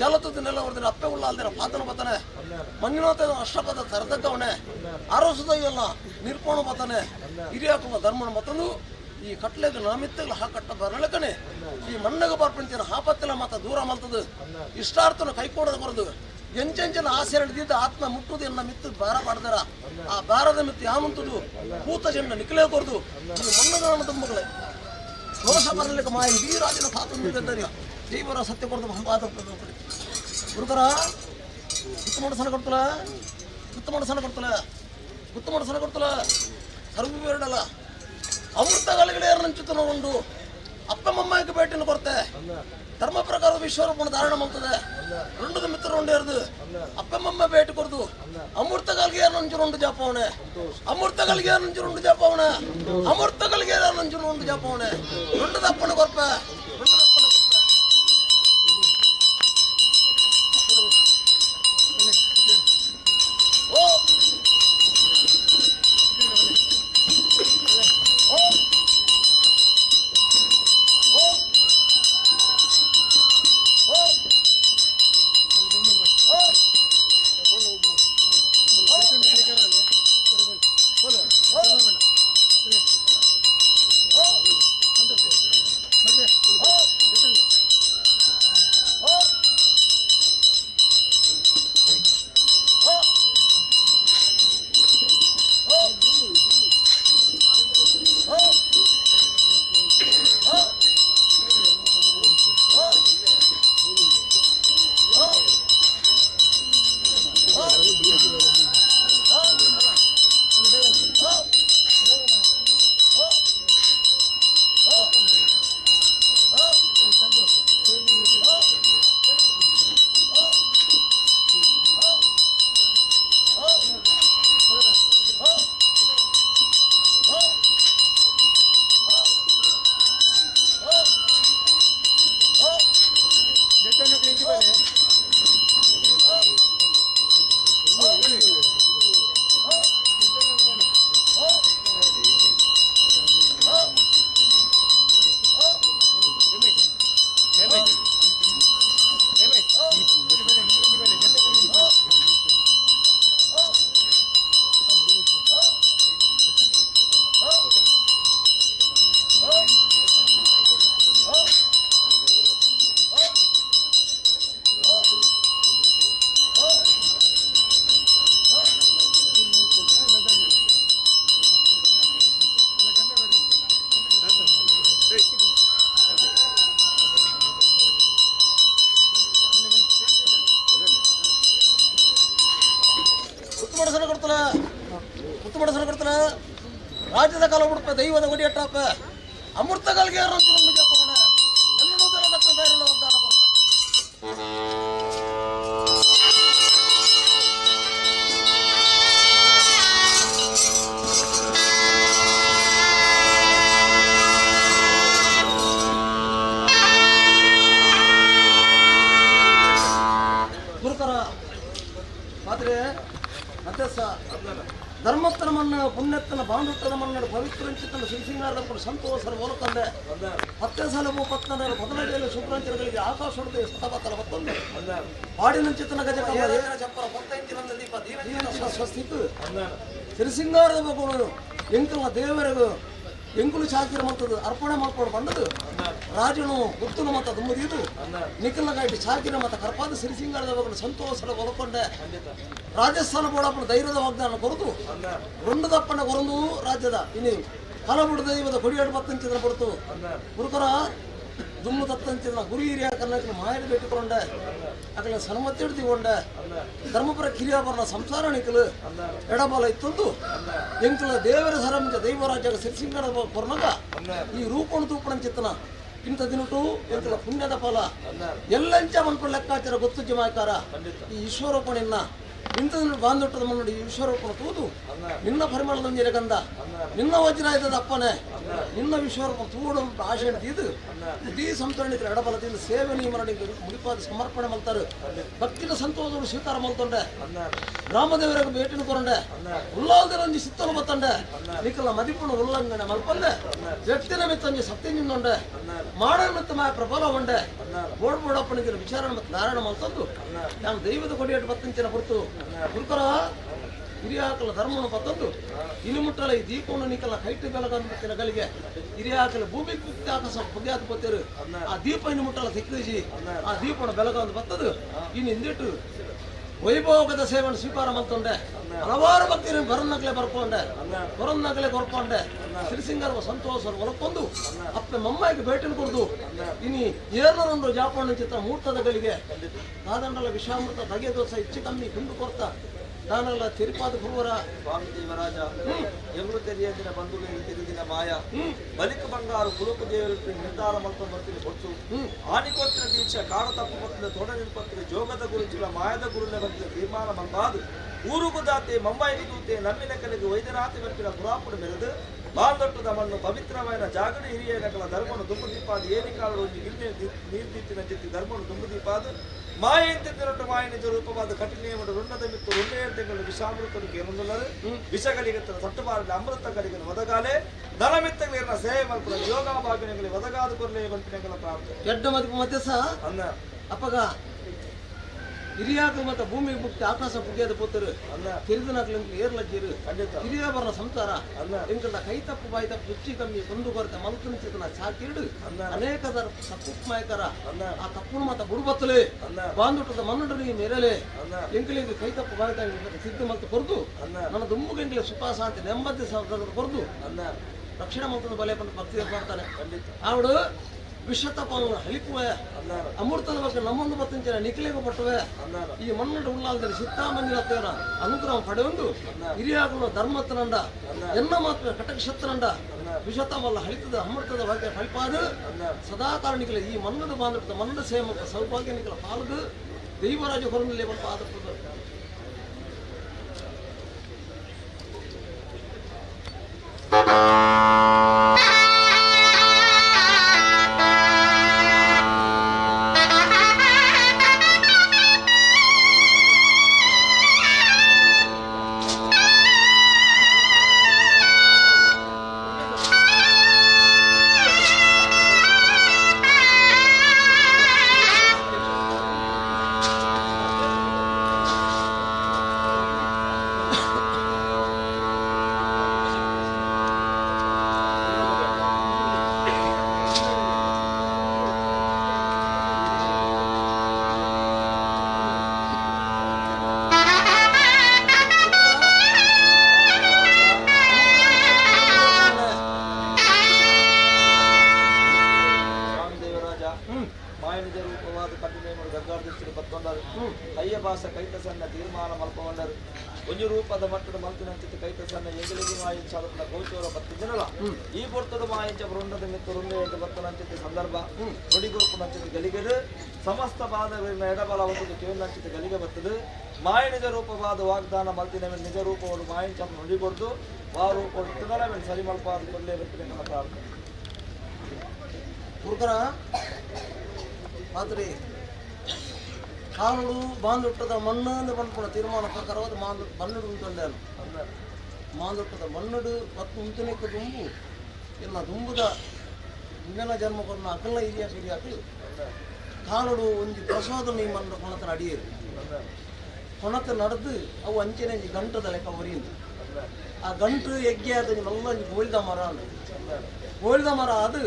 ಜಲತದ ನೆಲ ಹೊಡೆದಿನ ಅಪ್ಪೆ ಉಳ್ಳ ಅಲ್ದಿರ ಪಾತನ ಬತ್ತಾನೆ ಮಣ್ಣಿನೋತ ಅಷ್ಟಪದ ತರದಕ್ಕವನೆ ಅರಸುದಯ್ಯಲ್ಲ ನಿರ್ಪೋಣ ಬತ್ತಾನೆ ಹಿರಿಯಾಕುವ ಧರ್ಮನ ಮತ್ತಂದು ಈ ಕಟ್ಲೆಗ್ ನಾಮಿತ್ತಗ್ಲ ಹಾಕಟ್ಟ ಬರಳಕನೆ ಈ ಮಣ್ಣಗ ಬರ್ಪಂಚಿನ ಹಾಪತ್ತಿಲ ಮಾತ ದೂರ ಮಲ್ತದು ಇಷ್ಟಾರ್ಥನ ಕೈಕೊಡದ ಕೊರದು ಎಂಚೆಂಚಿನ ಆಸೆ ನಡೆದಿದ್ದ ಆತ್ಮ ಮುಟ್ಟುದು ಎನ್ನ ಮಿತ್ತು ಭಾರ ಪಾಡ್ದಾರ ಆ ಭಾರದ ಮಿತ್ತು ಯಾಮಂತದು ಕೂತ ಜಂಡ ನಿಖಲೇ ಕೊರದು ಈ ಮಣ್ಣುಗಳನ್ನು ತುಂಬಗಳೇ ದೋಷ ಬರಲಿಕ್ಕೆ ಮಾಯ ಇಡೀ ರಾಜನ ತಾತಂದು ಜೀವರ ಸತ್ಯ ಕೊರದು ಮಹಾಪಾದ ಗುರುಕರ ಗುತ್ತಮಡ ಸನ ಕೊಡ್ತಲ ಗುತ್ತಮಡ ಸನ ಕೊಡ್ತಲ ಗುತ್ತಮಡ ಸನ ಕೊಡ್ತಲ ಸರ್ವ ಎರಡಲ್ಲ ಅಮೃತಗಳಿಗಳೇರನಂಚುತನ ಉಂಡು ಅಪ್ಪ ಮಮ್ಮಾಯಿಗೆ ಬೇಟಿನ ಕೊರತೆ ಧರ್ಮ ಪ್ರಕಾರ ವಿಶ್ವರೂಪಣ ಧಾರಣ ಮಾಡ್ತದೆ ರುಂಡದ ಮಿತ್ರ ಉಂಡೇರ್ದು ಅಪ್ಪ ಮಮ್ಮ ಬೇಟಿ ಕೊರ್ದು ಅಮೃತಗಳಿಗೆ ನಂಜುರುಂಡು ಜಾಪವಣೆ ಅಮೃತಗಳಿಗೆ ನಂಜುರುಂಡು ಜಾಪವಣೆ ಅಮೃತಗಳಿಗೆ ನಂಜುರುಂಡು ಜಾಪವಣೆ ರುಂಡದ ಅಪ್ಪನ ಕೊರ್ಪ ರುಂಡದ ಅಪ್ಪನ ಕೊರ್ಪ ಓ ಓ ಓ ಓ ಮುತ್ತುಮಡ ಕೊಡ್ತಲ ಮುತ್ತುಮಡ ಕೊಡ್ತಲ ರಾಜ್ಯದ ಕಾಲ ಉಡುಪ ದೈವದ ಒಡಿಯಟ್ಟಾಪ ಅಮೃತ ಕಾಲಿಗೆ ವಾಗ್ದಾನ ಕೊಡ್ತಾರೆ. ಗುರುಕರ ಪಾತ್ರೆ ಅಧ್ಯಕ್ಷ ಧರ್ಮಸ್ಥನ ಮಣ್ಣ ಪುಣ್ಯತ್ತನ ಬಾಂಧುತ್ತನ ಮನ್ನಡ ಪವಿತ್ರಂಚಿತನ ಸಿರಿಸಿಂಗಾರದ ಸಂತೋಷರ ಮೂಲಕಂದೆ ಹತ್ತೆ ಸಲ ಪತ್ನ ಮೊದಲಡಿಯಲ್ಲಿ ಶುಭ್ರಂಚನಗಳಿಗೆ ಆಕಾಶದ ಸತಪತಲ ಮತ್ತೊಂದು ಪಾಡಿನಂಚಿತನ ಗಜ ಚಪ್ಪರ ಪತ್ತೈಂಚಿನ ದೀಪ ಸ್ವಸ್ತಿತ್ತು ಸಿರಿಸಿಂಗಾರದ ಮಗಳು ಎಂಕಲ್ನ ದೇವರಿಗೂ ಎಂಕುಲು ಚಾಕಿರ ಮಂತದ್ದು ಅರ್ಪಣೆ ಮಾಡ್ಕೊಂಡು ಬಂದದ್ದು ರಾಜನು ಗುತ್ತನು ಮತ ದುಮ್ಮದಿದು ನಿಖಲ್ನ ಗಾಟಿ ಚಾಕಿರ ಮತ ಕರ್ಪಾದ ಸಿರಿಸಿಂಗಾರದ ಮಗಳು ಸಂತೋಷದ ಒಲಕೊಂಡೆ ರಾಜಸ್ಥಾನ ಬೋಡಪ್ಪನ ಧೈರ್ಯದ ವಾಗ್ದಾನ ಕೊರದು ರುಂಡದಪ್ಪನ ಕೊರಂದು ರಾಜ್ಯದ ಇನಿ ಕಲಬುಡ ದೈವದ ಕೊಡಿಯಾಡು ಬತ್ತಂಚಿದ್ರ ಪಡ್ತು ಗುರುಕರ ದುಮ್ಮು ತತ್ತಂಚಿದ್ರ ಗುರು ಹಿರಿಯ ಕರ್ನಾಟಕ ಮಾಯಡಿ ಬೇಟಿಕೊಂಡೆ ಅಕಲ ಸನ್ಮತಿ ಹಿಡ್ದಿಕೊಂಡೆ ಧರ್ಮಪುರ ಕಿರಿಯಾಭರಣ ಸಂಸಾರ ನಿಕಲು ಎಡಬಲ ಇತ್ತಂದು ಎಂಕಲ ದೇವರ ಸರಂಜ ದೈವರಾಜ್ಯ ಸಿರಿಸಿಂಗಡ ಕೊರ್ನಗ ಈ ರೂಪಣ ತೂಪಣ ಚಿತ್ತನ ಇಂಥ ದಿನಟು ಎಂತಲ ಪುಣ್ಯದ ಫಲ ಎಲ್ಲಂಚ ಮನ್ಪು ಲೆಕ್ಕಾಚಾರ ಗೊತ್ತು ಜಮಾಕಾರ ಈ ಈಶ್ವರಪ್ಪನಿನ್ನ ಇಂಥ ಬಾಂಧೊಟ್ಟದ ಮಣ್ಣು ಈ ವಿಶ್ವರೂಪನ ತೂದು ನಿನ್ನ ಪರಿಮಳದ ಗಂಧ ನಿನ್ನ ವಜ್ರಾಯುಧದ ಅಪ್ಪನೆ ನಿನ್ನ ವಿಶ್ವರೂಪ ತೂಡು ಆಶೆ ಇದು ಇಡೀ ಸಂತರಣಿಕರ ಎಡಬಲದಿಂದ ಸೇವೆ ನಿಯಮನಿಗೆ ಮುಡಿಪಾದ ಸಮರ್ಪಣೆ ಮಲ್ತಾರೆ. ಭಕ್ತಿನ ಸಂತೋಷಗಳು ಸ್ವೀಕಾರ ಮಲ್ತೊಂಡೆ. ರಾಮದೇವರಿಗೆ ಭೇಟಿನ ಕೊರಂಡೆ. ಉಲ್ಲಾಲ್ದಿರಂಜಿ ಸಿತ್ತಲು ಬತ್ತಂಡೆ. ನಿಕಲ ಮದಿಪುಣ ಉಲ್ಲಂಘನೆ ಮಲ್ಪಂದೆ. ವ್ಯಕ್ತಿನ ಮಿತ್ತಂಜಿ ಸತ್ಯ ನಿನ್ನೊಂಡೆ. ಮಾಡನ ಮಿತ್ತ ಮಾಯ ಪ್ರಬಲ ಉಂಡೆ. ಬೋಡ್ ಬೋಡಪ್ಪನಿಗೆ ವಿಚಾರಣೆ ಮತ್ತು ನಾರಾಯಣ ಮಲ್ತಂದು ನಾನು ದೈವದ ಕೊಡಿಯಟ್ಟು ಬತ್ತಂಚಿನ ಹೊರತು ಗುರುಕರ ಹಿರಿಯಾಕಲ ಧರ್ಮವನ್ನು ಪತ್ತಂದು ಇನ್ನು ಮುಟ್ಟಲ ಈ ದೀಪವನ್ನು ನಿಕಲ ಕೈಟು ಬೆಳಗಂತ ಗಳಿಗೆ ಹಿರಿಯಾಕಲ ಭೂಮಿ ಕುಕ್ತಿ ಆಕಾಶ ಪುಗ್ಯಾತ ಬತ್ತೇರು. ಆ ದೀಪ ಇನ್ನು ಮುಟ್ಟಲ ತಿಕ್ಕಿಸಿ ಆ ದೀಪವನ್ನು ಬೆಳಗಂದು ಬತ್ತದು ಇನ್ನು ಹಿಂದಿಟ್ಟು ವೈಭೋಗದ ಸೇವೆಯನ್ನು ಸ್ವೀಕಾರ ಮಲ್ತೊಂಡೆ. ಹಲವಾರು ಭಕ್ತರು ಬರನ್ನಗಲೆ ಬರ್ಕೊಂಡೆ ಬರನ್ನಗಲೆ ಕೊರ್ಕೊಂಡೆ. ಸಿರಿಸಿಂಗರ ಸಂತೋಷ ಒಲಕ್ಕೊಂದು ಅಪ್ಪೆ ಮಮ್ಮಾಯಿಗೆ ಭೇಟಿನ ಕೊಡ್ದು ಇನಿ ಏರ್ನರೊಂದು ಜಾಪಣ್ಣ ಚಿತ್ರ ಮೂರ್ತದ ಗಳಿಗೆ ದಾದಂಡಲ ವಿಷಾಮೃತ ಬಗೆ ದೋಸ ಇಚ್ಚು ಕಮ್ಮಿ ಕುಂದು ಕೊರ್ತ ದಾನಲ್ಲ ತಿರುಪಾದ ಗುರುವರ ಸ್ವಾಮಿ ದೇವರಾಜ ಎಂಗಳು ತೆರಿಯದಿನ ಬಂಧುಗಳು ತೆರೆದಿನ ಮಾಯ ಬಲಿಕ ಬಂಗಾರು ಕುಲುಕು ದೇವರು ನಿರ್ಧಾರ ಮಲ್ತ ಬರ್ತೀನಿ ಕೊಟ್ಟು ಆನಿಕೊತ್ತಿನ ದೀಕ್ಷೆ ಕಾಡ ತಪ್ಪು ಪತ್ತಿನ ತೊಡ ನಿಲ್ಪತ್ತಿನ ಜೋಗದ ಗುರುಚಿಲ ಮಾಯದ ಗುರುನ ಬಂದಿನ ತೀರ್ಮಾನ ಮಲ್ಪಾದು ಊರುಗು ದಾತೆ ಮುಂಬೈಗೆ ದೂತೆ ನಮ್ಮಿನ ಕಲೆಗೆ ವೈದ್ಯನಾಥಿ ಬರ್ಪಿನ ಪುರಾಪುಡು ಮೆರೆದು ಬಾಂದೊಟ್ಟದ ಮಣ್ಣು ಪವಿತ್ರವಾದ ಜಾಗಡ ಹಿರಿಯ ನಕಲ ಧರ್ಮನು ದುಂಬು ದೀಪಾದ ಏನಿಕಾಲ ಒಂಜಿ ಗಿಣ್ಣೆ ನೀರ್ದೀತಿನ ಜಿತ್ತಿ ಧರ್ಮನು ದುಂಬು ದೀಪಾದ ಮಾಯಂತೆ ತಿರುಟು ಮಾಯ ನಿಜ ರೂಪವಾದ ಕಠಿಣ ರುಂಡದ ಮಿತ್ತು ರುಂಡೆಯ ತಿಂಗಳು ವಿಷಾಮೃತನು ಕೇನುಲ್ಲರು ವಿಷಗಳಿಗತ್ತ ತಟ್ಟುಬಾರಲಿ ಅಮೃತ ಕಲಿಗನು ಒದಗಾಲೆ ದನಮಿತ್ತಗಳಿರ್ನ ಸೇವೆ ಮಲ್ಪುನ ಯೋಗ ಭಾಗ್ಯಗಳಿಗೆ ಒದಗಾದ ಕೊರಲೆ ಬಂಪಿನಗಳ ಪ್ರಾರ್ಥನೆ. ಎಡ್ಡ ಮದಿಪು ಮಧ್ಯಸ ಅನ್ನ ಅಪ್ಪಗ ಹಿರಿಯಾಕ ಮತ್ತ ಭೂಮಿ ಮುಕ್ತಿ ಆಕಾಶ ಪುಗ್ಯದ ಪೋತರು ತಿರಿದನಾಕ್ಲು ಏರ್ಲಜ್ಜಿರು ಹಿರಿಯ ಬರನ ಸಂಸಾರ ಎಂಕಲ್ನ ಕೈ ತಪ್ಪು ಬಾಯಿ ತಪ್ಪು ರುಚಿ ಕಮ್ಮಿ ಕುಂದು ಕೊರತೆ ಮಲ್ತನ ಚಿತನ ಸಾಕಿಡು ಅನೇಕ ತಪ್ಪು ಮಾಯಕರ ಆ ತಪ್ಪುನು ಮತ್ತ ಬುಡುಬತ್ತಲೆ ಬಾಂದುಟದ ಮನ್ನುಂಡು ನೀ ಮೇರೆಲೆ ಎಂಕಲಿಗೆ ಕೈ ತಪ್ಪು ಬಾಯಿ ತಪ್ಪು ಸಿದ್ಧ ಮಲ್ತು ಕೊರ್ದು ನನ್ನ ದುಮ್ಮು ಎಂಕಲಿ ಸುಖ ಶಾಂತಿ ನೆಮ್ಮದಿ ಕೊರ್ದು ರಕ್ಷಣೆ ಮಲ್ತದ ಬಲೆ ಬಂದು ಭಕ್ತಿ ಮಾಡ್ತಾನೆ. ಆವಡು ವಿಷತಪವನ್ನು ಹಲಿಪುವೆ ಅಮೃತದ ಬಗ್ಗೆ ನಮ್ಮನ್ನು ಬತ್ತಂಚಿನ ನಿಖಲಿಗೆ ಪಟ್ಟುವೆ ಈ ಮಣ್ಣು ಉಳ್ಳಾಲ್ದಲ್ಲಿ ಸಿತ್ತಾಮಂಜಿನತ್ತೇವರ ಅನುಗ್ರಹ ಪಡೆಯೊಂದು ಹಿರಿಯಾಗುವ ಧರ್ಮತ್ತನಂಡ ಎನ್ನ ಮಾತ್ರ ಕಟಕ್ಷತ್ರನಂಡ ವಿಷತಮಲ್ಲ ಹಳಿತದ ಅಮೃತದ ಬಗ್ಗೆ ಫಲಿಪಾದು ಸದಾ ಕಾರಣಿಕಲ ಈ ಮಣ್ಣದ ಬಾಂಧವ್ಯದ ಮಣ್ಣು ಸೇಮ ಸೌಭಾಗ್ಯ ನಿಖಲ ಪಾಲುದು ದೈವರಾಜ ಹೊರನಲ್ಲಿ ಬಂದು ಆದರ್ತದೆ. ಸ್ವಾಮಿ ದೇವರಾಜ ಮಾಯನಿಜ ರೂಪವಾದ ಕಠಿಣ ಗಂಗಾರ್ದಿಷ್ಟಿಗೆ ಬತ್ತೊಂಡರು ಕೈಯ ಭಾಷ ಕೈತ ಸಣ್ಣ ತೀರ್ಮಾನ ಮಲ್ಪಗೊಂಡರು ಒಂಜಿ ರೂಪದ ಮಟ್ಟದ ಮಲ್ತಿನಂಚಿತ ಕೈತ ಸಣ್ಣ ಎಂಗಲಿಗೆ ಮಾಯಿಂಚ ಅದನ್ನ ಗೋಚೋರ ಬತ್ತು ಜನಲ ಈ ಪೊರ್ತದ ಮಾಯಿಂಚ ಬೃಂಡದ ಮಿತ್ತು ರುಂಡ ಎಂದು ಬತ್ತನಂಚಿತ ಸಂದರ್ಭ ನುಡಿಗುರುಪುನಂಚಿತ ಗಲಿಗೆಡು ಸಮಸ್ತ ಬಾಧಗಳಿನ ಎಡಬಲ ಒಂದು ಕೇಳಿನಂಚಿತ ಗಲಿಗೆ ಬತ್ತದು ಮಾಯ ನಿಜ ರೂಪವಾದ ವಾಗ್ದಾನ ಮಲ್ತಿನ ಮೇಲೆ ನಿಜ ರೂಪವನ್ನು ಮಾಯಿಂಚ ನುಡಿಗೊಡ್ದು ವಾ ರೂಪ ಮೇಲೆ ಸರಿ ಮಲ್ಪಾದ ಕೊಲ್ಲೇ ಬತ್ತಿನ ಪ್ರಾರ್ಥನೆ. ಹುಡುಗರ ಮಾತ್ರಿ ಕಾಲುಡು ಬಾಂದುಟ್ಟದ ಮಣ್ಣು ಪನ್ಪುನ ತೀರ್ಮಾನ ಪ್ರಕಾರವಾದ ಮಾಂದು ಮಣ್ಣುಡು ಉಂಟೊಂಡೇನು ಮಾಂದುಟ್ಟದ ಮಣ್ಣುಡು ಮತ್ತು ಉಂತುನೆಕ್ಕ ದುಂಬು ಇಲ್ಲ ದುಂಬುದ ಇಂದನ ಜನ್ಮ ಕೊರ್ನ ಅಕಲ್ನ ಹಿರಿಯ ಹಿರಿಯಾಕು ಕಾಲುಡು ಒಂಜಿ ಪ್ರಸಾದ ನೀ ಮಣ್ಣು ಕೊಣತನ ಅಡಿಯೇರು ಕೊಣತ ನಡೆದು ಅವು ಅಂಚನೆ ಒಂಜಿ ಗಂಟದ ಲೆಕ್ಕ ಒರಿಯುಂದು. ಆ ಗಂಟು ಎಗ್ಗೆ ಆದ ಒಂಜಿ ಮಲ್ಲ ಒಂಜಿ ಗೋಳಿದ ಮರ ಅಂದು ಗೋಳಿದ ಮರ ಅದು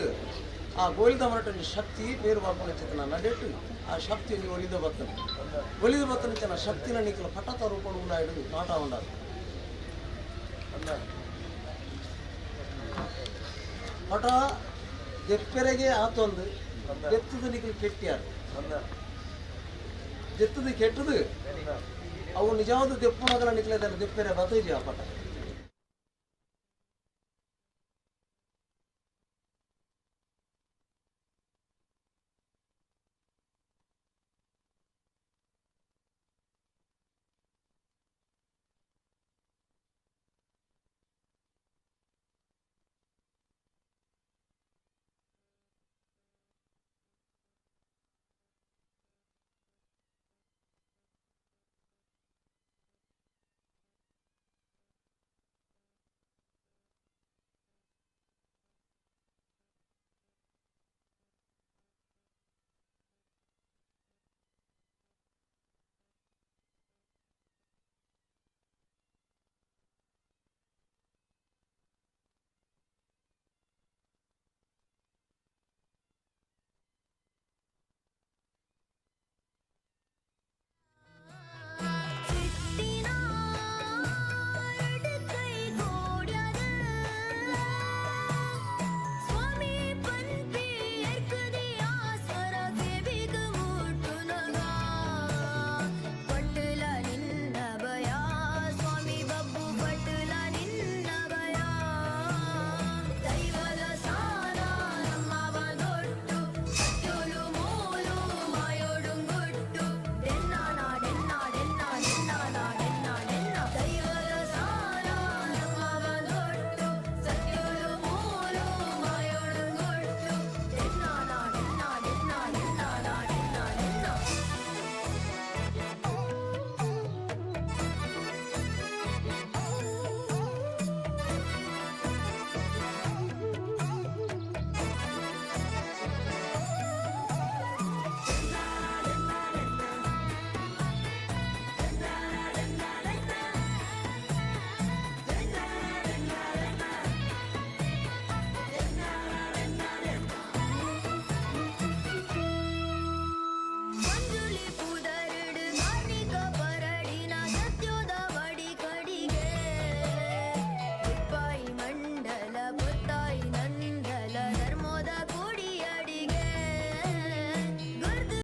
ಆ ಗೋಳಿದ ಮರಟ ಒಂಜಿ ಶಕ್ತಿ ಬೇರು ಬಾರ್ಪುನ ಚೇತನ ನಡೆಟ್ಟು ಆ ಶಕ್ತಿ ಒಂಜಿ ಒಲಿದ ಬತ್ತನ ಒಲಿದ ಬತ್ತನ ಚೆನ್ನ ಶಕ್ತಿನ ನಿಕಲ ಪಟತ ರೂಪಡು ಉಂಡಾಯಿಡು ನಾಟ ಉಂಡಾದು ಪಟ ದೆಪ್ಪೆರೆಗೆ ಆತೊಂದು ದೆತ್ತದ ನಿಕಲ್ ಕೆಟ್ಟಿಯಾರು ದೆತ್ತದ ಕೆಟ್ಟದು ಅವು ನಿಜವಾದ ದೆಪ್ಪುನಗಲ ನಿಕ್ಲದಲ್ಲ ದೆಪ್ಪೆರೆ ಬತ್ತೈಜಿ ಆ ಪಟ.